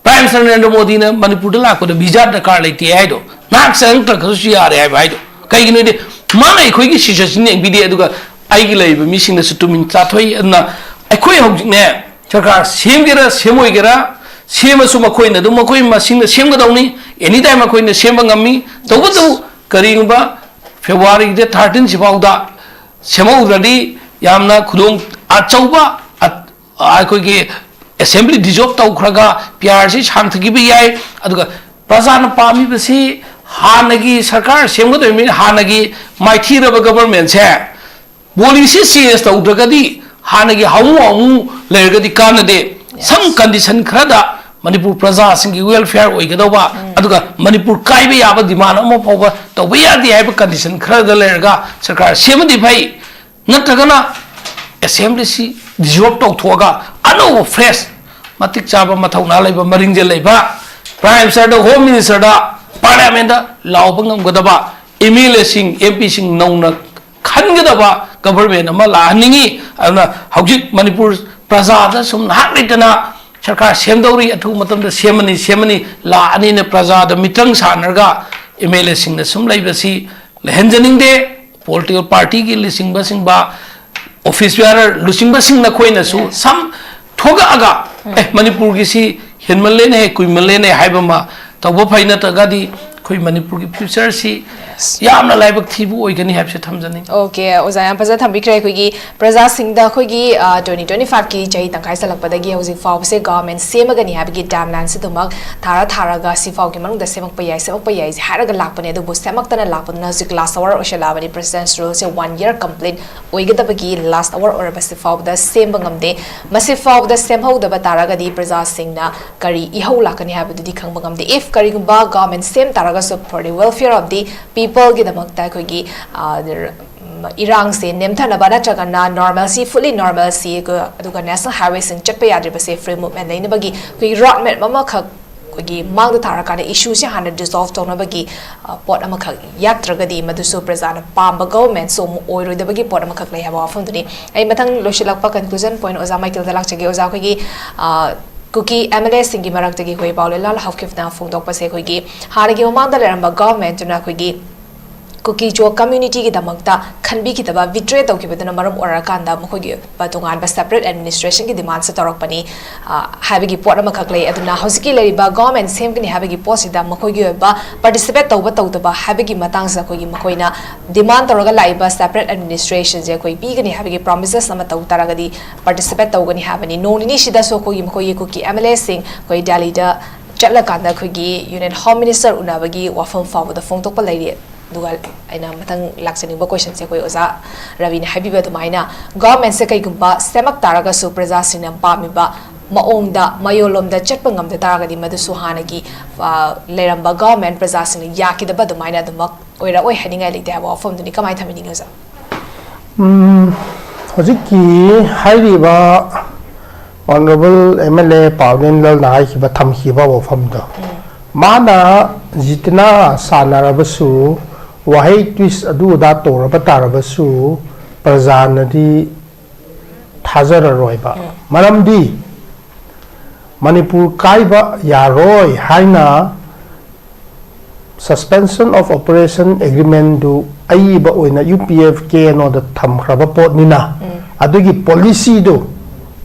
ꯄ꯭ꯔꯥꯏꯝ ꯃꯤꯅꯤꯁꯇꯔ ꯅꯔꯦꯟꯗ꯭ꯔ ꯃꯣꯗꯤꯅ ꯃꯅꯤꯄꯨꯔꯗ ꯂꯥꯛꯄꯗ ꯚꯤꯖꯥ ꯗꯔꯀꯥꯔ ꯂꯩꯇꯦ ꯍꯥꯏꯗꯣ, ꯅꯍꯥꯛ ꯆꯪꯉꯛꯇ꯭ꯔꯒꯁꯨ ꯌꯥꯔꯦ ꯍꯥꯏꯕ ꯍꯥꯏꯗꯣ꯫ ꯀꯩꯒꯤꯅꯣꯗꯤ ꯃꯥꯅ ꯑꯩꯈꯣꯏꯒꯤ ꯁꯤꯆꯨꯋꯦꯁꯟ ꯌꯦꯡꯕꯤꯗꯦ, ꯑꯗꯨꯒ ꯑꯩꯒꯤ ꯂꯩꯔꯤꯕ ꯃꯤꯁꯤꯡꯅꯁꯨ ꯇꯨꯃꯤꯟ ꯆꯥꯊꯣꯛꯏ꯫ ꯑꯗꯨꯅ ꯑꯩꯈꯣꯏ ꯍꯧꯖꯤꯛꯅꯦ, ꯁꯔꯀꯥꯔ ꯁꯦꯝꯒꯦꯔꯥ ꯁꯦꯝꯃꯣꯏꯒꯦꯔꯥ, ꯁꯦꯝꯃꯁꯨ ꯃꯈꯣꯏꯅ ꯑꯗꯨꯝ ꯃꯈꯣꯏ ꯃꯁꯤꯡꯅ ꯁꯦꯝꯒꯗꯧꯅꯤ꯫ Anytime ꯑꯩꯈꯣꯏꯅ ꯁꯦꯝꯕ ꯉꯝꯃꯤ꯫ ꯇꯧꯕꯇꯕꯨ ꯀꯔꯤꯒꯨꯝꯕ February date thirteen ꯁꯤꯐꯥꯎꯗ ꯁꯦꯝꯍꯧꯗ꯭ꯔꯗꯤ ꯌꯥꯝꯅ ꯈꯨꯗꯣꯡ ꯑꯆꯧꯕ ꯑ-, ꯑꯩꯈꯣꯏꯒꯤ assembly dissolve ꯇꯧꯈ꯭ꯔꯒ P R ꯁꯤ ꯁꯥꯡꯊꯈꯤꯕ ꯌꯥꯏ꯫ ꯑꯗꯨꯒ ꯄ꯭ꯔꯖꯥꯅ ꯄꯥꯝꯃꯤꯕꯁꯤ ꯍꯥꯟꯅꯒꯤ ꯁꯔꯀꯥꯔ ꯁꯦꯝꯒꯗꯧꯔꯤꯕꯅꯤꯅ ꯍꯥꯟꯅꯒꯤ ꯃꯥꯏꯊꯤꯔꯕ government ꯁꯦ policy change ꯇꯧꯗ꯭ꯔꯒꯗꯤ ꯍꯥꯟꯅꯒꯤ ꯍꯧꯃꯨ ꯍꯧꯃꯨ ꯂꯩꯔꯒꯗꯤ ꯀꯥꯟꯅꯗꯦ꯫ Some condition ꯈꯔꯗ ꯃꯅꯤꯄꯨꯔ ꯄ꯭ꯔꯖꯥꯁꯤꯡꯒꯤ welfare ꯑꯣꯏꯒꯗꯧꯕ, ꯑꯗꯨꯒ ꯃꯅꯤꯄꯨꯔ ꯀꯥꯏꯕ ꯌꯥꯕ demand ꯑꯃ ꯐꯥꯎꯕ ꯇꯧꯕ ꯌꯥꯗꯦ ꯍꯥꯏꯕ condition ꯈꯔꯗ ꯂꯩꯔꯒ ꯁꯔꯀꯥꯔ ꯁꯦꯝꯃꯗꯤ ꯐꯩ꯫ ꯅꯠꯇ꯭ꯔꯒꯅ assembly ꯁꯤ dissolve ꯇꯧꯊꯣꯛꯑꯒ ꯑꯅꯧꯕ fresh, ꯃꯇꯤꯛ ꯆꯥꯕ, ꯃꯊꯧꯅꯥ ꯂꯩꯕ, ꯃꯔꯤꯡꯖꯦꯜ ꯂꯩꯕ Prime Minister ꯗ, Home Minister ꯗ, parliament ꯇ ꯂꯥꯎꯕ ꯉꯝꯒꯗꯕ MLA ꯁꯤꯡ, MP ꯁꯤꯡ ꯅꯧꯅ ꯈꯟꯒꯗꯕ government ꯑꯃ ꯂꯥꯛꯍꯟꯅꯤꯡꯉꯤ꯫ ꯑꯗꯨꯅ ꯍꯧꯖꯤꯛ ꯃꯅꯤꯄꯨꯔ ꯄ꯭ꯔꯖꯥꯗ ꯁꯨꯝ ꯉꯥꯏꯍꯥꯛ ꯂꯩꯇꯅ ꯁꯔꯀꯥꯔ ꯁꯦꯝꯗꯧꯔꯤ, ꯑꯊꯨꯕ ꯃꯇꯝꯗ ꯁꯦꯝꯃꯅꯤ, ꯁꯦꯝꯃꯅꯤ, ꯂꯥꯛꯑꯅꯤꯅ ꯄ꯭ꯔꯖꯥꯗ ꯃꯤꯇ꯭ꯔꯪ ꯁꯥꯟꯅꯔꯒ MLA ꯁꯤꯡꯅ ꯁꯨꯝ ꯂꯩꯕꯁꯤ ꯂꯩꯍꯟꯖꯅꯤꯡꯗꯦ꯫ Political party ꯒꯤ ꯂꯨꯆꯤꯡꯕꯁꯤꯡꯕ, office bearer ꯂꯨꯆꯤꯡꯕꯁꯤꯡ ꯅꯈꯣꯏꯅꯁꯨ ꯁꯝ ꯊꯣꯛꯂꯛꯑꯒ, "ꯑꯦ, ꯃꯅꯤꯄꯨꯔꯒꯤꯁꯤ ꯍꯦꯟꯃꯜꯂꯦꯅꯦ, ꯀꯨꯏꯃꯜꯂꯦꯅꯦ" ꯍꯥꯏꯕ ꯑꯃ ꯇꯧꯕ ꯐꯩ, ꯅꯠꯇ꯭ꯔꯒꯗꯤ ꯑꯩꯈꯣꯏ ꯃꯅꯤꯄꯨꯔꯒꯤ future ꯁꯤ ꯌꯥꯝꯅ ꯂꯥꯏꯕꯛ ꯊꯤꯕ ꯑꯣꯏꯒꯅꯤ ꯍꯥꯏꯕꯁꯦ ꯊꯝꯖꯅꯤꯡꯉꯤ꯫ Okay, ꯑꯣꯖꯥ ꯌꯥꯝ ꯐꯖꯅ ꯊꯝꯕꯤꯈ꯭ꯔꯦ꯫ ꯑꯩꯈꯣꯏꯒꯤ ꯄ꯭ꯔꯖꯥꯁꯤꯡꯗ ꯑꯩꯈꯣꯏꯒꯤ, ꯑ, twenty twenty five ꯀꯤ ꯆꯍꯤ ꯇꯪꯈꯥꯏ ꯆꯜꯂꯛꯄꯗꯒꯤ ꯍꯧꯖꯤꯛ ꯐꯥꯎꯕꯁꯦ government ꯁꯦꯝꯃꯒꯅꯤ ꯍꯥꯏꯕꯒꯤ timeline ꯁꯤ ꯑꯗꯨꯃꯛ ꯊꯥꯔ ꯊꯥꯔꯒ ꯁꯤ ꯐꯥꯎꯒꯤ ꯃꯅꯨꯡꯗ ꯁꯦꯝꯃꯛꯄ ꯌꯥꯏ, ꯁꯦꯝꯃꯛꯄ ꯌꯥꯏ ꯍꯥꯏꯔꯒ ꯂꯥꯛꯄꯅꯦ꯫ ꯑꯗꯨꯕꯨ ꯁꯦꯝꯃꯛꯇꯅ ꯂꯥꯛꯄꯗꯨꯅ ꯍꯧꯖꯤꯛ last hour ꯑꯣꯏꯁꯜꯂꯛꯑꯕꯅꯤ꯫ President's Rule ꯁꯦ one year complete ꯑꯣꯏꯒꯗꯕꯒꯤ last hour ꯑꯣꯏꯔꯕꯁꯤ ꯐꯥꯎꯕꯗ ꯁꯦꯝꯕ ꯉꯝꯗꯦ꯫ ꯃꯁꯤ ꯐꯥꯎꯕꯗ ꯁꯦꯝꯍꯧꯗꯕ ꯇꯥꯔꯒꯗꯤ ꯄ꯭ꯔꯖꯥꯁꯤꯡꯅ ꯀꯔꯤ ꯏꯍꯧ ꯂꯥꯛꯀꯅꯤ ꯍꯥꯏꯕꯗꯨꯗꯤ ꯈꯪꯕ ꯉꯝꯗꯦ꯫ If ꯀꯔꯤꯒꯨꯝꯕ government ꯁꯦꯝ ꯇꯥꯔꯒꯁꯨ for the welfare of the people ꯒꯤꯗꯃꯛꯇ ꯑꯩꯈꯣꯏꯒꯤ, ꯑ, ꯏꯔꯥꯡꯁꯦ ꯅꯦꯝꯊꯅꯕ ꯅꯠꯇ꯭ꯔꯒꯅ normalcy, fully normalcy, ꯑꯗꯨꯒ national highway ꯁꯤꯡ ꯆꯠꯄ ꯌꯥꯗ꯭ꯔꯤꯕꯁꯦ free movement ꯂꯩꯅꯕꯒꯤ ꯑꯩꯈꯣꯏꯒꯤ road map ꯑꯃꯈꯛ ꯑꯩꯈꯣꯏꯒꯤ ꯃꯥꯡꯗ ꯊꯥꯔꯀꯥꯟꯗ issue ꯁꯦ ꯍꯥꯟꯅ dissolve ꯇꯧꯅꯕꯒꯤ, ꯑ, ꯄꯣꯠ ꯑꯃꯈꯛ ꯌꯥꯠꯇ꯭ꯔꯒꯗꯤ ꯃꯗꯨꯁꯨ ꯄ꯭ꯔꯖꯥꯅ ꯄꯥꯝꯕ government ꯁꯨ ꯑꯃꯨꯛ ꯑꯣꯏꯔꯣꯏꯗꯕꯒꯤ ꯄꯣꯠ ꯑꯃꯈꯛ ꯂꯩ ꯍꯥꯏꯕ ꯋꯥꯐꯝꯗꯨꯅꯤ꯫ ꯑꯩ ꯃꯊꯪ ꯂꯣꯏꯁꯤꯜꯂꯛꯄ conclusion point ꯑꯣꯖꯥ ꯃꯥꯏꯀꯦꯜꯗ ꯂꯥꯛꯆꯒꯦ꯫ ꯑꯣꯖꯥ, ꯑꯩꯈꯣꯏꯒꯤ, ꯑ, ꯀꯨꯀꯤ MLA ꯁꯤꯡꯒꯤ ꯃꯔꯛꯇꯒꯤ ꯑꯩꯈꯣꯏ ꯄꯥꯎꯂꯦꯂꯥꯜ ꯍꯥꯎꯀꯤꯞꯅ ꯐꯣꯡꯗꯣꯛꯄꯁꯦ, ꯑꯩꯈꯣꯏꯒꯤ ꯍꯥꯟꯅꯒꯤ ꯃꯃꯥꯡꯗ ꯂꯩꯔꯝꯕ government ꯇꯨꯅ ꯑꯩꯈꯣꯏꯒꯤ ꯀꯨꯀꯤ ꯆꯣ ꯀꯝꯃ꯭ꯌꯨꯅꯤꯇꯤꯒꯤꯗꯃꯛꯇ ꯈꯟꯕꯤꯈꯤꯗꯕ, ꯕꯤꯇ꯭ꯔꯦ ꯇꯧꯈꯤꯕꯗꯨꯅ ꯃꯔꯝ ꯑꯣꯏꯔꯀꯥꯟꯗ ꯃꯈꯣꯏꯒꯤ ꯇꯣꯉꯥꯟꯕ ꯁꯦꯄꯔꯦꯠ ꯑꯦꯗꯃꯤꯅꯤꯁꯇ꯭ꯔꯦꯁꯟꯒꯤ ꯗꯤꯃꯥꯟꯁꯦ ꯇꯧꯔꯛꯄꯅꯤ, ꯑ, ꯍꯥꯏꯕꯒꯤ ꯄꯣꯠ ꯑꯃꯈꯛ ꯂꯩ꯫ ꯑꯗꯨꯅ ꯍꯧꯖꯤꯛꯀꯤ ꯂꯩꯔꯤꯕ ꯒꯣꯚꯔꯟꯃꯦꯟꯠ ꯁꯦꯝꯒꯅꯤ ꯍꯥꯏꯕꯒꯤ ꯄꯣꯠꯁꯤꯗ ꯃꯈꯣꯏꯒꯤ ꯑꯣꯏꯕ ꯄꯥꯔꯇꯤꯁꯤꯄꯦꯠ ꯇꯧꯕ ꯇꯧꯗꯕ ꯍꯥꯏꯕꯒꯤ ꯃꯇꯥꯡꯁꯤꯗ ꯑꯩꯈꯣꯏꯒꯤ ꯃꯈꯣꯏꯅ ꯗꯤꯃꯥꯟ ꯇꯧꯔꯒ ꯂꯥꯛꯏꯕ ꯁꯦꯄꯔꯦꯠ ꯑꯦꯗꯃꯤꯅꯤꯁꯇ꯭ꯔꯦꯁꯟꯁꯦ ꯑꯩꯈꯣꯏ ꯄꯤꯒꯅꯤ ꯍꯥꯏꯕꯒꯤ ꯄ꯭ꯔꯣꯃꯤꯁꯦꯁ ꯑꯃ ꯇꯧ ꯇꯥꯔꯒꯗꯤ ꯄꯥꯔꯇꯤꯁꯤꯄꯦꯠ ꯇꯧꯒꯅꯤ ꯍꯥꯏꯕꯅꯤ꯫ ꯅꯣꯡ ꯅꯤꯅꯤꯁꯤꯗꯁꯨ ꯑꯩꯈꯣꯏꯒꯤ ꯃꯈꯣꯏꯒꯤ ꯀꯨꯀꯤ ꯑꯦꯝ ꯑꯦꯜ ꯑꯦꯁꯤꯡ ꯑꯩꯈꯣꯏ ꯗꯦꯜꯂꯤꯗ ꯆꯠꯂꯀꯥꯟꯗ ꯑꯩꯈꯣꯏꯒꯤ ꯌꯨꯅꯤꯌꯟ ꯍꯣꯝ ꯃꯤꯅꯤꯁꯇꯔ ꯎꯅꯕꯒꯤ ꯋꯥꯐꯝ ꯐꯥꯎꯕꯗ ꯐꯣꯡꯗꯣꯛꯄ ꯂꯩꯔꯤ꯫ ꯑꯗꯨꯒ ꯑꯩꯅ ꯃꯊꯪ ꯂꯥꯛꯆꯅꯤꯡꯕ ꯀꯣꯏꯁꯟꯁꯦ ꯑꯩꯈꯣꯏ ꯑꯣꯖꯥ ꯔꯕꯤꯅ ꯍꯥꯏꯕꯤꯕ ꯑꯗꯨꯃꯥꯏꯅ ꯒꯣꯚꯔꯟꯃꯦꯟꯠꯁꯦ ꯀꯩꯒꯨꯝꯕ ꯁꯦꯝꯃꯛ ꯇꯥꯔꯒꯁꯨ ꯄ꯭ꯔꯖꯥꯁꯤꯡꯅ ꯄꯥꯝꯃꯤꯕ ꯃꯑꯣꯡꯗ ꯃꯌꯣꯜꯂꯣꯝꯗ ꯆꯠꯄ ꯉꯝꯗ ꯇꯥꯔꯒꯗꯤ ꯃꯗꯨꯁꯨ ꯍꯥꯟꯅꯒꯤ, ꯑ, ꯂꯩꯔꯝꯕ ꯒꯣꯚꯔꯟꯃꯦꯟꯠ ꯄ꯭ꯔꯖꯥꯁꯤꯡꯅ ꯌꯥꯈꯤꯗꯕ ꯑꯗꯨꯃꯥꯏꯅ ꯑꯗꯨꯃꯛ ꯑꯣꯏꯔꯛꯑꯣꯏ ꯍꯥꯏꯅꯤꯡꯉꯥꯏ ꯂꯩꯇꯦ ꯍꯥꯏꯕ ꯋꯥꯐꯝꯗꯨꯅꯤ꯫ ꯀꯃꯥꯏꯅ ꯊꯝꯕꯤꯅꯤꯡꯉꯤ ꯑꯣꯖꯥ? ꯎꯝ, ꯍꯧꯖꯤꯛꯀꯤ ꯍꯥꯏꯔꯤꯕ ꯑꯣꯅꯔꯦꯕꯜ ꯑꯦꯝ ꯑꯦꯜ ꯑꯦ ꯄꯥꯎꯅꯦꯝꯂꯜꯅ ꯍꯥꯏꯈꯤꯕ, ꯊꯝꯈꯤꯕ ꯋꯥꯐꯝꯗꯣ, ꯃꯥꯅ ꯖꯤꯇꯅꯥ ꯁꯥꯟꯅꯔꯕꯁꯨ, ꯋꯥꯍꯩ ꯇ꯭ꯋꯤꯁ ꯑꯗꯨ ꯑꯗꯥ ꯇꯧꯔꯕ ꯇꯥꯔꯕꯁꯨ, ꯄ꯭ꯔꯖꯥꯅꯗꯤ ꯊꯥꯖꯔꯔꯣꯏꯕ꯫ ꯃꯔꯝꯗꯤ ꯃꯅꯤꯄꯨꯔ ꯀꯥꯏꯕ ꯌꯥꯔꯣꯏ ꯍꯥꯏꯅ Suspension of Operation Agreement ꯗꯨ ꯑꯏꯕ ꯑꯣꯏꯅ U P F K N ꯑꯣꯗ ꯊꯝꯈ꯭ꯔꯕ ꯄꯣꯠꯅꯤꯅ, ꯑꯗꯨꯒꯤ ꯄꯣꯂꯤꯁꯤꯗꯨ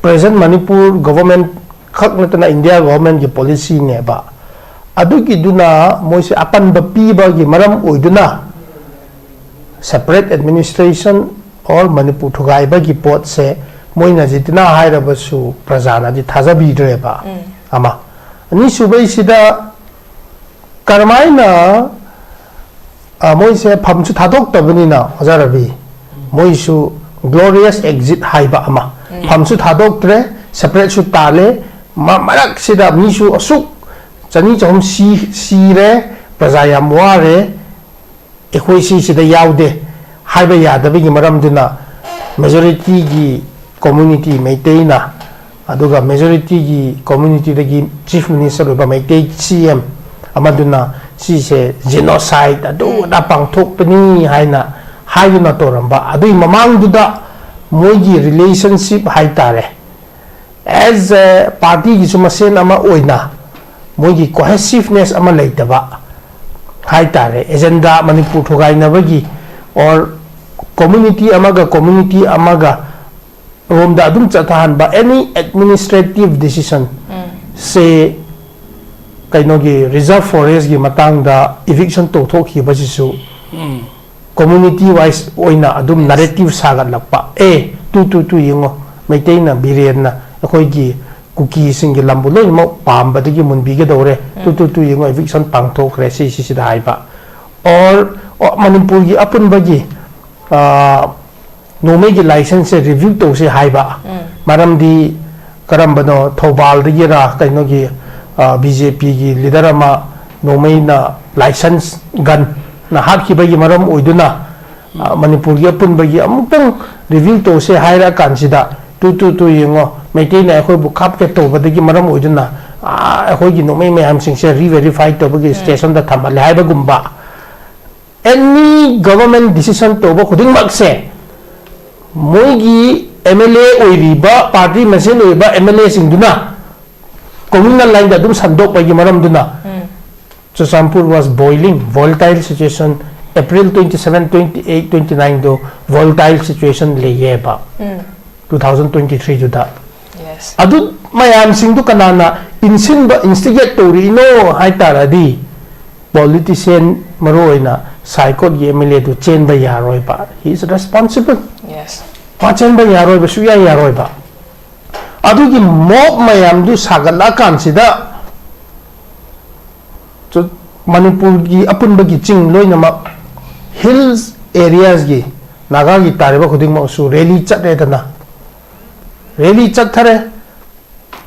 ꯄ꯭ꯔꯖꯦꯟꯠ ꯃꯅꯤꯄꯨꯔ ꯒꯣꯚꯔꯟꯃꯦꯟꯠ ꯈꯛ ꯅꯠꯇꯅ ꯏꯟꯗꯤꯌꯥ ꯒꯣꯚꯔꯟꯃꯦꯟꯠꯀꯤ ꯄꯣꯂꯤꯁꯤꯅꯦꯕ꯫ ꯑꯗꯨꯒꯤꯗꯨꯅ ꯃꯣꯏꯁꯦ ꯑꯄꯟꯕ ꯄꯤꯕꯒꯤ ꯃꯔꯝ ꯑꯣꯏꯗꯨꯅ separate administration or ꯃꯅꯤꯄꯨꯔ ꯊꯨꯒꯥꯏꯕꯒꯤ ꯄꯣꯠꯁꯦ ꯃꯣꯏꯅ ꯖꯤꯇꯅꯥ ꯍꯥꯏꯔꯕꯁꯨ ꯄ꯭ꯔꯖꯥꯅꯗꯤ ꯊꯥꯖꯕꯤꯗ꯭ꯔꯦꯕ꯫ ꯑꯃ꯫ ꯑꯅꯤꯁꯨꯕꯩꯁꯤꯗ ꯀꯔꯝꯍꯥꯏꯅ, ꯑ, ꯃꯣꯏꯁꯦ ꯐꯝꯁꯨ ꯊꯥꯗꯣꯛꯇꯕꯅꯤꯅ, ꯑꯣꯖꯥ ꯔꯕꯤ, ꯃꯣꯏꯁꯨ glorious exit ꯍꯥꯏꯕ ꯑꯃ, ꯐꯝꯁꯨ ꯊꯥꯗꯣꯛꯇ꯭ꯔꯦ, ꯁꯦꯄꯔꯦꯠꯁꯨ ꯇꯥꯜꯂꯦ, ꯃ-, ꯃꯔꯛꯁꯤꯗ ꯃꯤꯁꯨ ꯑꯁꯨꯛ ꯆꯅꯤ ꯆꯍꯨꯝ ꯁꯤ-, ꯁꯤꯔꯦ, ꯄ꯭ꯔꯖꯥ ꯌꯥꯝ ꯋꯥꯔꯦ, ꯑꯩꯈꯣꯏ ꯁꯤꯁꯤꯗ ꯌꯥꯎꯗꯦ ꯍꯥꯏꯕ ꯌꯥꯗꯕꯒꯤ ꯃꯔꯝꯗꯨꯅ ꯃꯦꯖꯣꯔꯤꯇꯤꯒꯤ ꯀꯝꯃ꯭ꯌꯨꯅꯤꯇꯤ ꯃꯩꯇꯩꯅ, ꯑꯗꯨꯒ ꯃꯦꯖꯣꯔꯤꯇꯤꯒꯤ ꯀꯝꯃ꯭ꯌꯨꯅꯤꯇꯤꯗꯒꯤ ꯆꯤꯐ ꯃꯤꯅꯤꯁꯇꯔ ꯑꯣꯏꯕ ꯃꯩꯇꯩ ꯁꯤ ꯑꯦꯝ ꯑꯃꯗꯨꯅ ꯁꯤꯁꯦ ꯖꯦꯅꯣꯁꯥꯏꯠ ꯑꯗꯨ ꯑꯗꯥ ꯄꯥꯡꯊꯣꯛꯄꯅꯤ ꯍꯥꯏꯅ ꯍꯥꯏꯗꯨꯅ ꯇꯧꯔꯝꯕ꯫ ꯑꯗꯨꯒꯤ ꯃꯃꯥꯡꯗꯨꯗ ꯃꯣꯏꯒꯤ ꯔꯤꯂꯦꯁꯟꯁꯤꯞ ꯍꯥꯏꯇꯥꯔꯦ, ꯑꯦꯖ ꯑꯦ ꯄꯥꯔꯇꯤꯒꯤꯁꯨ ꯃꯁꯦꯟ ꯑꯃ ꯑꯣꯏꯅ ꯃꯣꯏꯒꯤ ꯀꯣꯍꯦꯁꯤꯚꯅꯦꯁ ꯑꯃ ꯂꯩꯇꯕ, ꯍꯥꯏꯇꯥꯔꯦ, ꯑꯦꯖꯦꯟꯗꯥ, ꯃꯅꯤꯄꯨꯔ ꯊꯨꯒꯥꯏꯅꯕꯒꯤ, or community ꯑꯃꯒ community ꯑꯃꯒ ꯔꯣꯝꯗ ꯑꯗꯨꯝ ꯆꯠꯊꯍꯟꯕ, any administrative decision ꯁꯦ, ꯀꯩꯅꯣꯒꯤ reserve forestꯀꯤ ꯃꯇꯥꯡꯗ eviction ꯇꯧꯊꯣꯛꯈꯤꯕꯁꯤꯁꯨ community wise ꯑꯣꯏꯅ ꯑꯗꯨꯝ narrative ꯁꯥꯒꯠꯂꯛꯄ꯫ ꯑꯦ, ꯇꯨ ꯇꯨ ꯇꯨ ꯌꯦꯡꯉꯣ, ꯃꯩꯇꯩꯅ, ꯕꯤꯔꯦꯟꯅ ꯑꯩꯈꯣꯏꯒꯤ ꯀꯨꯀꯤꯁꯤꯡꯒꯤ ꯂꯝꯕꯨ ꯂꯣꯏꯅꯃꯛ ꯄꯥꯝꯕꯗꯒꯤ ꯃꯨꯟꯕꯤꯒꯗꯧꯔꯦ꯫ ꯇꯨ ꯇꯨ ꯇꯨ ꯌꯦꯡꯉꯣ, eviction ꯄꯥꯡꯊꯣꯛꯈ꯭ꯔꯦ, ꯁꯤꯁꯤꯗ ꯍꯥꯏꯕ꯫ Or, or ꯃꯅꯤꯄꯨꯔꯒꯤ ꯑꯄꯨꯟꯕꯒꯤ, ꯑ, ꯅꯣꯡꯃꯩꯒꯤ licenseꯁꯦ review ꯇꯧꯁꯦ ꯍꯥꯏꯕ꯫ ꯃꯔꯝꯗꯤ ꯀꯔꯝꯕꯅꯣ, ꯊꯧꯕꯥꯜꯗꯒꯤꯔ ꯀꯩꯅꯣꯒꯤ, ꯑ, BJPꯒꯤ leader ꯑꯃ ꯅꯣꯡꯃꯩꯅ, license gunꯅ ꯍꯥꯠꯈꯤꯕꯒꯤ ꯃꯔꯝ ꯑꯣꯏꯗꯨꯅ, ꯑ, ꯃꯅꯤꯄꯨꯔꯒꯤ ꯑꯄꯨꯟꯕꯒꯤ ꯑꯃꯨꯛꯇꯪ review ꯇꯧꯁꯦ ꯍꯥꯏꯔꯛꯑꯀꯥꯟꯁꯤꯗ, ꯇꯨ ꯇꯨ ꯇꯨ ꯌꯦꯡꯉꯣ, ꯃꯩꯇꯩꯅ ꯑꯩꯈꯣꯏꯕꯨ ꯀꯥꯞꯀꯦ ꯇꯧꯕꯗꯒꯤ ꯃꯔꯝ ꯑꯣꯏꯗꯨꯅ, ꯑ, ꯑꯩꯈꯣꯏꯒꯤ ꯅꯣꯡꯃꯩ ꯃꯌꯥꯝꯁꯤꯡꯁꯦ re-verify ꯇꯧꯕꯒꯤ stationꯗ ꯊꯝꯍꯜꯂꯦ ꯍꯥꯏꯕꯒꯨꯝꯕ꯫ Any government decision ꯇꯧꯕ ꯈꯨꯗꯤꯡꯃꯛꯁꯦ ꯃꯣꯏꯒꯤ MLA ꯑꯣꯏꯔꯤꯕ, party ꯃꯁꯦꯟ ꯑꯣꯏꯔꯤꯕ MLAꯁꯤꯡꯗꯨꯅ communal lineꯗ ꯑꯗꯨꯝ ꯁꯟꯗꯣꯛꯄꯒꯤ ꯃꯔꯝꯗꯨꯅ Churachandpur was boiling, volatile situation, April twenty seven, twenty eight, twenty nineꯗꯣ volatile situation ꯂꯩꯌꯦꯕ, two thousand twenty threeꯗꯨꯗ꯫ Yes. ꯑꯗꯨ ꯃꯌꯥꯝꯁꯤꯡꯗꯨ ꯀꯅꯥꯅ ꯏꯟꯁꯤꯟꯕ, instigate ꯇꯧꯔꯤꯅꯣ ꯍꯥꯏ ꯇꯥꯔꯗꯤ, politician, ꯃꯔꯨꯑꯣꯏꯅ ꯁꯥꯏꯀꯣꯠꯀꯤ MLAꯗꯨ ꯆꯦꯟꯕ ꯌꯥꯔꯣꯏꯕ꯫ He is responsible. Yes. ꯃꯥ ꯆꯦꯟꯕ ꯌꯥꯔꯣꯏꯕ, ꯁꯨꯛꯌꯥ ꯌꯥꯔꯣꯏꯕ꯫ ꯑꯗꯨꯒꯤ mob ꯃꯌꯥꯝꯗꯨ ꯁꯥꯒꯠꯂꯛꯑꯀꯥꯟꯁꯤꯗ, ꯆꯨ-, ꯃꯅꯤꯄꯨꯔꯒꯤ ꯑꯄꯨꯟꯕꯒꯤ ꯆꯤꯡ ꯂꯣꯏꯅꯃꯛ, hills areasꯀꯤ ꯅꯥꯒꯥꯒꯤ ꯇꯥꯔꯤꯕ ꯈꯨꯗꯤꯡꯃꯛꯁꯨ rally ꯆꯠꯂꯦꯗꯅ꯫ Rally ꯆꯠꯊꯔꯦ꯫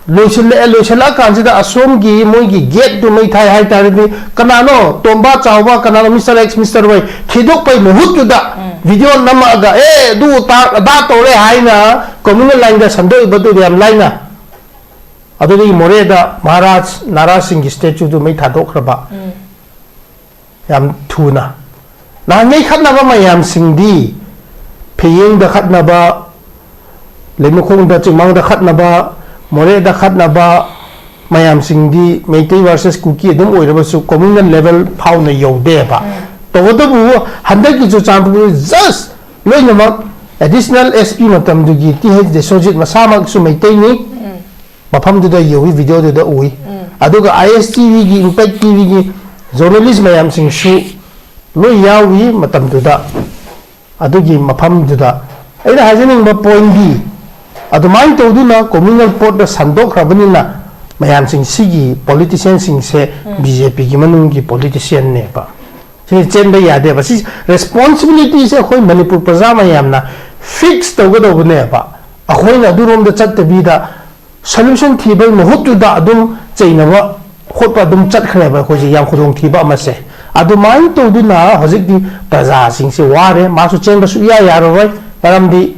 ꯂꯣꯏꯁꯤꯜꯂꯛꯑꯦ, ꯂꯣꯏꯁꯤꯜꯂꯛꯑꯀꯥꯟꯁꯤꯗ ꯑꯁꯣꯝꯒꯤ ꯃꯣꯏꯒꯤ gateꯇꯨ ꯃꯩ ꯊꯥꯏ ꯍꯥꯏꯇꯥꯔꯗꯤ, ꯀꯅꯥꯅꯣ ꯇꯣꯝꯕ ꯆꯥꯎꯕ, ꯀꯅꯥꯅꯣ Mister X, Mister Y ꯊꯤꯗꯣꯛꯄꯩ ꯃꯍꯨꯠꯇꯨꯗ video ꯅꯝꯃꯛꯑꯒ, "ꯑꯦ, ꯑꯗꯨ ꯇꯥ-, ꯑꯗꯥ ꯇꯧꯔꯦ" ꯍꯥꯏꯅ communal lineꯗ ꯁꯟꯗꯣꯛꯏꯕꯗꯨꯗꯤ ꯌꯥꯝ ꯂꯥꯏꯅ꯫ ꯑꯗꯨꯗꯒꯤ ꯃꯣꯔꯦꯗ ꯃꯍꯥꯔꯥꯖ ꯅꯥꯔꯥꯖꯁꯤꯡꯒꯤ statueꯗꯨ ꯃꯩ ꯊꯥꯗꯣꯛꯈ꯭ꯔꯕ꯫ ꯌꯥꯝ ꯊꯨꯅ꯫ ꯅꯍꯥꯟꯉꯩ ꯈꯠꯅꯕ ꯃꯌꯥꯝꯁꯤꯡꯗꯤ, ꯐꯌꯦꯡꯗ ꯈꯠꯅꯕ, ꯂꯩꯃꯈꯣꯡꯗ, ꯆꯤꯡꯃꯥꯡꯗ ꯈꯠꯅꯕ, ꯃꯣꯔꯦꯗ ꯈꯠꯅꯕ, ꯃꯌꯥꯝꯁꯤꯡꯗꯤ ꯃꯩꯇꯩ versus ꯀꯨꯀꯤ ꯑꯗꯨꯝ ꯑꯣꯏꯔꯕꯁꯨ communal level ꯐꯥꯎꯅ ꯌꯧꯗꯦꯕ꯫ ꯇꯧꯕꯇꯕꯨ ꯍꯟꯗꯛꯀꯤ ꯆꯨꯔꯆꯥꯟꯄꯨꯔ just ꯂꯣꯏꯅꯃꯛ additional S P ꯃꯇꯝꯗꯨꯒꯤ T H ꯗꯤꯁꯣꯖꯤꯠ ꯃꯁꯥꯃꯛꯁꯨ ꯃꯩꯇꯩꯅꯤ꯫ ꯃꯐꯝꯗꯨꯗ ꯌꯧꯏ, video ꯗꯨꯗ ꯎꯏ꯫ ꯑꯗꯨꯒ I S T V ꯒꯤ, Impact T V ꯒꯤ journalist ꯃꯌꯥꯝꯁꯤꯡꯁꯨ ꯂꯣꯏ ꯌꯥꯎꯏ ꯃꯇꯝꯗꯨꯗ꯫ ꯑꯗꯨꯒꯤ ꯃꯐꯝꯗꯨꯗ ꯑꯩꯅ ꯍꯥꯏꯖꯅꯤꯡꯕ point ꯗꯤ, ꯑꯗꯨꯃꯥꯏꯅ ꯇꯧꯗꯨꯅ communal ꯄꯣꯠꯇ ꯁꯟꯗꯣꯛꯈ꯭ꯔꯕꯅꯤꯅ ꯃꯌꯥꯝꯁꯤꯡ, ꯁꯤꯒꯤ politician ꯁꯤꯡꯁꯦ B J P ꯒꯤ ꯃꯅꯨꯡꯒꯤ politician ꯅꯦꯕ꯫ ꯁꯤ ꯆꯦꯟꯕ ꯌꯥꯗꯦꯕ꯫ ꯁꯤ responsibility ꯁꯦ ꯑꯩꯈꯣꯏ ꯃꯅꯤꯄꯨꯔ ꯄ꯭ꯔꯖꯥ ꯃꯌꯥꯝꯅ fix ꯇꯧꯒꯗꯧꯕꯅꯦꯕ꯫ ꯑꯩꯈꯣꯏꯅ ꯑꯗꯨꯔꯣꯝꯗ ꯆꯠꯇꯕꯤꯗ solution ꯊꯤꯕꯒꯤ ꯃꯍꯨꯠꯇꯨꯗ ꯑꯗꯨꯝ ꯆꯩꯅꯕ ꯈꯣꯠꯄ ꯑꯗꯨꯝ ꯆꯠꯈ꯭ꯔꯦꯕ꯫ ꯑꯩꯈꯣꯏꯁꯦ ꯌꯥꯝ ꯈꯨꯗꯣꯡꯊꯤꯕ ꯑꯃꯁꯦ꯫ ꯑꯗꯨꯃꯥꯏꯅ ꯇꯧꯗꯨꯅ ꯍꯧꯖꯤꯛꯇꯤ ꯄ꯭ꯔꯖꯥꯁꯤꯡꯁꯦ ꯋꯥꯔꯦ꯫ ꯃꯥꯁꯨ ꯆꯦꯟꯕ ꯁꯨꯛꯌꯥ ꯌꯥꯔꯔꯣꯏ꯫ ꯃꯔꯝꯗꯤ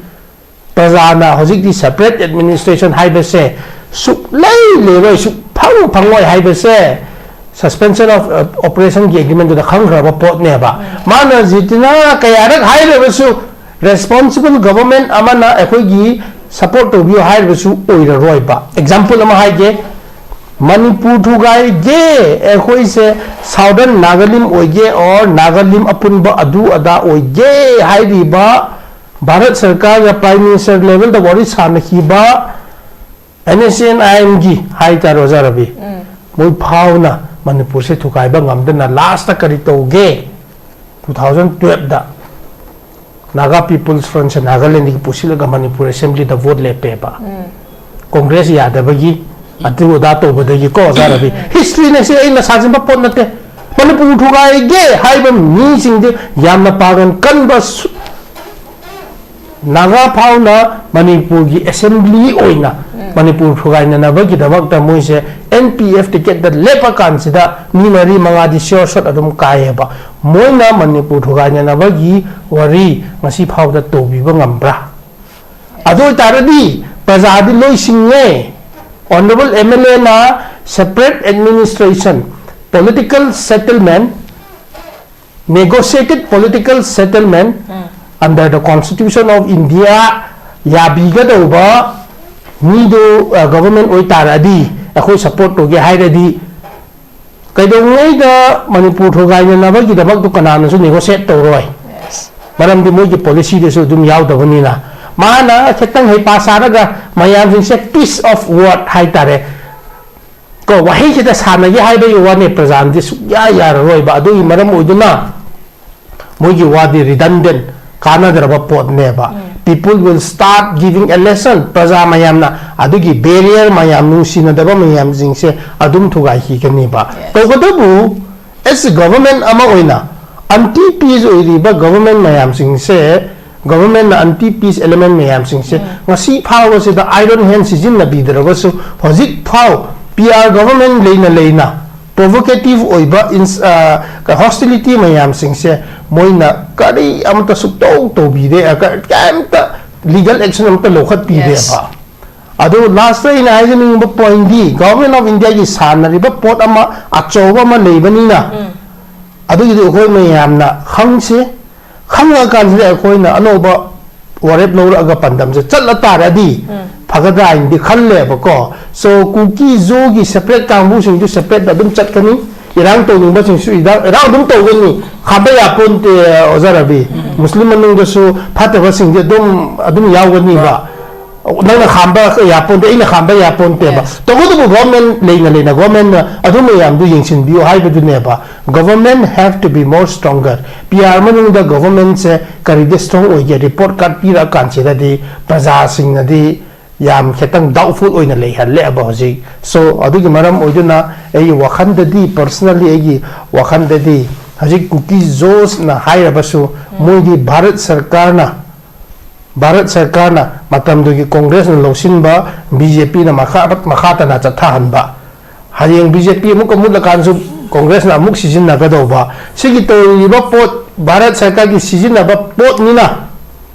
ꯄ꯭ꯔꯖꯥꯅ ꯍꯧꯖꯤꯛꯇꯤ separate administration ꯍꯥꯏꯕꯁꯦ ꯁꯨꯛꯂꯩ ꯂꯩꯔꯣꯏ, ꯁꯨꯛꯐꯪ ꯐꯪꯉꯣꯏ ꯍꯥꯏꯕꯁꯦ suspension of, uh, operation ꯒꯤ agreement ꯇꯨꯗ ꯈꯪꯈ꯭ꯔꯕ ꯄꯣꯠꯅꯦꯕ꯫ ꯃꯥꯅ ꯖꯤꯇꯅ ꯀꯌꯥꯔꯛ ꯍꯥꯏꯔꯕꯁꯨ, responsible government ꯑꯃꯅ ꯑꯩꯈꯣꯏꯒꯤ support ꯇꯧꯕꯤꯌꯨ ꯍꯥꯏꯔꯕꯁꯨ ꯑꯣꯏꯔꯔꯣꯏꯕ꯫ Example ꯑꯃ ꯍꯥꯏꯒꯦ, ꯃꯅꯤꯄꯨꯔ ꯊꯨꯒꯥꯏꯒꯦ, ꯑꯩꯈꯣꯏꯁꯦ Southern Nagalim ꯑꯣꯏꯒꯦ or Nagalim ꯑꯄꯨꯟꯕ ꯑꯗꯨ ꯑꯗꯥ ꯑꯣꯏꯒꯦ ꯍꯥꯏꯔꯤꯕ ꯚꯥꯔꯠ ꯁꯔꯀꯥꯔꯒ Prime Minister level ꯗ ꯋꯥꯔꯤ ꯁꯥꯟꯅꯈꯤꯕ N S C N I M ꯒꯤ ꯍꯥꯏꯇꯥꯔꯦ, ꯑꯣꯖꯥ ꯔꯕꯤ, ꯃꯣꯏ ꯐꯥꯎꯅ ꯃꯅꯤꯄꯨꯔꯁꯦ ꯊꯨꯒꯥꯏꯕ ꯉꯝꯗꯅ last ꯇ ꯀꯔꯤ ꯇꯧꯒꯦ? Two thousand twelve ꯗ Naga People's Front ꯁꯦ ꯅꯥꯒꯥꯂꯦꯟꯗꯒꯤ ꯄꯨꯁꯤꯜꯂꯒ ꯃꯅꯤꯄꯨꯔ assembly ꯗ vote ꯂꯦꯞꯄꯦꯕ꯫ Congress ꯌꯥꯗꯕꯒꯤ, ꯑꯗꯨ ꯑꯗꯥ ꯇꯧꯕꯗꯒꯤꯀꯣ, ꯑꯣꯖꯥ ꯔꯕꯤ꯫ History ꯅꯦ ꯁꯤ, ꯑꯩꯅ ꯁꯥꯖꯤꯟꯕ ꯄꯣꯠ ꯅꯠꯇꯦ꯫ ꯃꯅꯤꯄꯨꯔ ꯊꯨꯒꯥꯏꯒꯦ ꯍꯥꯏꯕ ꯃꯤꯁꯤꯡꯗꯤ ꯌꯥꯝꯅ ꯄꯥꯡꯒꯜ ꯀꯟꯕ ꯁꯨ-, ꯅꯥꯒꯥ ꯐꯥꯎꯅ ꯃꯅꯤꯄꯨꯔꯒꯤ assembly ꯑꯣꯏꯅ ꯃꯅꯤꯄꯨꯔ ꯊꯨꯒꯥꯏꯅꯅꯕꯒꯤꯗꯃꯛꯇ ꯃꯣꯏꯁꯦ N P F ticket ꯇ ꯂꯦꯞꯄ ꯀꯥꯟꯁꯤꯗ ꯃꯤ ꯃꯔꯤ ꯃꯉꯥꯗꯤ sure shot ꯑꯗꯨꯝ ꯀꯥꯏꯌꯦꯕ꯫ ꯃꯣꯏꯅ ꯃꯅꯤꯄꯨꯔ ꯊꯨꯒꯥꯏꯅꯅꯕꯒꯤ ꯋꯥꯔꯤ ꯉꯁꯤ ꯐꯥꯎꯗ ꯇꯧꯕꯤꯕ ꯉꯝꯕ꯭ꯔꯥ? ꯑꯗꯨ ꯑꯣꯏꯇꯥꯔꯗꯤ ꯄ꯭ꯔꯖꯥꯗꯤ ꯂꯣꯏ ꯁꯤꯡꯉꯦ꯫ Honourable M L A ꯅ separate administration, political settlement, negotiated political settlement under the Constitution of India ꯌꯥꯕꯤꯒꯗꯧꯕ ꯃꯤꯗꯨ, ꯑ, government ꯑꯣꯏꯇꯥꯔꯗꯤ, ꯑꯩꯈꯣꯏ ꯁꯞꯄꯣꯔꯠ ꯇꯧꯒꯦ ꯍꯥꯏꯔꯗꯤ ꯀꯩꯗꯧꯉꯩꯗ ꯃꯅꯤꯄꯨꯔ ꯊꯨꯒꯥꯏꯅꯅꯕꯒꯤꯗꯃꯛꯇ ꯀꯅꯥꯅꯁꯨ ꯅꯦꯒꯣꯁꯤꯌꯦꯠ ꯇꯧꯔꯣꯏ꯫ ꯃꯔꯝꯗꯤ ꯃꯣꯏꯒꯤ ꯄꯣꯂꯤꯁꯤꯗꯁꯨ ꯑꯗꯨꯝ ꯌꯥꯎꯗꯕꯅꯤꯅ, ꯃꯥꯅ ꯈꯤꯇꯪ ꯍꯩꯄꯥ ꯁꯥꯔꯒ ꯃꯌꯥꯝꯁꯤꯡꯁꯦ peace of word ꯍꯥꯏꯇꯥꯔꯦ, ꯀꯣ, ꯋꯥꯍꯩꯁꯤꯗ ꯁꯥꯟꯅꯒꯦ ꯍꯥꯏꯕꯒꯤ ꯋꯥꯅꯤ, ꯄ꯭ꯔꯖꯥꯅꯗꯤ ꯁꯨꯛꯌꯥ ꯌꯥꯔꯔꯣꯏꯕ꯫ ꯑꯗꯨꯒꯤ ꯃꯔꯝ ꯑꯣꯏꯗꯨꯅ ꯃꯣꯏꯒꯤ ꯋꯥꯗꯤ ꯔꯤꯗꯟꯗꯦꯟ, ꯀꯥꯟꯅꯗ꯭ꯔꯕ ꯄꯣꯠꯅꯦꯕ꯫ People will start giving a lesson, ꯄ꯭ꯔꯖꯥ ꯃꯌꯥꯝꯅ ꯑꯗꯨꯒꯤ ꯕꯦꯔꯤꯌꯔ ꯃꯌꯥꯝ, ꯅꯨꯡꯁꯤꯅꯗꯕ ꯃꯌꯥꯝꯁꯤꯡꯁꯦ ꯑꯗꯨꯝ ꯊꯨꯒꯥꯏꯈꯤꯒꯅꯦꯕ꯫ Yes. ꯇꯧꯕꯇꯕꯨ, as a government ꯑꯃ ꯑꯣꯏꯅ ꯑꯟꯇꯤ ꯄꯤꯁ ꯑꯣꯏꯔꯤꯕ ꯒꯚꯔꯟꯃꯦꯟ ꯃꯌꯥꯝꯁꯤꯡꯁꯦ, ꯒꯚꯔꯟꯃꯦꯟꯅ ꯑꯟꯇꯤ ꯄꯤꯁ ꯑꯦꯂꯤꯃꯦꯟ ꯃꯌꯥꯝꯁꯤꯡꯁꯦ ꯉꯁꯤ ꯐꯥꯎꯕꯁꯤꯗ ꯑꯥꯏꯔꯟ ꯍꯦꯟ ꯁꯤꯖꯤꯟꯅꯕꯤꯗ꯭ꯔꯒꯁꯨ, ꯍꯧꯖꯤꯛ ꯐꯥꯎ ꯄꯤ ꯑꯥꯔ ꯒꯚꯔꯟꯃꯦꯟ ꯂꯩꯅ ꯂꯩꯅ ꯄ꯭ꯔꯣꯚꯣꯀꯦꯇꯤꯚ ꯑꯣꯏꯕ ꯏꯟꯁ-, ꯑ, ꯍꯣꯁꯇꯤꯂꯤꯇꯤ ꯃꯌꯥꯝꯁꯤꯡꯁꯦ ꯃꯣꯏꯅ ꯀꯔꯤ ꯑꯃꯠꯇ ꯁꯨꯛꯇꯧ ꯇꯧꯕꯤꯗꯦ, ꯑ, ꯀ-, ꯀꯩꯝꯇ ꯂꯤꯒꯜ ꯑꯦꯛꯁꯟ ꯑꯃꯠꯇ ꯂꯧꯈꯠꯄꯤꯗꯦꯕ꯫ Yes. ꯑꯗꯨ ꯂꯥꯁꯇ ꯑꯩꯅ ꯍꯥꯏꯖꯅꯤꯡꯕ ꯄꯣꯏꯟꯗꯤ, ꯒꯚꯔꯟꯃꯦꯟ ꯑꯣꯐ ꯏꯟꯗꯤꯌꯥꯒꯤ ꯁꯥꯟꯅꯔꯤꯕ ꯄꯣꯠ ꯑꯃ ꯑꯆꯧꯕ ꯑꯃ ꯂꯩꯕꯅꯤꯅ, ꯑꯗꯨꯒꯤꯗꯤ ꯑꯩꯈꯣꯏ ꯃꯌꯥꯝꯅ ꯈꯪꯁꯤ꯫ ꯈꯪꯉꯀꯥꯟꯁꯤꯗ ꯑꯩꯈꯣꯏꯅ ꯑꯅꯧꯕ ꯋꯥꯔꯦꯞ ꯂꯧꯔꯛꯑꯒ ꯄꯥꯟꯗꯝꯁꯦ ꯆꯠꯂ ꯇꯥꯔꯗꯤ ꯐꯒꯗ꯭ꯔꯥ ꯍꯥꯏꯅꯗꯤ ꯈꯜꯂꯦꯕꯀꯣ꯫ So, ꯀꯨꯀꯤ ꯖꯣꯒꯤ ꯁꯦꯄꯔꯦꯠ ꯀꯥꯡꯕꯨꯁꯤꯡꯁꯨ ꯁꯦꯄꯔꯦꯠ ꯑꯗꯨꯝ ꯆꯠꯀꯅꯤ꯫ ꯏꯔꯥꯡ ꯇꯧꯅꯤꯡꯕꯁꯤꯡꯁꯨ ꯏꯔꯥꯡ, ꯏꯔꯥꯡ ꯑꯗꯨꯝ ꯇꯧꯒꯅꯤ꯫ ꯈꯥꯝꯕ ꯌꯥꯄꯣꯟꯇꯦ, ꯑꯣꯖꯥ ꯔꯕꯤ꯫ ꯃꯨꯁꯂꯤꯝ ꯃꯅꯨꯡꯗꯁꯨ ꯐꯠꯇꯕꯁꯤꯡꯗꯤ ꯑꯗꯨꯝ, ꯑꯗꯨꯝ ꯌꯥꯎꯒꯅꯤꯕ꯫ ꯅꯪꯅ ꯈꯥꯝꯕ ꯌꯥꯄꯣꯟꯇꯦ, ꯑꯩꯅ ꯈꯥꯝꯕ ꯌꯥꯄꯣꯟꯇꯦꯕ꯫ Yes. ꯇꯧꯕꯇꯕꯨ ꯒꯣꯔꯃꯦꯟ ꯂꯩꯅ ꯂꯩꯅ ꯒꯣꯔꯃꯦꯟꯅ ꯑꯗꯨ ꯃꯌꯥꯝꯗꯨ ꯌꯦꯡꯁꯤꯟꯕꯤꯌꯨ ꯍꯥꯏꯕꯗꯨꯅꯦꯕ꯫ Government have to be more stronger. P R ꯃꯅꯨꯡꯗ ꯒꯣꯚꯔꯟꯃꯦꯟꯁꯦ ꯀꯔꯤꯗ ꯁ꯭ꯇꯔꯣꯡ ꯑꯣꯏꯒꯦ? ꯔꯤꯄꯣꯔꯠ ꯀꯥꯔꯗ ꯄꯤꯔꯛꯑꯀꯥꯟꯁꯤꯗꯗꯤ ꯄ꯭ꯔꯖꯥꯁꯤꯡꯅꯗꯤ ꯌꯥꯝ ꯈꯤꯇꯪ ꯗꯥꯎꯠꯐꯨꯜ ꯑꯣꯏꯅ ꯂꯩꯍꯜꯂꯦꯕ ꯍꯧꯖꯤꯛ꯫ So, ꯑꯗꯨꯒꯤ ꯃꯔꯝ ꯑꯣꯏꯗꯨꯅ ꯑꯩꯒꯤ ꯋꯥꯈꯜꯗꯗꯤ, ꯄꯔꯁꯅꯦꯜꯂꯤ ꯑꯩꯒꯤ ꯋꯥꯈꯜꯗꯗꯤ, ꯍꯧꯖꯤꯛ ꯀꯨꯀꯤ ꯖꯣꯁꯅ ꯍꯥꯏꯔꯕꯁꯨ, ꯃꯣꯏꯗꯤ ꯚꯥꯔꯠ ꯁꯔꯀꯥꯔꯅ, ꯚꯥꯔꯠ ꯁꯔꯀꯥꯔꯅ ꯃꯇꯝꯗꯨꯒꯤ ꯀꯣꯡꯒ꯭ꯔꯦꯁꯅ ꯂꯧꯁꯤꯟꯕ, ꯕꯤ ꯖꯦ ꯄꯤꯅ ꯃꯈꯥ, ꯃꯈꯥ ꯇꯥꯅ ꯆꯠꯊꯍꯟꯕ, ꯍꯌꯦꯡ ꯕꯤ ꯖꯦ ꯄꯤ ꯑꯃꯨꯛꯀ ꯃꯨꯠꯂꯀꯥꯟꯁꯨ ꯀꯣꯡꯒ꯭ꯔꯦꯁꯅ ꯑꯃꯨꯛ ꯁꯤꯖꯤꯟꯅꯒꯗꯧꯕ, ꯁꯤꯒꯤ ꯇꯧꯔꯤꯕ ꯄꯣꯠ ꯚꯥꯔꯠ ꯁꯔꯀꯥꯔꯒꯤ ꯁꯤꯖꯤꯟꯅꯕ ꯄꯣꯠꯅꯤꯅ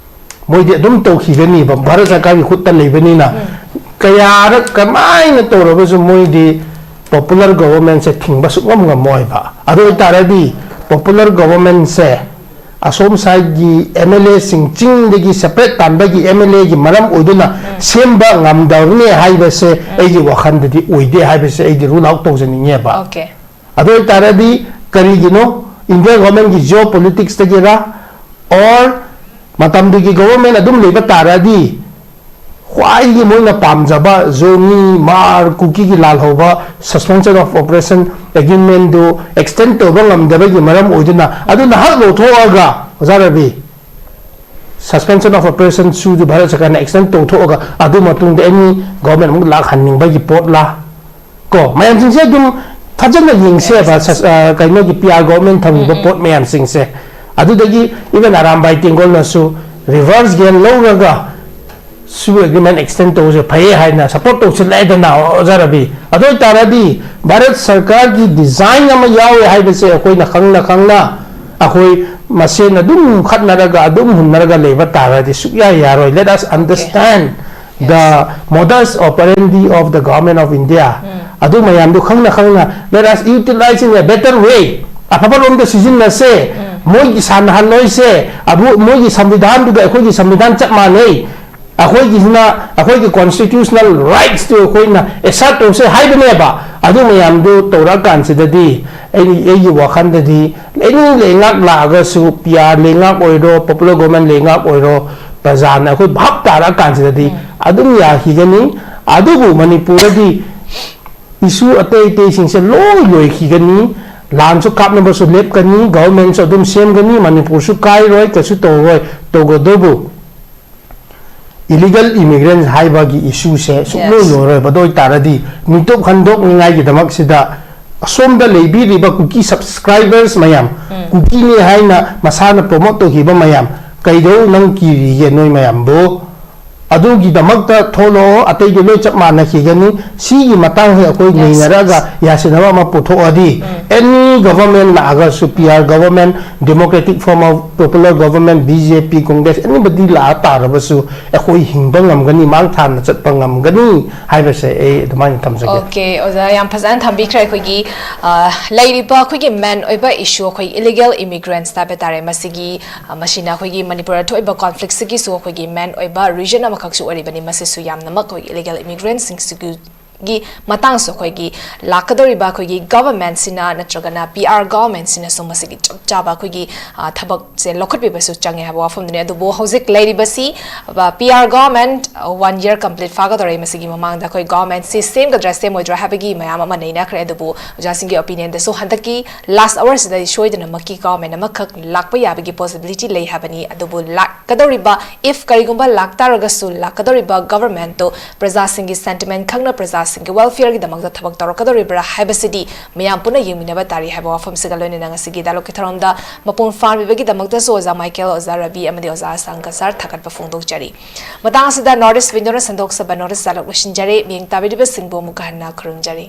ꯃꯣꯏꯗꯤ ꯑꯗꯨꯝ ꯇꯧꯈꯤꯒꯅꯤꯕ, ꯚꯥꯔꯠ ꯁꯔꯀꯥꯔꯒꯤ ꯈꯨꯠꯇ ꯂꯩꯕꯅꯤꯅ꯫ ꯀꯌꯥꯔꯛ ꯀꯃꯥꯏꯅ ꯇꯧꯔꯕꯁꯨ ꯃꯣꯏꯗꯤ ꯄꯣꯄꯨꯂꯔ ꯒꯣꯚꯔꯟꯃꯦꯟꯁꯦ ꯊꯤꯡꯕ ꯁꯨꯛꯉꯝ ꯉꯝꯃꯣꯏꯕ꯫ ꯑꯗꯨ ꯑꯣꯏꯇꯥꯔꯗꯤ ꯄꯣꯄꯨꯂꯔ ꯒꯣꯚꯔꯟꯃꯦꯟꯁꯦ ꯑꯁꯣꯝ ꯁꯥꯏꯠꯀꯤ ꯑꯦꯝ ꯑꯦꯜ ꯑꯦꯁꯤꯡ, ꯆꯤꯡꯗꯒꯤ ꯁꯦꯄꯔꯦꯠ ꯇꯥꯟꯕꯒꯤ ꯑꯦꯝ ꯑꯦꯜ ꯑꯦꯒꯤ ꯃꯔꯝ ꯑꯣꯏꯗꯨꯅ ꯁꯦꯝꯕ ꯉꯝꯗꯕꯅꯦ ꯍꯥꯏꯕꯁꯦ ꯑꯩꯒꯤ ꯋꯥꯈꯜꯗꯗꯤ ꯑꯣꯏꯗꯦ ꯍꯥꯏꯕꯁꯦ ꯑꯩꯗꯤ ꯔꯨꯜ ꯑꯥꯎꯠ ꯇꯧꯖꯅꯤꯡꯉꯦꯕ꯫ Okay. ꯑꯗꯨ ꯑꯣꯏꯇꯥꯔꯗꯤ ꯀꯔꯤꯒꯤꯅꯣ ꯏꯟꯗꯤꯌꯥ ꯒꯣꯔꯃꯦꯟꯒꯤ ꯖꯤꯑꯣ ꯄꯣꯂꯤꯇꯤꯛꯁꯇꯒꯤꯔ, ꯑꯣꯔ ꯃꯇꯝꯗꯨꯒꯤ ꯒꯣꯕꯔꯃꯦꯟ ꯑꯗꯨꯝ ꯂꯩꯕ ꯇꯥꯔꯗꯤ ꯈ꯭ꯋꯥꯏꯗꯒꯤ ꯃꯣꯏꯅ ꯄꯥꯝꯖꯕ ꯖꯣꯅꯤ, ꯃꯥꯔ, ꯀꯨꯀꯤꯒꯤ ꯂꯥꯜꯍꯧꯕ suspension of operation agreement do extend ꯇꯧꯕ ꯉꯝꯗꯕꯒꯤ ꯃꯔꯝ ꯑꯣꯏꯗꯨꯅ ꯑꯗꯨ ꯅꯍꯥꯛ ꯂꯧꯊꯣꯛꯑꯒ, ꯑꯣꯖꯥ Ravi, suspension of operation ꯁꯨꯗꯨ Bharat ꯁꯔꯀꯥꯔꯅ extend ꯇꯧꯊꯣꯛꯑꯒ ꯑꯗꯨ ꯃꯇꯨꯡꯗ ꯑꯦꯅꯤ ꯒꯣꯕꯔꯃꯦꯟ ꯑꯃꯨꯛ ꯂꯥꯛꯍꯟꯅꯤꯡꯕꯒꯤ ꯄꯣꯠꯂꯥ? ꯀꯣ, ꯃꯌꯥꯝꯁꯤꯡꯁꯦ ꯑꯗꯨꯝ ꯐꯖꯅ ꯌꯦꯡꯁꯦꯕ, ꯁꯁ-, ꯑ, ꯀꯩꯅꯣꯒꯤ ꯄꯤ ꯑꯥꯔ ꯒꯣꯕꯔꯃꯦꯟ ꯊꯝꯃꯤꯕ ꯄꯣꯠ ꯃꯌꯥꯝꯁꯤꯡꯁꯦ꯫ ꯑꯗꯨꯗꯒꯤ even ꯑꯔꯥꯝꯕꯥꯏ ꯇꯦꯡꯒꯣꯜꯅꯁꯨ reverse gear ꯂꯧꯔꯒ ꯁꯨ ꯑꯦꯒ꯭ꯔꯤꯃꯦꯟ extend ꯇꯧꯕꯁꯦ ꯐꯩꯌꯦ ꯍꯥꯏꯅ support ꯇꯧꯁꯤꯜꯂꯛꯑꯦꯗꯅ, ꯑꯣꯖꯥ ꯔꯕꯤ꯫ ꯑꯗꯨ ꯑꯣꯏꯇꯥꯔꯗꯤ ꯚꯥꯔꯠ ꯁꯔꯀꯥꯔꯒꯤ design ꯑꯃ ꯌꯥꯎꯋꯦ ꯍꯥꯏꯕꯁꯦ ꯑꯩꯈꯣꯏꯅ ꯈꯪꯅ ꯈꯪꯅ ꯑꯩꯈꯣꯏ ꯃꯁꯦꯟ ꯑꯗꯨꯝ ꯈꯠꯅꯔꯒ ꯑꯗꯨꯝ ꯍꯨꯟꯅꯔꯒ ꯂꯩꯕ ꯇꯥꯔꯗꯤ ꯁꯨꯛꯌꯥ ꯌꯥꯔꯣꯏ꯫ Let us understand the modus operandi of the Government of India꯫ ꯑꯗꯨ ꯃꯌꯥꯝꯗꯨ ꯈꯪꯅ ꯈꯪꯅ let us utilize in a better way꯫ ꯑꯐꯕ ꯔꯣꯝꯗ ꯁꯤꯖꯤꯟꯅꯁꯦ꯫ ꯃꯣꯏꯒꯤ ꯁꯥꯟꯅꯍꯜꯂꯣꯏꯁꯦ꯫ ꯑꯗꯨ ꯃꯣꯏꯒꯤ ꯁꯪꯕꯤꯙꯥꯟꯗꯨꯒ ꯑꯩꯈꯣꯏꯒꯤ ꯁꯪꯕꯤꯙꯥꯟ ꯆꯞ ꯃꯥꯟꯅꯩ꯫ ꯑꯩꯈꯣꯏꯒꯤꯁꯤꯅ ꯑꯩꯈꯣꯏꯒꯤ constitutional rights ꯇꯨ ꯑꯩꯈꯣꯏꯅ assert ꯇꯧꯁꯦ ꯍꯥꯏꯕꯅꯦꯕ꯫ ꯑꯗꯨ ꯃꯌꯥꯝꯗꯨ ꯇꯧꯔꯛꯑꯀꯥꯟꯁꯤꯗꯗꯤ ꯑꯩ, ꯑꯩꯒꯤ ꯋꯥꯈꯜꯗꯗꯤ any ꯂꯩꯉꯥꯛ ꯂꯥꯛꯑꯒꯁꯨ, ꯄꯤ ꯑꯥꯔ ꯂꯩꯉꯥꯛ ꯑꯣꯏꯔꯣ, popular government ꯂꯩꯉꯥꯛ ꯑꯣꯏꯔꯣ, ꯄ꯭ꯔꯖꯥꯅ ꯑꯩꯈꯣꯏ ꯚꯥꯞ ꯇꯥꯔꯛꯑꯀꯥꯟꯁꯤꯗꯗꯤ ꯑꯗꯨꯝ ꯌꯥꯈꯤꯒꯅꯤ꯫ ꯑꯗꯨꯕꯨ ꯃꯅꯤꯄꯨꯔꯗꯗꯤ issue ꯑꯇꯩ ꯑꯇꯩꯁꯤꯡꯁꯦ ꯂꯣꯏ ꯂꯣꯏꯈꯤꯒꯅꯤ꯫ ꯂꯥꯟꯁꯨ ꯀꯥꯞꯅꯕꯁꯨ ꯂꯦꯞꯀꯅꯤ, ꯒꯣꯕꯔꯃꯦꯟꯁꯨ ꯑꯗꯨꯝ ꯁꯦꯝꯒꯅꯤ, ꯃꯅꯤꯄꯨꯔꯁꯨ ꯀꯥꯏꯔꯣꯏ, ꯀꯩꯁꯨ ꯇꯧꯔꯣꯏ꯫ ꯇꯧꯒꯗꯧꯕꯨ illegal immigrants ꯍꯥꯏꯕꯒꯤ issue ꯁꯦ ꯁꯨꯛꯂꯣꯏ Yes. ꯂꯣꯏꯔꯣꯏꯕ꯫ ꯑꯗꯨ ꯑꯣꯏꯇꯥꯔꯗꯤ ꯃꯤꯇꯣꯞ ꯈꯟꯗꯣꯛꯅꯤꯡꯉꯥꯏꯒꯤꯗꯃꯛꯁꯤꯗ ꯑꯁꯣꯝꯗ ꯂꯩꯕꯤꯔꯤꯕ ꯀꯨꯀꯤ subscribers ꯃꯌꯥꯝ, ꯀꯨꯀꯤꯅꯤ ꯍꯥꯏꯅ ꯃꯁꯥꯅ promote ꯇꯧꯈꯤꯕ ꯃꯌꯥꯝ, ꯀꯩꯗꯧ ꯅꯪ ꯀꯤꯔꯤꯒꯦ ꯅꯣꯏ ꯃꯌꯥꯝꯕꯨ? ꯑꯗꯨꯒꯤꯗꯃꯛꯇ ꯊꯣꯛꯂꯛꯑꯣ, ꯑꯇꯩꯗꯤ ꯂꯣꯏ ꯆꯞ ꯃꯥꯟꯅꯈꯤꯒꯅꯤ꯫ ꯁꯤꯒꯤ ꯃꯇꯥꯡꯁꯤ ꯑꯩꯈꯣꯏ ꯅꯩꯅꯔꯒ ꯌꯥꯁꯤꯟꯅꯕ ꯑꯃ ꯄꯨꯊꯣꯛꯑꯗꯤ, any government ꯂꯥꯛꯑꯒꯁꯨ, P R government, democratic form of popular government, B J P, Congress, anybody ꯂꯥꯛꯑ ꯇꯥꯔꯕꯁꯨ ꯑꯩꯈꯣꯏ ꯍꯤꯡꯕ ꯉꯝꯒꯅꯤ, ꯃꯥꯡ ꯊꯥꯅ ꯆꯠꯄ ꯉꯝꯒꯅꯤ ꯍꯥꯏꯕꯁꯦ ꯑꯩ ꯑꯗꯨꯃꯥꯏꯅ ꯊꯝꯖꯒꯦ꯫ Okay, ꯑꯣꯖꯥ, ꯌꯥꯝ ꯐꯖꯅ ꯊꯝꯕꯤꯈ꯭ꯔꯦ꯫ ꯑꯩꯈꯣꯏꯒꯤ ꯑ, ꯂꯩꯔꯤꯕ ꯑꯩꯈꯣꯏꯒꯤ main ꯑꯣꯏꯕ issue, ꯑꯩꯈꯣꯏ illegal immigrants ꯍꯥꯏꯕ ꯇꯥꯔꯦ, ꯃꯁꯤꯒꯤ ꯑ, ꯃꯁꯤꯅ ꯑꯩꯈꯣꯏꯒꯤ ꯃꯅꯤꯄꯨꯔꯗ ꯊꯣꯛꯏꯕ conflictꯁꯤꯒꯤꯁꯨ ꯑꯩꯈꯣꯏꯒꯤ main ꯑꯣꯏꯕ reason ꯑꯃꯈꯛꯁꯨ ꯑꯣꯏꯔꯤꯕꯅꯤ꯫ ꯃꯁꯤꯁꯨ ꯌꯥꯝꯅꯃꯛ ꯑꯩꯈꯣꯏꯒꯤ illegal immigrantꯁꯤꯡꯁꯤꯒꯤ ꯃꯇꯥꯡꯁꯨ ꯑꯩꯈꯣꯏꯒꯤ ꯂꯥꯛꯀꯗꯧꯔꯤꯕ ꯑꯩꯈꯣꯏꯒꯤ governmentꯁꯤꯅ ꯅꯠꯇ꯭ꯔꯒꯅ P R governmentꯁꯤꯅꯁꯨ ꯃꯁꯤꯒꯤ ꯆꯞ ꯆꯥꯕ ꯑꯩꯈꯣꯏꯒꯤ ꯑ, ꯊꯕꯛꯁꯦ ꯂꯧꯈꯠꯄꯤꯕꯁꯨ ꯆꯪꯉꯦ ꯍꯥꯏꯕ ꯋꯥꯐꯝꯗꯨꯅꯤ꯫ ꯑꯗꯨꯕꯨ ꯍꯧꯖꯤꯛ ꯂꯩꯔꯤꯕꯁꯤ, ꯑ, P R government, ꯑ, one year complete ꯐꯥꯒꯗꯧꯔꯦ꯫ ꯃꯁꯤꯒꯤ ꯃꯃꯥꯡꯗ ꯑꯩꯈꯣꯏ governmentꯁꯤ ꯁꯦꯝꯒꯗ꯭ꯔꯥ ꯁꯦꯝꯃꯣꯏꯗ꯭ꯔꯥ ꯍꯥꯏꯕꯒꯤ ꯃꯌꯥꯝ ꯑꯃ ꯅꯩꯅꯈ꯭ꯔꯦ꯫ ꯑꯗꯨꯕꯨ ꯑꯣꯖꯥꯁꯤꯡꯒꯤ opinionꯗꯁꯨ ꯍꯟꯗꯛꯀꯤ last hourꯁꯤꯗꯗꯤ ꯁꯣꯏꯗꯅꯃꯛꯀꯤ government ꯑꯃꯈꯛ ꯂꯥꯛꯄ ꯌꯥꯕꯒꯤ possibility ꯂꯩ ꯍꯥꯏꯕꯅꯤ꯫ ꯑꯗꯨꯕꯨ ꯂꯥꯛꯀꯗꯧꯔꯤꯕ, if ꯀꯔꯤꯒꯨꯝꯕ ꯂꯥꯛꯇꯥꯔꯒꯁꯨ, ꯂꯥꯛꯀꯗꯧꯔꯤꯕ governmentꯇꯨ ꯄ꯭ꯔꯖꯥꯁꯤꯡꯒꯤ sentiment ꯈꯪꯅ ꯄ꯭ꯔꯖꯥꯁꯤꯡꯒꯤ welfareꯒꯤꯗꯃꯛꯇ ꯊꯕꯛ ꯇꯧꯔꯛꯀꯗꯧꯔꯤꯕ꯭ꯔꯥ ꯍꯥꯏꯕꯁꯤꯗꯤ ꯃꯌꯥꯝ ꯄꯨꯟꯅ ꯌꯦꯡꯃꯤꯟꯅꯕ ꯇꯥꯔꯤ ꯍꯥꯏꯕ ꯋꯥꯐꯝꯁꯤꯒ ꯂꯣꯏꯅꯅ ꯉꯁꯤꯒꯤ dialogueꯀꯤ ꯊꯧꯔꯝꯗ ꯃꯄꯨꯡ ꯐꯥꯍꯟꯕꯤꯕꯒꯤꯗꯃꯛꯇꯁꯨ ꯑꯣꯖꯥ ꯃꯥꯏꯀꯦꯜ, ꯑꯣꯖꯥ ꯔꯕꯤ ꯑꯃꯗꯤ ꯑꯣꯖꯥ ꯑꯁꯥꯡꯒ sir ꯊꯥꯒꯠꯄ ꯐꯣꯡꯗꯣꯛꯆꯔꯤ꯫ ꯃꯇꯥꯡ ꯑꯁꯤꯗ North East Windowꯅ ꯁꯟꯗꯣꯛꯆꯕ notice dialogue ꯂꯣꯏꯁꯤꯟꯖꯔꯦ꯫ ꯃꯤꯠꯌꯦꯡ ꯇꯥꯕꯤꯔꯤꯕꯁꯤꯡꯕꯨ ꯑꯃꯨꯛꯀ ꯍꯟꯅ ꯈꯨꯔꯨꯝꯖꯔꯤ꯫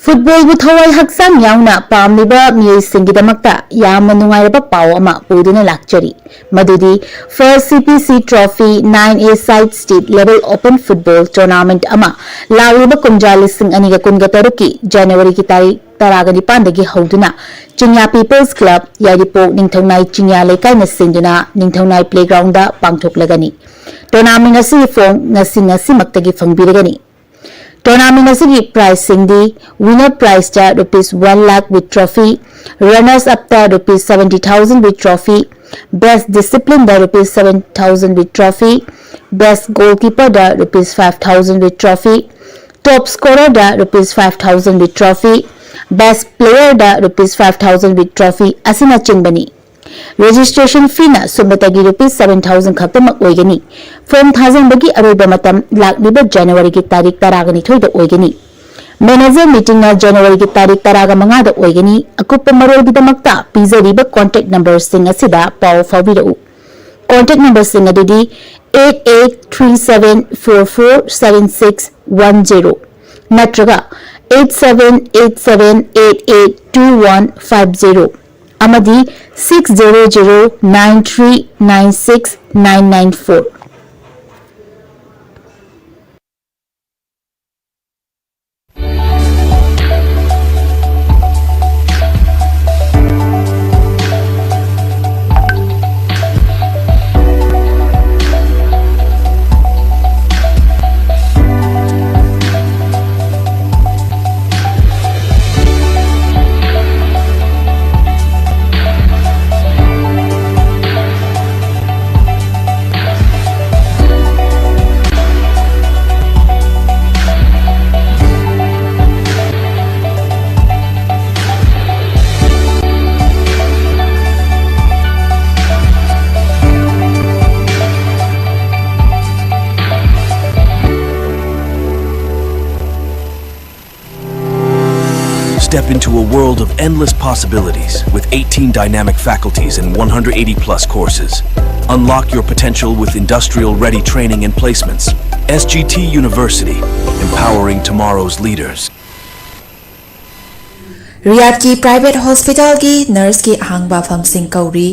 ꯐꯨꯠꯕꯣꯜꯕꯨ ꯊꯋꯥꯏ ꯍꯛꯆꯥꯡ ꯌꯥꯎꯅ ꯄꯥꯝꯂꯤꯕ ꯃꯤꯑꯣꯏꯁꯤꯡꯒꯤꯗꯃꯛꯇ ꯌꯥꯝꯅ ꯅꯨꯡꯉꯥꯏꯔꯕ ꯄꯥꯎ ꯑꯃ ꯄꯨꯗꯨꯅ ꯂꯥꯛꯆꯔꯤ꯫ ꯃꯗꯨꯗꯤ First C P C Trophy nine A side state level open football tournament ꯑꯃ ꯂꯥꯛꯂꯤꯕ ꯀꯨꯝꯖꯥ ꯂꯤꯁꯤꯡ ꯑꯅꯤꯒ ꯀꯨꯟꯒ ꯇꯔꯨꯛꯀꯤ ꯖꯅꯋꯥꯔꯤꯒꯤ ꯇꯥꯔꯤꯛ ꯇꯔꯥꯒ ꯅꯤꯄꯥꯟꯗꯒꯤ ꯍꯧꯗꯨꯅ ꯆꯤꯡꯌꯥ People's Club, ꯌꯥꯏꯔꯤꯄꯣꯛ, ꯅꯤꯡꯊꯧꯅꯥꯏ ꯆꯤꯡꯌꯥ ꯂꯩꯀꯥꯏꯅ ꯁꯤꯟꯗꯨꯅ ꯅꯤꯡꯊꯧꯅꯥꯏ playgroundꯗ ꯄꯥꯡꯊꯣꯛꯂꯒꯅꯤ꯫ Tournament ꯑꯁꯤꯒꯤ form ꯉꯁꯤ ꯉꯁꯤꯃꯛꯇꯒꯤ ꯐꯪꯕꯤꯔꯒꯅꯤ꯫ Tournament ꯑꯁꯤꯒꯤ prizeꯁꯤꯡꯗꯤ winner prizeꯇ rupees one lakh with trophy, runners upꯇ rupees seventy thousand with trophy, best disciplineꯗ rupees seven thousand with trophy, best goalkeeperꯗ rupees five thousand with trophy, top scorerꯗ rupees five thousand with trophy, best playerꯗ rupees five thousand with trophy ꯑꯁꯤꯅꯆꯤꯡꯕꯅꯤ꯫ Registration feeꯅ ꯁꯨꯞꯅꯇꯒꯤ rupees seven thousand ꯈꯛꯇꯃꯛ ꯑꯣꯏꯒꯅꯤ꯫ Form ꯊꯥꯖꯤꯟꯕꯒꯤ ꯑꯔꯣꯏꯕ ꯃꯇꯝ ꯂꯥꯛꯂꯤꯕ ꯖꯅꯋꯥꯔꯤꯒꯤ ꯇꯥꯔꯤꯛ ꯇꯔꯥꯒ ꯅꯤꯊꯣꯏꯗ ꯑꯣꯏꯒꯅꯤ꯫ Manager meetingꯅ Januaryꯒꯤ ꯇꯥꯔꯤꯛ ꯇꯔꯥꯒ ꯃꯉꯥꯗ ꯑꯣꯏꯒꯅꯤ꯫ ꯑꯀꯨꯞꯄ ꯃꯔꯣꯜꯒꯤꯗꯃꯛꯇ ꯄꯤꯖꯔꯤꯕ contact numberꯁꯤꯡ ꯑꯁꯤꯗ ꯄꯥꯎ ꯐꯥꯎꯕꯤꯔꯛꯎ꯫ Contact numberꯁꯤꯡ ꯑꯗꯨꯗꯤ eight eight three seven four four seven six one zero ꯅꯠꯇ꯭ꯔꯒ eight seven eight seven eight eight two one five zero ꯑꯃꯗꯤ six zero zero nine three nine six nine nine four꯫ Step into a world of endless possibilities with eighteen dynamic faculties and one hundred eighty plus courses. Unlock your potential with industrial ready training and placements. S G T University, empowering tomorrow's leaders. ꯔꯤꯌꯥꯗꯀꯤ private hospitalꯒꯤ nurseꯀꯤ ꯑꯍꯥꯡꯕ ꯐꯝꯁꯤꯡ ꯀꯧꯔꯤ꯫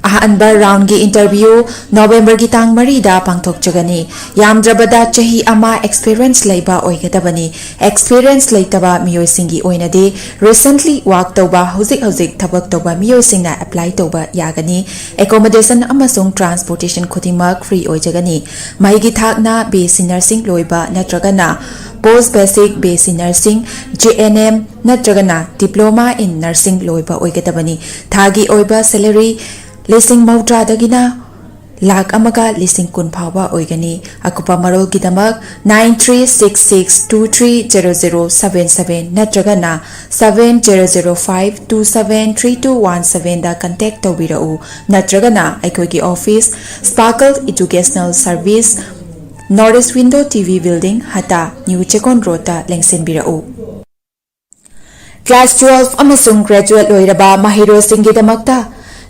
ꯑꯍꯥꯟꯕ roundꯒꯤ interview Novemberꯒꯤ ꯇꯥꯡ ꯃꯔꯤꯗ ꯄꯥꯡꯊꯣꯛꯆꯒꯅꯤ꯫ ꯌꯥꯝꯗ꯭ꯔꯕꯗ ꯆꯍꯤ ꯑꯃ experience ꯂꯩꯕ ꯑꯣꯏꯒꯗꯕꯅꯤ꯫ Experience ꯂꯩꯇꯕ ꯃꯤꯑꯣꯏꯁꯤꯡꯒꯤ ꯑꯣꯏꯅꯗꯤ recently work ꯇꯧꯕ, ꯍꯧꯖꯤꯛ ꯍꯧꯖꯤꯛ ꯊꯕꯛ ꯇꯧꯕ ꯃꯤꯑꯣꯏꯁꯤꯡꯅ apply ꯇꯧꯕ ꯌꯥꯒꯅꯤ꯫ Accommodation ꯑꯃꯁꯨꯡ transportation ꯈꯨꯗꯤꯡꯃꯛ free ꯑꯣꯏꯖꯒꯅꯤ꯫ ꯃꯍꯩꯒꯤ ꯊꯥꯛꯅ B S C nursing ꯂꯣꯏꯕ ꯅꯠꯇ꯭ꯔꯒꯅ post basic B S C nursing, J N M ꯅꯠꯇ꯭ꯔꯒꯅ diploma in nursing ꯂꯣꯏꯕ ꯑꯣꯏꯒꯗꯕꯅꯤ꯫ ꯊꯥꯒꯤ ꯑꯣꯏꯕ salary ꯂꯤꯁꯤꯡ ꯃꯧꯗ꯭ꯔꯥꯗꯒꯤꯅ ꯂꯥꯈ ꯑꯃꯒ ꯂꯤꯁꯤꯡ ꯀꯨꯟ ꯐꯥꯎꯕ ꯑꯣꯏꯒꯅꯤ꯫ ꯑꯀꯨꯞꯄ ꯃꯔꯣꯜꯒꯤꯗꯃꯛ nine three six six two three zero zero seven seven ꯅꯠꯇ꯭ꯔꯒꯅ seven zero zero five two seven three two one sevenꯗ contact ꯇꯧꯕꯤꯔꯛꯎ, ꯅꯠꯇ꯭ꯔꯒꯅ ꯑꯩꯈꯣꯏꯒꯤ office, Sparkle Educational Service, North East Window T V Building, ꯍꯇꯥ, New ꯆꯦꯛꯀꯣꯟ ꯔꯣꯗꯇ ꯂꯦꯡꯁꯤꯟꯕꯤꯔꯛꯎ꯫ Class twelve ꯑꯃꯁꯨꯡ graduate ꯂꯣꯏꯔꯕ ꯃꯍꯩꯔꯣꯏꯁꯤꯡꯒꯤꯗꯃꯛꯇ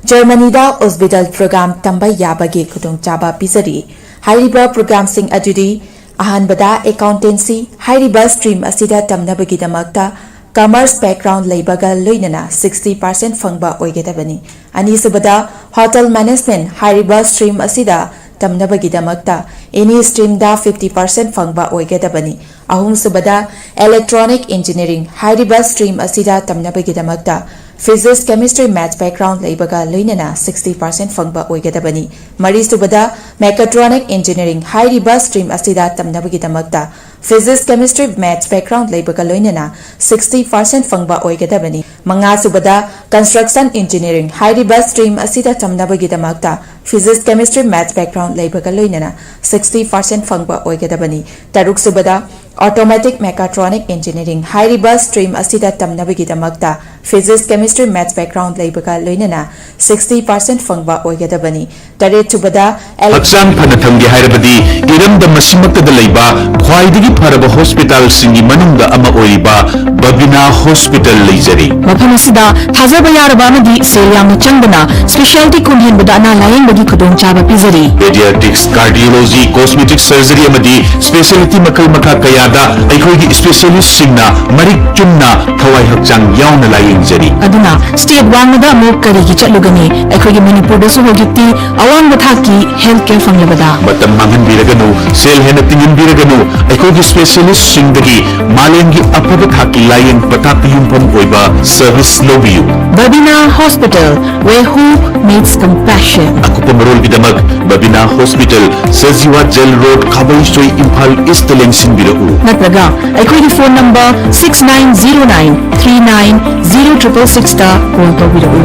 ꯖꯔꯃꯅꯤꯗ ꯑꯣꯁꯕꯤꯇꯥꯜ program ꯇꯝꯕ ꯌꯥꯕꯒꯤ ꯈꯨꯗꯣꯡꯆꯥꯕ ꯄꯤꯖꯔꯤ꯫ ꯍꯥꯏꯔꯤꯕ programꯁꯤꯡ ꯑꯗꯨꯗꯤ, ꯑꯍꯥꯟꯕꯗ, accountancy꯫ ꯍꯥꯏꯔꯤꯕ stream ꯑꯁꯤꯗ ꯇꯝꯅꯕꯒꯤꯗꯃꯛꯇ commerce background ꯂꯩꯕꯒ ꯂꯣꯏꯅꯅ sixty percent ꯐꯪꯕ ꯑꯣꯏꯒꯗꯕꯅꯤ꯫ ꯑꯅꯤꯁꯨꯕꯗ, hotel management꯫ ꯍꯥꯏꯔꯤꯕ stream ꯑꯁꯤꯗ ꯇꯝꯅꯕꯒꯤꯗꯃꯛꯇ any streamꯗ fifty percent ꯐꯪꯕ ꯑꯣꯏꯒꯗꯕꯅꯤ꯫ ꯑꯍꯨꯝꯁꯨꯕꯗ, electronic engineering꯫ ꯍꯥꯏꯔꯤꯕ stream ꯑꯁꯤꯗ ꯇꯝꯅꯕꯒꯤꯗꯃꯛꯇ physics, chemistry, maths background ꯂꯩꯕꯒ ꯂꯣꯏꯅꯅ sixty percent ꯐꯪꯕ ꯑꯣꯏꯒꯗꯕꯅꯤ꯫ ꯃꯔꯤꯁꯨꯕꯗ, mechatronic engineering꯫ ꯍꯥꯏꯔꯤꯕ stream ꯑꯁꯤꯗ ꯇꯝꯅꯕꯒꯤꯗꯃꯛꯇ physics, chemistry, maths background ꯂꯩꯕꯒ ꯂꯣꯏꯅꯅ sixty percent ꯐꯪꯕ ꯑꯣꯏꯒꯗꯕꯅꯤ꯫ ꯃꯉꯥꯁꯨꯕꯗ, construction engineering꯫ ꯍꯥꯏꯔꯤꯕ stream ꯑꯁꯤꯗ ꯇꯝꯅꯕꯒꯤꯗꯃꯛꯇ physics, chemistry, maths background ꯂꯩꯕꯒ ꯂꯣꯏꯅꯅ sixty percent ꯐꯪꯕ ꯑꯣꯏꯒꯗꯕꯅꯤ꯫ ꯇꯔꯨꯛꯁꯨꯕꯗ, automatic mechatronic engineering꯫ ꯍꯥꯏꯔꯤꯕ stream ꯑꯁꯤꯗ ꯇꯝꯅꯕꯒꯤꯗꯃꯛꯇ physics, chemistry, maths background ꯂꯩꯕꯒ ꯂꯣꯏꯅꯅ sixty percent ꯐꯪꯕ ꯑꯣꯏꯒꯗꯕꯅꯤ꯫ ꯇꯔꯦꯠꯁꯨꯕꯗ, ele- ꯍꯛꯆꯥꯡ ꯐꯅ ꯊꯝꯒꯦ ꯍꯥꯏꯔꯕꯗꯤ ꯏꯔꯝꯗꯝ ꯑꯁꯤꯃꯛꯇꯗ ꯂꯩꯕ ꯈ꯭ꯋꯥꯏꯗꯒꯤ ꯐꯔꯕ ꯍꯣꯁꯄꯤꯇꯥꯜꯁꯤꯡꯒꯤ ꯃꯅꯨꯡꯗ ꯑꯃ ꯑꯣꯏꯔꯤꯕ ꯕꯕꯤꯅꯥ ꯍꯣꯁꯄꯤꯇꯥꯜ ꯂꯩꯖꯔꯤ꯫ ꯃꯐꯝ ꯑꯁꯤꯗ ꯊꯥꯖꯕ ꯌꯥꯔꯕ ꯑꯃꯗꯤ ꯁꯦꯜ ꯌꯥꯝꯅ ꯆꯪꯗꯅ specialty ꯈꯣꯡ ꯍꯦꯟꯕꯗ ꯑꯅꯥ ꯂꯥꯌꯦꯡꯕꯒꯤ ꯈꯨꯗꯣꯡꯆꯥꯕ ꯄꯤꯖꯔꯤ꯫ Pediatrics, cardiology, cosmetic surgery ꯑꯃꯗꯤ specialty ꯃꯈꯜ ꯃꯈꯥ ꯀꯌꯥꯗ ꯑꯩꯈꯣꯏꯒꯤ specialistꯁꯤꯡꯅ ꯃꯔꯤꯛ ꯆꯨꯝꯅ ꯊꯋꯥꯏ ꯍꯛꯆꯥꯡ ꯌꯥꯎꯅ ꯂꯥꯌꯦꯡꯖꯔꯤ꯫ ꯑꯗꯨꯅ state ꯋꯥꯡꯃꯗ ꯑꯃꯨꯛ ꯀꯔꯤꯒꯤ ꯆꯠꯂꯨꯒꯅꯤ? ꯑꯩꯈꯣꯏꯒꯤ ꯃꯅꯤꯄꯨꯔꯗꯁꯨ ꯍꯧꯖꯤꯛꯇꯤ ꯑꯋꯥꯡꯕ ꯊꯥꯛꯀꯤ health care ꯐꯪꯂꯕꯗ꯫ ꯃꯇꯝ ꯃꯥꯡꯍꯟꯕꯤꯔꯒꯅꯨ, ꯁꯦꯜ ꯍꯦꯟꯅ ꯇꯤꯡꯍꯟꯕꯤꯔꯒꯅꯨ, ꯑꯩꯈꯣꯏꯒꯤ specialistꯁꯤꯡꯗꯒꯤ ꯃꯥꯂꯦꯝꯒꯤ ꯑꯐꯕ ꯊꯥꯛꯀꯤ ꯂꯥꯌꯦꯡ ꯄꯊꯥꯞꯇ ꯌꯨꯝꯐꯝ ꯑꯣꯏꯕ service ꯂꯧꯕꯤꯌꯨ꯫ Babina Hospital, where hope meets compassion. ꯑꯀꯨꯞꯄ ꯃꯔꯣꯜꯒꯤꯗꯃꯛ Babina Hospital, Sajiwa Jail Road, ꯈꯥꯕꯩꯁꯣꯏ, Imphal Eastꯇ ꯂꯦꯡꯁꯤꯟꯕꯤꯔꯛꯎ꯫ ꯅꯠꯇ꯭ꯔꯒ ꯑꯩꯈꯣꯏꯒꯤ phone number six nine zero nine three nine zero triple sixꯇ call ꯇꯧꯕꯤꯔꯛꯎ꯫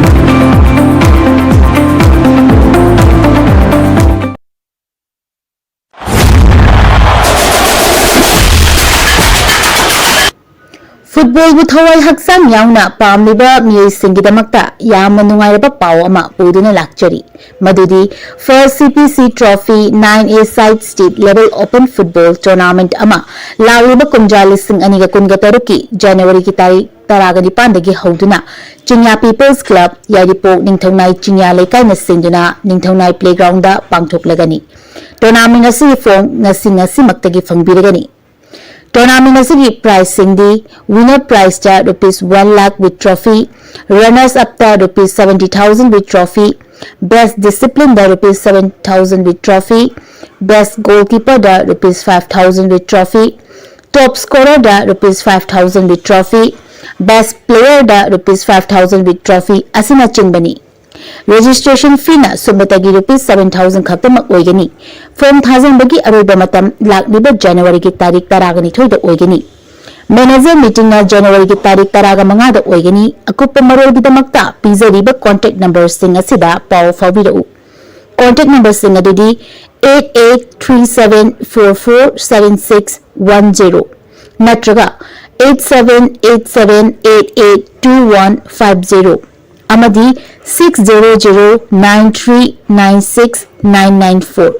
ꯐꯨꯠꯕꯣꯜꯕꯨ ꯊꯋꯥꯏ ꯍꯛꯆꯥꯡ ꯌꯥꯎꯅ ꯄꯥꯝꯂꯤꯕ ꯃꯤꯑꯣꯏꯁꯤꯡꯒꯤꯗꯃꯛꯇ ꯌꯥꯝꯅ ꯅꯨꯡꯉꯥꯏꯔꯕ ꯄꯥꯎ ꯑꯃ ꯄꯨꯗꯨꯅ ꯂꯥꯛꯆꯔꯤ꯫ ꯃꯗꯨꯗꯤ First C P C Trophy nine A Side State Level Open Football Tournament ꯑꯃ ꯂꯥꯛꯂꯤꯕ ꯀꯨꯝꯖꯥ ꯂꯤꯁꯤꯡ ꯑꯅꯤꯒ ꯀꯨꯟꯒ ꯇꯔꯨꯛꯀꯤ ꯖꯅꯋꯥꯔꯤꯒꯤ ꯇꯥꯔꯤꯛ ꯇꯔꯥꯒ ꯅꯤꯄꯥꯟꯗꯒꯤ ꯍꯧꯗꯨꯅ ꯆꯤꯡꯌꯥ People's Club, ꯌꯥꯏꯔꯤꯄꯣꯛ, ꯅꯤꯡꯊꯧꯅꯥꯏ ꯆꯤꯡꯌꯥ ꯂꯩꯀꯥꯏꯅꯆꯤꯡꯗꯨꯅ ꯅꯤꯡꯊꯧꯅꯥꯏ playgroundꯗ ꯄꯥꯡꯊꯣꯛꯂꯒꯅꯤ꯫ Tournament ꯑꯁꯤꯒꯤ form ꯉꯁꯤ ꯉꯁꯤꯃꯛꯇꯒꯤ ꯐꯪꯕꯤꯔꯒꯅꯤ꯫ Tournament ꯑꯁꯤꯒꯤ prizeꯁꯤꯡꯗꯤ winner prizeꯇ rupees one lakh with trophy, runners upꯇ rupees seventy thousand with trophy, best disciplineꯗ rupees seven thousand with trophy, best goalkeeperꯗ rupees five thousand with trophy, top scorerꯗ rupees five thousand with trophy, best playerꯗ rupees five thousand with trophy ꯑꯁꯤꯅꯆꯤꯡꯕꯅꯤ꯫ Registration feeꯅ ꯁꯨꯞꯅꯇꯒꯤ rupees seven thousand ꯈꯛꯇꯃꯛ ꯑꯣꯏꯒꯅꯤ꯫ Form ꯊꯥꯖꯤꯟꯕꯒꯤ ꯑꯔꯣꯏꯕ ꯃꯇꯝ ꯂꯥꯛꯂꯤꯕ ꯖꯅꯋꯥꯔꯤꯒꯤ ꯇꯥꯔꯤꯛ ꯇꯔꯥꯒ ꯅꯤꯊꯣꯏꯗ ꯑꯣꯏꯒꯅꯤ꯫ Manager meetingꯅ ꯖꯅꯋꯥꯔꯤꯒꯤ ꯇꯥꯔꯤꯛ ꯇꯔꯥꯒ ꯃꯉꯥꯗ ꯑꯣꯏꯒꯅꯤ꯫ ꯑꯀꯨꯞꯄ ꯃꯔꯣꯜꯒꯤꯗꯃꯛꯇ ꯄꯤꯖꯔꯤꯕ contact numberꯁꯤꯡ ꯑꯁꯤꯗ ꯄꯥꯎ ꯐꯥꯎꯕꯤꯔꯛꯎ꯫ Contact numberꯁꯤꯡ ꯑꯗꯨꯗꯤ eight eight three seven four four seven six one zero ꯅꯠꯇ꯭ꯔꯒ eight seven eight seven eight eight two one five zero ꯑꯃꯗꯤ six zero zero nine three nine six nine nine four꯫